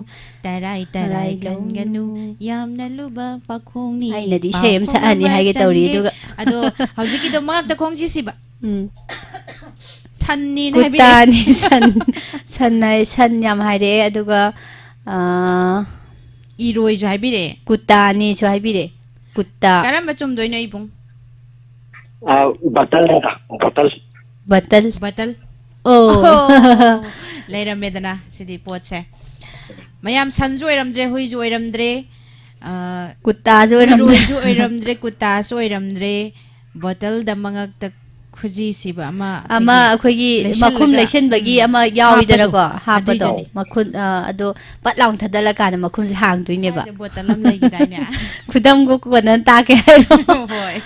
ꯇꯔꯥꯏ, ꯇꯔꯥꯏ ꯇꯔꯥꯏ ꯀꯟꯒꯅꯨ, ꯂꯧꯅꯨ꯫ ꯌꯥꯝꯅ ꯂꯨꯕ ꯄꯥꯎꯈꯣꯡꯅꯤ꯫ ꯑꯩꯅꯗꯤ ꯏꯁꯩ ꯑꯃ ꯄꯥꯎꯈꯣꯡ ꯁꯛꯑꯅꯤ ꯑꯃ ꯍꯥꯏꯒꯦ ꯇꯧꯔꯤ, ꯆꯟꯒꯦ꯫ ꯑꯗꯨꯒ ꯑꯗꯣ ꯍꯧꯖꯤꯛꯀꯤꯗꯣ ꯃꯉꯛꯇ ꯈꯣꯡꯖꯤ ꯁꯤꯕ꯫ ꯎꯝ꯫ ꯁꯟꯅꯤꯅ ꯍꯥꯏꯕꯤꯔꯛꯑꯦ꯫ ꯀꯨꯇꯥꯅꯤ, ꯁꯟ, ꯁꯟ ꯍꯥꯏ-, ꯁꯟ ꯌꯥꯝ ꯍꯥꯏꯔꯛꯑꯦ, ꯑꯗꯨꯒ, ꯑꯥ, ꯏꯔꯣꯏꯁꯨ ꯍꯥꯏꯕꯤꯔꯛꯑꯦ꯫ ꯀꯨꯇꯥꯅꯤꯁꯨ ꯍꯥꯏꯕꯤꯔꯛꯑꯦ꯫ ꯀꯨꯇꯥ꯫ ꯀꯔꯝꯕ ꯆꯨꯝꯗꯣꯏꯅꯣ, ꯏꯕꯨꯡ? ꯑꯥ, ꯕꯇꯜꯅꯤꯗ, ꯕꯇꯜ꯫ ꯕꯇꯜ꯫ ꯕꯇꯜ꯫ ꯑꯣ꯫ ꯑꯣ, ꯂꯩꯔꯝꯃꯦꯗꯅ ꯁꯤꯗꯤ ꯄꯣꯠꯁꯦ꯫ ꯃꯌꯥꯝ, ꯁꯟꯁꯨ ꯑꯣꯏꯔꯝꯗ꯭ꯔꯦ, ꯍꯨꯏꯁꯨ ꯑꯣꯏꯔꯝꯗ꯭ꯔꯦ, ꯑꯥ, ꯀꯨꯇꯥꯁꯨ ꯑꯣꯏꯔꯝꯗ꯭ꯔꯦ꯫ ꯏꯔꯣꯏꯁꯨ ꯑꯣꯏꯔꯝꯗ꯭ꯔꯦ, ꯀꯨꯇꯥꯁꯨ ꯑꯣꯏꯔꯝꯗ꯭ꯔꯦ, ꯕꯣꯇꯜꯗ ꯃꯉꯛꯇ ꯈꯨꯖꯤ ꯁꯤꯕ ꯑꯃ ꯑꯃ ꯑꯩꯈꯣꯏꯒꯤ ꯑꯩꯈꯣꯏꯒꯤ ꯃꯈꯨꯝ ꯂꯩꯁꯜꯂꯒ, ꯂꯩꯁꯟꯕꯒꯤ ꯎꯝ, ꯑꯃ ꯌꯥꯎꯋꯤꯗꯅꯀꯣ, ꯍꯥꯞꯄꯗꯣ, ꯍꯥꯞꯄꯗꯣ, ꯑꯗꯨꯏꯗꯨꯅꯤ꯫ ꯃꯈꯨꯟ, ꯑ, ꯑꯗꯣ ꯄꯠ ꯂꯥꯎꯅ ꯊꯗꯠꯂꯀꯥꯟꯗ ꯃꯈꯨꯝꯁꯦ ꯍꯥꯡꯗꯣꯏꯅꯦꯕ꯫ ꯁ꯭ꯋꯥꯏꯗ ꯕꯣꯇꯜ ꯑꯃ ꯂꯩꯈꯤꯗꯥꯏꯅꯦ? ꯈꯨꯗꯝꯒ ꯀꯣꯟꯅ ꯇꯥꯛꯀꯦ ꯍꯥꯏꯔꯣ? ꯍꯣꯏ꯫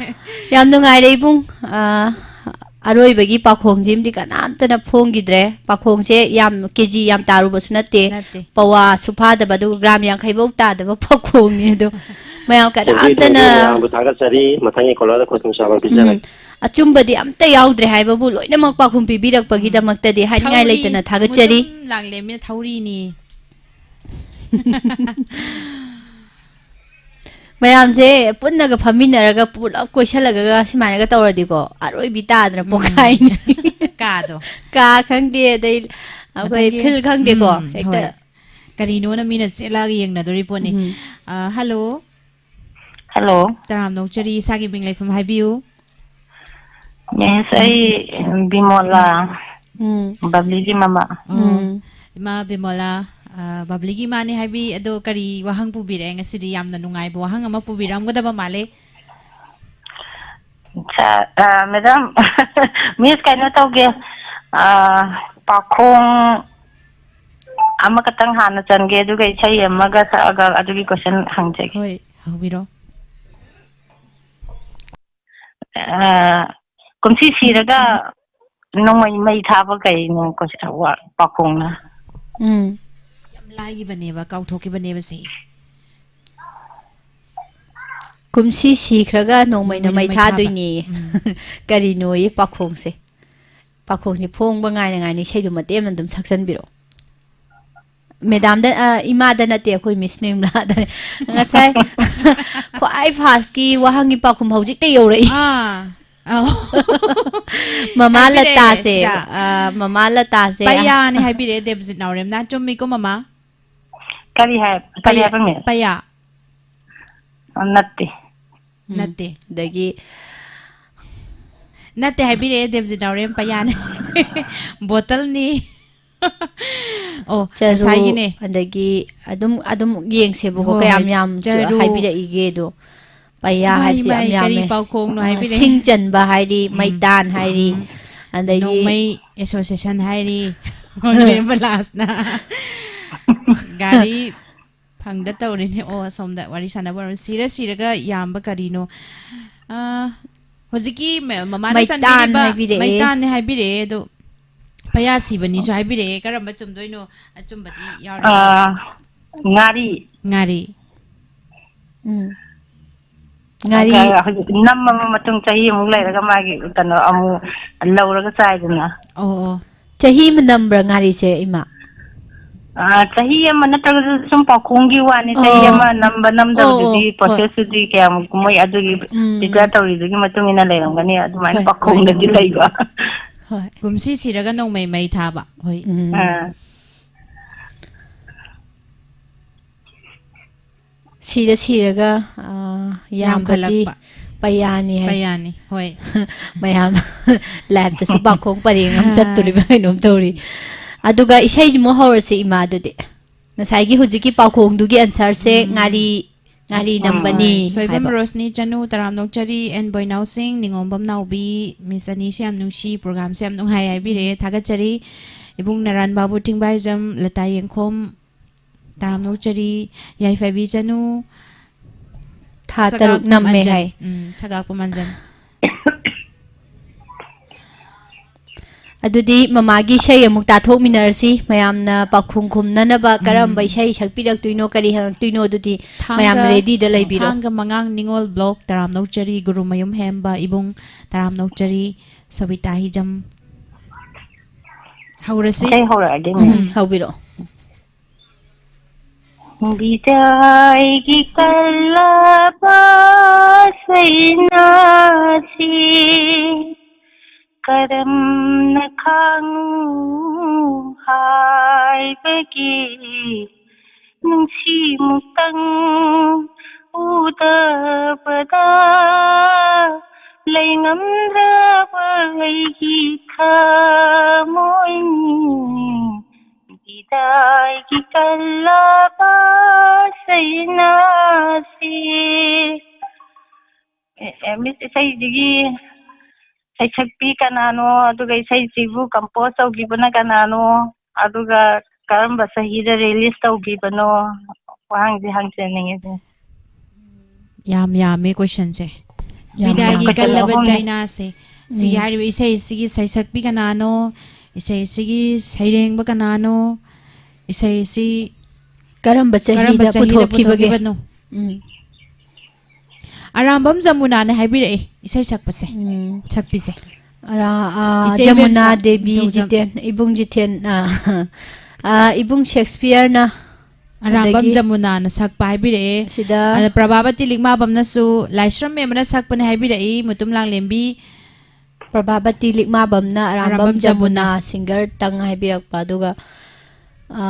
ꯌꯥꯝ ꯅꯨꯡꯉꯥꯏꯔꯦ ꯏꯕꯨꯡ꯫ ꯑ, ꯑꯔꯣꯏꯕꯒꯤ ꯄꯥꯎꯈꯣꯡꯁꯤꯃꯗꯤ ꯀꯅꯥꯝꯇꯅ ꯐꯣꯡꯈꯤꯗ꯭ꯔꯦ꯫ ꯄꯥꯎꯈꯣꯡꯁꯦ ꯌꯥꯝ, ꯀꯦ ꯖꯤ ꯌꯥꯝ ꯇꯥꯔꯨꯕꯁꯨ ꯅꯠꯇꯦ꯫ ꯅꯠꯇꯦ꯫ ꯄꯋꯥꯁꯨ ꯐꯥꯗꯕ, ꯑꯗꯨꯒ ꯒ꯭ꯔꯥꯝ ꯌꯥꯡꯈꯩ ꯐꯧ ꯇꯥꯗꯕ ꯄꯥꯎꯈꯣꯡꯅꯤ ꯑꯗꯣ꯫ ꯃꯌꯥꯝ ꯀꯅꯥꯝꯇꯅ ꯃꯌꯥꯝꯕꯨ ꯊꯥꯒꯠꯆꯔꯤ꯫ ꯃꯊꯪꯒꯤ ꯀꯣꯂꯔꯗ ꯈꯨꯗꯣꯡꯆꯥꯕ ꯄꯤꯖꯔꯒꯦ꯫ ꯎꯝ꯫ ꯑꯆꯨꯝꯕꯗꯤ ꯑꯝꯇ ꯌꯥꯎꯗ꯭ꯔꯦ ꯍꯥꯏꯕꯕꯨ ꯂꯣꯏꯅꯃꯛ ꯄꯥꯎꯈꯨꯝ ꯄꯤꯕꯤꯔꯛꯄꯒꯤꯗꯃꯛꯇꯗꯤ ꯍꯥꯏꯅꯤꯡꯉꯥꯏ ꯊꯧꯔꯤ, ꯂꯩꯇꯅ ꯊꯥꯒꯠꯆꯔꯤ꯫ ꯃꯨꯁꯨꯝ ꯂꯥꯡꯂꯦꯝꯅ ꯊꯧꯔꯤꯅꯤ꯫ ꯃꯌꯥꯝꯁꯦ ꯄꯨꯟꯅꯒ ꯐꯝꯃꯤꯟꯅꯔꯒ ꯄꯨꯂꯞ ꯀꯣꯏꯁꯜꯂꯒ ꯁꯨꯃꯥꯏꯅꯒ ꯇꯧꯔꯗꯤꯀꯣ, ꯑꯔꯣꯏꯕꯤ ꯇꯥꯗꯅ ꯎꯝ꯫ ꯄꯣꯛꯈꯥꯏꯅꯤ꯫ ꯀꯥꯗꯣ꯫ ꯀꯥ ꯈꯪꯗꯦ, ꯑꯗꯩ ꯑꯩꯈꯣꯏ ꯃꯊꯪꯒꯤ, ꯐꯤꯜ ꯈꯪꯗꯦꯀꯣ, ꯎꯝ, ꯍꯦꯛꯇ꯫ ꯍꯣꯏ꯫ ꯀꯔꯤꯅꯣꯅ ꯃꯤꯅ ꯆꯦꯜꯂꯛꯑꯒ ꯌꯦꯡꯅꯗꯣꯔꯤ ꯄꯣꯠꯅꯤ꯫ ꯎꯝ꯫ ꯑ, ꯍꯜꯂꯣ꯫ ꯍꯜꯂꯣ꯫ ꯇꯔꯥꯝꯅ ꯑꯣꯛꯆꯔꯤ, ꯏꯁꯥꯒꯤ ꯃꯤꯡ ꯂꯩꯐꯝ ꯍꯥꯏꯕꯤꯌꯨ꯫ ꯃꯤꯁ, ꯑꯩ ꯕꯤꯃꯣꯂꯥ, ꯎꯝ꯫ ꯕꯕ꯭ꯂꯤꯒꯤ ꯃꯃꯥ꯫ ꯑꯣ, ꯎꯝ꯫ ꯏꯃꯥ ꯕꯤꯃꯣꯂꯥ, ꯑ, ꯕꯕ꯭ꯂꯤꯒꯤ ꯏꯃꯥꯅꯦ ꯍꯥꯏꯕꯤ, ꯑꯗꯣ ꯀꯔꯤ ꯋꯥꯍꯪ ꯄꯨꯕꯤꯔꯛꯑꯦ ꯉꯁꯤꯗꯤ? ꯌꯥꯝꯅ ꯅꯨꯡꯉꯥꯏꯕ ꯋꯥꯍꯪ ꯑꯃ ꯄꯨꯕꯤꯔꯝꯒꯗꯕ ꯃꯥꯜꯂꯦ꯫ ꯁꯥ-, ꯑ, ꯃꯦꯗꯥꯝ, ꯃꯤꯁ, ꯀꯩꯅꯣ ꯇꯧꯒꯦ, ꯑ, ꯄꯥꯈꯣꯡ ꯑꯃꯈꯛꯇꯪ ꯍꯥꯟꯅ ꯆꯟꯒꯦ, ꯑꯗꯨꯒ ꯏꯁꯩ ꯑꯃꯒ ꯁꯛꯑꯒ ꯑꯗꯨꯒꯤ ꯀꯣꯏꯁꯟ ꯍꯪꯖꯒꯦ꯫ ꯍꯣꯏ, ꯍꯪꯕꯤꯔꯣ꯫ ꯑ, ꯀꯨꯝꯁꯤ ꯁꯤꯔꯒ ꯅꯣꯡꯃꯩ ꯃꯩ ꯊꯥꯕ ꯀꯩꯅꯣ ꯀꯣꯏꯁꯟ, ꯋꯥ-, ꯄꯥꯈꯣꯡꯅ? ꯎꯝ꯫ ꯌꯥꯝ ꯂꯥꯏꯈꯤꯕꯅꯦꯕ, ꯀꯥꯎꯊꯣꯛꯈꯤꯕꯅꯦꯕ ꯁꯤ꯫ ꯀꯨꯝꯁꯤ ꯁꯤꯈ꯭ꯔꯒ ꯅꯣꯡꯃꯩꯅ ꯅꯣꯡꯃꯩꯅ ꯃꯩ ꯃꯩ ꯊꯥꯕ꯫ ꯊꯥꯗꯣꯏꯅꯦꯌꯦ꯫ ꯎꯝ꯫ ꯀꯔꯤꯅꯣꯌꯦ ꯄꯥꯈꯣꯡꯁꯦ? ꯄꯥꯈꯣꯡꯁꯦ ꯐꯣꯡꯕ ꯉꯥꯏꯅ ꯉꯥꯏꯅ ꯏꯁꯩꯗꯨ ꯃꯇꯦꯛ ꯑꯃ ꯑꯗꯨꯝ ꯁꯛꯆꯟꯕꯤꯔꯛꯑꯣ꯫ ꯃꯦꯗꯥꯝꯗ, ꯑ, ꯏꯃꯥꯗ ꯅꯠꯇꯦ, ꯑꯩꯈꯣꯏ ꯃꯤꯁ ꯅꯤꯔꯃꯂꯥꯗꯅꯦ꯫ ꯉꯁꯥꯏ ꯈ꯭ꯋꯥꯏ ꯐꯥꯔꯁꯀꯤ ꯋꯥꯍꯪꯒꯤ ꯄꯥꯎꯈꯨꯝ ꯍꯧꯖꯤꯛꯇ ꯌꯧꯔꯛꯏ꯫ ꯑꯥ, ꯑꯧ꯫ ꯃꯃꯥ ꯍꯥꯏꯕꯤꯔꯛꯑꯦ ꯂꯇꯥꯁꯦ, ꯁꯤꯗ꯫ ꯑ, ꯃꯃꯥ ꯂꯇꯥꯁꯦ꯫ ꯄꯩꯌꯥꯅꯦ ꯍꯥꯏꯕꯤꯔꯛꯑꯦ ꯗꯦꯕꯖꯤꯠ ꯅꯥꯎꯔꯦꯝꯅ꯫ ꯆꯨꯝꯃꯤꯀꯣ, ꯃꯃꯥ? ꯀꯔꯤ ꯍꯥꯏ-, ꯀꯔꯤ ꯄꯩꯌꯥ, ꯍꯥꯏꯕ, ꯃꯤꯁ? ꯄꯩꯌꯥ꯫ ꯑ, ꯅꯠꯇꯦ꯫ ꯎꯝ꯫ ꯅꯠꯇꯦ꯫ ꯑꯗꯒꯤ ꯅꯠꯇꯦ ꯍꯥꯏꯕꯤꯔꯛꯑꯦ ꯗꯦꯕꯖꯤꯠ ꯅꯥꯎꯔꯦꯝ, ꯄꯩꯌꯥꯅꯦ꯫ ꯕꯣꯇꯜꯅꯤ꯫ ꯑꯣ, ꯆꯔꯨ, ꯉꯁꯥꯏꯒꯤꯅꯦ꯫ ꯑꯗꯒꯤ ꯑꯗꯨꯝ, ꯑꯗꯨꯝ ꯌꯦꯡꯁꯦꯕꯀꯣ, ꯍꯣꯏ, ꯀꯌꯥꯝ ꯍꯣꯏ, ꯌꯥꯝ ꯆ-, ꯆꯔꯨ꯫ ꯍꯥꯏꯕꯤꯔꯛꯏꯒꯦꯗꯣ꯫ ꯄꯩꯌꯥ ꯏꯃꯥꯏ, ꯍꯥꯏꯕꯁꯤ ꯌꯥꯝ ꯏꯃꯥꯏ, ꯀꯔꯤ ꯌꯥꯝꯃꯦ꯫ ꯄꯥꯎꯈꯣꯡꯅꯣ ꯑ, ꯍꯥꯏꯕꯤꯔꯛꯑꯦ? ꯁꯤꯡ ꯆꯟꯕ ꯍꯥꯏꯔꯤ, ꯎꯝ, ꯃꯩꯇꯥꯟ ꯍꯥꯏꯔꯤ, ꯎꯝ꯫ ꯑꯗꯒꯤ ꯅꯣꯡꯃꯩ ꯑꯦꯁꯣꯁꯤꯌꯦꯁꯟ ꯍꯥꯏꯔꯤ, ꯃꯥꯂꯦꯝꯕ ꯂꯥꯁꯅ꯫ ꯒꯥꯔꯤ ꯐꯪꯗ ꯇꯧꯔꯤꯅꯦ꯫ ꯑꯣ, ꯑꯁꯣꯝꯗ ꯋꯥꯔꯤ ꯁꯥꯟꯅꯕ ꯑꯣꯏꯔꯝꯅꯤ꯫ ꯁꯤꯔ ꯁꯤꯔꯒ ꯌꯥꯝꯕ ꯀꯔꯤꯅꯣ? ꯑ, ꯍꯧꯖꯤꯛꯀꯤ ꯃ-, ꯃꯃꯥꯅ ꯃꯩꯇꯥꯟ ꯆꯟꯕꯤꯔꯤꯕ ꯍꯥꯏꯕꯤꯔꯛꯑꯦ꯫ ꯃꯩꯇꯥꯟꯅꯦ ꯍꯥꯏꯕꯤꯔꯛꯑꯦ, ꯑꯗꯣ ꯄꯩꯌꯥ ꯁꯤꯕꯅꯤꯁꯨ ꯍꯥꯏꯕꯤꯔꯛꯑꯦ꯫ ꯀꯔꯝꯕ ꯆꯨꯝꯗꯣꯏꯅꯣ? ꯑꯆꯨꯝꯕꯗꯤ ꯌꯥꯎꯔꯤ꯫ ꯑ, ꯉꯥꯔꯤ꯫ ꯉꯥꯔꯤ꯫ ꯎꯝ꯫ ꯉꯥꯔꯤ꯫ ꯑꯗ ꯍꯧꯖꯤꯛ ꯅꯝꯃꯕ ꯃꯇꯨꯡ ꯆꯍꯤ ꯑꯃꯨꯛ ꯂꯩꯔꯒ ꯃꯥꯒꯤ ꯀꯩꯅꯣ ꯑꯃꯨꯛ ꯂꯧꯔꯒ ꯆꯥꯏꯗꯅ꯫ ꯑꯣ, ꯑꯣ꯫ ꯆꯍꯤ ꯑꯃ ꯅꯝꯕ꯭ꯔꯥ ꯉꯥꯔꯤꯁꯦ, ꯏꯃꯥ? ꯑꯥ, ꯆꯍꯤ ꯑꯃ ꯅꯠꯇ꯭ꯔꯒꯁꯨ ꯁꯨꯝ ꯄꯥꯎꯈꯣꯡꯒꯤ ꯋꯥꯅꯤ꯫ ꯆꯍꯤ ꯑꯣ꯫ ꯑꯃ ꯅꯝꯕ ꯑꯣ, ꯑꯣ, ꯅꯝꯗꯕꯗꯨꯗꯤ ꯍꯣꯏ꯫ Process ꯇꯨꯗꯤ ꯀꯌꯥꯝ ꯃꯣꯏ ꯑꯗꯨꯒꯤ ꯎꯝ꯫ Prepare ꯇꯧꯔꯤꯗꯨꯒꯤ ꯃꯇꯨꯡ ꯏꯟꯅ ꯂꯩꯔꯝꯒꯅꯤ꯫ ꯑꯗꯨꯃꯥꯏꯅ ꯍꯣꯏ, ꯍꯣꯏ꯫ ꯄꯥꯎꯈꯣꯡꯗꯗꯤ ꯂꯩꯕ꯫ ꯍꯣꯏ꯫ ꯀꯨꯝꯁꯤ ꯁꯤꯔꯒ ꯅꯣꯡꯃꯩ ꯃꯩ ꯊꯥꯕ꯫ ꯍꯣꯏ꯫ ꯎꯝ꯫ ꯑꯥ꯫ ꯁꯤꯔ ꯁꯤꯔꯒ, ꯑꯥ, ꯌꯥꯝꯕꯗꯤ ꯌꯥꯝꯈꯠꯂꯛꯄ꯫ ꯄꯩꯌꯥꯅꯤ ꯍꯥꯏ꯫ ꯄꯩꯌꯥꯅꯤ, ꯍꯣꯏ꯫ ꯃꯌꯥꯝ live ꯇꯁꯨ ꯄꯥꯎꯈꯣꯡ ꯄꯔꯦꯡ ꯑꯃ ꯆꯠꯇꯣꯔꯤꯕ ꯀꯩꯅꯣꯝ ꯇꯧꯔꯤ꯫ ꯑꯗꯨꯒ ꯏꯁꯩꯁꯤꯃꯨꯛ ꯍꯧꯔꯁꯤ, ꯏꯃꯥ, ꯑꯗꯨꯗꯤ꯫ ꯉꯁꯥꯏꯒꯤ ꯍꯧꯖꯤꯛꯀꯤ ꯄꯥꯎꯈꯣꯡꯗꯨꯒꯤ answer ꯁꯦ ꯎꯝ꯫ ꯉꯥꯔꯤ, ꯉꯥꯔꯤ ꯎꯝ꯫ ꯅꯝꯕꯅꯤ ꯍꯣꯏ, ꯁꯣꯏꯕꯝ ꯍꯥꯏꯕ꯫ ꯔꯣꯁꯅꯤ ꯆꯅꯨ, ꯇꯔꯥꯝꯅꯧ ꯆꯔꯤ, ꯑꯦꯟ ꯕꯣꯏꯅꯥꯎ ꯁꯤꯡ, ꯅꯤꯉꯣꯝꯕꯝ ꯅꯥꯎꯕꯤ, ꯃꯤꯁ ꯑꯅꯤꯁꯦ ꯌꯥꯝ ꯅꯨꯡꯁꯤ, program ꯁꯦ ꯌꯥꯝ ꯅꯨꯡꯉꯥꯏ ꯍꯥꯏꯕꯤꯔꯦ, ꯊꯥꯒꯠꯆꯔꯤ꯫ ꯏꯕꯨꯡ ꯅꯔꯥꯟ ꯕꯥꯕꯨ ꯊꯤꯡꯕꯥꯏꯖꯝ, ꯂꯇꯥ ꯌꯦꯡꯈꯣꯝ, ꯇꯔꯥꯝꯅꯧ ꯆꯔꯤ, ꯌꯥꯏꯐꯕꯤ ꯆꯅꯨ, ꯊꯥ ꯁꯒꯥꯛꯄꯝ ꯇꯔꯨꯛ ꯅꯝꯃꯦ ꯑꯟꯖꯟ꯫ ꯍꯥꯏ꯫ ꯎꯝ, ꯁꯒꯥꯛꯄꯝ ꯑꯟꯖꯟ꯫ ꯑꯗꯨꯗꯤ ꯃꯃꯥꯒꯤ ꯏꯁꯩ ꯑꯃꯨꯛ ꯇꯥꯊꯣꯛꯃꯤꯟꯅꯔꯁꯤ꯫ ꯃꯌꯥꯝꯅ ꯄꯥꯎꯈꯨꯝ ꯈꯨꯝꯅꯅꯕ ꯀꯔꯝꯕ ꯎꯝ꯫ ꯏꯁꯩ ꯁꯛꯄꯤꯔꯛꯇꯣꯏꯅꯣ, ꯀꯔꯤ ꯍꯪꯉꯛꯇꯣꯏꯅꯣ, ꯑꯗꯨꯗꯤ ꯃꯌꯥꯝ ꯊꯥꯡꯒ, ready ꯗ ꯂꯩꯕꯤꯔꯣ꯫ ꯊꯥꯡꯒ ꯃꯉꯥꯡ ꯅꯤꯉꯣꯜ block, ꯇꯔꯥꯝꯅꯧ ꯆꯔꯤ, ꯒꯨꯔꯨꯃꯌꯨꯝ ꯍꯦꯝꯕ, ꯏꯕꯨꯡ ꯇꯔꯥꯝꯅꯧ ꯆꯔꯤ, ꯁꯣꯕꯤꯇꯥ ꯍꯤꯖꯝ꯫ ꯍꯧꯔꯁꯤ꯫ ꯏꯁꯩ ꯍꯧꯔꯛꯑꯒꯦꯅꯦ꯫ ꯎꯝ, ꯍꯧꯕꯤꯔꯛꯑꯣ꯫ ꯕꯤꯗꯥꯏꯒꯤ ꯀꯜꯂꯕ ꯆꯩꯅꯥꯁꯤ ꯀꯔꯝꯅ ꯈꯥꯡꯉꯨ ꯍꯥꯏꯕꯒꯦ? ꯅꯨꯡꯁꯤꯃꯨꯛꯇꯪ ꯎꯗꯕꯗ ꯂꯩꯉꯝꯗ꯭ꯔꯕ ꯑꯩꯒꯤ ꯊꯃꯣꯏꯅꯤ꯫ ꯕꯤꯗꯥꯏꯒꯤ ꯀꯜꯂꯕ ꯆꯩꯅꯥꯁꯤ꯫ ꯑꯦ, ꯑꯦ, ꯃꯤꯁ, ꯏꯁꯩꯁꯤꯒꯤ ꯁꯩꯁꯛꯄꯤ ꯀꯅꯥꯅꯣ? ꯑꯗꯨꯒ ꯏꯁꯩꯁꯤꯕꯨ compose ꯇꯧꯈꯤꯕꯅ ꯀꯅꯥꯅꯣ? ꯑꯗꯨꯒ ꯀꯔꯝꯕ ꯆꯍꯤꯗ release ꯇꯧꯈꯤꯕꯅꯣ? ꯋꯥꯍꯪꯁꯦ ꯍꯪꯖꯅꯤꯡꯉꯤ, ꯁꯦ꯫ ꯌꯥꯝ ꯌꯥꯝꯃꯦ question ꯁꯦ꯫ ꯌꯥꯝ ꯕꯤꯗꯥꯏꯒꯤ ꯌꯥꯝꯃꯦ꯫ ꯀꯜꯂꯕ ꯑꯍꯨꯝꯅꯦ꯫ ꯆꯩꯅꯥꯁꯦ꯫ ꯁꯤꯒꯤ ꯎꯝ꯫ ꯍꯥꯏꯔꯤꯕ ꯏꯁꯩꯁꯤꯒꯤ ꯁꯩꯁꯛꯄꯤ ꯀꯅꯥꯅꯣ? ꯏꯁꯩꯁꯤꯒꯤ ꯁꯩꯔꯦꯡꯕ ꯀꯅꯥꯅꯣ? ꯏꯁꯩꯁꯤ ꯀꯔꯝꯕ ꯀꯔꯝꯕ ꯆꯍꯤꯗ ꯆꯍꯤꯗ ꯄꯨꯊꯣꯛꯈꯤꯕꯒꯦ? ꯄꯨꯊꯣꯛꯈꯤꯕꯅꯣ? ꯎꯝ꯫ ꯑꯔꯥꯝꯕꯝ ꯖꯃꯨꯅꯥꯅ ꯍꯥꯏꯕꯤꯔꯛꯑꯦ ꯏꯁꯩ ꯁꯛꯄꯁꯦ꯫ ꯎꯝ꯫ ꯁꯛꯄꯤꯁꯦ꯫ ꯑꯔꯥ-, ꯑ, ꯏꯆꯦ ꯖꯃꯨꯅꯥ ꯏꯕꯦꯝꯆꯥ, ꯗꯦꯕꯤ ꯏꯕꯦꯝꯆꯥ꯫ ꯖꯤꯇꯦꯟ, ꯏꯕꯨꯡ ꯖꯤꯇꯦꯟ, ꯑ, ꯑ, ꯏꯕꯨꯡ ꯁꯦꯛꯁꯄꯤꯌꯔꯅ꯫ ꯑꯔꯥꯝꯕꯝ ꯑꯗꯒꯤ ꯖꯃꯨꯅꯥꯅ ꯁꯛꯄ ꯍꯥꯏꯕꯤꯔꯛꯑꯦ꯫ ꯑꯁꯤꯗ ꯑꯗ ꯄ꯭ꯔꯚꯥꯕꯇꯤ ꯂꯤꯛꯃꯥꯕꯝꯅꯁꯨ ꯂꯥꯏꯁ꯭ꯔꯝ ꯃꯦꯝꯕꯅ ꯁꯛꯄꯅꯦ ꯍꯥꯏꯕꯤꯔꯛꯏ, ꯃꯨꯇꯨꯝ ꯂꯥꯡꯂꯦꯝꯕꯤ꯫ ꯄ꯭ꯔꯚꯥꯕꯇꯤ ꯂꯤꯛꯃꯥꯕꯝꯅ ꯑꯔꯥꯝꯕꯝ ꯑꯔꯥꯝꯕꯝ ꯖꯃꯨꯅꯥ꯫ ꯖꯃꯨꯅꯥ ꯁꯤꯡꯒꯔ ꯇꯪ ꯍꯥꯏꯕꯤꯔꯛꯄ, ꯑꯗꯨꯒ, ꯑ,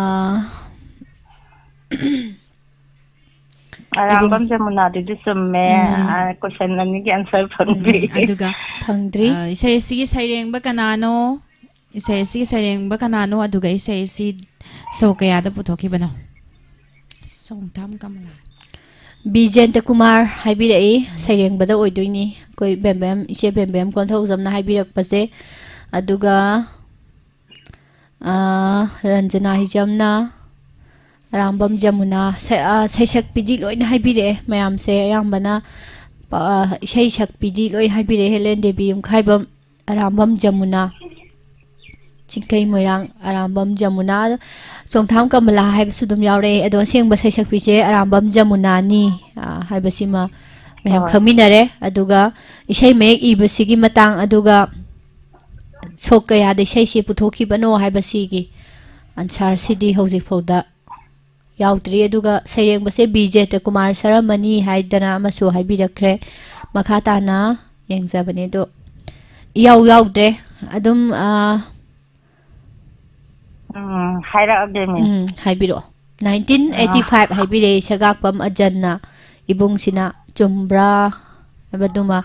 ꯑꯔꯥꯝꯕꯝ ꯖꯃꯨꯅꯥꯗꯨꯗꯤ ꯆꯨꯝꯃꯦ꯫ ꯎꯝ꯫ ꯑ, question ꯑꯅꯤꯒꯤ answer ꯐꯪꯗ꯭ꯔꯤ꯫ ꯎꯝ, ꯑꯗꯨꯒ ꯐꯪꯗ꯭ꯔꯤ꯫ ꯑ, ꯏꯁꯩ ꯑꯁꯤꯒꯤ ꯁꯩꯔꯦꯡꯕ ꯀꯅꯥꯅꯣ? ꯏꯁꯩ ꯑꯁꯤꯒꯤ ꯁꯩꯔꯦꯡꯕ ꯀꯅꯥꯅꯣ? ꯑꯗꯨꯒ ꯏꯁꯩ ꯑꯁꯤ ꯁꯣꯛ ꯀꯌꯥꯗ ꯄꯨꯊꯣꯛꯈꯤꯕꯅꯣ? ꯁꯣꯡꯊꯥꯝ ꯀꯃꯂꯥ꯫ ꯕꯤ ꯖꯌꯟꯇꯀꯨꯃꯥꯔ ꯍꯥꯏꯕꯤꯔꯛꯏ, ꯁꯩꯔꯦꯡꯕꯗ ꯑꯣꯏꯗꯣꯏꯅꯤ꯫ ꯑꯩꯈꯣꯏ ꯕꯦꯝꯕꯦꯝ, ꯏꯆꯦ ꯕꯦꯝꯕꯦꯝ ꯀꯣꯟꯊꯧꯖꯝꯅ ꯍꯥꯏꯕꯤꯔꯛꯄꯁꯦ꯫ ꯑꯗꯨꯒ, ꯑ, ꯔꯟꯖꯅꯥ ꯍꯤꯖꯝꯅ, ꯑꯔꯥꯝꯕꯝ ꯖꯃꯨꯅꯥ, ꯁꯩ-, ꯑ, ꯁꯩꯁꯛꯄꯤꯗꯤ ꯂꯣꯏꯅ ꯍꯥꯏꯕꯤꯔꯛꯑꯦ ꯃꯌꯥꯝꯁꯦ꯫ ꯑꯌꯥꯝꯕꯅ, ꯑ, ꯏꯁꯩ ꯁꯛꯄꯤꯗꯤ ꯂꯣꯏ ꯍꯥꯏꯕꯤꯔꯛꯑꯦ꯫ ꯍꯦꯂꯦꯟ ꯗꯦꯕꯤ ꯌꯨꯝꯈꯥꯏꯕꯝ, ꯑꯔꯥꯝꯕꯝ ꯖꯃꯨꯅꯥ, ꯆꯤꯡꯈꯩ ꯃꯣꯏꯔꯥꯡ, ꯑꯔꯥꯝꯕꯝ ꯖꯃꯨꯅꯥ, ꯆꯣꯡꯊꯥꯝ ꯀꯃꯂꯥ ꯍꯥꯏꯕꯁꯨ ꯑꯗꯨꯝ ꯌꯥꯎꯔꯛꯑꯦ꯫ ꯑꯗꯣ ꯑꯁꯦꯡꯕ ꯁꯩꯁꯛꯄꯤꯁꯦ ꯑꯔꯥꯝꯕꯝ ꯖꯃꯨꯅꯥꯅꯤ, ꯑ, ꯍꯥꯏꯕꯁꯤꯃ ꯃꯌꯥꯝ ꯍꯣꯏ꯫ ꯈꯪꯃꯤꯟꯅꯔꯦ꯫ ꯑꯗꯨꯒ ꯏꯁꯩ ꯃꯌꯦꯛ ꯏꯕꯁꯤꯒꯤ ꯃꯇꯥꯡ, ꯑꯗꯨꯒ ꯁꯣꯛ ꯀꯌꯥꯗ ꯏꯁꯩꯁꯤ ꯄꯨꯊꯣꯛꯈꯤꯕꯅꯣ ꯍꯥꯏꯕꯁꯤꯒꯤ answer ꯁꯤꯗꯤ ꯍꯧꯖꯤꯛ ꯐꯥꯎꯗ ꯌꯥꯎꯗ꯭ꯔꯤ꯫ ꯑꯗꯨꯒ ꯁꯩꯔꯦꯡꯕꯁꯦ ꯕꯤ ꯖꯌꯟꯇꯀꯨꯃꯥꯔ ꯁꯔꯃꯅꯤ ꯍꯥꯏꯗꯅ ꯑꯃꯁꯨ ꯍꯥꯏꯕꯤꯔꯛꯈ꯭ꯔꯦ꯫ ꯃꯈꯥ ꯇꯥꯅ ꯌꯦꯡꯖꯕꯅꯦ, ꯑꯗꯣ ꯏꯌꯥꯎ ꯌꯥꯎꯗ꯭ꯔꯦ꯫ ꯑꯗꯨꯝ, ꯑ, ꯎꯝ, ꯍꯥꯏꯔꯛꯑꯒꯦ, ꯃꯤꯁ꯫ ꯎꯝ, ꯍꯥꯏꯕꯤꯔꯛꯑꯣ꯫ ꯅꯥꯏꯟꯇꯤꯟ ꯑꯩꯠꯇꯤ ꯐꯥꯏꯚ ꯍꯥꯏꯕꯤꯔꯛꯑꯦ ꯁꯒꯥꯛꯄꯝ ꯑꯖꯟꯅ꯫ ꯏꯕꯨꯡꯁꯤꯅ ꯆꯨꯝꯕ꯭ꯔꯥ ꯍꯥꯏꯕꯗꯨꯃ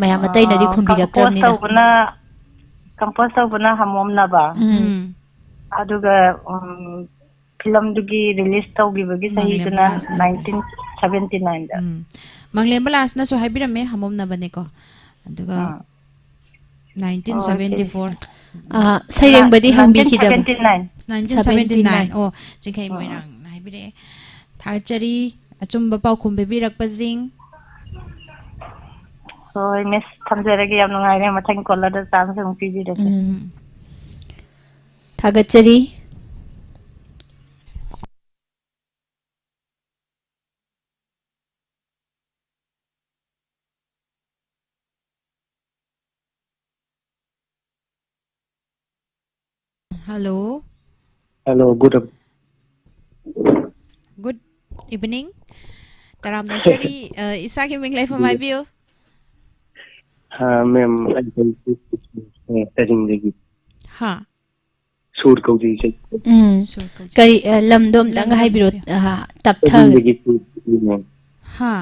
ꯃꯌꯥꯝ ꯑꯇꯩꯅꯗꯤ ꯑ, compose ꯈꯨꯝꯕꯤꯔꯛꯇ꯭ꯔꯕꯅꯤꯅ꯫ ꯇꯧꯕꯅ, compose ꯇꯧꯕꯅ ꯍꯃꯣꯝꯅꯕ꯫ ꯎꯝ꯫ ꯎꯝ꯫ ꯑꯗꯨꯒ, ꯎꯝ, film ꯗꯨꯒꯤ release ꯇꯧꯈꯤꯕꯒꯤ ꯃꯪꯂꯦꯝ ꯆꯍꯤꯗꯨꯅ ꯕꯤꯂꯥꯁꯅ ꯍꯥꯏꯕ꯫ ꯅꯥꯏꯟꯇꯤꯟ ꯁꯚꯦꯟꯇꯤ ꯅꯥꯏꯟꯗ꯫ ꯎꯝ꯫ ꯃꯪꯂꯦꯝ ꯕꯤꯂꯥꯁꯅꯁꯨ ꯍꯥꯏꯕꯤꯔꯝꯃꯦ, ꯍꯃꯣꯝꯅꯕꯅꯦꯀꯣ꯫ ꯑꯗꯨꯒ ꯑꯥ꯫ nineteen ꯑꯣ, seventy four꯫ ꯑ, ꯁꯩꯔꯦꯡꯕꯗꯤ ꯍꯪꯕꯤꯈꯤꯗꯕ꯫ nineteen seventy nine꯫ ꯑꯣ, ꯆꯤꯡꯈꯩ ꯑꯥ꯫ ꯃꯣꯏꯔꯥꯡꯅ ꯍꯥꯏꯕꯤꯔꯛꯑꯦ꯫ ꯊꯥꯒꯠꯆꯔꯤ ꯑꯆꯨꯝꯕ ꯄꯥꯎꯈꯨꯝ ꯄꯤꯕꯤꯔꯛꯄꯁꯤꯡ꯫ ꯍꯣꯏ, ꯃꯤꯁ, ꯊꯝꯖꯔꯒꯦ꯫ ꯌꯥꯝ ꯅꯨꯡꯉꯥꯏꯔꯦ꯫ ꯃꯊꯪ call ꯗ chance ꯑꯃꯨꯛ ꯄꯤꯕꯤꯔꯛꯀꯦ꯫ ꯎꯝ꯫ ꯊꯥꯒꯠꯆꯔꯤ꯫ Hello. Hello, good af- Good evening. ꯇꯔꯥꯝꯅ ꯑꯣꯛꯆꯔꯤ꯫ ꯑ, ꯏꯁꯥꯒꯤ ꯃꯤꯡ ꯂꯩꯐꯝ ꯍꯥꯏꯕꯤꯌꯨ꯫ ꯑ, ma'am, ꯑꯩ ꯆꯥꯖꯤꯡꯗꯒꯤ꯫ ꯍꯥ꯫ ꯁꯨꯔ ꯀꯧꯖꯩ ꯏꯆꯦ꯫ ꯎꯝ ꯁꯨꯔ ꯀꯧꯖꯩ꯫ ꯀꯔꯤ ꯑ, ꯂꯝꯗꯣ ꯑꯝꯇꯪꯒ ꯂꯝꯗꯣ ꯍꯥꯏꯕꯤꯔꯣ꯫ ꯍꯥꯏꯕꯤꯌꯨ꯫ ꯑ, ꯇꯞꯊꯒꯦ꯫ ꯆꯥꯖꯤꯡꯗꯒꯤ ꯁꯨꯔ ꯀꯧꯖꯩꯅꯦ꯫ ꯍꯥ꯫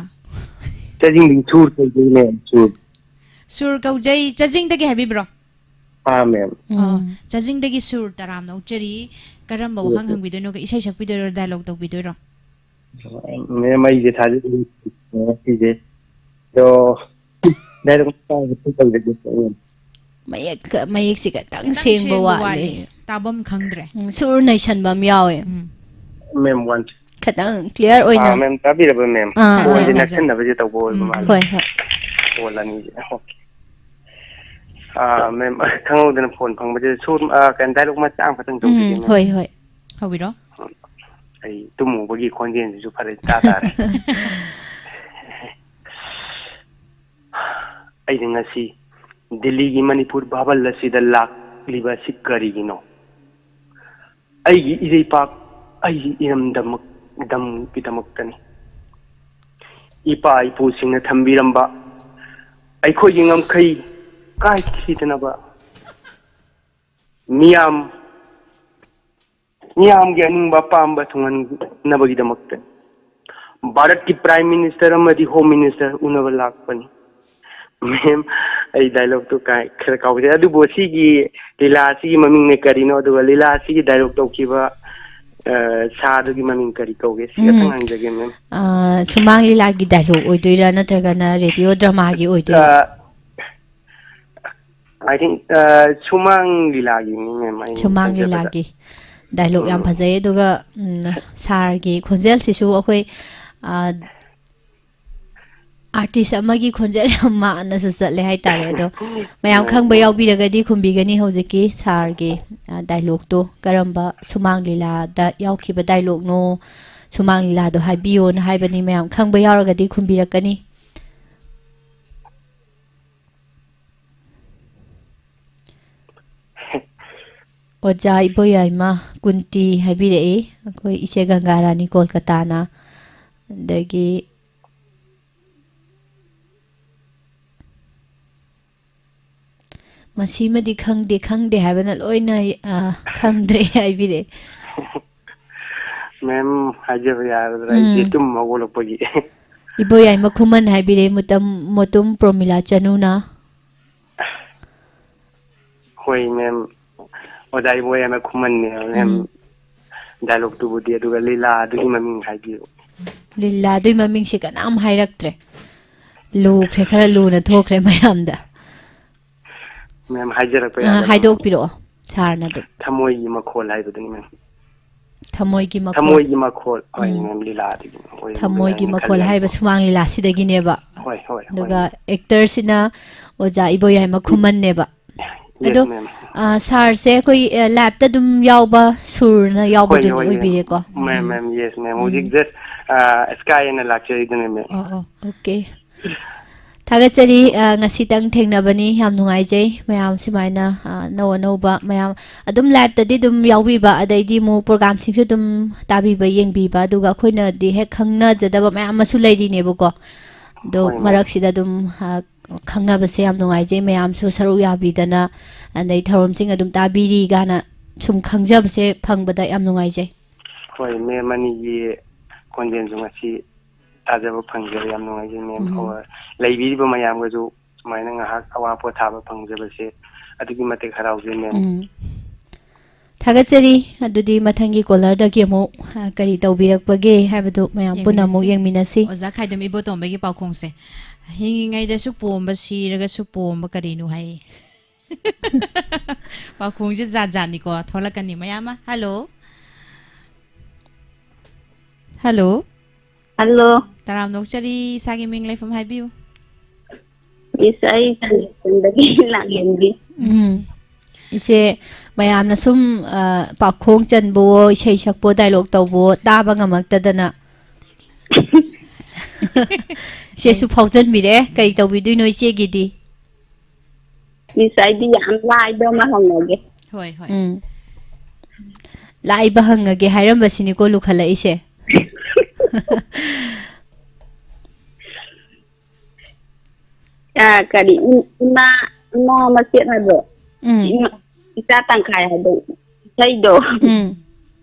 ꯆꯥꯖꯤꯡꯗꯒꯤ ꯁꯨꯔ ꯀꯧꯖꯩꯅꯦ꯫ ꯁꯨꯔ꯫ ꯁꯨꯔ ꯀꯧꯖꯩ꯫ ꯆꯥꯖꯤꯡꯗꯒꯤ ꯍꯥꯏꯕꯤꯕ꯭ꯔꯣ? ꯑꯥ, ma'am꯫ ꯑ, ꯎꯝ꯫ ꯆꯥꯖꯤꯡꯗꯒꯤ ꯁꯨꯔ ꯇꯔꯥꯝꯅ ꯑꯣꯛꯆꯔꯤ꯫ ꯀꯔꯝꯕ ꯎꯝ, ꯋꯥꯍꯪ ꯎꯝ꯫ ꯍꯪꯕꯤꯗꯣꯏꯅꯣ? ꯏꯁꯩ ꯁꯛꯄꯤꯗꯣꯏꯔꯣ? Dialogue ꯇꯧꯕꯤꯗꯣꯏꯔꯣ? Ma'am, ꯑꯩꯁꯦ ꯊꯥꯖꯗꯦ ꯉꯁꯤꯁꯦ꯫ ꯑꯗꯣ dialogue ꯃꯆꯥ ꯑꯃ ꯇꯧꯖꯒꯦ꯫ ꯃꯌꯦꯛ ꯃꯌꯦꯛꯁꯤ ꯈꯤꯇꯪ ꯈꯤꯇꯪ ꯁꯦꯡꯕ ꯁꯦꯡꯕ ꯋꯥꯠꯂꯦ꯫ ꯋꯥꯠꯂꯦ꯫ ꯇꯥꯐꯝ ꯈꯪꯗ꯭ꯔꯦ꯫ ꯎꯝ, ꯁꯨꯔ ꯅꯩꯁꯟꯕ ꯑꯃ ꯌꯥꯎꯋꯦ꯫ ꯎꯝ꯫ Ma'am, one. ꯈꯤꯇꯪ clear ꯑꯣꯏꯅ꯫ ꯑꯥ, ma'am, ꯇꯥꯕꯤꯔꯕ, ma'am? ꯑꯥ, Phone ꯁꯦ ꯇꯥꯖꯩ, ꯇꯥꯖꯩ꯫ ꯅꯛꯁꯟꯅꯕꯁꯦ ꯇꯧꯕ ꯑꯣꯏꯕ ꯎꯝ, ꯃꯥꯜꯂꯦ꯫ ꯍꯣꯏ, ꯍꯣꯏ꯫ Call ꯑꯅꯤꯁꯦ꯫ Okay. ꯑꯥ, ma'am, ꯈꯪꯍꯧꯗꯅ phone ꯐꯪꯕꯁꯦ ꯁꯨꯝ, ꯑꯥ, ꯀꯩꯅꯣ, dialogue ꯃꯆꯥ ꯑꯃꯈꯛꯇꯪ ꯇꯧꯖꯒꯦ, ꯎꯝ, ma'am꯫ ꯍꯣꯏ, ꯍꯣꯏ꯫ ꯍꯧꯕꯤꯔꯣ꯫ ꯑꯩ ꯇꯨꯝꯃꯨꯕꯒꯤ ꯈꯣꯟꯖꯦꯜꯁꯤꯁꯨ ꯐꯔ ꯏꯇꯥ ꯇꯥꯔꯦ꯫ ꯑꯩꯅ ꯉꯁꯤ ꯗꯤꯜꯂꯤꯒꯤ ꯃꯅꯤꯄꯨꯔ ꯚꯥꯕꯟ ꯑꯁꯤꯗ ꯂꯥꯛꯂꯤꯕ ꯑꯁꯤ ꯀꯔꯤꯒꯤꯅꯣ? ꯑꯩꯒꯤ ꯏꯔꯩꯄꯥꯛ, ꯑꯩꯒꯤ ꯏꯔꯝꯗꯃꯛ-, ꯗꯝꯒꯤꯗꯃꯛꯇꯅꯤ꯫ ꯏꯄꯥ ꯏꯄꯨꯁꯤꯡꯅ ꯊꯝꯕꯤꯔꯝꯕ ꯑꯩꯈꯣꯏꯒꯤ ꯉꯝꯈꯩ ꯀꯥꯏꯈꯤꯗꯅꯕ, ꯃꯤꯌꯥꯝ, ꯃꯤꯌꯥꯝꯒꯤ ꯑꯅꯤꯡꯕ ꯑꯄꯥꯝꯕ ꯊꯨꯡꯍꯟꯅꯕꯒꯤꯗꯃꯛꯇ ꯚꯥꯔꯠꯀꯤ Prime Minister ꯑꯃꯗꯤ Home Minister ꯎꯅꯕ ꯂꯥꯛꯄꯅꯤ꯫ Ma'am, ꯑꯩ dialogue ꯇꯨ ꯀꯥꯏ-, ꯈꯔ ꯀꯥꯎꯖꯩ, ꯑꯗꯨꯕꯨ ꯁꯤꯒꯤ ꯂꯤꯂꯥ ꯑꯁꯤꯒꯤ ꯃꯃꯤꯡꯅ ꯀꯔꯤꯅꯣ, ꯑꯗꯨꯒ ꯂꯤꯂꯥ ꯑꯁꯤꯒꯤ dialogue ꯇꯧꯈꯤꯕ, ꯑ, sir ꯗꯨꯒꯤ ꯃꯃꯤꯡ ꯀꯔꯤ ꯀꯧꯒꯦ? ꯁꯤ ꯈꯛꯇꯪ ꯎꯝ꯫ ꯍꯪꯖꯒꯦ, ma'am꯫ ꯑ, ꯁꯨꯃꯥꯡ ꯂꯤꯂꯥꯒꯤ dialogue ꯑꯣꯏꯗꯣꯏꯔꯥ ꯅꯠꯇ꯭ꯔꯒꯅ radio drama ꯒꯤ ꯑꯣꯏꯗꯣꯏꯔꯥ? ꯑ, I think, ꯑ, ꯁꯨꯃꯥꯡ ꯂꯤꯂꯥꯒꯤꯅꯤ, ma'am, ꯑꯩꯅ ꯁꯨꯃꯥꯡ ꯈꯟꯖꯕꯗ꯫ ꯂꯤꯂꯥꯒꯤ dialogue ꯌꯥꯝ ꯎꯝ꯫ ꯐꯖꯩ꯫ ꯑꯗꯨꯒ, ꯎꯝ, sir ꯒꯤ ꯈꯣꯟꯖꯦꯜꯁꯤꯁꯨ ꯑꯩꯈꯣꯏ, ꯑ, artist ꯑꯃꯒꯤ ꯈꯣꯟꯖꯦꯜ ꯌꯥꯝ ꯃꯥꯟꯅꯁꯨ ꯆꯠꯂꯦ ꯍꯥꯏꯇꯥꯔꯦ꯫ ꯑꯗꯣ ꯃꯌꯥꯝ ꯈꯪꯕ ꯌꯥꯎꯕꯤꯔꯒꯗꯤ ꯈꯨꯝꯕꯤꯒꯅꯤ ꯍꯧꯖꯤꯛꯀꯤ sir ꯒꯤ, ꯑ, dialogue ꯇꯣ꯫ ꯀꯔꯝꯕ ꯁꯨꯃꯥꯡ ꯂꯤꯂꯥꯗ ꯌꯥꯎꯈꯤꯕ dialogue ꯅꯣ? ꯁꯨꯃꯥꯡ ꯂꯤꯂꯥꯗꯣ ꯍꯥꯏꯕꯤꯌꯣꯅ ꯍꯥꯏꯕꯅꯤ꯫ ꯃꯌꯥꯝ ꯈꯪꯕ ꯌꯥꯎꯔꯒꯗꯤ ꯈꯨꯝꯕꯤꯔꯛꯀꯅꯤ꯫ ꯑꯣꯖꯥ ꯏꯕꯣꯌꯥꯏꯃ ꯀꯨꯟꯇꯤ ꯍꯥꯏꯕꯤꯔꯛꯏ, ꯑꯩꯈꯣꯏ ꯏꯆꯦ ꯒꯪꯒꯥꯔꯥꯅꯤ ꯀꯣꯜꯀꯇꯥꯅ꯫ ꯑꯗꯒꯤ ꯃꯁꯤꯃꯗꯤ ꯈꯪꯗꯦ, ꯈꯪꯗꯦ ꯍꯥꯏꯕꯅ ꯂꯣꯏꯅ, ꯑ, ꯈꯪꯗ꯭ꯔꯦ ꯍꯥꯏꯕꯤꯔꯛꯑꯦ꯫ ꯃꯦꯝ, ꯍꯥꯏꯖꯕ ꯌꯥꯔꯗ꯭ꯔꯥ? ꯎꯝ꯫ ꯑꯩꯁꯦ ꯇꯨꯝ ꯍꯧꯒꯠꯂꯛꯄꯒꯤ꯫ ꯏꯕꯣꯌꯥꯏꯃ ꯈꯨꯃꯟ ꯍꯥꯏꯕꯤꯔꯛꯑꯦ, ꯃꯨꯇꯝ-, ꯃꯣꯇꯨꯝ ꯄ꯭ꯔꯣꯃꯤꯂꯥ ꯆꯅꯨꯅ꯫ ꯍꯣꯏ, ꯃꯦꯝ꯫ ꯑꯣꯖꯥ ꯏꯕꯣꯌꯥꯏꯃ ꯈꯨꯃꯟꯅꯦꯕ, ꯃꯦꯝ꯫ ꯎꯝ꯫ ꯗꯥꯏꯂꯣꯛꯇꯨꯕꯨꯗꯤ, ꯑꯗꯨꯒ ꯂꯤꯂꯥꯗꯨꯒꯤ ꯃꯃꯤꯡ ꯍꯥꯏꯕꯤꯌꯨ꯫ ꯂꯤꯂꯥꯗꯨꯒꯤ ꯃꯃꯤꯡꯁꯦ ꯀꯅꯥꯝ ꯍꯥꯏꯔꯛꯇ꯭ꯔꯦ꯫ ꯂꯨꯈ꯭ꯔꯦ, ꯈꯔ ꯂꯨꯅ ꯊꯣꯛꯈ꯭ꯔꯦ ꯃꯌꯥꯝꯗ꯫ ꯃꯦꯝ, ꯍꯥꯏꯖꯔꯛꯄ ꯑ, ꯌꯥꯒꯗ꯭ꯔꯣ? ꯍꯥꯏꯗꯣꯛꯄꯤꯔꯛꯑꯣ, ꯁꯥꯔꯅ ꯑꯗꯨꯝ꯫ ꯊꯃꯣꯏꯒꯤ ꯃꯈꯣꯜ ꯍꯥꯏꯕꯗꯨꯅꯤ, ꯃꯦꯝ꯫ ꯊꯃꯣꯏꯒꯤ ꯃꯈꯣꯜ꯫ ꯊꯃꯣꯏꯒꯤ ꯃꯈꯣꯜ, ꯍꯣꯏ, ꯎꯝ꯫ ꯃꯦꯝ, ꯂꯤꯂꯥꯗꯒꯤ ꯑꯣꯏꯔꯝꯕ ꯊꯃꯣꯏꯒꯤ ꯌꯥꯏ, ꯃꯈꯣꯜ ꯃꯈꯜ ꯍꯥꯏꯔꯤꯕ ꯌꯥꯝꯅ꯫ ꯁꯨꯃꯥꯡ ꯂꯤꯂꯥꯁꯤꯗꯒꯤꯅꯦꯕ꯫ ꯍꯣꯏ, ꯍꯣꯏ, ꯍꯣꯏ, ꯑꯗꯨꯒ ꯃꯦꯝ꯫ ꯑꯦꯛꯇꯔꯁꯤꯅ ꯑꯣꯖꯥ ꯏꯕꯣꯌꯥꯏꯃ ꯈꯨꯃꯟꯅꯦꯕ꯫ ꯌꯦꯁ, ꯑꯗꯣ, ꯃꯦꯝ꯫ ꯑ, ꯁꯥꯔꯁꯦ ꯑꯩꯈꯣꯏ, ꯑ, ꯂꯥꯏꯞꯇ ꯑꯗꯨꯝ ꯌꯥꯎꯕ ꯁꯨꯔꯅ ꯍꯣꯏ, ꯌꯥꯎꯕꯗꯨꯅ ꯍꯣꯏ, ꯌꯦꯁ꯫ ꯑꯣꯏꯕꯤꯔꯦꯀꯣ? ꯃꯦꯝ, ꯎꯝ꯫ ꯃꯦꯝ, ꯌꯦꯁ, ꯃꯦꯝ꯫ ꯍꯧꯖꯤꯛ ꯎꯝ꯫ ꯖꯁ, ꯑ, ꯁ꯭ꯀꯥꯏ ꯑꯅ ꯂꯥꯛꯆꯔꯤꯗꯨꯅꯦ, ꯃꯦꯝ꯫ ꯑꯣ, ꯑꯣ꯫ ꯑꯣꯀꯦ꯫ ꯊꯥꯒꯠꯆꯔꯤ, ꯑ, ꯉꯁꯤꯇꯪ ꯊꯦꯡꯅꯕꯅꯤ, ꯌꯥꯝ ꯅꯨꯡꯉꯥꯏꯖꯩ꯫ ꯃꯌꯥꯝ ꯁꯨꯃꯥꯏꯅ, ꯑ, ꯑꯅꯧ ꯑꯅꯧꯕ ꯃꯌꯥꯝ ꯑꯗꯨꯝ ꯂꯥꯏꯞꯇꯗꯤ ꯑꯗꯨꯝ ꯌꯥꯎꯕꯤꯕ, ꯑꯗꯩꯗꯤ ꯑꯃꯨꯛ ꯄ꯭ꯔꯣꯒꯥꯝꯁꯤꯡꯁꯨ ꯑꯗꯨꯝ ꯇꯥꯕꯤꯕ, ꯌꯦꯡꯕꯤꯕ, ꯑꯗꯨꯒ ꯑꯩꯈꯣꯏꯅꯗꯤ ꯍꯦꯛ ꯈꯪꯅꯖꯗꯕ ꯃꯌꯥꯝ ꯑꯃꯁꯨ ꯂꯩꯔꯤꯅꯦꯕꯀꯣ꯫ ꯑꯗꯣ ꯍꯣꯏ, ꯃꯦꯝ꯫ ꯃꯔꯛꯁꯤꯗ ꯑꯗꯨꯝ, ꯑ, ꯈꯪꯅꯕꯁꯦ ꯌꯥꯝ ꯅꯨꯡꯉꯥꯏꯖꯩ, ꯃꯌꯥꯝꯁꯨ ꯁꯔꯨꯛ ꯌꯥꯕꯤꯗꯅ, ꯑꯗꯩ ꯊꯧꯔꯝꯁꯤꯡ ꯑꯗꯨꯝ ꯇꯥꯕꯤꯔꯤ ꯀꯥꯏꯅ ꯁꯨꯝ ꯈꯪꯖꯕꯁꯦ ꯐꯪꯕꯗ ꯌꯥꯝ ꯅꯨꯡꯉꯥꯏꯖꯩ꯫ ꯍꯣꯏ, ꯃꯦꯝ ꯑꯅꯤꯒꯤ ꯈꯣꯟꯖꯦꯜꯁꯨ ꯉꯁꯤ ꯇꯥꯖꯕ ꯐꯪꯖꯔꯦ, ꯌꯥꯝ ꯅꯨꯡꯉꯥꯏꯖꯩ, ꯃꯦꯝ꯫ ꯎꯝ꯫ ꯑꯣ, ꯂꯩꯕꯤꯔꯤꯕ ꯃꯌꯥꯝꯒꯁꯨ ꯁꯨꯃꯥꯏꯅ ꯉꯥꯏꯍꯥꯛ ꯑꯋꯥ ꯄꯣꯊꯥꯕ ꯐꯪꯖꯕꯁꯦ ꯑꯗꯨꯛꯀꯤ ꯃꯇꯤꯛ ꯍꯔꯥꯎꯖꯩ, ꯃꯦꯝ꯫ ꯎꯝ꯫ ꯊꯥꯒꯠꯆꯔꯤ꯫ ꯑꯗꯨꯗꯤ ꯃꯊꯪꯒꯤ ꯀꯣꯂꯔꯗꯒꯤ ꯑꯃꯨꯛ, ꯑ, ꯀꯔꯤ ꯇꯧꯕꯤꯔꯛꯄꯒꯦ ꯍꯥꯏꯕꯗꯨ ꯃꯌꯥꯝ ꯄꯨꯟꯅ ꯑꯃꯨꯛ ꯌꯦꯡꯃꯤꯟꯅꯁꯤ꯫ ꯌꯦꯡꯃꯤꯟꯅꯁꯤ꯫ ꯑꯣꯖꯥ ꯈꯥꯏꯗꯝ ꯏꯕꯣꯇꯣꯝꯕꯒꯤ ꯄꯥꯎꯈꯣꯡꯁꯦ, "ꯍꯤꯡꯉꯤꯉꯩꯗꯁꯨ ꯄꯣꯝꯕ, ꯁꯤꯔꯒꯁꯨ ꯄꯣꯝꯕ ꯀꯔꯤꯅꯣ?" ꯍꯥꯏ꯫ ꯄꯥꯎꯈꯣꯡꯁꯦ ꯖꯥꯠ ꯖꯥꯠꯅꯤꯀꯣ, ꯊꯣꯛꯂꯛꯀꯅꯤ ꯃꯌꯥꯝ ꯑꯃ꯫ ꯍꯜꯂꯣ꯫ ꯍꯜꯂꯣ꯫ ꯍꯜꯂꯣ꯫ ꯇꯔꯥꯝꯅ ꯑꯣꯛꯆꯔꯤ, ꯏꯁꯥꯒꯤ ꯃꯤꯡ ꯂꯩꯐꯝ ꯍꯥꯏꯕꯤꯌꯨ꯫ ꯃꯤꯁ, ꯑꯩ ꯆꯥꯟꯗꯦꯜꯗꯒꯤ ꯂꯥꯛꯂꯦꯟꯕꯤ꯫ ꯎꯝ꯫ ꯏꯆꯦ, ꯃꯌꯥꯝꯅ ꯁꯨꯝ, ꯑ, ꯄꯥꯎꯈꯣꯡ ꯆꯟꯕꯋꯣ, ꯏꯁꯩ ꯁꯛꯄꯣ, ꯗꯥꯏꯂꯣꯛ ꯇꯧꯕꯋꯣ, ꯇꯥꯕ ꯉꯝꯃꯛꯇꯗꯅ꯫ ꯏꯆꯦꯁꯨ ꯐꯥꯎꯖꯟꯕꯤꯔꯦ꯫ ꯀꯔꯤ ꯇꯧꯕꯤꯗꯣꯏꯅꯣ ꯏꯆꯦꯒꯤꯗꯤ? ꯃꯤꯁ, ꯑꯩꯗꯤ ꯌꯥꯝ ꯂꯥꯏꯕ ꯑꯃ ꯍꯪꯉꯒꯦ꯫ ꯍꯣꯏ, ꯍꯣꯏ꯫ ꯎꯝ꯫ ꯂꯥꯏꯕ ꯍꯪꯉꯒꯦ ꯍꯥꯏꯔꯝꯕꯁꯤꯅꯤꯀꯣ ꯂꯨꯈꯠꯂꯛꯏꯁꯦ꯫ ꯑ, ꯀꯔꯤ, ꯏ-, ꯏꯃꯥ, ꯏꯃꯥ ꯃꯆꯦꯠ ꯍꯥꯏꯕ꯭ꯔꯣ? ꯎꯝ꯫ ꯏꯃꯥ, ꯏꯆꯥ ꯇꯪꯈꯥꯏ ꯍꯥꯏꯕ ꯏꯁꯩꯗꯣ꯫ ꯎꯝ꯫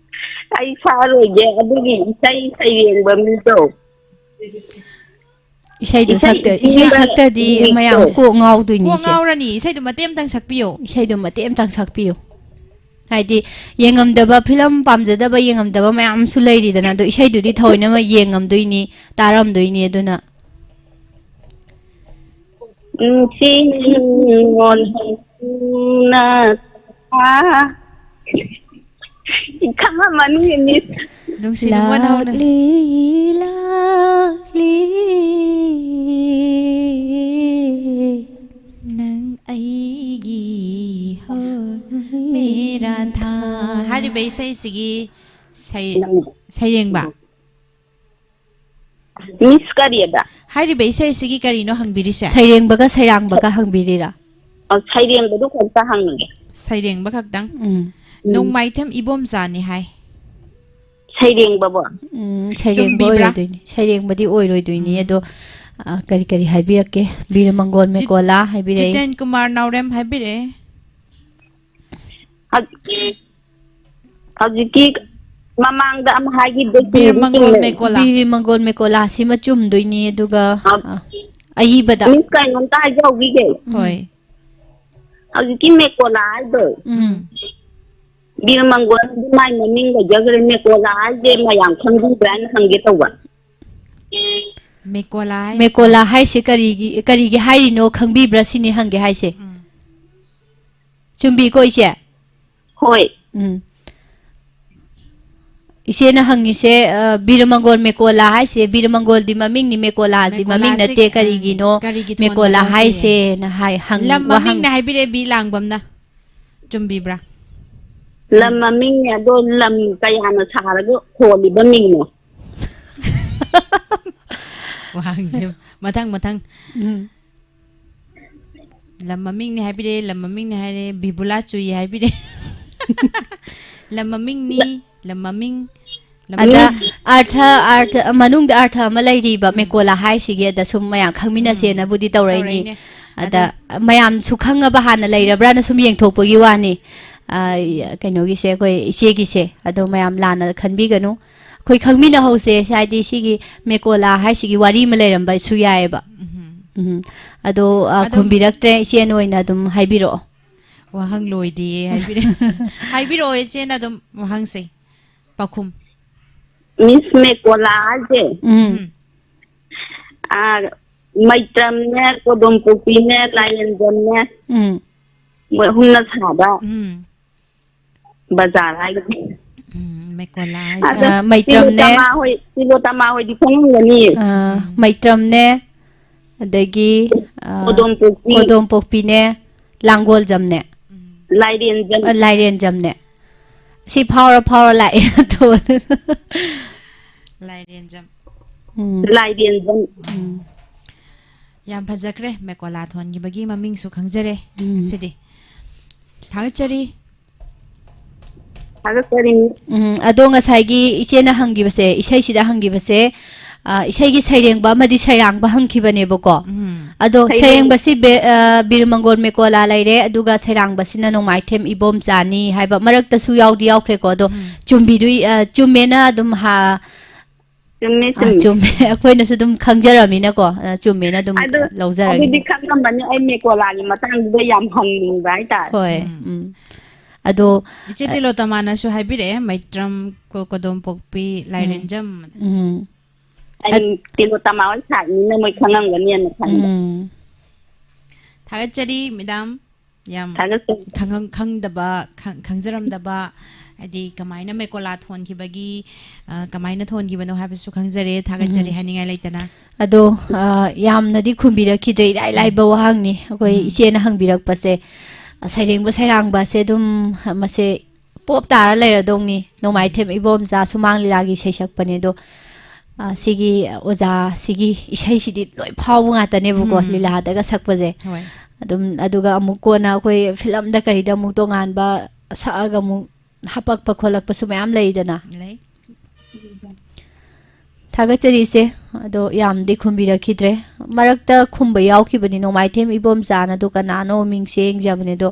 ꯑꯩ ꯁꯛꯑꯔꯣꯏꯒꯦ, ꯑꯗꯨꯒꯤ ꯏꯁꯩ ꯁꯩꯔꯦꯡꯕ ꯃꯤꯗꯣ꯫ ꯏꯁꯩꯗꯣ ꯏꯁꯩ ꯁꯛꯇ-, ꯏꯁꯩ ꯏꯁꯩ ꯁꯛꯇꯗꯤ ꯃꯌꯥꯝ ꯀꯣꯛ ꯉꯥꯎꯗꯣꯏꯅꯤ ꯀꯣꯛ ꯏꯆꯦ꯫ ꯉꯥꯎꯔꯅꯤ꯫ ꯏꯁꯩꯗꯣ ꯃꯇꯦꯛ ꯑꯃꯇꯪ ꯁꯛꯄꯤꯌꯣ꯫ ꯏꯁꯩꯗꯣ ꯃꯇꯦꯛ ꯑꯃꯇꯪ ꯁꯛꯄꯤꯌꯣ꯫ ꯍꯥꯏꯗꯤ ꯌꯦꯡꯉꯝꯗꯕ, ꯐꯤꯂꯝ ꯄꯥꯝꯖꯗꯕ ꯌꯦꯡꯉꯝꯗꯕ ꯃꯌꯥꯝ ꯑꯃꯁꯨ ꯂꯩꯔꯤꯗꯅ, ꯑꯗꯣ ꯏꯁꯩꯗꯨꯗꯤ ꯊꯑꯣꯏꯅꯃꯛ ꯌꯦꯡꯉꯝꯗꯣꯏꯅꯤ, ꯇꯥꯔꯝꯗꯣꯏꯅꯤ꯫ ꯑꯗꯨꯅ ꯅꯨꯡꯁꯤ ꯅꯨꯡꯉꯣꯜ ꯍꯧꯅ ꯊꯥ-, ꯈꯪꯉꯝꯃꯅꯤ, ꯃꯤꯁ꯫ ꯅꯨꯡꯁꯤ ꯅꯨꯡꯉꯣꯜ ꯍꯧꯅ꯫ ꯂꯥꯛꯂꯤ, ꯂꯥꯛꯂꯤ꯫ ꯅꯪ ꯑꯩꯒꯤ ꯍꯣ ꯃꯦꯔꯥ ꯊꯥ꯫ ꯍꯥꯏꯔꯤꯕ ꯏꯁꯩꯁꯤꯒꯤ ꯁꯩ-, ꯅꯪ ꯁꯩꯔꯦꯡꯕ꯫ ꯃꯤꯁ ꯀꯔꯤꯑꯕ? ꯍꯥꯏꯔꯤꯕ ꯏꯁꯩꯁꯤꯒꯤ ꯀꯔꯤꯅꯣ ꯍꯪꯕꯤꯔꯤꯁꯦ? ꯁꯩꯔꯦꯡꯕꯒ ꯁꯩꯔꯥꯡꯕꯒ ꯍꯪꯕꯤꯔꯤꯔꯥ? ꯑ, ꯁꯩꯔꯦꯡꯕꯗꯨ ꯈꯛꯇ ꯍꯪꯉꯒꯦ꯫ ꯁꯩꯔꯦꯡꯕ ꯈꯛꯇꯪ? ꯎꯝ꯫ ꯎꯝ꯫ ꯅꯣꯡꯃꯥꯏꯊꯦꯝ ꯏꯕꯣꯝꯆꯥꯅꯤ ꯍꯥꯏ꯫ ꯁꯩꯔꯦꯡꯕꯕꯣ? ꯎꯝ, ꯁꯩꯔꯦꯡꯕ ꯆꯨꯝꯕꯤꯕ꯭ꯔꯥ? ꯑꯣꯏꯔꯣꯏꯗꯣꯏꯅꯤ꯫ ꯁꯩꯔꯦꯡꯕꯗꯤ ꯑꯣꯏꯔꯣꯏꯗꯣꯏꯅꯤ꯫ ꯎꯝ꯫ ꯑꯗꯣ, ꯑ, ꯀꯔꯤ ꯀꯔꯤ ꯍꯥꯏꯕꯤꯔꯛꯀꯦ? ꯕꯤꯔ ꯃꯪꯒꯣꯜ ꯖꯤꯠ-, ꯃꯦꯀꯣꯂꯥ ꯍꯥꯏꯕꯤꯔꯛꯏ꯫ ꯖꯤꯇꯦꯟ ꯀꯨꯃꯥꯔ ꯅꯥꯎꯔꯦꯝ ꯍꯥꯏꯕꯤꯔꯛꯑꯦ꯫ ꯍꯧꯖꯤꯛ-, ꯍꯧꯖꯤꯛꯀꯤ ꯃꯃꯥꯡꯗ ꯑꯃ ꯍꯥꯏꯈꯤꯕꯗꯣ ꯕꯤꯔ ꯆꯨꯝꯗꯤ ꯃꯪꯒꯣꯜ ꯆꯨꯝꯃꯦ꯫ ꯃꯦꯀꯣꯂꯥ꯫ ꯕꯤꯔ ꯃꯪꯒꯣꯜ ꯃꯦꯀꯣꯂꯥꯁꯤꯃ ꯆꯨꯝꯗꯣꯏꯅꯤ, ꯑꯗꯨꯒ, ꯑ, ꯑ, ꯑꯏꯕꯗ꯫ ꯃꯤꯁ, ꯀꯩꯅꯣꯝꯇ ꯍꯥꯏꯖꯍꯧꯈꯤꯒꯦ꯫ ꯎꯝ꯫ ꯍꯣꯏ꯫ ꯍꯧꯖꯤꯛꯀꯤ ꯃꯦꯀꯣꯂꯥ ꯍꯥꯏꯗꯣ, ꯎꯝ꯫ ꯕꯤꯔ ꯃꯪꯒꯣꯜꯗꯤ ꯃꯥꯏ ꯃꯃꯤꯡ ꯂꯩꯖꯈ꯭ꯔꯦ, ꯃꯦꯀꯣꯂꯥ ꯍꯥꯏꯁꯦ ꯃꯌꯥꯝ ꯈꯪꯕꯤꯕ꯭ꯔꯥ ꯍꯥꯏꯅ ꯍꯪꯒꯦ ꯇꯧꯕ꯫ ꯃꯦꯀꯣꯂꯥ ꯍꯥꯏꯁꯦ꯫ ꯃꯦꯀꯣꯂꯥ ꯍꯥꯏꯁꯦ ꯀꯔꯤꯒꯤ, ꯀꯔꯤꯒꯤ ꯍꯥꯏꯔꯤꯅꯣ ꯈꯪꯕꯤꯕ꯭ꯔꯥ ꯁꯤꯅꯤ ꯍꯪꯒꯦ ꯍꯥꯏꯁꯦ꯫ ꯎꯝ꯫ ꯆꯨꯝꯕꯤꯀꯣ, ꯏꯆꯦ? ꯍꯣꯏ꯫ ꯎꯝ꯫ ꯏꯆꯦꯅ ꯍꯪꯉꯤꯁꯦ, ꯑ, ꯕꯤꯔ ꯃꯪꯒꯣꯜ ꯃꯦꯀꯣꯂꯥ ꯍꯥꯏꯁꯦ, ꯕꯤꯔ ꯃꯪꯒꯣꯜꯗꯤ ꯃꯃꯤꯡꯅꯤ, ꯃꯦꯀꯣꯂꯥꯗꯤ ꯃꯃꯤꯡ ꯃꯦꯀꯣꯂꯥꯁꯦ, ꯅꯠꯇꯦ, ꯎꯝ, ꯀꯔꯤꯒꯤꯅꯣ ꯀꯔꯤꯒꯤ ꯃꯦꯀꯣꯂꯥ ꯊꯣꯟꯕꯅꯣ ꯁꯤꯅꯤ꯫ ꯍꯥꯏꯁꯦꯅ ꯍꯥꯏ, ꯍꯪ-, ꯂꯝ ꯋꯥꯍꯪ꯫ ꯃꯃꯤꯡꯅꯦ ꯍꯥꯏꯕꯤꯔꯛꯑꯦ ꯕꯤ ꯂꯥꯡꯕꯝꯅ꯫ ꯆꯨꯝꯕꯤꯕ꯭ꯔꯥ? ꯂꯝ ꯎꯝ꯫ ꯃꯃꯤꯡꯅꯦ, ꯑꯗꯣ ꯂꯝ ꯀꯌꯥꯅ ꯁꯥꯔꯒ ꯊꯣꯜꯂꯤꯕ ꯃꯤꯡꯅꯣ? ꯋꯥꯍꯪꯁꯦ ꯃꯊꯪ ꯃꯊꯪ꯫ ꯎꯝ꯫ ꯂꯝ ꯃꯃꯤꯡꯅꯦ ꯍꯥꯏꯕꯤꯔꯦ, ꯂꯝ ꯃꯃꯤꯡꯅꯦ ꯍꯥꯏꯔꯦ, ꯕꯤꯕꯨꯂꯥ ꯆꯨꯏ ꯍꯥꯏꯕꯤꯔꯦ꯫ ꯂꯝ ꯃꯃꯤꯡꯅꯤ, ꯂꯝ ꯃꯃꯤꯡ, ꯂꯝ ꯑꯗ ꯃꯃꯤꯡ꯫ ꯑꯥꯔꯊ, ꯑꯥꯔꯊ, ꯃꯅꯨꯡꯗ ꯑꯥꯔꯊ ꯑꯃ ꯂꯩꯔꯤꯕ ꯃꯦꯀꯣꯂꯥ ꯍꯥꯏꯁꯤꯒꯤ, ꯑꯗ ꯁꯨꯝ ꯃꯌꯥꯝ ꯈꯪꯃꯤꯟꯅꯁꯦꯅꯕꯨꯗꯤ ꯇꯧꯔꯛꯏꯅꯤ꯫ ꯇꯧꯔꯛꯏꯅꯦ꯫ ꯑꯗ ꯑꯗ ꯃꯌꯥꯝꯁꯨ ꯈꯪꯉꯕ ꯍꯥꯟꯅ ꯂꯩꯔꯕ꯭ꯔꯥꯅ ꯁꯨꯝ ꯌꯦꯡꯊꯣꯛꯄꯒꯤ ꯋꯥꯅꯤ꯫ ꯑ, ꯀꯩꯅꯣꯒꯤꯁꯦ, ꯑꯩꯈꯣꯏ ꯏꯆꯦꯒꯤꯁꯦ꯫ ꯑꯗꯣ ꯃꯌꯥꯝ ꯂꯥꯟꯅ ꯈꯟꯕꯤꯒꯅꯨ꯫ ꯑꯩꯈꯣꯏ ꯈꯪꯃꯤꯟꯅꯍꯧꯁꯦ, ꯍꯥꯏꯗꯤ ꯁꯤꯒꯤ ꯃꯦꯀꯣꯂꯥ ꯍꯥꯏꯁꯤꯒꯤ ꯋꯥꯔꯤ ꯑꯃ ꯂꯩꯔꯝꯕꯁꯨ ꯌꯥꯏꯑꯕ꯫ ꯎꯝ꯫ ꯎꯝ꯫ ꯑꯗꯣ, ꯑ, ꯑꯗꯨꯝ ꯈꯨꯝꯕꯤꯔꯛꯇ꯭ꯔꯦ, ꯏꯆꯦꯅ ꯑꯣꯏꯅ ꯑꯗꯨꯝ ꯍꯥꯏꯕꯤꯔꯛꯑꯣ꯫ ꯋꯥꯍꯪ ꯂꯣꯏꯗꯦꯌꯦ ꯍꯥꯏꯕꯤꯔꯦ꯫ ꯍꯥꯏꯕꯤꯔꯛꯑꯣ, ꯏꯆꯦꯅ ꯑꯗꯨꯝ ꯋꯥꯍꯪꯁꯦ꯫ ꯄꯥꯎꯈꯨꯝ꯫ ꯃꯤꯁ ꯃꯦꯀꯣꯂꯥ ꯍꯥꯏꯁꯦ, ꯎꯝ꯫ ꯎꯝ꯫ ꯑꯥ, ꯃꯩꯇ꯭ꯔꯝꯅꯦ, ꯀꯣꯗꯣꯝꯄꯣꯛꯄꯤꯅꯦ, ꯂꯥꯏꯔꯦꯟꯖꯝꯅꯦ, ꯎꯝ꯫ ꯃꯣꯏ ꯑꯍꯨꯝꯅ ꯁꯥꯕ ꯎꯝ꯫ ꯕꯖꯥꯔ ꯍꯥꯏꯒꯗ꯭ꯔꯥ? ꯎꯝ, ꯃꯦꯀꯣꯂꯥ ꯍꯥꯏꯁꯦ꯫ ꯑꯗ ꯑꯥ, ꯃꯩꯇ꯭ꯔꯝꯅꯦ꯫ ꯇꯤꯂꯣꯇꯃꯥ ꯍꯣꯏ, ꯇꯤꯂꯣꯇꯃꯥ ꯍꯣꯏꯗꯤ ꯈꯪꯉꯝꯒꯅꯤ꯫ ꯑꯥ, ꯎꯝ꯫ ꯃꯩꯇ꯭ꯔꯝꯅꯦ, ꯑꯗꯒꯤ, ꯑꯥ, ꯀꯣꯗꯣꯝꯄꯣꯛꯄꯤ꯫ ꯀꯣꯗꯣꯝꯄꯣꯛꯄꯤꯅꯦ, ꯂꯥꯡꯒꯣꯜꯖꯝꯅꯦ꯫ ꯎꯝ꯫ ꯂꯥꯏꯔꯦꯟꯖꯝ꯫ ꯑ, ꯂꯥꯏꯔꯦꯟꯖꯝꯅꯦ꯫ ꯁꯤ ꯐꯥꯎꯔ ꯐꯥꯎꯔ ꯂꯥꯛꯑꯦ꯫ ꯂꯥꯏꯔꯦꯟꯖꯝ꯫ ꯎꯝ꯫ ꯂꯥꯏꯔꯦꯟꯖꯝ꯫ ꯎꯝ꯫ ꯌꯥꯝ ꯐꯖꯈ꯭ꯔꯦ, ꯃꯦꯀꯣꯂꯥ ꯊꯣꯟꯈꯤꯕꯒꯤ ꯃꯃꯤꯡꯁꯨ ꯈꯪꯖꯔꯦ ꯎꯝ꯫ ꯉꯁꯤꯗꯤ꯫ ꯊꯥꯒꯠꯆꯔꯤ꯫ ꯊꯥꯒꯠꯆꯔꯤ꯫ ꯎꯝ, ꯑꯗꯣ ꯉꯁꯥꯏꯒꯤ ꯏꯆꯦꯅ ꯍꯪꯈꯤꯕꯁꯦ, ꯏꯁꯩꯁꯤꯗ ꯍꯪꯈꯤꯕꯁꯦ, ꯑ, ꯏꯁꯩꯒꯤ ꯁꯩꯔꯦꯡꯕ ꯑꯃꯗꯤ ꯁꯩꯔꯥꯡꯕ ꯍꯪꯈꯤꯕꯅꯦꯕꯀꯣ꯫ ꯎꯝ꯫ ꯑꯗꯣ ꯁꯩꯔꯦꯡ- ꯁꯩꯔꯦꯡꯕꯁꯤ ꯕꯦ-, ꯑ, ꯕꯤꯔ ꯃꯪꯒꯣꯜ ꯃꯦꯀꯣꯂꯥ ꯂꯩꯔꯦ, ꯑꯗꯨꯒ ꯁꯩꯔꯥꯡꯕꯁꯤꯅ ꯅꯣꯡꯃꯥꯏꯊꯦꯝ ꯏꯕꯣꯝꯆꯥꯅꯤ ꯍꯥꯏꯕ ꯃꯔꯛꯇꯁꯨ ꯌꯥꯎꯗꯤ ꯌꯥꯎꯈ꯭ꯔꯦꯀꯣ꯫ ꯑꯗꯣ ꯎꯝ꯫ ꯆꯨꯝꯕꯤꯗꯣꯏ-, ꯑ, ꯆꯨꯝꯃꯦꯅ ꯑꯗꯨꯝ ꯍꯥ-, ꯆꯨꯝꯃꯦ, ꯑ, ꯆꯨꯝꯃꯦ꯫ ꯆꯨꯝꯃꯦ꯫ ꯑꯩꯈꯣꯏꯅꯁꯨ ꯑꯗꯨꯝ ꯈꯪꯖꯔꯝꯃꯤꯅꯀꯣ, ꯑ, ꯆꯨꯝꯃꯦꯅ ꯑꯗꯨꯝ ꯑꯗꯨ, ꯂꯧꯖꯔꯒꯦ꯫ ꯑꯗꯨꯗꯤ ꯈꯪꯉꯝꯃꯅꯤ, ꯑꯩ ꯃꯦꯀꯣꯂꯥꯒꯤ ꯃꯇꯥꯡꯗꯨꯗ ꯌꯥꯝ ꯍꯪꯅꯤꯡꯕ ꯍꯥꯏꯇꯥꯔꯦ꯫ ꯍꯣꯏ, ꯎꯝ꯫ ꯎꯝ꯫ ꯑꯗꯣ, ꯏꯆꯦ ꯑ, ꯇꯤꯂꯣꯇꯃꯥꯅꯁꯨ ꯍꯥꯏꯕꯤꯔꯛꯑꯦ, ꯃꯩꯇ꯭ꯔꯝ, ꯀꯣ-, ꯀꯣꯗꯣꯝꯄꯣꯛꯄꯤ, ꯎꯝ꯫ ꯂꯥꯏꯔꯦꯟꯖꯝ꯫ ꯎꯝ꯫ ꯑꯩ ꯑꯠ- ꯇꯤꯂꯣꯇꯃꯥ ꯍꯣꯏ ꯁꯥꯏꯠꯅꯤꯅ ꯃꯣꯏ ꯈꯪꯉꯝꯒꯅꯤꯅ ꯈꯟꯕ꯫ ꯎꯝ꯫ ꯊꯥꯒꯠꯆꯔꯤ, ꯃꯦꯗꯥꯝ꯫ ꯌꯥꯝ ꯊꯥꯒꯠꯆꯔꯤ꯫ ꯈꯪꯉꯝ-, ꯈꯪꯗꯕ, ꯈꯪ-, ꯈꯪꯖꯔꯝꯗꯕ, ꯍꯥꯏꯗꯤ ꯀꯃꯥꯏꯅ ꯃꯦꯀꯣꯂꯥ ꯊꯣꯟꯈꯤꯕꯒꯤ, ꯑ, ꯀꯃꯥꯏꯅ ꯊꯣꯟꯈꯤꯕꯅꯣ ꯍꯥꯏꯕꯁꯨ ꯈꯪꯖꯔꯦ꯫ ꯊꯥꯒꯠꯆꯔꯤ ꯎꯝ꯫ ꯍꯥꯏꯅꯤꯡꯉꯥꯏ ꯂꯩꯇꯅ꯫ ꯑꯗꯣ, ꯑ, ꯌꯥꯝꯅꯗꯤ ꯈꯨꯝꯕꯤꯔꯛꯈꯤꯗ꯭ꯔꯦ, ꯏꯔꯥꯏ ꯂꯥꯏꯕ ꯎꯝ꯫ ꯋꯥꯍꯪꯅꯤ꯫ ꯑꯩꯈꯣꯏ ꯎꯝ꯫ ꯏꯆꯦꯅ ꯍꯪꯕꯤꯔꯛꯄꯁꯦ, ꯑ, ꯁꯩꯔꯦꯡꯕ ꯁꯩꯔꯥꯡꯕꯁꯦ ꯑꯗꯨꯝ, ꯑ, ꯃꯁꯦ ꯄꯣꯞ ꯇꯥꯔ ꯂꯩꯔꯗꯧꯅꯤ꯫ ꯅꯣꯡꯃꯥꯏꯊꯦꯝ ꯎꯝ꯫ ꯏꯕꯣꯝꯆꯥ ꯁꯨꯃꯥꯡ ꯂꯤꯂꯥꯒꯤ ꯁꯩꯁꯛꯄꯅꯦ꯫ ꯑꯗꯣ, ꯑ, ꯁꯤꯒꯤ ꯑꯣꯖꯥ, ꯁꯤꯒꯤ ꯏꯁꯩꯁꯤꯗꯤ ꯂꯣꯏ ꯐꯥꯎꯕ ꯉꯥꯛꯇꯅꯦꯕꯀꯣ, ꯎꯝ꯫ ꯂꯤꯂꯥꯗꯒ ꯁꯛꯄꯁꯦ꯫ ꯍꯣꯏ꯫ ꯑꯗꯨꯝ, ꯑꯗꯨꯒ ꯑꯃꯨꯛ ꯀꯣꯟꯅ ꯑꯩꯈꯣꯏ ꯐꯤꯂꯝꯗ ꯀꯩꯗ ꯑꯃꯨꯛ ꯇꯣꯉꯥꯟꯕ ꯁꯛꯑꯒ ꯑꯃꯨꯛ ꯍꯥꯄꯛꯄ ꯈꯣꯠꯂꯛꯄꯁꯨ ꯃꯌꯥꯝ ꯂꯩꯗꯅ꯫ ꯂꯩ꯫ ꯊꯥꯒꯠꯆꯔꯤꯁꯦ꯫ ꯑꯗꯣ ꯌꯥꯝꯗꯤ ꯈꯨꯝꯕꯤꯔꯛꯈꯤꯗ꯭ꯔꯦ꯫ ꯃꯔꯛꯇ ꯈꯨꯝꯕ ꯌꯥꯎꯈꯤꯕꯅꯤ, ꯅꯣꯡꯃꯥꯏꯊꯦꯝ ꯏꯕꯣꯝꯆꯥꯅ꯫ ꯑꯗꯣ ꯀꯅꯥꯅꯣ? ꯃꯤꯡꯁꯦ ꯌꯦꯡꯖꯕꯅꯦ꯫ ꯑꯗꯣ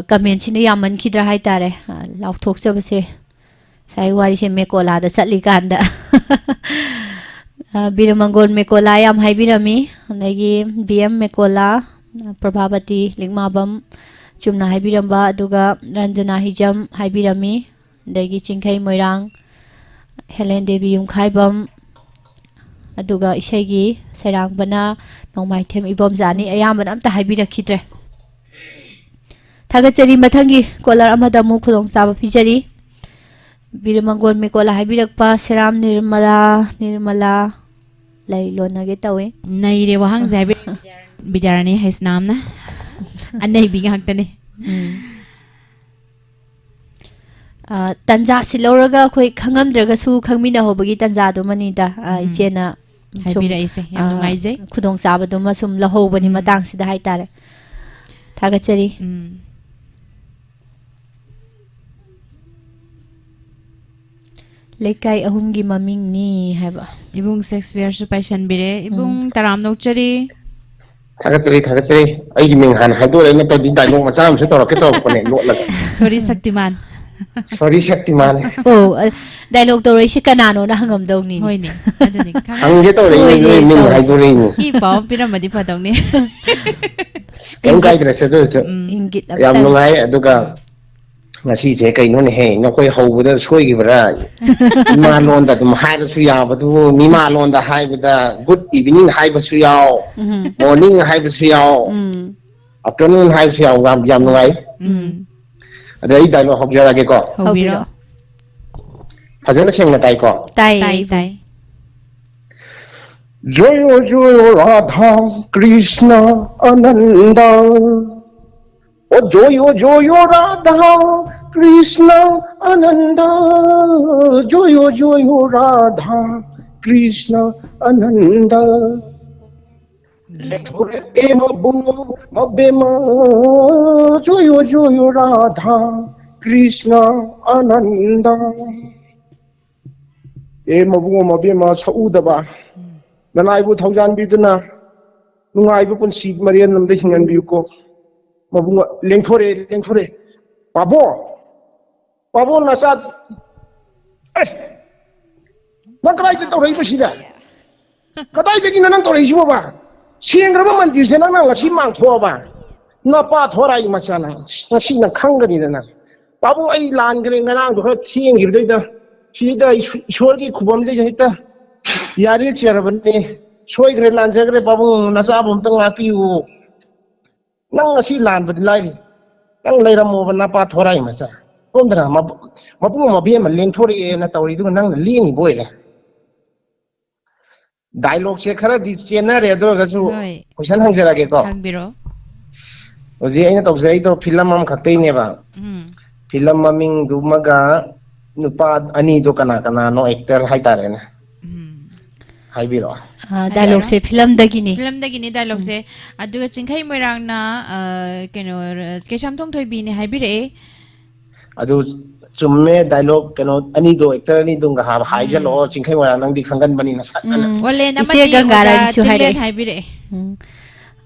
ꯀꯃꯦꯟꯁꯤꯅ ꯌꯥꯝꯃꯟꯈꯤꯗ꯭ꯔꯥ ꯍꯥꯏꯇꯥꯔꯦ, ꯑ, ꯂꯥꯎꯊꯣꯛꯆꯕꯁꯦ꯫ ꯉꯁꯥꯏ ꯋꯥꯔꯤꯁꯦ ꯃꯦꯀꯣꯂꯥꯗ ꯆꯠꯂꯤꯀꯥꯟꯗ꯫ ꯑ, ꯕꯤꯔꯃꯪꯒꯣꯜ ꯃꯦꯀꯣꯂꯥ ꯌꯥꯝ ꯍꯥꯏꯕꯤꯔꯝꯃꯤ꯫ ꯑꯗꯒꯤ ꯕꯤ ꯑꯦꯝ ꯃꯦꯀꯣꯂꯥ, ꯄ꯭ꯔꯚꯥꯕꯇꯤ ꯂꯤꯛꯃꯥꯕꯝ ꯆꯨꯝꯅ ꯍꯥꯏꯕꯤꯔꯝꯕ, ꯑꯗꯨꯒ ꯔꯟꯖꯅꯥ ꯍꯤꯖꯝ ꯍꯥꯏꯕꯤꯔꯝꯃꯤ꯫ ꯑꯗꯒꯤ ꯆꯤꯡꯈꯩ ꯃꯣꯏꯔꯥꯡ, ꯍꯦꯂꯦꯟ ꯗꯦꯕꯤ ꯌꯨꯝꯈꯥꯏꯕꯝ, ꯑꯗꯨꯒ ꯏꯁꯩꯒꯤ ꯁꯩꯔꯥꯡꯕꯅ ꯅꯣꯡꯃꯥꯏꯊꯦꯝ ꯏꯕꯣꯝꯆꯥꯅꯤ꯫ ꯑꯌꯥꯝꯕꯅ ꯑꯝꯇ ꯍꯥꯏꯕꯤꯔꯛꯈꯤꯗ꯭ꯔꯦ꯫ ꯊꯥꯒꯠꯆꯔꯤ꯫ ꯃꯊꯪꯒꯤ ꯀꯣꯂꯔ ꯑꯃꯗ ꯑꯃꯨꯛ ꯈꯨꯗꯣꯡꯆꯥꯕ ꯄꯤꯖꯔꯤ꯫ ꯕꯤꯔꯃꯪꯒꯣꯜ ꯃꯦꯀꯣꯂꯥ ꯍꯥꯏꯕꯤꯔꯛꯄ ꯁꯦꯔꯥꯝ ꯅꯤꯔꯃꯂꯥ, ꯅꯤꯔꯃꯂꯥ ꯂꯩ ꯂꯣꯟꯅꯒꯦ ꯇꯧꯏ꯫ ꯅꯩꯔꯦ ꯋꯥꯍꯪꯁꯦ ꯍꯥꯏꯕꯤꯔꯛ ꯕꯤꯗ꯭ꯌꯥꯔꯥꯅꯤ ꯍꯩꯁꯅꯥꯝꯅ꯫ ꯑꯅꯩꯕꯤ ꯉꯥꯛꯇꯅꯦ꯫ ꯎꯝ꯫ ꯑ, ꯇꯟꯖꯥꯁꯤ ꯂꯧꯔꯒ ꯑꯩꯈꯣꯏ ꯈꯪꯉꯝꯗ꯭ꯔꯒꯁꯨ ꯈꯪꯃꯤꯟꯅꯍꯧꯕꯒꯤ ꯇꯟꯖꯥꯗꯨꯃꯅꯤꯗ, ꯑ, ꯎꯝ꯫ ꯏꯆꯦꯅ ꯁꯨꯝ, ꯍꯥꯏꯕꯤꯔꯛꯏꯁꯦ ꯌꯥꯝ ꯑ, ꯅꯨꯡꯉꯥꯏꯖꯩ꯫ ꯈꯨꯗꯣꯡꯆꯥꯕꯗꯨꯃ ꯁꯨꯝ ꯂꯧꯍꯧꯕꯅꯤ ꯎꯝ꯫ ꯃꯇꯥꯡꯁꯤꯗ ꯍꯥꯏꯇꯥꯔꯦ꯫ ꯊꯥꯒꯠꯆꯔꯤ꯫ ꯎꯝ꯫ ꯂꯩꯀꯥꯏ ꯑꯍꯨꯝꯒꯤ ꯃꯃꯤꯡꯅꯤ ꯍꯥꯏꯕ꯫ ꯏꯕꯨꯡ ꯁꯦꯛꯁꯄꯤꯌꯔꯁꯨ ꯄꯥꯏꯁꯟꯕꯤꯔꯦ꯫ ꯏꯕꯨꯡ ꯇꯔꯥꯝꯅ ꯑꯣꯛꯆꯔꯤ꯫ ꯊꯥꯒꯠꯆꯔꯤ, ꯊꯥꯒꯠꯆꯔꯤ꯫ ꯑꯩꯒꯤ ꯃꯤꯡ ꯍꯥꯟꯅ ꯍꯥꯏꯗꯣꯔꯛꯑꯦ, ꯅꯠꯇ꯭ꯔꯗꯤ ꯗꯥꯏꯂꯣꯛ ꯃꯆꯥ ꯑꯃꯁꯨ ꯇꯧꯔꯛꯀꯦ ꯇꯧꯔꯛꯄꯅꯦ ꯂꯣꯠꯂꯒ꯫ ꯁꯣꯔꯤ ꯁꯛꯇꯤꯃꯥꯟ꯫ ꯁꯣꯔꯤ ꯁꯛꯇꯤꯃꯥꯟ꯫ ꯑꯣ, ꯑ, ꯗꯥꯏꯂꯣꯛ ꯇꯧꯔꯛꯏꯁꯦ ꯀꯅꯥꯅꯣꯅ ꯍꯪꯉꯝꯗꯧꯅꯤꯅꯦ꯫ ꯍꯣꯏꯅꯦ, ꯑꯗꯨꯅꯤ ꯈꯪꯉꯦ꯫ ꯍꯪꯒꯦ ꯇꯧꯔꯛꯏꯅꯦ, ꯁꯣꯏꯔꯦ ꯅꯣꯏ ꯃꯤꯡ ꯇꯧꯔꯤꯁꯦ꯫ ꯍꯥꯏꯗꯣꯔꯛꯏꯅꯦ꯫ ꯏ ꯄꯥꯎ ꯑꯃ ꯄꯤꯔꯝꯃꯗꯤ ꯐꯗꯧꯅꯤ꯫ ꯀꯩꯝ ꯀꯥꯏꯗ꯭ꯔꯦꯁꯦ ꯑꯗꯨ ꯑꯣꯏꯔꯁꯨ꯫ ꯎꯝ꯫ ꯏꯪꯒꯤꯠ ꯌꯥꯝ ꯑꯝꯇꯪ꯫ ꯅꯨꯡꯉꯥꯏ꯫ ꯑꯗꯨꯒ ꯉꯁꯤꯁꯦ ꯀꯩꯅꯣꯅꯦꯍꯦ, ꯅꯈꯣꯏ ꯍꯧꯕꯗ ꯁꯣꯏꯈꯤꯕ꯭ꯔꯥ? ꯏꯃꯥ ꯂꯣꯟꯗ ꯑꯗꯨꯝ ꯍꯥꯏꯔꯁꯨ ꯌꯥꯕꯗꯨꯕꯨ, ꯃꯤꯃꯥ ꯂꯣꯟꯗ ꯍꯥꯏꯕꯗ ꯒꯨꯗ ꯏꯚꯤꯅꯤꯡ ꯍꯥꯏꯕꯁꯨ ꯌꯥꯎ, ꯎꯝ꯫ ꯃꯣꯔꯅꯤꯡ ꯍꯥꯏꯕꯁꯨ ꯌꯥꯎ, ꯎꯝ꯫ ꯑꯥꯐꯇꯔꯅꯨꯟ ꯍꯥꯏꯕꯁꯨ ꯌꯥꯎ꯫ ꯌꯥꯝ, ꯌꯥꯝ ꯅꯨꯡꯉꯥꯏ꯫ ꯎꯝ꯫ ꯑꯗ ꯑꯩ ꯗꯥꯏꯂꯣꯛ ꯍꯧꯖꯔꯛꯑꯒꯦꯀꯣ꯫ ꯍꯧꯕꯤꯔꯣ꯫ ꯍꯧꯕꯤꯔꯣ꯫ ꯐꯖꯅ ꯁꯦꯡꯅ ꯇꯥꯏꯀꯣ? ꯇꯥꯏ꯫ ꯇꯥꯏ, ꯇꯥꯏ꯫ ꯖꯣꯌꯣ ꯖꯣꯌꯣ ꯔꯥꯙꯥ ꯀ꯭ꯔꯤꯁꯅ ꯑꯅꯟꯗ꯫ ꯑꯣ ꯖꯣꯌꯣ ꯖꯣꯌꯣ ꯔꯥꯙꯥ ꯀ꯭ꯔꯤꯁꯅ ꯑꯅꯟꯗ꯫ ꯖꯣꯌꯣ ꯖꯣꯌꯣ ꯔꯥꯙꯥ ꯀ꯭ꯔꯤꯁꯅ ꯑꯅꯟꯗ꯫ ꯂꯦꯊꯣꯔꯛꯑꯦ ꯃꯕꯨꯡꯉꯣ ꯃꯕꯦꯝꯃ꯫ ꯖꯣꯌꯣ ꯖꯣꯌꯣ ꯔꯥꯙꯥ ꯀ꯭ꯔꯤꯁꯅ ꯑꯅꯟꯗ꯫ ꯑꯦ ꯃꯕꯨꯡ ꯑꯃ ꯕꯦꯝꯃ ꯁꯛꯎꯗꯕ, ꯅꯅꯥꯏꯕꯨ ꯊꯧꯖꯥꯟꯕꯤꯗꯨꯅ ꯅꯨꯡꯉꯥꯏꯕ ꯄꯨꯟꯁꯤ ꯃꯔꯦꯜ ꯑꯃꯗ ꯍꯤꯡꯍꯟꯕꯤꯌꯨꯀꯣ꯫ ꯃꯕꯨꯡ ꯂꯦꯡꯊꯣꯔꯛꯑꯦ, ꯂꯦꯡꯊꯣꯔꯛꯑꯦ꯫ ꯄꯥꯕꯣ, ꯄꯥꯕꯣ ꯅꯆꯥ, ꯑꯦ, ꯅꯪ ꯀꯗꯥꯏꯗ ꯇꯧꯔꯛꯏꯕ ꯁꯤꯗ? ꯀꯗꯥꯏꯗꯒꯤꯅꯣ ꯅꯪ ꯇꯧꯔꯛꯏꯁꯤꯕꯣꯕ? ꯁꯦꯡꯈ꯭ꯔꯕ ꯃꯟꯗꯤꯔꯁꯦ ꯅꯪꯅ ꯉꯁꯤ ꯃꯥꯡꯊꯣꯛꯑꯕ? ꯅꯄꯥ ꯊꯣꯔꯥꯏ ꯃꯆꯥ ꯅꯪ, ꯉꯁꯤ ꯅꯪ ꯈꯪꯒꯅꯤꯗꯅ꯫ ꯄꯥꯕꯨꯡ, ꯑꯩ ꯂꯥꯟꯈ꯭ꯔꯦ, ꯉꯔꯥꯡꯗꯣ ꯈꯔ ꯊꯦꯡꯈꯤꯕꯗꯩꯗ ꯁꯤꯗ ꯏꯁꯣꯔꯒꯤ ꯈꯨꯕꯝꯗꯩꯗ ꯍꯦꯛꯇ ꯌꯥꯔꯦ ꯆꯦꯔꯕꯅꯦ꯫ ꯁꯣꯏꯈ꯭ꯔꯦ, ꯂꯥꯟꯖꯈ꯭ꯔꯦ ꯄꯥꯕꯨꯡ, ꯅꯆꯥꯕꯨ ꯑꯝꯇ ꯉꯥꯛꯄꯤꯌꯨ꯫ ꯅꯪ ꯉꯁꯤ ꯂꯥꯟꯕꯗꯤ ꯂꯥꯏꯔꯤ, ꯅꯪ ꯂꯩꯔꯝꯃꯣꯕ ꯅꯄꯥ ꯊꯣꯔꯥꯏ ꯃꯆꯥ꯫ ꯁꯣꯝꯗꯅ ꯃꯕꯨꯡ ꯑꯃ ꯕꯦꯝ ꯑꯃ ꯂꯦꯡꯊꯣꯔꯛꯑꯦꯅ ꯇꯧꯔꯤꯗꯨꯒ ꯅꯪꯅ ꯂꯦꯡꯉꯤꯕ ꯑꯣꯏꯔꯦ꯫ ꯗꯥꯏꯂꯣꯛꯁꯦ ꯈꯔꯗꯤ ꯆꯦꯟꯅꯔꯦ, ꯑꯗꯨ ꯑꯣꯏꯔꯒꯁꯨ ꯍꯣꯏ꯫ ꯀꯣꯏꯁꯟ ꯍꯪꯖꯔꯛꯑꯒꯦꯀꯣ꯫ ꯍꯪꯕꯤꯔꯣ꯫ ꯍꯧꯖꯤꯛ ꯑꯩꯅ ꯇꯧꯖꯔꯛꯏꯗꯣ ꯐꯤꯂꯝ ꯑꯃꯈꯛꯇꯩꯅꯦꯕ꯫ ꯎꯝ꯫ ꯐꯤꯂꯝ ꯃꯃꯤꯡꯗꯨꯃꯒ ꯅꯨꯄꯥ ꯑꯅꯤꯗꯣ ꯀꯅꯥ ꯀꯅꯥꯅꯣ, ꯑꯦꯛꯇꯔ ꯍꯥꯏꯇꯥꯔꯦꯅꯦ? ꯎꯝ꯫ ꯍꯥꯏꯕꯤꯔꯛꯑꯣ꯫ ꯑ, ꯍꯥꯏꯕꯤꯔꯛꯑꯣ꯫ ꯗꯥꯏꯂꯣꯛꯁꯦ ꯐꯤꯂꯝꯗꯒꯤꯅꯤ꯫ ꯐꯤꯂꯝꯗꯒꯤꯅꯤ ꯗꯥꯏꯂꯣꯛꯁꯦ꯫ ꯑꯗꯨꯒ ꯆꯤꯡꯈꯩ ꯃꯣꯏꯔꯥꯡꯅ, ꯑ, ꯀꯩꯅꯣ, ꯀꯩꯁꯥꯝꯊꯣꯡ ꯊꯣꯏꯕꯤꯅꯦ ꯍꯥꯏꯕꯤꯔꯛꯑꯦ꯫ ꯑꯗꯨ ꯆꯨꯝꯃꯦ, ꯗꯥꯏꯂꯣꯛ ꯀꯩꯅꯣ ꯑꯅꯤꯗꯣ, ꯑꯦꯛꯇꯔ ꯑꯅꯤꯗꯨꯒ ꯍꯥ-, ꯍꯥꯏꯖꯜꯂꯛꯑꯣ꯫ ꯎꯝ꯫ ꯆꯤꯡꯈꯩ ꯃꯣꯏꯔꯥꯡ ꯅꯪꯗꯤ ꯈꯪꯒꯟꯕꯅꯤꯅ ꯁꯛ-, ꯎꯝ꯫ ꯑꯣꯂꯦꯟ ꯏꯆꯦ ꯑꯃꯗꯤ ꯑꯣꯖꯥ ꯒꯪꯒꯥꯔꯥꯅꯤꯁꯨ ꯆꯤꯡꯂꯦꯟ ꯍꯥꯏꯔꯛꯑꯦ꯫ ꯍꯥꯏꯕꯤꯔꯛꯑꯦ꯫ ꯎꯝ꯫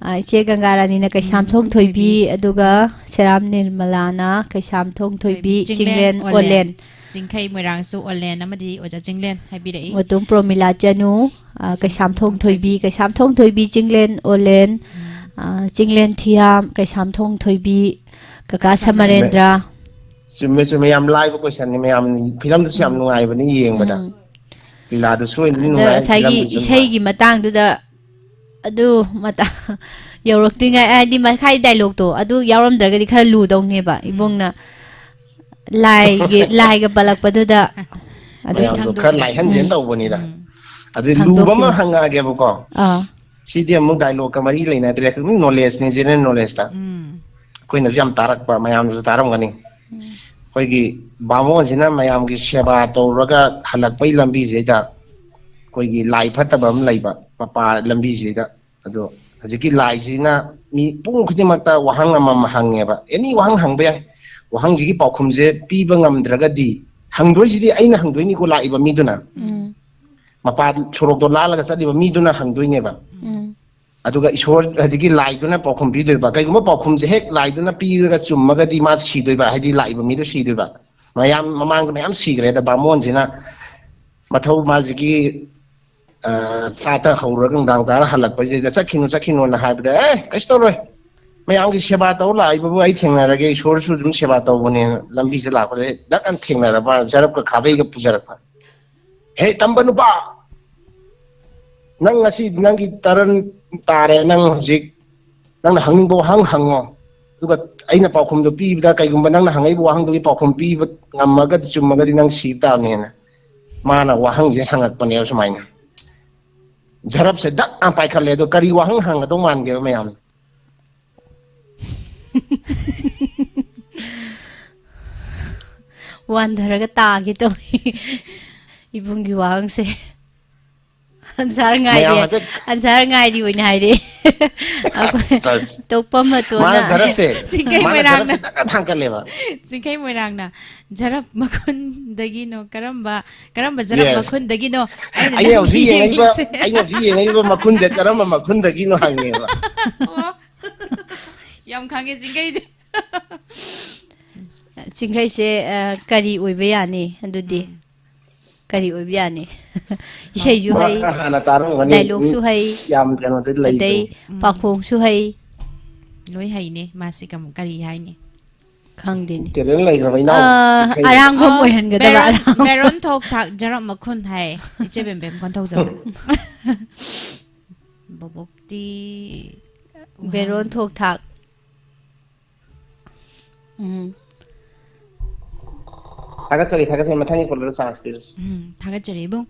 ꯑ, ꯏꯆꯦ ꯒꯪꯒꯥꯔꯥꯅꯤꯅ ꯀꯩꯁꯥꯝꯊꯣꯡ ꯎꯝ, ꯊꯣꯏꯕꯤ, ꯊꯣꯏꯕꯤ꯫ ꯑꯗꯨꯒ ꯁꯦꯔꯥꯝ ꯅꯤꯔꯃꯂꯥꯅ ꯀꯩꯁꯥꯝꯊꯣꯡ ꯊꯣꯏꯕꯤ, ꯊꯣꯏꯕꯤ, ꯆꯤꯡꯂꯦꯟ, ꯆꯤꯡꯂꯦꯟ, ꯑꯣꯂꯦꯟ꯫ ꯑꯣꯂꯦꯟ꯫ ꯆꯤꯡꯈꯩ ꯃꯣꯏꯔꯥꯡꯁꯨ ꯑꯣꯂꯦꯟ ꯑꯃꯗꯤ ꯑꯣꯖꯥ ꯆꯤꯡꯂꯦꯟ ꯍꯥꯏꯕꯤꯔꯛꯏ꯫ ꯃꯇꯨꯡ ꯄ꯭ꯔꯣꯃꯤꯂꯥ ꯆꯅꯨ, ꯑ, ꯀꯩꯁꯥꯝꯊꯣꯡ ꯀꯩꯁꯥꯝꯊꯣꯡ ꯊꯣꯏꯕꯤ, ꯊꯣꯏꯕꯤ꯫ ꯀꯩꯁꯥꯝꯊꯣꯡ ꯊꯣꯏꯕꯤ, ꯆꯤꯡꯂꯦꯟ, ꯑꯣꯂꯦꯟ꯫ ꯎꯝ꯫ ꯑ, ꯆꯤꯡꯂꯦꯟ ꯊꯤꯌꯥꯝ, ꯀꯩꯁꯥꯝꯊꯣꯡ ꯊꯣꯏꯕꯤ, ꯀꯀꯥ ꯀꯩꯁꯥꯝ-, ꯆꯨꯝꯃꯦ꯫ ꯁꯃꯔꯦꯟꯗ꯭ꯔ꯫ ꯆꯨꯝꯃꯦ, ꯆꯨꯝꯃꯦ꯫ ꯌꯥꯝ ꯂꯥꯏꯕ ꯀꯣꯏꯁꯟꯅꯤ꯫ ꯃꯌꯥꯝ ꯐꯤꯂꯝꯗꯨꯁꯨ ꯌꯥꯝ ꯎꯝ꯫ ꯅꯨꯡꯉꯥꯏꯕꯅꯤ ꯌꯦꯡꯕꯗ꯫ ꯎꯝ꯫ ꯂꯤꯂꯥꯗꯨꯁꯨ ꯑꯣꯏꯅ ꯑꯗ ꯅꯨꯡꯉꯥꯏ, ꯉꯁꯥꯏꯒꯤ ꯐꯤꯂꯝꯗꯨꯁꯨ ꯅꯨꯡꯉꯥꯏ꯫ ꯏꯁꯩꯒꯤ ꯃꯇꯥꯡꯗꯨꯗ ꯑꯗꯨ ꯃꯇꯥ-, ꯌꯧꯔꯛꯇ꯭ꯔꯤꯉꯩ, ꯍꯥꯏꯗꯤ ꯃꯈꯥꯏ ꯗꯥꯏꯂꯣꯛꯇꯣ ꯑꯗꯨ ꯌꯥꯎꯔꯝꯗ꯭ꯔꯒꯗꯤ ꯈꯔ ꯂꯨꯗꯧꯅꯦꯕ꯫ ꯎꯝ꯫ ꯏꯕꯨꯡꯅ ꯂꯥꯏꯒꯤ, ꯂꯥꯏꯒ ꯄꯜꯂꯛꯄꯗꯨꯗ ꯑꯗꯨ ꯃꯌꯥꯝꯗꯣ ꯈꯔ ꯈꯪꯗꯣꯛꯈ꯭ꯔꯦ꯫ ꯂꯥꯏꯍꯟꯁꯦꯅ ꯎꯝ꯫ ꯇꯧꯕꯅꯤꯗ꯫ ꯎꯝ꯫ ꯑꯗꯨꯗꯤ ꯂꯨꯕ ꯑꯃ ꯈꯪꯗꯣꯛꯈꯤꯕꯅꯤ꯫ ꯍꯪꯉꯛꯑꯒꯦꯕꯀꯣ꯫ ꯑꯥ꯫ ꯁꯤꯗꯤ ꯑꯃꯨꯛ ꯗꯥꯏꯂꯣꯛꯀ ꯃꯔꯤ ꯂꯩꯅꯗ꯭ꯔꯦ, ꯑꯗꯨꯝ ꯅꯣꯂꯦꯖꯅꯤ, ꯖꯦꯅꯔꯦꯜ ꯅꯣꯂꯦꯖꯇ꯫ ꯎꯝ꯫ ꯑꯩꯈꯣꯏꯅꯁꯨ ꯌꯥꯝ ꯇꯥꯔꯛꯄ, ꯃꯌꯥꯝꯅꯁꯨ ꯇꯥꯔꯝꯒꯅꯤ꯫ ꯎꯝ꯫ ꯑꯩꯈꯣꯏꯒꯤ ꯕꯥꯃꯣꯟꯁꯤꯅ ꯃꯌꯥꯝꯒꯤ ꯁꯦꯕꯥ ꯇꯧꯔꯒ ꯍꯜꯂꯛꯄꯒꯤ ꯂꯝꯕꯤꯁꯤꯗ ꯑꯩꯈꯣꯏꯒꯤ ꯂꯥꯏ ꯐꯠꯇꯕ ꯑꯃ ꯂꯩꯕ ꯃꯄꯥ ꯂꯝꯕꯤꯁꯤꯗ꯫ ꯑꯗꯣ ꯍꯧꯖꯤꯛꯀꯤ ꯂꯥꯏꯁꯤꯅ ꯃꯤ ꯄꯨꯡ ꯈꯨꯗꯤꯡꯃꯛꯇ ꯋꯥꯍꯪ ꯑꯃꯃꯝ ꯍꯪꯉꯦꯕ, ꯑꯦꯅꯤ ꯋꯥꯍꯪ ꯍꯪꯕ ꯌꯥꯏ꯫ ꯋꯥꯍꯪꯁꯤꯒꯤ ꯄꯥꯎꯈꯨꯝꯁꯦ ꯄꯤꯕ ꯉꯝꯗ꯭ꯔꯒꯗꯤ, ꯍꯪꯗꯣꯏꯁꯤꯗꯤ ꯑꯩꯅ ꯍꯪꯗꯣꯏꯅꯤꯀꯣ, ꯂꯥꯛꯏꯕ ꯃꯤꯗꯨꯅ꯫ ꯎꯝ꯫ ꯃꯄꯥꯟ ꯁꯣꯔꯣꯛꯇꯣ ꯂꯥꯜꯂꯒ ꯆꯠꯂꯤꯕ ꯃꯤꯗꯨꯅ ꯍꯪꯗꯣꯏꯅꯦꯕ꯫ ꯎꯝ꯫ ꯑꯗꯨꯒ ꯏꯁꯣꯔ, ꯍꯧꯖꯤꯛꯀꯤ ꯂꯥꯏꯗꯨꯅ ꯄꯥꯎꯈꯨꯝ ꯄꯤꯗꯣꯏꯕ꯫ ꯀꯩꯒꯨꯝꯕ ꯄꯥꯎꯈꯨꯝꯁꯦ ꯍꯦꯛ ꯂꯥꯏꯗꯨꯅ ꯄꯤꯔꯒ ꯆꯨꯝꯃꯒꯗꯤ ꯃꯥ ꯁꯤꯗꯣꯏꯕ, ꯍꯥꯏꯗꯤ ꯂꯥꯛꯏꯕ ꯃꯤꯗꯣ ꯁꯤꯗꯣꯏꯕ꯫ ꯃꯌꯥꯝ ꯃꯃꯥꯡꯗ ꯃꯌꯥꯝ ꯁꯤꯈ꯭ꯔꯦꯗ, ꯕꯥꯃꯣꯟꯁꯤꯅ ꯃꯊꯧ ꯃꯥꯁꯤꯒꯤ, ꯑ, ꯆꯥꯛꯇ ꯍꯧꯔꯒ ꯅꯨꯡꯗꯥꯡ ꯇꯥꯔ ꯍꯜꯂꯛꯄꯁꯤꯗ "ꯆꯠꯈꯤꯅꯨ, ꯆꯠꯈꯤꯅꯨꯅ" ꯍꯥꯏꯕꯗ, "ꯑꯦ, ꯀꯩꯁꯨ ꯇꯧꯔꯣꯏ, ꯃꯌꯥꯝꯒꯤ ꯁꯦꯕꯥ ꯇꯧ ꯂꯥꯛꯏꯕꯕꯨ ꯑꯩ ꯊꯦꯡꯅꯔꯒꯦ, ꯏꯁꯣꯔꯁꯨ ꯑꯗꯨꯝ ꯁꯦꯕꯥ ꯇꯧꯕꯅꯦꯅ" ꯂꯝꯕꯤꯁꯦ ꯂꯥꯛꯄꯗ ꯗꯛ ꯑꯅ ꯊꯦꯡꯅꯔꯕ, ꯖꯔꯞꯀ ꯈꯥꯕꯩꯒ ꯄꯨꯖꯔꯛꯄ꯫ "ꯍꯦ, ꯇꯝꯕ ꯅꯨꯄꯥ, ꯅꯪ ꯉꯁꯤ ꯅꯪꯒꯤ ꯇꯔꯟ ꯇꯥꯔꯦ, ꯅꯪ ꯍꯧꯖꯤꯛ ꯅꯪꯅ ꯍꯪꯅꯤꯡꯕ ꯋꯥꯍꯪ ꯍꯪꯉꯣ, ꯑꯗꯨꯒ ꯑꯩꯅ ꯄꯥꯎꯈꯨꯝꯗꯣ ꯄꯤꯕꯗ ꯀꯩꯒꯨꯝꯕ ꯅꯪꯅ ꯍꯪꯉꯛꯏꯕ ꯋꯥꯍꯪꯗꯨꯒꯤ ꯄꯥꯎꯈꯨꯝ ꯄꯤꯕ ꯉꯝꯃꯒꯗꯤ, ꯆꯨꯝꯃꯒꯗꯤ ꯅꯪ ꯁꯤꯕ ꯇꯥꯕꯅꯦꯅ" ꯃꯥꯅ ꯋꯥꯍꯪꯁꯦ ꯍꯪꯉꯛꯄꯅꯦꯕ ꯁꯨꯃꯥꯏꯅ꯫ ꯖꯔꯞꯁꯦ ꯗꯛ ꯌꯥꯝ ꯄꯥꯏꯈꯠꯂꯦ꯫ ꯑꯗꯣ ꯀꯔꯤ ꯋꯥꯍꯪ ꯍꯪꯒꯗꯧ ꯃꯥꯟꯒꯦꯕ ꯃꯌꯥꯝ? ꯋꯥꯟꯊꯔꯒ ꯇꯥꯒꯦ ꯇꯧꯏ ꯏꯕꯨꯡꯒꯤ ꯋꯥꯍꯪꯁꯦ꯫ ꯑꯟꯁꯥꯔ ꯉꯥꯏꯔꯦ꯫ ꯃꯌꯥꯝ ꯍꯥꯏꯐꯦꯠ ꯑꯟꯁꯥꯔ ꯉꯥꯏꯔꯤ ꯑꯣꯏꯅ ꯍꯥꯏꯔꯦ꯫ ꯑꯩꯈꯣꯏ ꯑꯁ, ꯑꯁ꯫ ꯇꯣꯛꯄꯝ ꯃꯇꯣꯟꯅ ꯃꯥꯅ ꯖꯔꯞꯁꯦ, ꯆꯤꯡꯈꯩ ꯃꯥꯅ ꯃꯣꯏꯔꯥꯡꯅ꯫ ꯖꯔꯞꯁꯦ ꯇꯛ ꯇꯛ ꯊꯥꯡꯀꯠꯂꯦꯕ꯫ ꯆꯤꯡꯈꯩ ꯃꯣꯏꯔꯥꯡꯅ ꯖꯔꯞ ꯃꯈꯨꯟꯗꯒꯤꯅꯣ? ꯀꯔꯝꯕ, ꯀꯔꯝꯕ ꯖꯔꯞ Yes. ꯃꯈꯨꯟꯗꯒꯤꯅꯣ? ꯑꯩꯅ ꯑꯩꯅ ꯅꯪꯒꯤ ꯍꯧꯖꯤꯛ ꯌꯦꯡꯉꯛꯏꯕ, ꯌꯦꯡꯉꯤꯁꯦ꯫ ꯑꯩꯅ ꯍꯧꯖꯤꯛ ꯌꯦꯡꯉꯛꯏꯕ ꯃꯈꯨꯟꯁꯦ ꯀꯔꯝꯕ ꯃꯈꯨꯟꯗꯒꯤꯅꯣ ꯍꯪꯉꯦꯕ꯫ ꯑꯣ꯫ ꯌꯥꯝ ꯈꯪꯉꯦ ꯆꯤꯡꯈꯩꯁꯦ꯫ ꯆꯤꯡꯈꯩꯁꯦ, ꯑ, ꯀꯔꯤ ꯑꯣꯏꯕ ꯌꯥꯅꯤ ꯑꯗꯨꯗꯤ? ꯎꯝ꯫ ꯀꯔꯤ ꯑꯣꯏꯕ ꯌꯥꯅꯤ? ꯏꯁꯩꯁꯨ ꯃꯥ ꯍꯩ, ꯈꯔ ꯍꯥꯟꯅ ꯇꯥꯔꯝꯒꯅꯤ꯫ ꯗꯥꯏꯂꯣꯛꯁꯨ ꯍꯩ, ꯌꯥꯝ ꯀꯩꯅꯣꯗꯤ ꯂꯩꯇꯦ꯫ ꯑꯗꯩ ꯎꯝ꯫ ꯄꯥꯈꯣꯡꯁꯨ ꯍꯩ꯫ ꯂꯣꯏ ꯍꯩꯅꯦ꯫ ꯃꯥꯁꯤ ꯀꯃ-, ꯀꯔꯤ ꯍꯥꯏꯅꯤ? ꯈꯪꯗꯦꯅꯦ꯫ ꯇꯦꯂꯦꯟ ꯂꯩꯈ꯭ꯔꯕ ꯏꯅꯥꯎ ꯑ, ꯆꯤꯡꯈꯩ꯫ ꯑꯔꯥꯡꯕꯝ ꯑꯣ, ꯑꯣꯏꯍꯟꯒꯗꯕ, ꯕꯦꯔꯣꯟ, ꯑꯔꯥꯡꯕꯝ꯫ ꯕꯦꯔꯣꯟ ꯊꯣꯛ ꯊꯥꯛ ꯖꯔꯞ ꯃꯈꯨꯟ ꯍꯥꯏ꯫ ꯏꯆꯦ ꯕꯦꯝꯕꯦꯝ ꯀꯣꯟꯊꯧꯖꯝ꯫ ꯕꯣꯕꯣꯛꯇꯤ ꯕꯦꯔꯣꯟ ꯊꯣꯛ ꯊꯥꯛ꯫ ꯎꯝ꯫ ꯊꯥꯒꯠꯆꯔꯤ, ꯊꯥꯒꯠꯆꯔꯤ꯫ ꯃꯊꯪꯒꯤ ꯀꯣꯜꯗ ꯆꯥꯟꯁ ꯄꯤꯔꯁꯤ꯫ ꯎꯝ, ꯊꯥꯒꯠꯆꯔꯤ ꯏꯕꯨꯡ꯫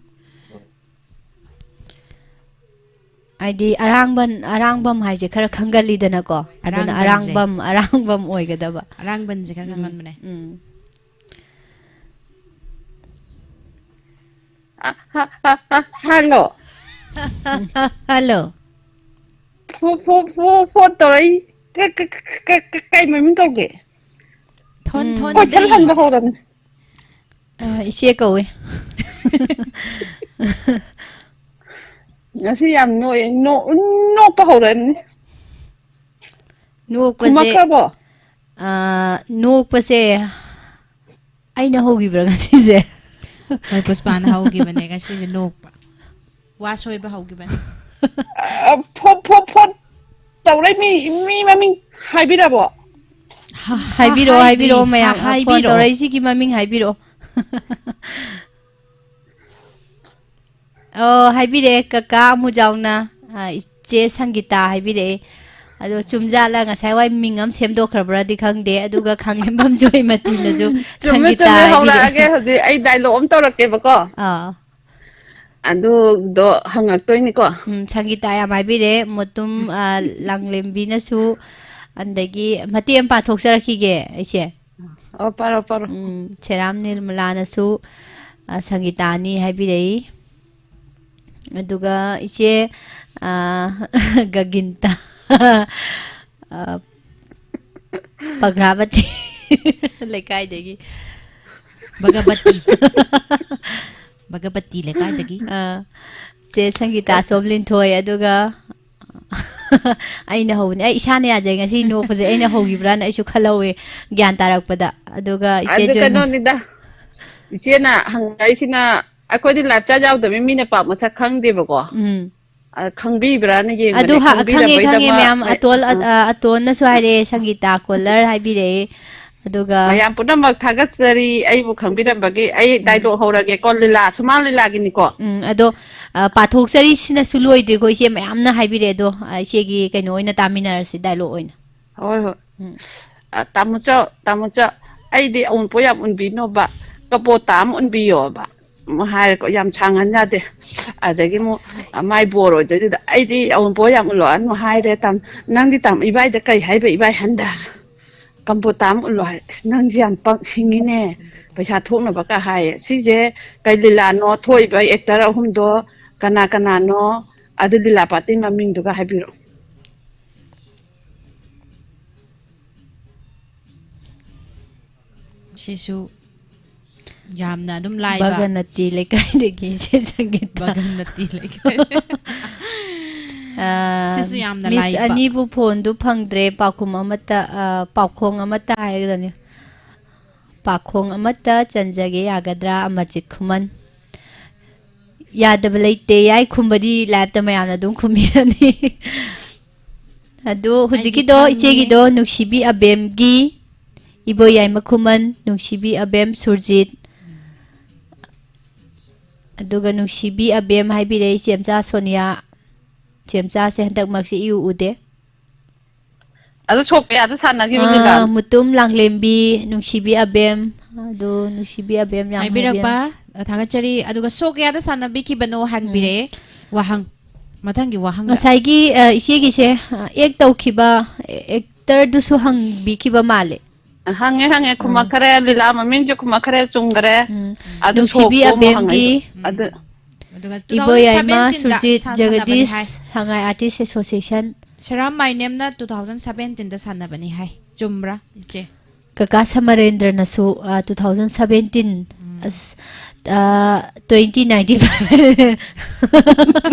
ꯍꯥꯏꯗꯤ ꯑꯔꯥꯡꯕꯟ, ꯑꯔꯥꯡꯕꯝ ꯍꯥꯏꯁꯦ ꯈꯔ ꯈꯪꯒꯜꯂꯤꯗꯅꯀꯣ꯫ ꯑꯗꯨꯅ ꯑꯔꯥꯡꯕꯟꯁꯦ꯫ ꯑꯔꯥꯡꯕꯝ, ꯑꯔꯥꯡꯕꯝ ꯑꯣꯏꯒꯗꯕ꯫ ꯑꯔꯥꯡꯕꯟꯁꯦ ꯈꯔ ꯎꯝ, ꯈꯪꯒꯟꯕꯅꯦ꯫ ꯎꯝ꯫ ꯑ, ꯑ, ꯑ, ꯑ, ꯍꯜꯂꯣ꯫ ꯍꯜꯂꯣ꯫ ꯐꯣ-, ꯐꯣ-, ꯐꯣ-, ꯐꯣꯟ ꯇꯧꯔꯛꯏ꯫ ꯀ-, ꯀ-, ꯀ-, ꯀ-, ꯀ-, ꯀꯩ ꯃꯃꯤꯡ ꯀꯧꯒꯦ? ꯊꯣꯟ ꯎꯝ꯫ ꯊꯣꯟꯕꯤ꯫ ꯀꯣꯏꯁꯜ ꯍꯪꯕ ꯍꯧꯔꯕꯅꯤ꯫ ꯑ, ꯏꯆꯦ ꯀꯧꯋꯦ꯫ ꯉꯁꯤ ꯌꯥꯝ ꯅꯣꯛꯑꯦ꯫ ꯅꯣꯛ-, ꯅꯣꯛꯄ ꯍꯧꯔꯅꯤ꯫ ꯅꯣꯛꯄꯁꯦ, ꯈꯨꯝꯃꯛꯈ꯭ꯔꯕꯣ? ꯑ, ꯅꯣꯛꯄꯁꯦ ꯑꯩꯅ ꯍꯧꯈꯤꯕ꯭ꯔꯥ ꯉꯁꯤꯁꯦ? ꯍꯣꯏ, ꯄꯨꯁꯄꯥꯅ ꯍꯧꯈꯤꯕꯅꯦ ꯉꯁꯤꯁꯦ ꯅꯣꯛꯄ꯫ ꯋꯥ ꯁꯣꯏꯕ ꯍꯧꯈꯤꯕꯅꯦ꯫ ꯑ, ꯐꯣꯠ ꯐꯣꯠ ꯐꯣꯠ ꯇꯧꯔꯦ꯫ ꯃꯤ, ꯃꯤ ꯃꯃꯤꯡ ꯍꯥꯏꯕꯤꯔꯕꯣ? ꯍ-, ꯍ-, ꯍꯥꯏꯕꯤꯔꯛꯑꯣ, ꯍꯥꯏꯗ꯭ꯔꯤ꯫ ꯍꯥꯏꯕꯤꯔꯛꯑꯣ ꯃꯌꯥꯝ꯫ ꯍ-, ꯐꯣꯟ ꯍꯥꯏꯕꯤꯔꯛꯑꯣ꯫ ꯇꯧꯔꯛꯏꯁꯤꯒꯤ ꯃꯃꯤꯡ ꯍꯥꯏꯕꯤꯔꯛꯑꯣ꯫ ꯑꯣ, ꯍꯥꯏꯕꯤꯔꯛꯑꯦ ꯀꯀꯥ ꯑꯃꯨꯖꯥꯎꯅ, ꯑ, ꯏꯆꯦ ꯁꯪꯒꯤꯇꯥ ꯍꯥꯏꯕꯤꯔꯛꯑꯦ꯫ ꯑꯗꯣ ꯆꯨꯝꯖꯥꯠꯂ, ꯉꯁꯥꯏ ꯋꯥꯏ ꯃꯤꯡ ꯑꯃ ꯁꯦꯝꯗꯣꯛꯈ꯭ꯔꯕ꯭ꯔꯗꯤ ꯈꯪꯗꯦ꯫ ꯑꯗꯨꯒ ꯈꯥꯡꯂꯦꯝꯕꯝ ꯖꯣꯏꯃꯇꯤꯅꯁꯨ ꯆꯨꯝꯃꯦ, ꯁꯪꯒꯤꯇꯥ ꯆꯨꯝꯃꯦ, ꯍꯥꯏꯕꯤꯔꯛꯑꯦ꯫ ꯍꯧꯔꯛꯑꯒꯦ ꯍꯧꯖꯤꯛ꯫ ꯑꯩ ꯗꯥꯏꯂꯣꯛ ꯑꯃ ꯇꯧꯔꯛꯀꯦꯕꯀꯣ꯫ ꯑꯥ꯫ ꯑꯗꯨꯗꯣ ꯍꯪꯉꯛꯇꯣꯏꯅꯤꯀꯣ꯫ ꯎꯝ, ꯁꯪꯒꯤꯇꯥ ꯌꯥꯝ ꯍꯥꯏꯕꯤꯔꯦ꯫ ꯃꯣꯇꯨꯝ, ꯑ, ꯂꯥꯡꯂꯦꯝꯕꯤꯅꯁꯨ, ꯑꯗꯒꯤ ꯃꯇꯦꯛ ꯑꯃ ꯄꯥꯊꯣꯛꯆꯔꯛꯈꯤꯒꯦ ꯑꯩꯁꯦ꯫ ꯑꯣ, ꯄꯥꯔꯣ, ꯄꯥꯔꯣ꯫ ꯎꯝ, ꯁꯦꯔꯥꯝ ꯅꯤꯔꯃꯂꯥꯅꯁꯨ, ꯑ, ꯁꯪꯒꯤꯇꯥꯅꯤ ꯍꯥꯏꯕꯤꯔꯛꯏ꯫ ꯑꯗꯨꯒ ꯏꯆꯦ, ꯑ, ꯒꯒꯤꯟꯇ, ꯑ, ꯄꯒ꯭ꯔꯥꯕꯇꯤ ꯂꯩꯀꯥꯏꯗꯒꯤ꯫ ꯚꯒꯕꯇꯤ꯫ ꯚꯒꯕꯇꯤ ꯂꯩꯀꯥꯏꯗꯒꯤ꯫ ꯑ, ꯆꯦ ꯁꯪꯒꯤꯇꯥ ꯁꯣꯝ ꯂꯤꯟꯊꯣꯏ, ꯑꯗꯨꯒ ꯑꯩꯅ ꯍꯧꯕꯅꯦ꯫ ꯑꯩ ꯏꯁꯥꯅ ꯌꯥꯖꯩ꯫ ꯉꯁꯤ ꯅꯣꯛꯄꯁꯦ ꯑꯩꯅ ꯍꯧꯈꯤꯕ꯭ꯔꯥꯅ ꯑꯩꯁꯨ ꯈꯜꯍꯧꯋꯦ, ꯒ꯭ꯌꯥꯟ ꯇꯥꯔꯛꯄꯗ꯫ ꯑꯗꯨꯒ ꯏꯆꯦ ꯑꯗꯨ ꯖꯣꯏꯃ-, ꯀꯩꯅꯣꯅꯤꯗ, ꯏꯆꯦꯅ ꯍꯪꯉꯛꯏꯁꯤꯅ, ꯑꯩꯈꯣꯏꯗꯤ ꯂꯥꯏꯞ ꯆꯥꯠ ꯌꯥꯎꯗꯕꯅꯤ, ꯃꯤꯅ ꯄꯥꯛ ꯃꯁꯛ ꯈꯪꯗꯦꯕꯀꯣ꯫ ꯎꯝ꯫ ꯑ, ꯈꯪꯕꯤꯕ꯭ꯔꯥꯅ ꯑꯗꯨ ꯌꯦꯡꯕꯅꯦ, ꯍ-, ꯈꯪꯉꯦ, ꯈꯪꯉꯦ ꯈꯪꯕꯤꯔꯕꯩꯗꯃꯛ꯫ ꯃꯌꯥꯝ꯫ ꯑꯇꯣꯜ-, ꯑ, ꯑ, ꯑ, ꯑꯇꯣꯟꯅꯁꯨ ꯍꯥꯏꯔꯛꯑꯦ, ꯁꯪꯒꯤꯇꯥ ꯀꯣꯂꯔ ꯍꯥꯏꯕꯤꯔꯛꯑꯦ꯫ ꯑꯗꯨꯒ ꯃꯌꯥꯝ ꯄꯨꯝꯅꯃꯛ ꯊꯥꯒꯠꯆꯔꯤ, ꯑꯩꯕꯨ ꯈꯪꯕꯤꯔꯝꯕꯒꯤ꯫ ꯑꯩ ꯗꯥꯏꯂꯣꯛ ꯍꯧꯔꯒꯦꯀꯣ, ꯂꯤꯂꯥ, ꯁꯨꯃꯥꯡ ꯂꯤꯂꯥꯒꯤꯅꯤꯀꯣ꯫ ꯎꯝ, ꯑꯗꯣ, ꯑ, ꯄꯥꯊꯣꯛꯆꯔꯤꯁꯤꯅꯁꯨ ꯂꯣꯏꯗ꯭ꯔꯤꯀꯣ, ꯏꯆꯦ ꯃꯌꯥꯝꯅ ꯍꯥꯏꯕꯤꯔꯛꯑꯦ꯫ ꯑꯗꯣ, ꯑ, ꯏꯆꯦꯒꯤ ꯀꯩꯅꯣ ꯑꯣꯏꯅ ꯇꯥꯃꯤꯟꯅꯔꯁꯤ, ꯗꯥꯏꯂꯣꯛ ꯑꯣꯏꯅ꯫ ꯍꯣꯏ, ꯍꯣꯏ꯫ ꯎꯝ꯫ ꯑ, ꯇꯥꯃꯣꯆꯧ, ꯇꯥꯃꯣꯆꯧ, ꯑꯩꯗꯤ ꯑꯎꯟꯄꯣꯠ ꯌꯥꯝ ꯎꯟꯕꯤꯅꯣꯕ, ꯀꯕꯣꯇꯥ ꯑꯃ ꯎꯟꯕꯤꯌꯣꯕ꯫ ꯑꯃꯨꯛ ꯍꯥꯏꯔꯦꯀꯣ, ꯌꯥꯝ ꯁꯥꯡꯍꯟ ꯌꯥꯗꯦ꯫ ꯑꯗꯒꯤ ꯑꯃꯨꯛ, ꯑ, ꯃꯥꯏ ꯕꯣꯔ ꯑꯣꯏꯗꯣꯏꯗꯨꯗ, "ꯑꯩꯗꯤ ꯑꯎꯟꯄꯣꯠ ꯌꯥꯝ ꯎꯜꯂꯛꯑꯅꯨ" ꯍꯥꯏꯔꯦ꯫ ꯇꯥꯝ-, "ꯅꯪꯗꯤ ꯇꯥꯃꯣ ꯏꯕꯥꯏꯗ ꯀꯩ ꯍꯥꯏꯕ, ꯏꯕꯥꯏ ꯍꯟꯗ?" "ꯀꯕꯣꯇꯥ ꯑꯃ ꯎꯠꯂꯣ" ꯍꯥꯏ꯫ "ꯑꯁ, ꯅꯪꯁꯦ ꯌꯥꯝ ꯄꯪ ꯁꯤꯡꯉꯤꯅꯦ, ꯄꯩꯁꯥ ꯊꯣꯛꯅꯕꯒ" ꯍꯥꯏꯌꯦ꯫ ꯁꯤꯁꯦ ꯀꯩ ꯂꯤꯂꯥꯅꯣ ꯊꯣꯛꯏꯕ ꯑꯦꯛꯇꯔ ꯑꯍꯨꯝꯗꯣ ꯀꯅꯥ ꯀꯅꯥꯅꯣ? ꯑꯗꯨ ꯂꯤꯂꯥ ꯄꯥꯔꯇꯤ ꯃꯃꯤꯡꯗꯨꯒ ꯍꯥꯏꯕꯤꯔꯛꯑꯣ꯫ ꯁꯤꯁꯨ ꯌꯥꯝꯅ ꯑꯗꯨꯝ ꯂꯥꯏꯕ꯫ ꯕꯒꯅꯇꯤ ꯂꯩꯀꯥꯏꯗꯒꯤ ꯏꯆꯦ ꯁꯪꯒꯤꯇꯥ꯫ ꯕꯒꯅꯇꯤ ꯂꯩꯀꯥꯏ꯫ ꯑꯥ, ꯁꯤꯁꯨ ꯌꯥꯝꯅ ꯃꯤꯁ ꯂꯥꯏꯕ꯫ ꯑꯅꯤꯕꯨ ꯐꯣꯟꯗꯨ ꯐꯪꯗ꯭ꯔꯦ, ꯄꯥꯎꯈꯨꯝ ꯑꯃꯠꯇ, ꯑꯥ, ꯄꯥꯎꯈꯣꯡ ꯑꯃꯠꯇ ꯍꯥꯏꯒꯗꯕꯅꯤ꯫ ꯄꯥꯎꯈꯣꯡ ꯑꯃꯠꯇ ꯆꯟꯖꯒꯦ ꯌꯥꯒꯗ꯭ꯔꯥ, ꯑꯃꯔꯖꯤꯠ ꯈꯨꯃꯟ? ꯌꯥꯗꯕ ꯂꯩꯇꯦ, ꯌꯥꯏ ꯈꯨꯝꯕꯗꯤ ꯂꯥꯏꯞꯇ ꯃꯌꯥꯝꯅ ꯑꯗꯨꯝ ꯈꯨꯝꯕꯤꯔꯅꯤ꯫ ꯑꯗꯨ ꯍꯧꯖꯤꯛꯀꯤꯗꯣ ꯈꯪꯉꯦ꯫ ꯏꯆꯦꯒꯤꯗꯣ ꯅꯨꯡꯁꯤꯕꯤ ꯑꯕꯦꯝꯒꯤ, ꯏꯕꯣꯌꯥꯏꯃ ꯈꯨꯃꯟ, ꯅꯨꯡꯁꯤꯕꯤ ꯑꯕꯦꯝ ꯁꯨꯔꯖꯤꯠ, ꯑꯗꯨꯒ ꯅꯨꯡꯁꯤꯕꯤ ꯑꯕꯦꯝ ꯍꯥꯏꯕꯤꯔꯦ ꯏꯆꯦꯝꯆꯥ ꯁꯣꯅꯤꯌꯥ꯫ ꯏꯆꯦꯝꯆꯥꯁꯦ ꯍꯟꯗꯛ ꯃꯔꯛꯁꯦ ꯏꯎ ꯎꯗꯦ꯫ ꯑꯗꯨ ꯁꯣꯛ ꯀꯌꯥꯗ ꯁꯥꯟꯅꯈꯤꯕ ꯂꯤꯂꯥ? ꯑꯥ, ꯃꯨꯇꯨꯝ ꯂꯥꯡꯂꯦꯝꯕꯤ, ꯅꯨꯡꯁꯤꯕꯤ ꯑꯕꯦꯝ, ꯑꯗꯨ ꯅꯨꯡꯁꯤꯕꯤ ꯑꯕꯦꯝ ꯌꯥꯝ ꯍꯥꯏꯕꯤꯔꯛꯄ ꯍꯥꯏꯕꯤꯔꯝ-, ꯊꯥꯒꯠꯆꯔꯤ꯫ ꯑꯗꯨꯒ ꯁꯣ ꯀꯌꯥꯗ ꯁꯥꯟꯅꯕꯤꯈꯤꯕꯅꯣ ꯍꯪꯕꯤꯔꯛꯑꯦ꯫ ꯋꯥꯍꯪ, ꯃꯊꯪꯒꯤ ꯋꯥꯍꯪꯗ꯫ ꯉꯁꯥꯏꯒꯤ ꯑ, ꯏꯆꯦꯒꯤꯁꯦ ꯑ, ꯑꯦꯛ ꯇꯧꯈꯤꯕ ꯑꯦꯛꯇꯔꯗꯨꯁꯨ ꯍꯪꯕꯤꯈꯤꯕ ꯃꯥꯜꯂꯦ꯫ ꯍꯪꯉꯦ ꯍꯪꯉꯦ, ꯈꯨꯝꯃꯛꯈ꯭ꯔꯦ꯫ ꯂꯤꯂꯥ ꯃꯃꯤꯡꯁꯨ ꯈꯨꯝꯃꯛꯈ꯭ꯔꯦ, ꯆꯨꯝꯈ꯭ꯔꯦ꯫ ꯎꯝ. ꯑꯗꯨ ꯅꯨꯡꯁꯤꯕꯤ ꯁꯣꯛꯄ ꯑꯃ ꯑꯕꯦꯝꯒꯤ ꯍꯪꯉꯛꯏꯗꯣ꯫ ꯑꯗꯨ ꯑꯗꯨꯒ ꯏꯕꯣꯌꯥꯏꯃ two thousand seventeen ꯗ ꯁꯨꯔꯖꯤꯠ ꯁꯥ-, ꯁꯥꯟꯅꯕꯅꯤ ꯖꯒꯗꯤꯁ ꯍꯥꯏ꯫ ꯍꯉꯥꯏ ꯑꯥꯔꯇꯤꯁ ꯑꯦꯁꯣꯁꯤꯌꯦꯁꯟ꯫ ꯁꯔꯥꯝ ꯃꯥꯏꯅꯦꯝꯅ two thousand seventeen ꯗ ꯁꯥꯟꯅꯕꯅꯤ ꯍꯥꯏ꯫ ꯆꯨꯝꯕ꯭ꯔꯥ, ꯏꯆꯦ? ꯀꯀꯥ ꯁꯃꯔꯦꯟꯗ꯭ꯔꯅꯁꯨ, ꯑ, two thousand seventeen, ꯑꯁ, ꯑ, twenty ninety five꯫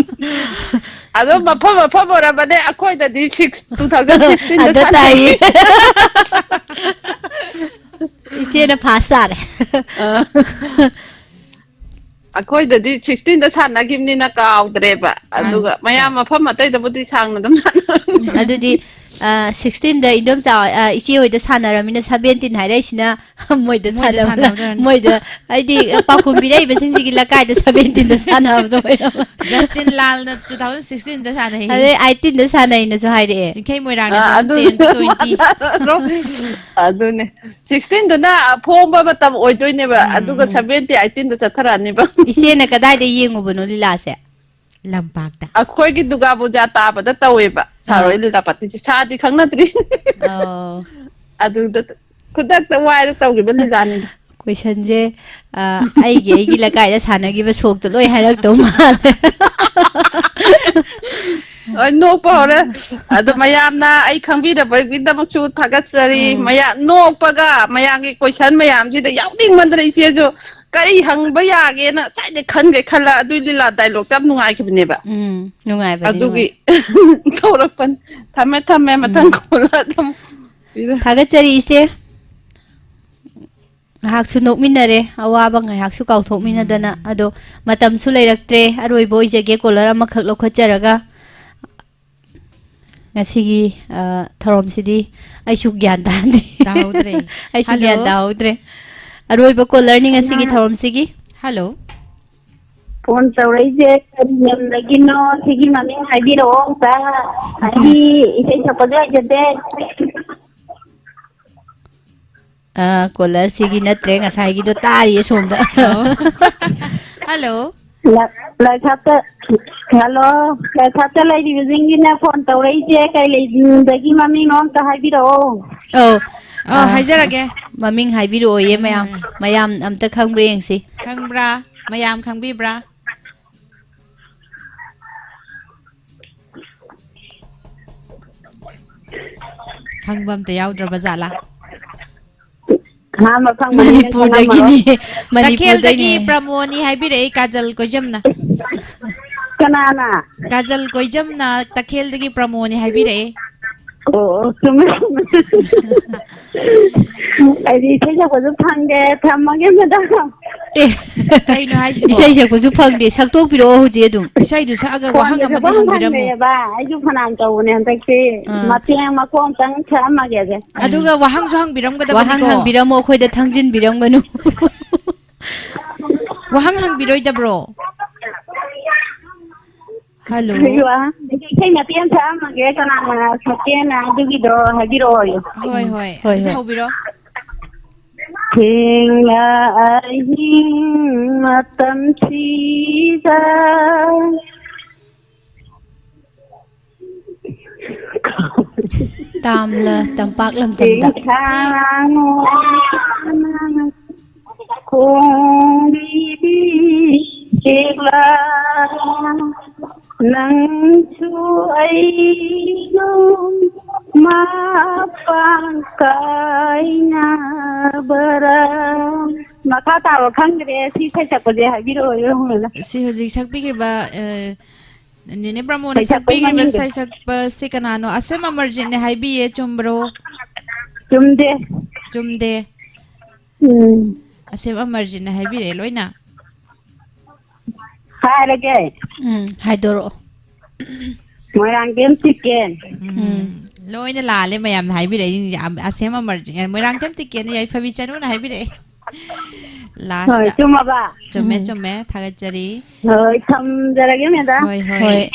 ꯑꯗꯣ ꯃꯐꯝ ꯃꯐꯝ ꯑꯣꯏꯔꯕꯅꯦ, ꯑꯩꯈꯣꯏꯗꯗꯤ six, two thousand sixteen ꯗ ꯑꯗ ꯁꯥꯟꯅꯩ꯫ ꯇꯥꯏꯌꯦ꯫ ꯏꯆꯦꯅ ꯐꯥꯁ ꯇꯥꯔꯦ꯫ ꯑ꯫ ꯑꯩꯈꯣꯏꯗꯗꯤ sixteen ꯗ ꯁꯥꯟꯅꯈꯤꯕꯅꯤꯅ ꯀꯥꯎꯗ꯭ꯔꯦꯕ꯫ ꯑꯗꯨꯒ ꯃꯌꯥꯝ ꯃꯐꯝ ꯑꯇꯩꯗꯕꯨꯗꯤ ꯁꯥꯡꯅ ꯑꯗꯨꯝ ꯁꯥꯟꯅ-, ꯑꯗꯨꯗꯤ, ꯑ, sixteen ꯗ ꯏꯟꯗꯣꯝꯆꯥ, ꯑ, ꯏꯆꯦ ꯍꯣꯏꯗ ꯁꯥꯟꯅꯔꯃꯤꯅ seventeen ꯍꯥꯏꯔꯛꯏꯁꯤꯅ ꯃꯣꯏꯗ ꯃꯣꯏꯗ ꯁꯥꯟꯅꯕ-, ꯁꯥꯟꯅꯍꯧꯗꯣꯏꯔꯅꯤ꯫ ꯃꯣꯏꯗ, ꯍꯥꯏꯗꯤ, ꯄꯥꯎꯈꯨꯝ ꯄꯤꯔꯛꯏꯕꯁꯤꯡꯁꯤꯒꯤ ꯂꯩꯀꯥꯏꯗ seventeen ꯗ ꯁꯥꯟꯅꯕꯗꯣ ꯑꯣꯏꯔꯝꯃꯦ꯫ ꯖꯁꯇꯤꯟ ꯂꯥꯜꯅ two thousand sixteen ꯗ ꯁꯥꯟꯅꯩ꯫ ꯑꯗꯩ eighteen ꯗ ꯁꯥꯟꯅꯩꯅꯁꯨ ꯍꯥꯏꯔꯛꯑꯦ꯫ ꯆꯤꯡꯈꯩ ꯃꯣꯏꯔꯥꯡꯅ ꯑ, ꯑꯗꯨ two thousand ten, twenty꯫ ꯑꯗꯨꯅꯦ, sixteen ꯗꯨꯅ ꯐꯣꯡꯕ ꯃꯇꯝ ꯑꯣꯏꯗꯣꯏꯅꯦꯕ, ꯑꯗꯨꯒ seventeen, eighteen ꯗꯨ ꯆꯠꯊꯔꯛꯑꯅꯤꯕ꯫ ꯏꯆꯦꯅ ꯀꯗꯥꯏꯗ ꯌꯦꯡꯉꯨꯕꯅꯣ ꯂꯤꯂꯥꯁꯦ? ꯂꯝꯄꯥꯛꯇ꯫ ꯑꯩꯈꯣꯏꯒꯤ ꯗꯨꯔꯒꯥ ꯄꯨꯖꯥ ꯇꯥꯕꯗ ꯇꯧꯋꯦꯕ, ꯁꯥꯔꯣꯏ ꯂꯤꯂꯥ ꯄꯥꯔꯇꯤꯁꯦ꯫ ꯁꯥꯗꯤ ꯈꯪꯅꯗ꯭ꯔꯤ꯫ ꯑꯣ꯫ ꯑꯗꯨꯗ ꯈꯨꯗꯛꯇ ꯋꯥꯏꯔ ꯇꯧꯈꯤꯕ ꯂꯤꯂꯥꯅꯤꯗ꯫ ꯀꯣꯏꯁꯟꯁꯦ, ꯑ, ꯑꯩꯒꯤ, ꯑꯩꯒꯤ ꯂꯩꯀꯥꯏꯗ ꯁꯥꯟꯅꯈꯤꯕ ꯁꯣꯛꯇꯣ ꯂꯣꯏ ꯍꯥꯏꯔꯛꯇꯧ ꯃꯥꯜꯂꯦ꯫ ꯑꯩ ꯅꯣꯛꯄ ꯍꯧꯔꯦ꯫ ꯑꯗꯣ ꯃꯌꯥꯝꯅ ꯑꯩ ꯈꯪꯕꯤꯔꯕꯒꯤꯗꯃꯛꯁꯨ ꯊꯥꯒꯠꯆꯔꯤ꯫ ꯎꯝ꯫ ꯃꯌꯥꯝ ꯅꯣꯛꯄꯒ ꯃꯌꯥꯝꯒꯤ question ꯃꯌꯥꯝꯁꯤꯗ ꯌꯥꯎꯅꯤꯡꯃꯟꯗꯅ ꯏꯆꯦꯁꯨ ꯀꯔꯤ ꯍꯪꯕ ꯌꯥꯒꯦꯅ ꯉꯁꯥꯏꯗꯩ ꯈꯟꯒꯩ ꯈꯜꯂ ꯑꯗꯨꯏ ꯂꯤꯂꯥ dialogue ꯇꯣ ꯌꯥꯝ ꯅꯨꯡꯉꯥꯏꯈꯤꯕꯅꯦꯕ꯫ ꯎꯝ, ꯅꯨꯡꯉꯥꯏꯕꯅꯤ, ꯑꯗꯨꯒꯤ ꯅꯨꯡꯉꯥꯏ꯫ ꯇꯧꯔꯛꯄꯅꯤ꯫ ꯊꯝꯃꯦ, ꯊꯝꯃꯦ꯫ ꯃꯊꯪ ꯎꯝ꯫ call ꯗ ꯑꯗꯨꯝ꯫ ꯊꯥꯒꯠꯆꯔꯤ, ꯏꯆꯦ꯫ ꯉꯥꯏꯍꯥꯛꯁꯨ ꯅꯣꯛꯃꯤꯟꯅꯔꯦ, ꯑꯋꯥꯕ ꯉꯥꯏꯍꯥꯛꯁꯨ ꯀꯥꯎꯊꯣꯛꯃꯤꯟꯅꯗꯅ꯫ ꯎꯝ꯫ ꯑꯗꯣ ꯃꯇꯝꯁꯨ ꯂꯩꯔꯛꯇ꯭ꯔꯦ, ꯑꯔꯣꯏꯕ ꯑꯣꯏꯖꯒꯦ, caller ꯑꯃꯈꯛ ꯂꯧꯈꯠꯆꯔꯒ꯫ ꯉꯁꯤꯒꯤ, ꯑ, ꯊꯧꯔꯝꯁꯤꯗꯤ ꯑꯩꯁꯨ ꯒ꯭ꯌꯥꯟ ꯇꯥꯗꯦ꯫ ꯇꯥꯍꯧꯗ꯭ꯔꯦ꯫ ꯑꯩꯁꯨ ꯒ꯭ꯌꯥꯟ ꯍꯜꯂꯣ꯫ ꯇꯥꯍꯧꯗ꯭ꯔꯦ꯫ ꯑꯔꯣꯏꯕ caller ꯅꯤ ꯉꯁꯤꯒꯤ ꯀꯅꯥ? ꯊꯧꯔꯝꯁꯤꯒꯤ꯫ ꯍꯜꯂꯣ꯫ Phone ꯇꯧꯔꯛꯏꯁꯦ ꯀꯔꯤ ꯂꯝꯗꯒꯤꯅꯣ? ꯁꯤꯒꯤ ꯃꯃꯤꯡ ꯍꯥꯏꯕꯤꯔꯛꯑꯣ ꯑꯝꯇ꯫ ꯑꯩꯗꯤ ꯏꯁꯩ ꯁꯛꯄꯁꯨ ꯍꯩꯖꯗꯦ꯫ ꯑ, caller ꯁꯤꯒꯤ ꯅꯠꯇ꯭ꯔꯦ, ꯉꯁꯥꯏꯒꯤꯗꯣ ꯇꯥꯔꯤꯌꯦ ꯁꯣꯝꯗ꯫ ꯑꯣ꯫ ꯍꯜꯂꯣ꯫ ꯂ-, ꯂꯥꯏꯁꯥꯠꯇ, hello, ꯂꯥꯏꯁꯥꯠꯇ ꯂꯩꯔꯤꯕꯁꯤꯡꯒꯤꯅ phone ꯇꯧꯔꯛꯏꯁꯦ ꯀꯩ ꯂꯩꯗꯒꯤ ꯃꯃꯤꯡꯅꯣ ꯑꯝꯇ ꯍꯥꯏꯕꯤꯔꯛꯑꯣ꯫ ꯑꯧ, ꯑ, ꯑ, ꯍꯥꯏꯖꯔꯒꯦ꯫ ꯃꯃꯤꯡ ꯍꯥꯏꯕꯤꯔꯛꯑꯣꯌꯦ ꯍꯣꯏ, ꯃꯌꯥꯝ꯫ ꯍꯣꯏ꯫ ꯃꯌꯥꯝ ꯑꯝꯇ ꯈꯪꯕ꯭ꯔꯥ ꯌꯦꯡꯁꯤ꯫ ꯈꯪꯕ꯭ꯔꯥ? ꯃꯌꯥꯝ ꯈꯪꯕꯤꯕ꯭ꯔꯥ? ꯈꯪꯕ ꯑꯝꯇ ꯌꯥꯎꯗ꯭ꯔꯕ ꯖꯥꯠꯂꯥ? ꯑꯍꯥꯟꯕ ꯐꯪꯕꯅꯤꯅ ꯈꯪꯉꯝꯃꯔꯣꯏ꯫ ꯃꯅꯤꯄꯨꯔꯗꯒꯤꯅꯤ, ꯇꯈꯦꯜꯗꯒꯤ ꯃꯅꯤꯄꯨꯔꯗꯩꯅꯦ꯫ ꯄ꯭ꯔꯃꯣꯅꯤ ꯍꯥꯏꯕꯤꯔꯛꯏ, ꯀꯥꯖꯜ ꯀꯣꯏꯖꯝꯅ꯫ ꯀꯅꯥꯅ? ꯀꯥꯖꯜ ꯀꯣꯏꯖꯝꯅ ꯇꯈꯦꯜꯗꯒꯤ ꯄ꯭ꯔꯃꯣꯅꯤ ꯍꯥꯏꯕꯤꯔꯛꯏ꯫ ꯑꯣ, ꯑꯣ, ꯆꯨꯝꯃꯦ, ꯆꯨꯝꯃꯦ꯫ ꯑꯩꯗꯤ ꯏꯁꯩ ꯁꯛꯄꯁꯨ ꯐꯪꯗꯦ, ꯊꯝꯃꯒꯦ, madam꯫ ꯑꯦ꯫ ꯀꯩꯅꯣ ꯍꯥꯏꯁꯤꯕꯣ? ꯏꯁꯩ ꯁꯛꯄꯁꯨ ꯐꯪꯗꯦ, ꯁꯛꯇꯣꯛꯄꯤꯔꯛꯑꯣ ꯍꯧꯖꯤꯛ ꯑꯗꯨꯝ꯫ ꯏꯁꯩꯗꯨ ꯁꯛꯑꯒ ꯋꯥꯍꯪ ꯈꯣꯟꯒ ꯑꯃꯗꯪ ꯁꯛꯐꯝ ꯍꯪꯕꯤꯔꯝꯃꯣ꯫ ꯈꯪꯗꯦꯕ, ꯑꯩꯁꯨ ꯐꯅꯌꯥꯝ ꯇꯧꯕꯅꯦ ꯍꯟꯗꯛꯇꯤ꯫ ꯑꯥ꯫ ꯃꯇꯦꯛ ꯃꯀꯣꯛ ꯑꯝꯇꯪ ꯁꯛꯑꯝꯃꯒꯦꯁꯦ꯫ ꯑꯗꯨꯒ ꯋꯥꯍꯪꯁꯨ ꯍꯪꯕꯤꯔꯝꯒꯗꯕꯅꯤꯀꯣ꯫ ꯋꯥꯍꯪ ꯍꯪꯕꯤꯔꯝꯃꯣ, ꯑꯩꯈꯣꯏꯗ ꯊꯥꯡꯖꯤꯟꯕꯤꯔꯝꯒꯅꯨ꯫ ꯋꯥꯍꯪ ꯍꯪꯕꯤꯔꯣꯏꯗꯕ꯭ꯔꯣ? Hello꯫ ꯑꯩ ꯋꯥꯍꯪ, ꯏꯁꯩ ꯃꯇꯦꯛ ꯑꯃ ꯁꯛꯑꯝꯃꯒꯦ, ꯀꯅꯥ ꯀꯅꯥ ꯁꯛꯀꯦꯅ ꯑꯗꯨꯒꯤꯗꯣ ꯍꯥꯏꯕꯤꯔꯛꯑꯣ꯫ ꯍꯣꯏ, ꯍꯣꯏ꯫ ꯍꯣꯏ, ꯑꯗꯨꯗꯤ ꯍꯣꯏ꯫ ꯍꯧꯕꯤꯔꯣ꯫ ꯊꯦꯡꯂ ꯑꯍꯤꯡ ꯃꯇꯝꯁꯤꯗ ꯇꯥꯝꯂ ꯇꯝꯄꯥꯛ ꯂꯝꯗꯝꯗ꯫ ꯆꯤꯡꯈꯥꯡ ꯈꯣꯡꯂꯤꯕꯤ ꯆꯦꯛꯂꯥ ꯅꯪꯁꯨ ꯑꯩꯒꯨꯝ ꯃꯄꯥꯡ ꯀꯥꯏꯅꯕꯔꯥ꯫ ꯃꯈꯥ ꯇꯥꯕ ꯈꯪꯗ꯭ꯔꯦ꯫ ꯁꯤ ꯏꯁꯩ ꯁꯛꯄꯁꯦ ꯍꯥꯏꯕꯤꯔꯛꯑꯣ, ꯏꯕꯦꯝꯃ꯫ ꯁꯤ ꯍꯧꯖꯤꯛ ꯁꯛꯄꯤꯈꯤꯕ, ꯑ, ꯅꯦꯅꯦ ꯄ꯭ꯔꯃꯣꯗ ꯏꯁꯩ ꯁꯛꯄꯒꯤ ꯁꯛꯄꯤꯈ꯭ꯔꯤꯕ ꯃꯃꯤꯡꯗꯣ? ꯏꯁꯩ ꯁꯛꯄꯁꯤ ꯀꯅꯥꯅꯣ? ꯑꯁꯦꯝ ꯑꯃꯔꯖꯤꯠꯅꯦ ꯍꯥꯏꯕꯤꯌꯦ, ꯆꯨꯝꯕ꯭ꯔꯣ? ꯆꯨꯝꯗꯦ꯫ ꯆꯨꯝꯗꯦ꯫ ꯎꯝ꯫ ꯑꯁꯦꯝ ꯑꯃꯔꯖꯤꯠꯅ ꯍꯥꯏꯕꯤꯔꯛꯑꯦ ꯂꯣꯏꯅ꯫ ꯍꯥꯏꯔꯒꯦ꯫ ꯎꯝ, ꯍꯥꯏꯗꯣꯔꯛꯑꯣ꯫ ꯃꯣꯏꯔꯥꯡꯊꯦꯝ ꯆꯤꯀꯦꯟ꯫ ꯎꯝ꯫ ꯎꯝ꯫ ꯂꯣꯏꯅ ꯂꯥꯜꯂꯦ ꯃꯌꯥꯝꯅ ꯍꯥꯏꯕꯤꯔꯛꯏꯁꯤꯡꯁꯦ꯫ ꯑꯝ-, ꯑꯁꯦꯝ ꯑꯃꯔꯖꯤꯠ, ꯃꯣꯏꯔꯥꯡꯊꯦꯝ ꯆꯤꯀꯦꯟꯅ ꯌꯥꯏꯐꯕꯤ ꯆꯅꯨꯅ ꯍꯥꯏꯕꯤꯔꯛꯑꯦ꯫ ꯍꯣꯏ, ꯂꯥꯁꯇ꯫ ꯆꯨꯝꯃꯕ? ꯆꯨꯝꯃꯦ, ꯎꯝ꯫ ꯆꯨꯝꯃꯦ꯫ ꯊꯥꯒꯠꯆꯔꯤ꯫ ꯍꯣꯏ, ꯊꯝꯖꯔꯒꯦ, ꯃꯦꯗꯥꯝ꯫ ꯍꯣꯏ, ꯍꯣꯏ꯫ ꯍꯣꯏ꯫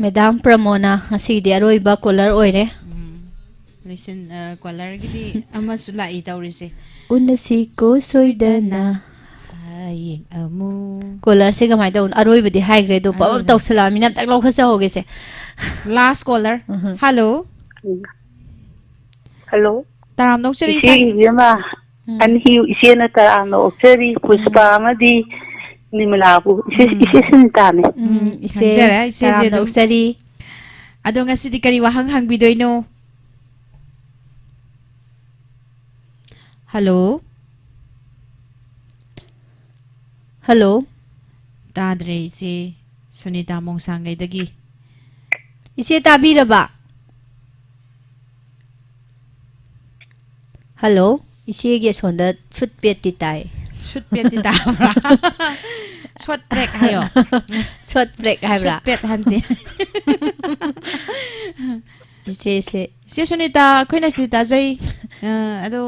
ꯃꯦꯗꯥꯝ ꯄ꯭ꯔꯃꯣꯅ ꯉꯁꯤꯒꯤꯗꯤ ꯑꯔꯣꯏꯕ ꯀꯣꯂꯔ ꯑꯣꯏꯔꯦ꯫ ꯎꯝ꯫ ꯂꯣꯏꯁꯤꯟ-, ꯑ, ꯀꯣꯂꯔꯒꯤꯗꯤ ꯑꯃꯁꯨ ꯂꯥꯛꯏ ꯇꯧꯔꯤꯁꯦ꯫ ꯎꯅꯁꯤꯀꯣ ꯁꯣꯏꯗꯅ꯫ ꯍꯌꯦꯡ ꯑꯃꯨꯛ꯫ ꯀꯣꯂꯔꯁꯦ ꯀꯃꯥꯏꯅ ꯇꯧꯕꯅꯣ? ꯑꯔꯣꯏꯕꯗꯤ ꯍꯥꯏꯈ꯭ꯔꯦ, ꯑꯗꯣ ꯄꯞ ꯄꯞ ꯑꯔꯣꯏꯕ꯫ ꯇꯧꯁꯜꯂꯛꯑꯃꯤꯅ ꯑꯝꯇꯪ ꯂꯧꯈꯠꯆꯍꯧꯒꯦꯁꯦ꯫ ꯂꯥꯁ ꯀꯣꯂꯔ꯫ ꯎꯝ꯫ ꯍꯜꯂꯣ꯫ ꯍꯜꯂꯣ꯫ ꯇꯔꯥꯝꯅ ꯑꯣꯛꯆꯔꯤ ꯏꯆꯦ ꯏꯁꯥ-, ꯏꯕꯦꯝꯃ, ꯎꯝ꯫ ꯑꯅꯤ ꯏꯆꯦꯅ ꯇꯔꯥꯝꯅ ꯑꯣꯛꯆꯔꯤ, ꯄꯨꯁꯄꯥ ꯎꯝ꯫ ꯑꯃꯗꯤ ꯅꯤꯃꯂꯥꯕꯨ꯫ ꯏꯆꯦ, ꯎꯝ꯫ ꯏꯆꯦ ꯁꯨꯅꯤꯇꯥꯅꯦ꯫ ꯎꯝ, ꯎꯝ, ꯏꯆꯦ ꯈꯪꯖꯔꯦ, ꯏꯆꯦꯁꯦ ꯇꯔꯥꯝꯅ ꯑꯗꯨꯝ ꯑꯣꯛꯆꯔꯤ꯫ ꯑꯗꯣ ꯉꯁꯤꯗꯤ ꯀꯔꯤ ꯋꯥꯍꯪ ꯍꯪꯕꯤꯗꯣꯏꯅꯣ? ꯍꯜꯂꯣ? ꯍꯜꯂꯣ? ꯇꯥꯗ꯭ꯔꯦ, ꯏꯆꯦ ꯁꯨꯅꯤꯇꯥ ꯃꯣꯡꯁꯥꯡꯒꯩꯗꯒꯤ꯫ ꯏꯆꯦ ꯇꯥꯕꯤꯔꯕ? ꯍꯜꯂꯣ? ꯏꯆꯦꯒꯤ ꯑꯁꯣꯟꯗ ꯁꯨꯠ ꯄꯦꯠꯇꯤ ꯇꯥꯏ꯫ ꯁꯨꯠ ꯄꯦꯠꯇꯤ ꯇꯥꯕ꯭ꯔꯥ? ꯁꯣꯠ ꯄ꯭ꯔꯦꯛ ꯍꯥꯏꯌꯣ꯫ ꯁꯣꯠ ꯄ꯭ꯔꯦꯛ ꯍꯥꯏꯕ꯭ꯔꯥ? ꯁꯨꯠ ꯄꯦꯠ ꯍꯟꯗꯦ꯫ ꯏꯆꯦꯁꯦ꯫ ꯏꯆꯦ ꯁꯨꯅꯤꯇꯥ, ꯑꯩꯈꯣꯏꯅ ꯁꯤꯗꯤ ꯇꯥꯖꯩ꯫ ꯑ, ꯑꯗꯣ,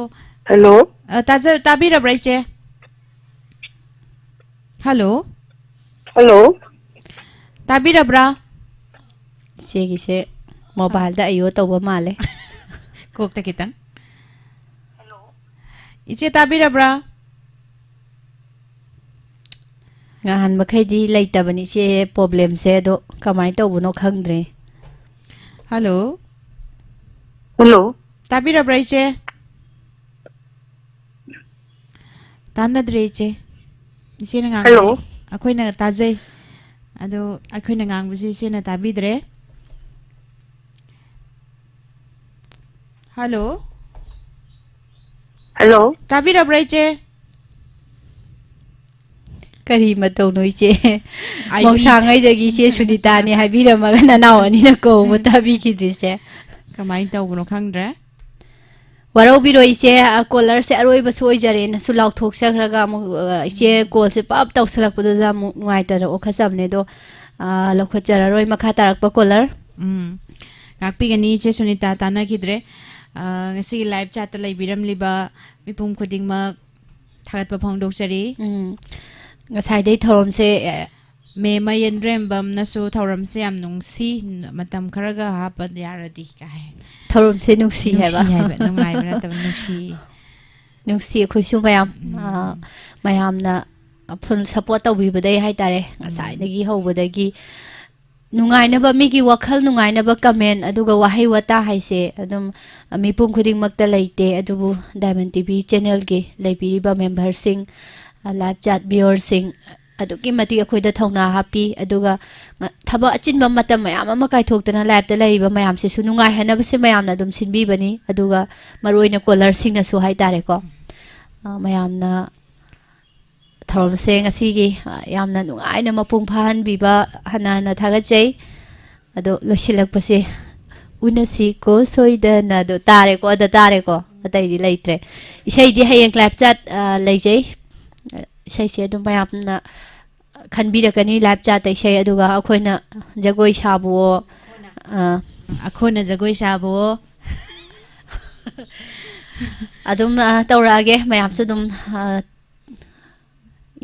ꯍꯜꯂꯣ? ꯑ, ꯇꯥꯖ-, ꯇꯥꯕꯤꯔꯕ꯭ꯔꯥ, ꯏꯆꯦ? ꯍꯜꯂꯣ? ꯍꯜꯂꯣ? ꯇꯥꯕꯤꯔꯕ꯭ꯔꯥ? ꯏꯆꯦꯒꯤꯁꯦ ꯃꯣꯕꯥꯏꯜꯗ ꯑꯌꯣ ꯇꯧꯕ ꯃꯥꯜꯂꯦ꯫ ꯀꯣꯛꯇ ꯈꯤꯇꯪ꯫ ꯏꯆꯦ ꯇꯥꯕꯤꯔꯕ꯭ꯔꯥ? ꯉꯍꯥꯟ ꯃꯈꯩꯗꯤ ꯂꯩꯇꯕꯅꯤ ꯏꯆꯦ ꯄ꯭ꯔꯣꯕ꯭ꯂꯦꯝꯁꯦ, ꯑꯗꯣ ꯀꯃꯥꯏꯅ ꯇꯧꯕꯅꯣ ꯈꯪꯗ꯭ꯔꯦ꯫ ꯍꯜꯂꯣ? ꯍꯜꯂꯣ? ꯇꯥꯕꯤꯔꯕ꯭ꯔꯥ, ꯏꯆꯦ? ꯇꯥꯟꯅꯗ꯭ꯔꯦ, ꯏꯆꯦ꯫ ꯏꯆꯦꯅ ꯉꯥꯡꯕꯗꯤ ꯍꯜꯂꯣ? ꯑꯩꯈꯣꯏꯅ ꯇꯥꯖꯩ꯫ ꯑꯗꯣ ꯑꯩꯈꯣꯏꯅ ꯉꯥꯡꯕꯁꯤ ꯏꯆꯦꯅ ꯇꯥꯕꯤꯗ꯭ꯔꯦ꯫ ꯍꯜꯂꯣ꯫ ꯍꯜꯂꯣ꯫ ꯇꯥꯕꯤꯔꯕ꯭ꯔꯥ, ꯏꯆꯦ? ꯀꯔꯤ ꯃꯇꯧꯅꯣ, ꯏꯆꯦ? ꯑꯩ ꯃꯧꯁꯥꯉꯩꯗꯒꯤ ꯏꯆꯦ ꯁꯨꯅꯤꯇꯥꯅꯤ ꯍꯥꯏꯕꯤꯔꯝꯃꯒ ꯅꯅꯥꯎ ꯑꯅꯤꯅ ꯀꯧꯕ ꯇꯥꯕꯤꯈꯤꯗ꯭ꯔꯤꯁꯦ꯫ ꯀꯃꯥꯏꯅ ꯇꯧꯕꯅꯣ ꯈꯪꯗ꯭ꯔꯦ꯫ ꯋꯥꯔꯧꯕꯤꯔꯣꯏ ꯏꯆꯦ, ꯑ, ꯀꯣꯂꯔꯁꯦ ꯑꯔꯣꯏꯕꯁꯨ ꯑꯣꯏꯖꯔꯦꯅꯁꯨ ꯂꯥꯎꯊꯣꯛꯆꯈ꯭ꯔꯒ ꯑꯃꯨꯛ, ꯑ, ꯏꯆꯦ ꯀꯣꯜꯁꯦ ꯄꯞ ꯇꯧꯁꯜꯂꯛꯄꯗꯨꯗ ꯑꯃꯨꯛ ꯅꯨꯡꯉꯥꯏꯇꯅ ꯑꯣꯛꯈꯠꯆꯕꯅꯦ꯫ ꯑꯗꯣ, ꯑ, ꯂꯧꯈꯠꯆꯔꯔꯣꯏ ꯃꯈꯥ ꯇꯥꯔꯛꯄ ꯀꯣꯂꯔ꯫ ꯎꯝ꯫ ꯉꯥꯛꯄꯤꯒꯅꯤ ꯏꯆꯦ ꯁꯨꯅꯤꯇꯥ, ꯇꯥꯟꯅꯈꯤꯗ꯭ꯔꯦ꯫ ꯑ, ꯉꯁꯤꯒꯤ ꯂꯥꯏꯚ ꯆꯥꯠꯇ ꯂꯩꯕꯤꯔꯝꯂꯤꯕ ꯃꯤꯄꯨꯝ ꯈꯨꯗꯤꯡꯃꯛ ꯊꯥꯒꯠꯄ ꯐꯣꯡꯗꯣꯛꯆꯔꯤ꯫ ꯎꯝ꯫ ꯉꯁꯥꯏꯗꯩ ꯊꯧꯔꯝꯁꯦ, ꯑ, ꯃꯦꯝ ꯌꯦꯟꯗ꯭ꯔꯦꯝꯕꯝꯅꯁꯨ ꯊꯧꯔꯝꯁꯦ ꯌꯥꯝ ꯅꯨꯡꯁꯤ, ꯃꯇꯝ ꯈꯔꯒ ꯍꯥꯞꯄ ꯌꯥꯔꯗꯤ ꯀꯥꯏ꯫ ꯊꯧꯔꯝꯁꯦ ꯅꯨꯡꯁꯤ ꯅꯨꯡꯁꯤ ꯍꯥꯏꯕ꯫ ꯍꯥꯏꯕ, ꯅꯨꯡꯉꯥꯏꯕ ꯅꯠꯇꯕ, ꯅꯨꯡꯁꯤ꯫ ꯅꯨꯡꯁꯤ ꯑꯩꯈꯣꯏꯁꯨ ꯃꯌꯥꯝ, ꯎꯝ꯫ ꯑ, ꯃꯌꯥꯝꯅ ꯐꯨꯜ ꯁꯞꯄꯣꯔꯠ ꯇꯧꯕꯤꯕꯗꯩ ꯍꯥꯏꯇꯥꯔꯦ, ꯎꯝ꯫ ꯉꯁꯥꯏꯗꯒꯤ ꯍꯧꯕꯗꯒꯤ ꯅꯨꯡꯉꯥꯏꯅꯕ, ꯃꯤꯒꯤ ꯋꯥꯈꯜ ꯅꯨꯡꯉꯥꯏꯅꯕ ꯀꯃꯦꯟ ꯑꯗꯨꯒ ꯋꯥꯍꯩ ꯋꯥꯇꯥ ꯍꯥꯏꯁꯦ ꯑꯗꯨꯝ ꯃꯤꯄꯨꯝ ꯈꯨꯗꯤꯡꯃꯛꯇ ꯂꯩꯇꯦ, ꯑꯗꯨꯕꯨ ꯗꯥꯏꯃꯟ ꯇꯤ ꯚꯤ ꯆꯦꯅꯦꯜꯒꯤ ꯂꯩꯕꯤꯔꯤꯕ ꯃꯦꯝꯕꯔꯁꯤꯡ, ꯂꯥꯏꯚ ꯆꯥꯠ ꯚꯤꯌꯣꯔꯁꯤꯡ ꯑꯗꯨꯛꯀꯤ ꯃꯇꯤꯛ ꯑꯩꯈꯣꯏꯗ ꯊꯧꯅꯥ ꯍꯥꯞꯄꯤ꯫ ꯑꯗꯨꯒ ꯉ-, ꯊꯕꯛ ꯑꯆꯤꯟꯕ ꯃꯇꯝ ꯃꯌꯥꯝ ꯑꯃ ꯀꯥꯏꯊꯣꯛꯇꯅ ꯂꯥꯏꯞꯇ ꯂꯩꯔꯤꯕ ꯃꯌꯥꯝꯁꯤꯁꯨ ꯅꯨꯡꯉꯥꯏꯍꯟꯅꯕꯁꯦ ꯃꯌꯥꯝꯅ ꯑꯗꯨꯝ ꯁꯤꯟꯕꯤꯕꯅꯤ꯫ ꯑꯗꯨꯒ ꯃꯔꯨꯑꯣꯏꯅ ꯀꯣꯂꯔꯁꯤꯡꯅꯁꯨ ꯍꯥꯏꯇꯥꯔꯦꯀꯣ, ꯑ, ꯃꯌꯥꯝꯅ ꯊꯧꯔꯝꯁꯦ ꯉꯁꯤꯒꯤ, ꯑ, ꯌꯥꯝꯅ ꯅꯨꯡꯉꯥꯏꯅ ꯃꯄꯨꯡ ꯐꯥꯍꯟꯕꯤꯕ ꯍꯟꯅ ꯍꯟꯅ ꯊꯥꯒꯠꯆꯩ꯫ ꯑꯗꯣ ꯂꯣꯏꯁꯤꯜꯂꯛꯄꯁꯦ, "ꯎꯅꯁꯤꯀꯣ ꯁꯣꯏꯗꯅ" ꯑꯗꯣ ꯇꯥꯔꯦꯀꯣ, ꯑꯗ ꯇꯥꯔꯦꯀꯣ, ꯑꯇꯩꯗꯤ ꯂꯩꯇ꯭ꯔꯦ꯫ ꯏꯁꯩꯗꯤ ꯍꯌꯦꯡ ꯂꯥꯏꯞ ꯆꯥꯠ, ꯑ, ꯂꯩꯖꯩ꯫ ꯏꯁꯩꯁꯦ ꯑꯗꯨꯝ ꯃꯌꯥꯝꯅ ꯈꯟꯕꯤꯔꯛꯀꯅꯤ ꯂꯥꯏꯞ ꯆꯥꯠꯇ ꯏꯁꯩ, ꯑꯗꯨꯒ ꯑꯩꯈꯣꯏꯅ ꯖꯒꯣꯏ ꯁꯥꯕꯨꯑꯣ, ꯑ, ꯑꯩꯈꯣꯏꯅ ꯖꯒꯣꯏ ꯁꯥꯕꯨꯑꯣ꯫ ꯑꯗꯨꯝ, ꯑ, ꯇꯧꯔꯛꯑꯒꯦ, ꯃꯌꯥꯝꯁꯨ ꯑꯗꯨꯝ, ꯑ,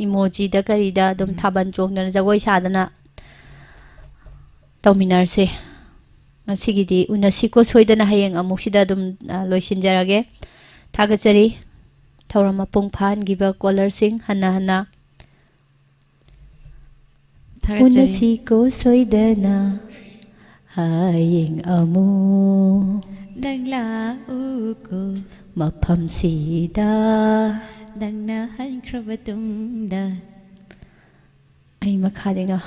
ꯏꯃꯣꯖꯤꯗ ꯀꯔꯤꯗ ꯑꯗꯨꯝ ꯎꯝ꯫ ꯊꯥꯕꯜ ꯆꯣꯡꯗꯅ ꯖꯒꯣꯏ ꯁꯥꯗꯅ ꯇꯧꯃꯤꯟꯅꯔꯁꯦ꯫ ꯉꯁꯤꯒꯤꯗꯤ ꯎꯅꯁꯤꯀꯣ ꯁꯣꯏꯗꯅ, ꯍꯌꯦꯡ ꯑꯃꯨꯛ ꯁꯤꯗ ꯑꯗꯨꯝ, ꯑ, ꯂꯣꯏꯁꯤꯟꯖꯔꯒꯦ꯫ ꯊꯥꯒꯠꯆꯔꯤ꯫ ꯊꯧꯔꯝ ꯃꯄꯨꯡ ꯐꯥꯍꯟꯈꯤꯕ ꯀꯣꯂꯔꯁꯤꯡ ꯍꯟꯅ ꯍꯟꯅ꯫ ꯊꯥꯒꯠꯆꯔꯤ꯫ ꯎꯅꯁꯤꯀꯣ ꯁꯣꯏꯗꯅ ꯍꯌꯦꯡ ꯑꯃꯨꯛ꯫ ꯅꯪ ꯂꯥꯛꯎꯀꯣ꯫ ꯃꯐꯝꯁꯤꯗ꯫ ꯅꯪꯅ ꯍꯟꯈ꯭ꯔꯕ ꯇꯨꯡꯗ꯫ ꯑꯩ ꯃꯈꯥꯗꯩꯅꯣ꯫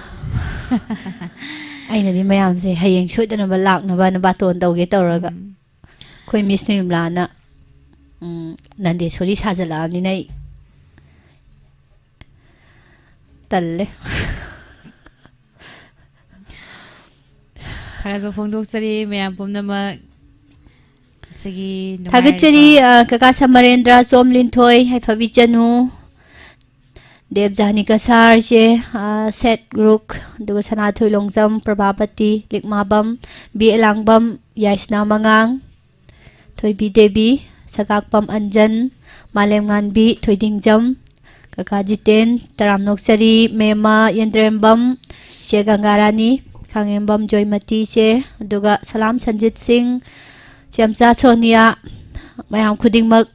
ꯑꯩꯅꯗꯤ ꯃꯌꯥꯝꯁꯦ ꯍꯌꯦꯡ ꯁꯣꯏꯗꯅꯕ ꯂꯥꯛꯅꯕꯅ ꯕꯥꯇꯣꯟ ꯇꯧꯒꯦ ꯇꯧꯔꯒ꯫ ꯎꯝ꯫ ꯑꯩꯈꯣꯏ ꯃꯤꯁ ꯅꯤꯔꯃꯂꯥꯅ, ꯎꯝ, ꯅꯟꯗꯦꯁꯣꯔꯤ ꯁꯥꯖꯜꯂꯛꯑꯕꯅꯤꯅ ꯑꯩ ꯇꯜꯂꯦ꯫ ꯊꯥꯒꯠꯄ ꯐꯣꯡꯗꯣꯛꯆꯔꯤ ꯃꯌꯥꯝ ꯄꯨꯝꯅꯃꯛ꯫ ꯉꯁꯤꯒꯤ ꯅꯨꯡꯉꯥꯏꯔꯕ ꯊꯥꯒꯠꯆꯔꯤ, ꯑ, ꯀꯀꯥ ꯁꯃꯔꯦꯟꯗ꯭ꯔ, ꯆꯣꯝ ꯂꯤꯟꯊꯣꯏ, ꯌꯥꯏꯐꯕꯤ ꯆꯅꯨ, ꯗꯦꯕꯖꯥꯅꯤ ꯀꯁꯥꯔ, ꯏꯆꯦ, ꯑ, ꯁꯦꯠ ꯔꯨꯛ, ꯑꯗꯨꯒ ꯁꯅꯥꯊꯣꯏ ꯂꯣꯡꯖꯝ, ꯄ꯭ꯔꯚꯥꯄꯇꯤ, ꯂꯤꯛꯃꯥꯕꯝ, ꯕꯤ ꯑꯦꯂꯥꯡꯕꯝ, ꯌꯥꯏꯁꯅꯥ ꯃꯉꯥꯡ, ꯊꯣꯏꯕꯤ ꯗꯦꯕꯤ, ꯁꯒꯥꯛꯄꯝ ꯑꯟꯖꯟ, ꯃꯥꯂꯦꯝꯉꯥꯟꯕꯤ, ꯊꯣꯏꯗꯤꯡꯖꯝ, ꯀꯀꯥ ꯖꯤꯇꯦꯟ, ꯇꯔꯥꯝꯅꯣꯛꯆꯔꯤ, ꯃꯦꯝꯃ ꯌꯦꯟꯗ꯭ꯔꯦꯝꯕꯝ, ꯏꯆꯦ ꯒꯪꯒꯥꯔꯥꯅꯤ, ꯈꯥꯉꯦꯝꯕꯝ ꯖꯣꯏꯃꯇꯤ ꯏꯆꯦ, ꯑꯗꯨꯒ ꯁꯂꯥꯝ ꯁꯟꯖꯤꯠ ꯁꯤꯡ, ꯆꯦꯝꯆꯥ ꯁꯣꯅꯤꯌꯥ, ꯃꯌꯥꯝ ꯈꯨꯗꯤꯡꯃꯛ,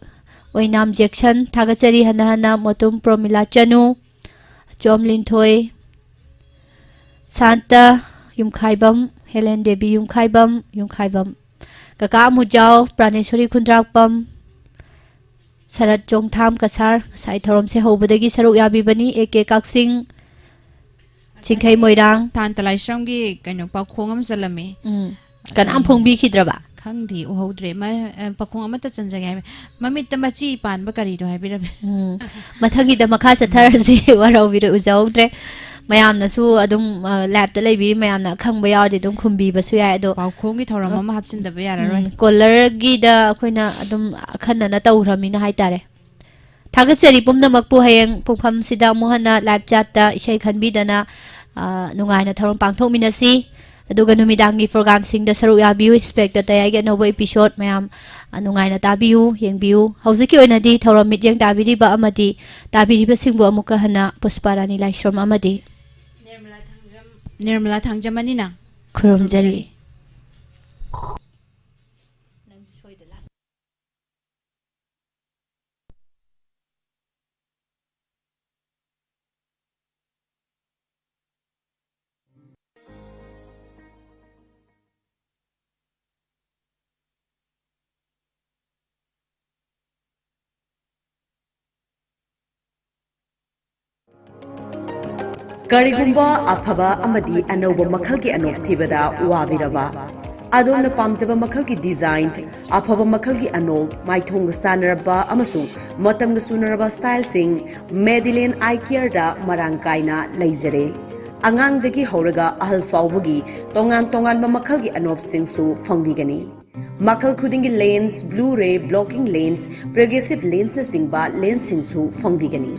ꯑꯣꯏꯅꯥꯝ ꯖꯦꯛꯁꯟ, ꯊꯥꯒꯠꯆꯔꯤ ꯍꯟꯅ ꯍꯟꯅ, ꯃꯣꯇꯨꯝ ꯄ꯭ꯔꯣꯃꯤꯂꯥ ꯆꯅꯨ, ꯑꯆꯣꯝ ꯂꯤꯟꯊꯣꯏ, ꯁꯥꯟꯇ ꯌꯨꯝꯈꯥꯏꯕꯝ, ꯍꯦꯂꯦꯟ ꯗꯦꯕꯤ ꯌꯨꯝꯈꯥꯏꯕꯝ, ꯌꯨꯝꯈꯥꯏꯕꯝ, ꯀꯀꯥ ꯑꯃꯨꯖꯥꯎ, ꯄ꯭ꯔꯥꯅꯦꯁꯣꯔꯤ ꯈꯨꯟꯗ꯭ꯔꯥꯛꯄꯝ, ꯁꯔꯠ ꯆꯣꯡꯊꯥꯝ ꯀꯁꯥꯔ, ꯉꯁꯥꯏ ꯊꯧꯔꯝꯁꯦ ꯍꯧꯕꯗꯒꯤ ꯁꯔꯨꯛ ꯌꯥꯕꯤꯕꯅꯤ, A K Kakching, ꯆꯤꯡꯈꯩ Moirang. Santa ꯂꯥꯏꯁ꯭ꯔꯝꯒꯤ ꯀꯩꯅꯣ ꯄꯥꯎꯈꯣꯡ ꯑꯃ ꯆꯠꯂꯝꯃꯤ꯫ ꯎꯝ꯫ ꯀꯅꯥꯝ ꯀꯔꯤ? ꯐꯣꯡꯕꯤꯈꯤꯗ꯭ꯔꯕ? ꯈꯪꯗꯦ, ꯎꯍꯧꯗ꯭ꯔꯦ꯫ ꯃ-, ꯑ, ꯄꯥꯎꯈꯣꯡ ꯑꯃꯠꯇ ꯆꯟꯖꯒꯦ ꯍꯥꯏꯕ꯫ ꯃꯃꯤꯠꯇ ꯃꯆꯤ ꯄꯥꯟꯕ ꯀꯔꯤꯅꯣ ꯍꯥꯏꯕꯤꯔꯝꯃꯤ꯫ ꯎꯝ꯫ ꯃꯊꯪꯒꯤꯗ ꯃꯈꯥ ꯆꯠꯊꯔꯁꯤ꯫ ꯎꯝ꯫ ꯋꯥꯔꯧꯕꯤꯔ ꯎꯖꯍꯧꯗ꯭ꯔꯦ꯫ ꯃꯌꯥꯝꯅꯁꯨ ꯑꯗꯨꯝ, ꯑ, ꯂꯥꯏꯞꯇ ꯂꯩꯕꯤꯔꯤ ꯃꯌꯥꯝꯅ ꯑꯈꯪꯕ ꯌꯥꯎꯔꯗꯤ ꯑꯗꯨꯝ ꯈꯨꯝꯕꯤꯕꯁꯨ ꯌꯥꯏ꯫ ꯑꯗꯣ, ꯄꯥꯎꯈꯣꯡꯒꯤ ꯊꯧꯔꯝ ꯑ, ꯑꯃ ꯍꯥꯞꯆꯤꯟꯗꯕ ꯌꯥꯔꯔꯣꯏ꯫ ꯎꯝ, ꯀꯣꯂꯔꯒꯤꯗ ꯑꯩꯈꯣꯏꯅ ꯑꯗꯨꯝ ꯑꯈꯟꯅꯅ ꯇꯧꯈ꯭ꯔꯃꯤꯅ ꯍꯥꯏꯇꯥꯔꯦ꯫ ꯊꯥꯒꯠꯆꯔꯤ ꯄꯨꯝꯅꯃꯛꯄꯨ꯫ ꯍꯌꯦꯡ ꯄꯨꯡꯐꯝꯁꯤꯗ ꯑꯃꯨꯛ ꯍꯟꯅ ꯂꯥꯏꯞ ꯆꯥꯠꯇ ꯏꯁꯩ ꯈꯟꯕꯤꯗꯅ, ꯑ, ꯅꯨꯡꯉꯥꯏꯅ ꯊꯧꯔꯝ ꯄꯥꯡꯊꯣꯛꯃꯤꯟꯅꯁꯤ꯫ ꯑꯗꯨꯒ ꯅꯨꯃꯤꯗꯥꯡꯒꯤ ꯄ꯭ꯔꯣꯒ꯭ꯔꯥꯝꯁꯤꯡꯗ ꯁꯔꯨꯛ ꯌꯥꯕꯤꯌꯨ꯫ ꯏꯟꯁꯄꯦꯛꯇꯔ ꯇꯌꯥꯏꯒꯤ ꯑꯅꯧꯕ ꯏꯄꯤꯁꯣꯠ ꯃꯌꯥꯝ, ꯑ, ꯅꯨꯡꯉꯥꯏꯅ ꯇꯥꯕꯤꯌꯨ, ꯌꯦꯡꯕꯤꯌꯨ꯫ ꯍꯧꯖꯤꯛꯀꯤ ꯑꯣꯏꯅꯗꯤ ꯊꯧꯔꯝ ꯃꯤꯠꯌꯦꯡ ꯇꯥꯕꯤꯔꯤꯕ ꯑꯃꯗꯤ ꯇꯥꯕꯤꯔꯤꯕꯁꯤꯡꯕꯨ ꯑꯃꯨꯛꯀ ꯍꯟꯅ ꯄꯨꯁꯄꯥꯔꯥꯅꯤ ꯂꯥꯏꯁ꯭ꯔꯝ ꯑꯃꯗꯤ ꯅꯤꯔꯃꯂꯥ ꯊꯥꯡꯖꯝ-, ꯅꯤꯔꯃꯂꯥ ꯊꯥꯡꯖꯃꯅꯤꯅ ꯈꯨꯔꯨꯝꯖꯔꯤ꯫ ꯈꯨꯔꯨꯝꯖꯔꯤ꯫ ꯀꯔꯤꯒꯨꯝꯕ ꯑꯐꯕ ꯑꯃꯗꯤ ꯑꯅꯧꯕ ꯃꯈꯜꯒꯤ ꯑꯅꯣꯞ ꯊꯤꯕꯗ ꯋꯥꯕꯤꯔꯕ? ꯑꯗꯣꯝꯅ ꯄꯥꯝꯖꯕ ꯃꯈꯜꯒꯤ design, ꯑꯐꯕ ꯃꯈꯜꯒꯤ ꯑꯅꯣꯞ, ꯃꯥꯏꯊꯣꯡꯒ ꯆꯥꯟꯅꯔꯕ ꯑꯃꯁꯨꯡ ꯃꯇꯝꯒ ꯆꯨꯅꯔꯕ styleꯁꯤꯡ Medilane Eye Careꯗ ꯃꯔꯥꯡ ꯀꯥꯏꯅ ꯂꯩꯖꯔꯦ꯫ ꯑꯉꯥꯡꯗꯒꯤ ꯍꯧꯔꯒ ꯑꯍꯜ ꯐꯥꯎꯕꯒꯤ ꯇꯣꯉꯥꯟ ꯇꯣꯉꯥꯟꯕ ꯃꯈꯜꯒꯤ ꯑꯅꯣꯞꯁꯤꯡꯁꯨ ꯐꯪꯕꯤꯒꯅꯤ꯫ ꯃꯈꯜ ꯈꯨꯗꯤꯡꯒꯤ lens, Blu-ray, blocking lens, progressive lensꯅꯆꯤꯡꯕ lensꯁꯤꯡꯁꯨ ꯐꯪꯕꯤꯒꯅꯤ꯫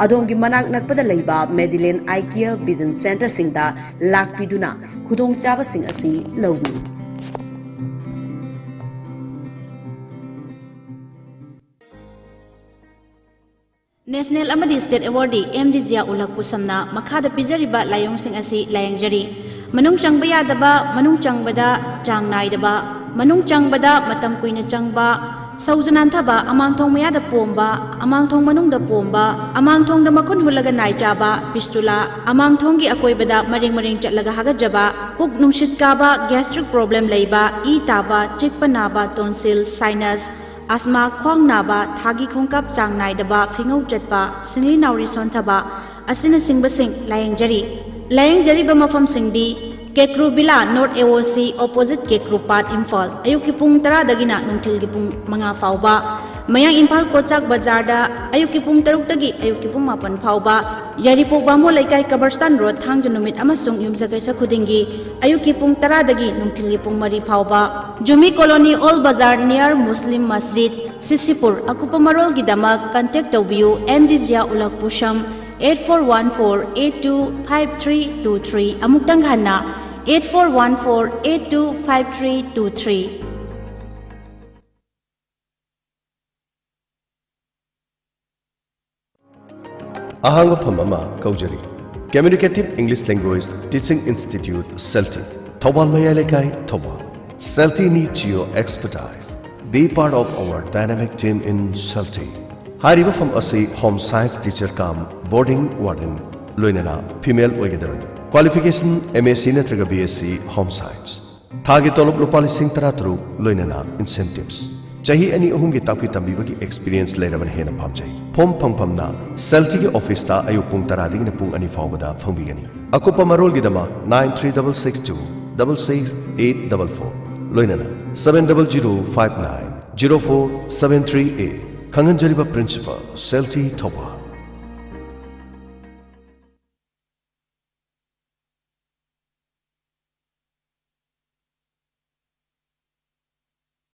ꯑꯗꯣꯝꯒꯤ ꯃꯅꯥꯛ ꯅꯛꯄꯗ ꯂꯩꯕ Medilane Eye Care Vision Centreꯁꯤꯡꯗ ꯂꯥꯛꯄꯤꯗꯨꯅ ꯈꯨꯗꯣꯡꯆꯥꯕꯁꯤꯡ ꯑꯁꯤ ꯂꯧꯕꯤꯌꯨ꯫ National ꯑꯃꯗꯤ state awardee M D Jiya ꯎꯂꯛ ꯄꯨꯁꯝꯅ ꯃꯈꯥꯗ ꯄꯤꯖꯔꯤꯕ ꯂꯥꯏꯑꯣꯡꯁꯤꯡ ꯑꯁꯤ ꯂꯥꯌꯦꯡꯖꯔꯤ꯫ ꯃꯅꯨꯡ ꯆꯪꯕ ꯌꯥꯗꯕ, ꯃꯅꯨꯡ ꯆꯪꯕꯗ ꯆꯥꯡ ꯅꯥꯏꯗꯕ, ꯃꯅꯨꯡ ꯆꯪꯕꯗ ꯃꯇꯝ ꯀꯨꯏꯅ ꯆꯪꯕ, ꯁꯧꯖ ꯅꯥꯟꯊꯕ, ꯑꯃꯥꯡꯊꯣꯡ ꯃꯌꯥꯗ ꯄꯣꯝꯕ, ꯑꯃꯥꯡꯊꯣꯡ ꯃꯅꯨꯡꯗ ꯄꯣꯝꯕ, ꯑꯃꯥꯡꯊꯣꯡꯗ ꯃꯈꯨꯟ ꯍꯨꯠꯂꯒ ꯅꯥꯏ ꯆꯥꯕ, fistula, ꯑꯃꯥꯡꯊꯣꯡꯒꯤ ꯑꯀꯣꯏꯕꯗ ꯃꯔꯦꯡ ꯃꯔꯦꯡ ꯆꯠꯂꯒ ꯍꯥꯒꯠꯆꯕ, ꯄꯨꯛ ꯅꯨꯡꯁꯤꯠ ꯀꯥꯕ, gastric problem ꯂꯩꯕ, ꯏ ꯇꯥꯕ, ꯆꯤꯛꯄ ꯅꯥꯕ, tonsil, sinus, asthma, ꯈ꯭ꯋꯥꯡ ꯅꯥꯕ, ꯊꯥꯒꯤ ꯈꯣꯡꯀꯥꯞ ꯆꯥꯡ ꯅꯥꯏꯗꯕ, ꯐꯤꯉꯧ ꯆꯠꯄ, ꯁꯤꯡꯂꯤ ꯅꯥꯎꯔꯤ ꯁꯣꯟꯊꯕ ꯑꯁꯤꯅꯆꯤꯡꯕꯁꯤꯡ ꯂꯥꯌꯦꯡꯖꯔꯤ꯫ ꯂꯥꯌꯦꯡꯖꯔꯤꯕ ꯃꯐꯝꯁꯤꯡꯗꯤ ꯀꯦꯀ꯭ꯔꯨ ꯕꯤꯂꯥ, North A O C opposite ꯀꯦꯀ꯭ꯔꯨ ꯄꯥꯠ, ꯏꯝꯐꯥꯜ꯫ ꯑꯌꯨꯛꯀꯤ ꯄꯨꯡ ꯇꯔꯥꯗꯒꯤꯅ ꯅꯨꯡꯊꯤꯜꯒꯤ ꯄꯨꯡ ꯃꯉꯥ ꯐꯥꯎꯕ꯫ ꯃꯌꯥꯡ ꯏꯝꯐꯥꯜ ꯀꯣꯆꯥꯛ ꯕꯖꯥꯔꯗ ꯑꯌꯨꯛꯀꯤ ꯄꯨꯡ ꯇꯔꯨꯛꯇꯒꯤ ꯑꯌꯨꯛꯀꯤ ꯄꯨꯡ ꯃꯥꯄꯟ ꯐꯥꯎꯕ꯫ ꯌꯥꯏꯔꯤꯄꯣꯛ ꯕꯥꯃꯣꯟ ꯂꯩꯀꯥꯏ ꯀꯕꯔꯁꯇꯥꯟ ꯔꯣꯗ, ꯊꯥꯡꯖ ꯅꯨꯃꯤꯠ ꯑꯃꯁꯨꯡ ꯌꯨꯝꯁꯀꯩꯁ ꯈꯨꯗꯤꯡꯒꯤ ꯑꯌꯨꯛꯀꯤ ꯄꯨꯡ ꯇꯔꯥꯗꯒꯤ ꯅꯨꯡꯊꯤꯜꯒꯤ ꯄꯨꯡ ꯃꯔꯤ ꯐꯥꯎꯕ꯫ ꯖꯨꯃꯤ colony, old Bazar, near Muslim ꯃꯁꯖꯤꯗ, ꯁꯤꯁꯤꯄꯨꯔ꯫ ꯑꯀꯨꯞꯄ ꯃꯔꯣꯜꯒꯤꯗꯃꯛ contact ꯇꯧꯕꯤꯌꯨ ꯑꯦꯝ ꯗꯤ ꯖꯤꯌꯥ ꯎꯂꯛ ꯄꯨꯁꯝ, eight four one four eight two five three two three꯫ ꯑꯃꯨꯛꯇꯪ ꯍꯟꯅ, eight four one four eight two five three two three꯫ ꯑꯍꯥꯡꯕ ꯐꯝ ꯑꯃ ꯀꯧꯖꯔꯤ꯫ Communicative English Language Teaching Institute, ꯁꯦꯜꯇꯤ, Thoubal ꯃꯌꯥꯏ ꯂꯩꯀꯥꯏ, Thoubal. celty needs your expertise. Be part of our dynamic team in ꯁꯦꯜꯇꯤ꯫ ꯍꯥꯏꯔꯤꯕ ꯐꯝ ꯑꯁꯤ home science teacher cum boarding warden, ꯂꯣꯏꯅꯅ female ꯑꯣꯏꯒꯗꯕꯅꯤ꯫ Qualification M S C ꯅꯠꯇ꯭ꯔꯒ B S C home science꯫ ꯊꯥꯒꯤ ꯇꯣꯂꯣꯞ ꯂꯨꯄꯥ ꯂꯤꯁꯤꯡ ꯇꯔꯥ ꯇꯔꯨꯛ, ꯂꯣꯏꯅꯅ incentives꯫ ꯆꯍꯤ ꯑꯅꯤ ꯑꯍꯨꯝꯒꯤ ꯇꯥꯛꯄꯤ ꯇꯝꯕꯤꯕꯒꯤ ꯑꯦꯛꯁꯄꯤꯔꯤꯌꯦꯟꯁ ꯂꯩꯔꯕꯅ ꯍꯦꯟꯅ ꯄꯥꯝꯖꯩ꯫ ꯐꯣꯝ ꯐꯪꯐꯝꯅ ꯁꯦꯜꯇꯤꯒꯤ ꯑꯣꯐꯤꯁꯇ ꯑꯌꯨꯛ ꯄꯨꯡ ꯇꯔꯥꯗꯒꯤꯅ ꯄꯨꯡ ꯑꯅꯤ ꯐꯥꯎꯕꯗ ꯐꯪꯕꯤꯒꯅꯤ꯫ ꯑꯀꯨꯞꯄ ꯃꯔꯣꯜꯒꯤꯗꯃꯛ nine three double six two double six eight double four, ꯂꯣꯏꯅꯅ seven double zero five nine zero four seven three eight꯫ ꯈꯪꯍꯟꯖꯔꯤꯕ ꯄ꯭ꯔꯤꯟꯁꯤꯄꯥꯜ, ꯁꯦꯜꯇꯤ ꯊꯧꯕꯥꯜ꯫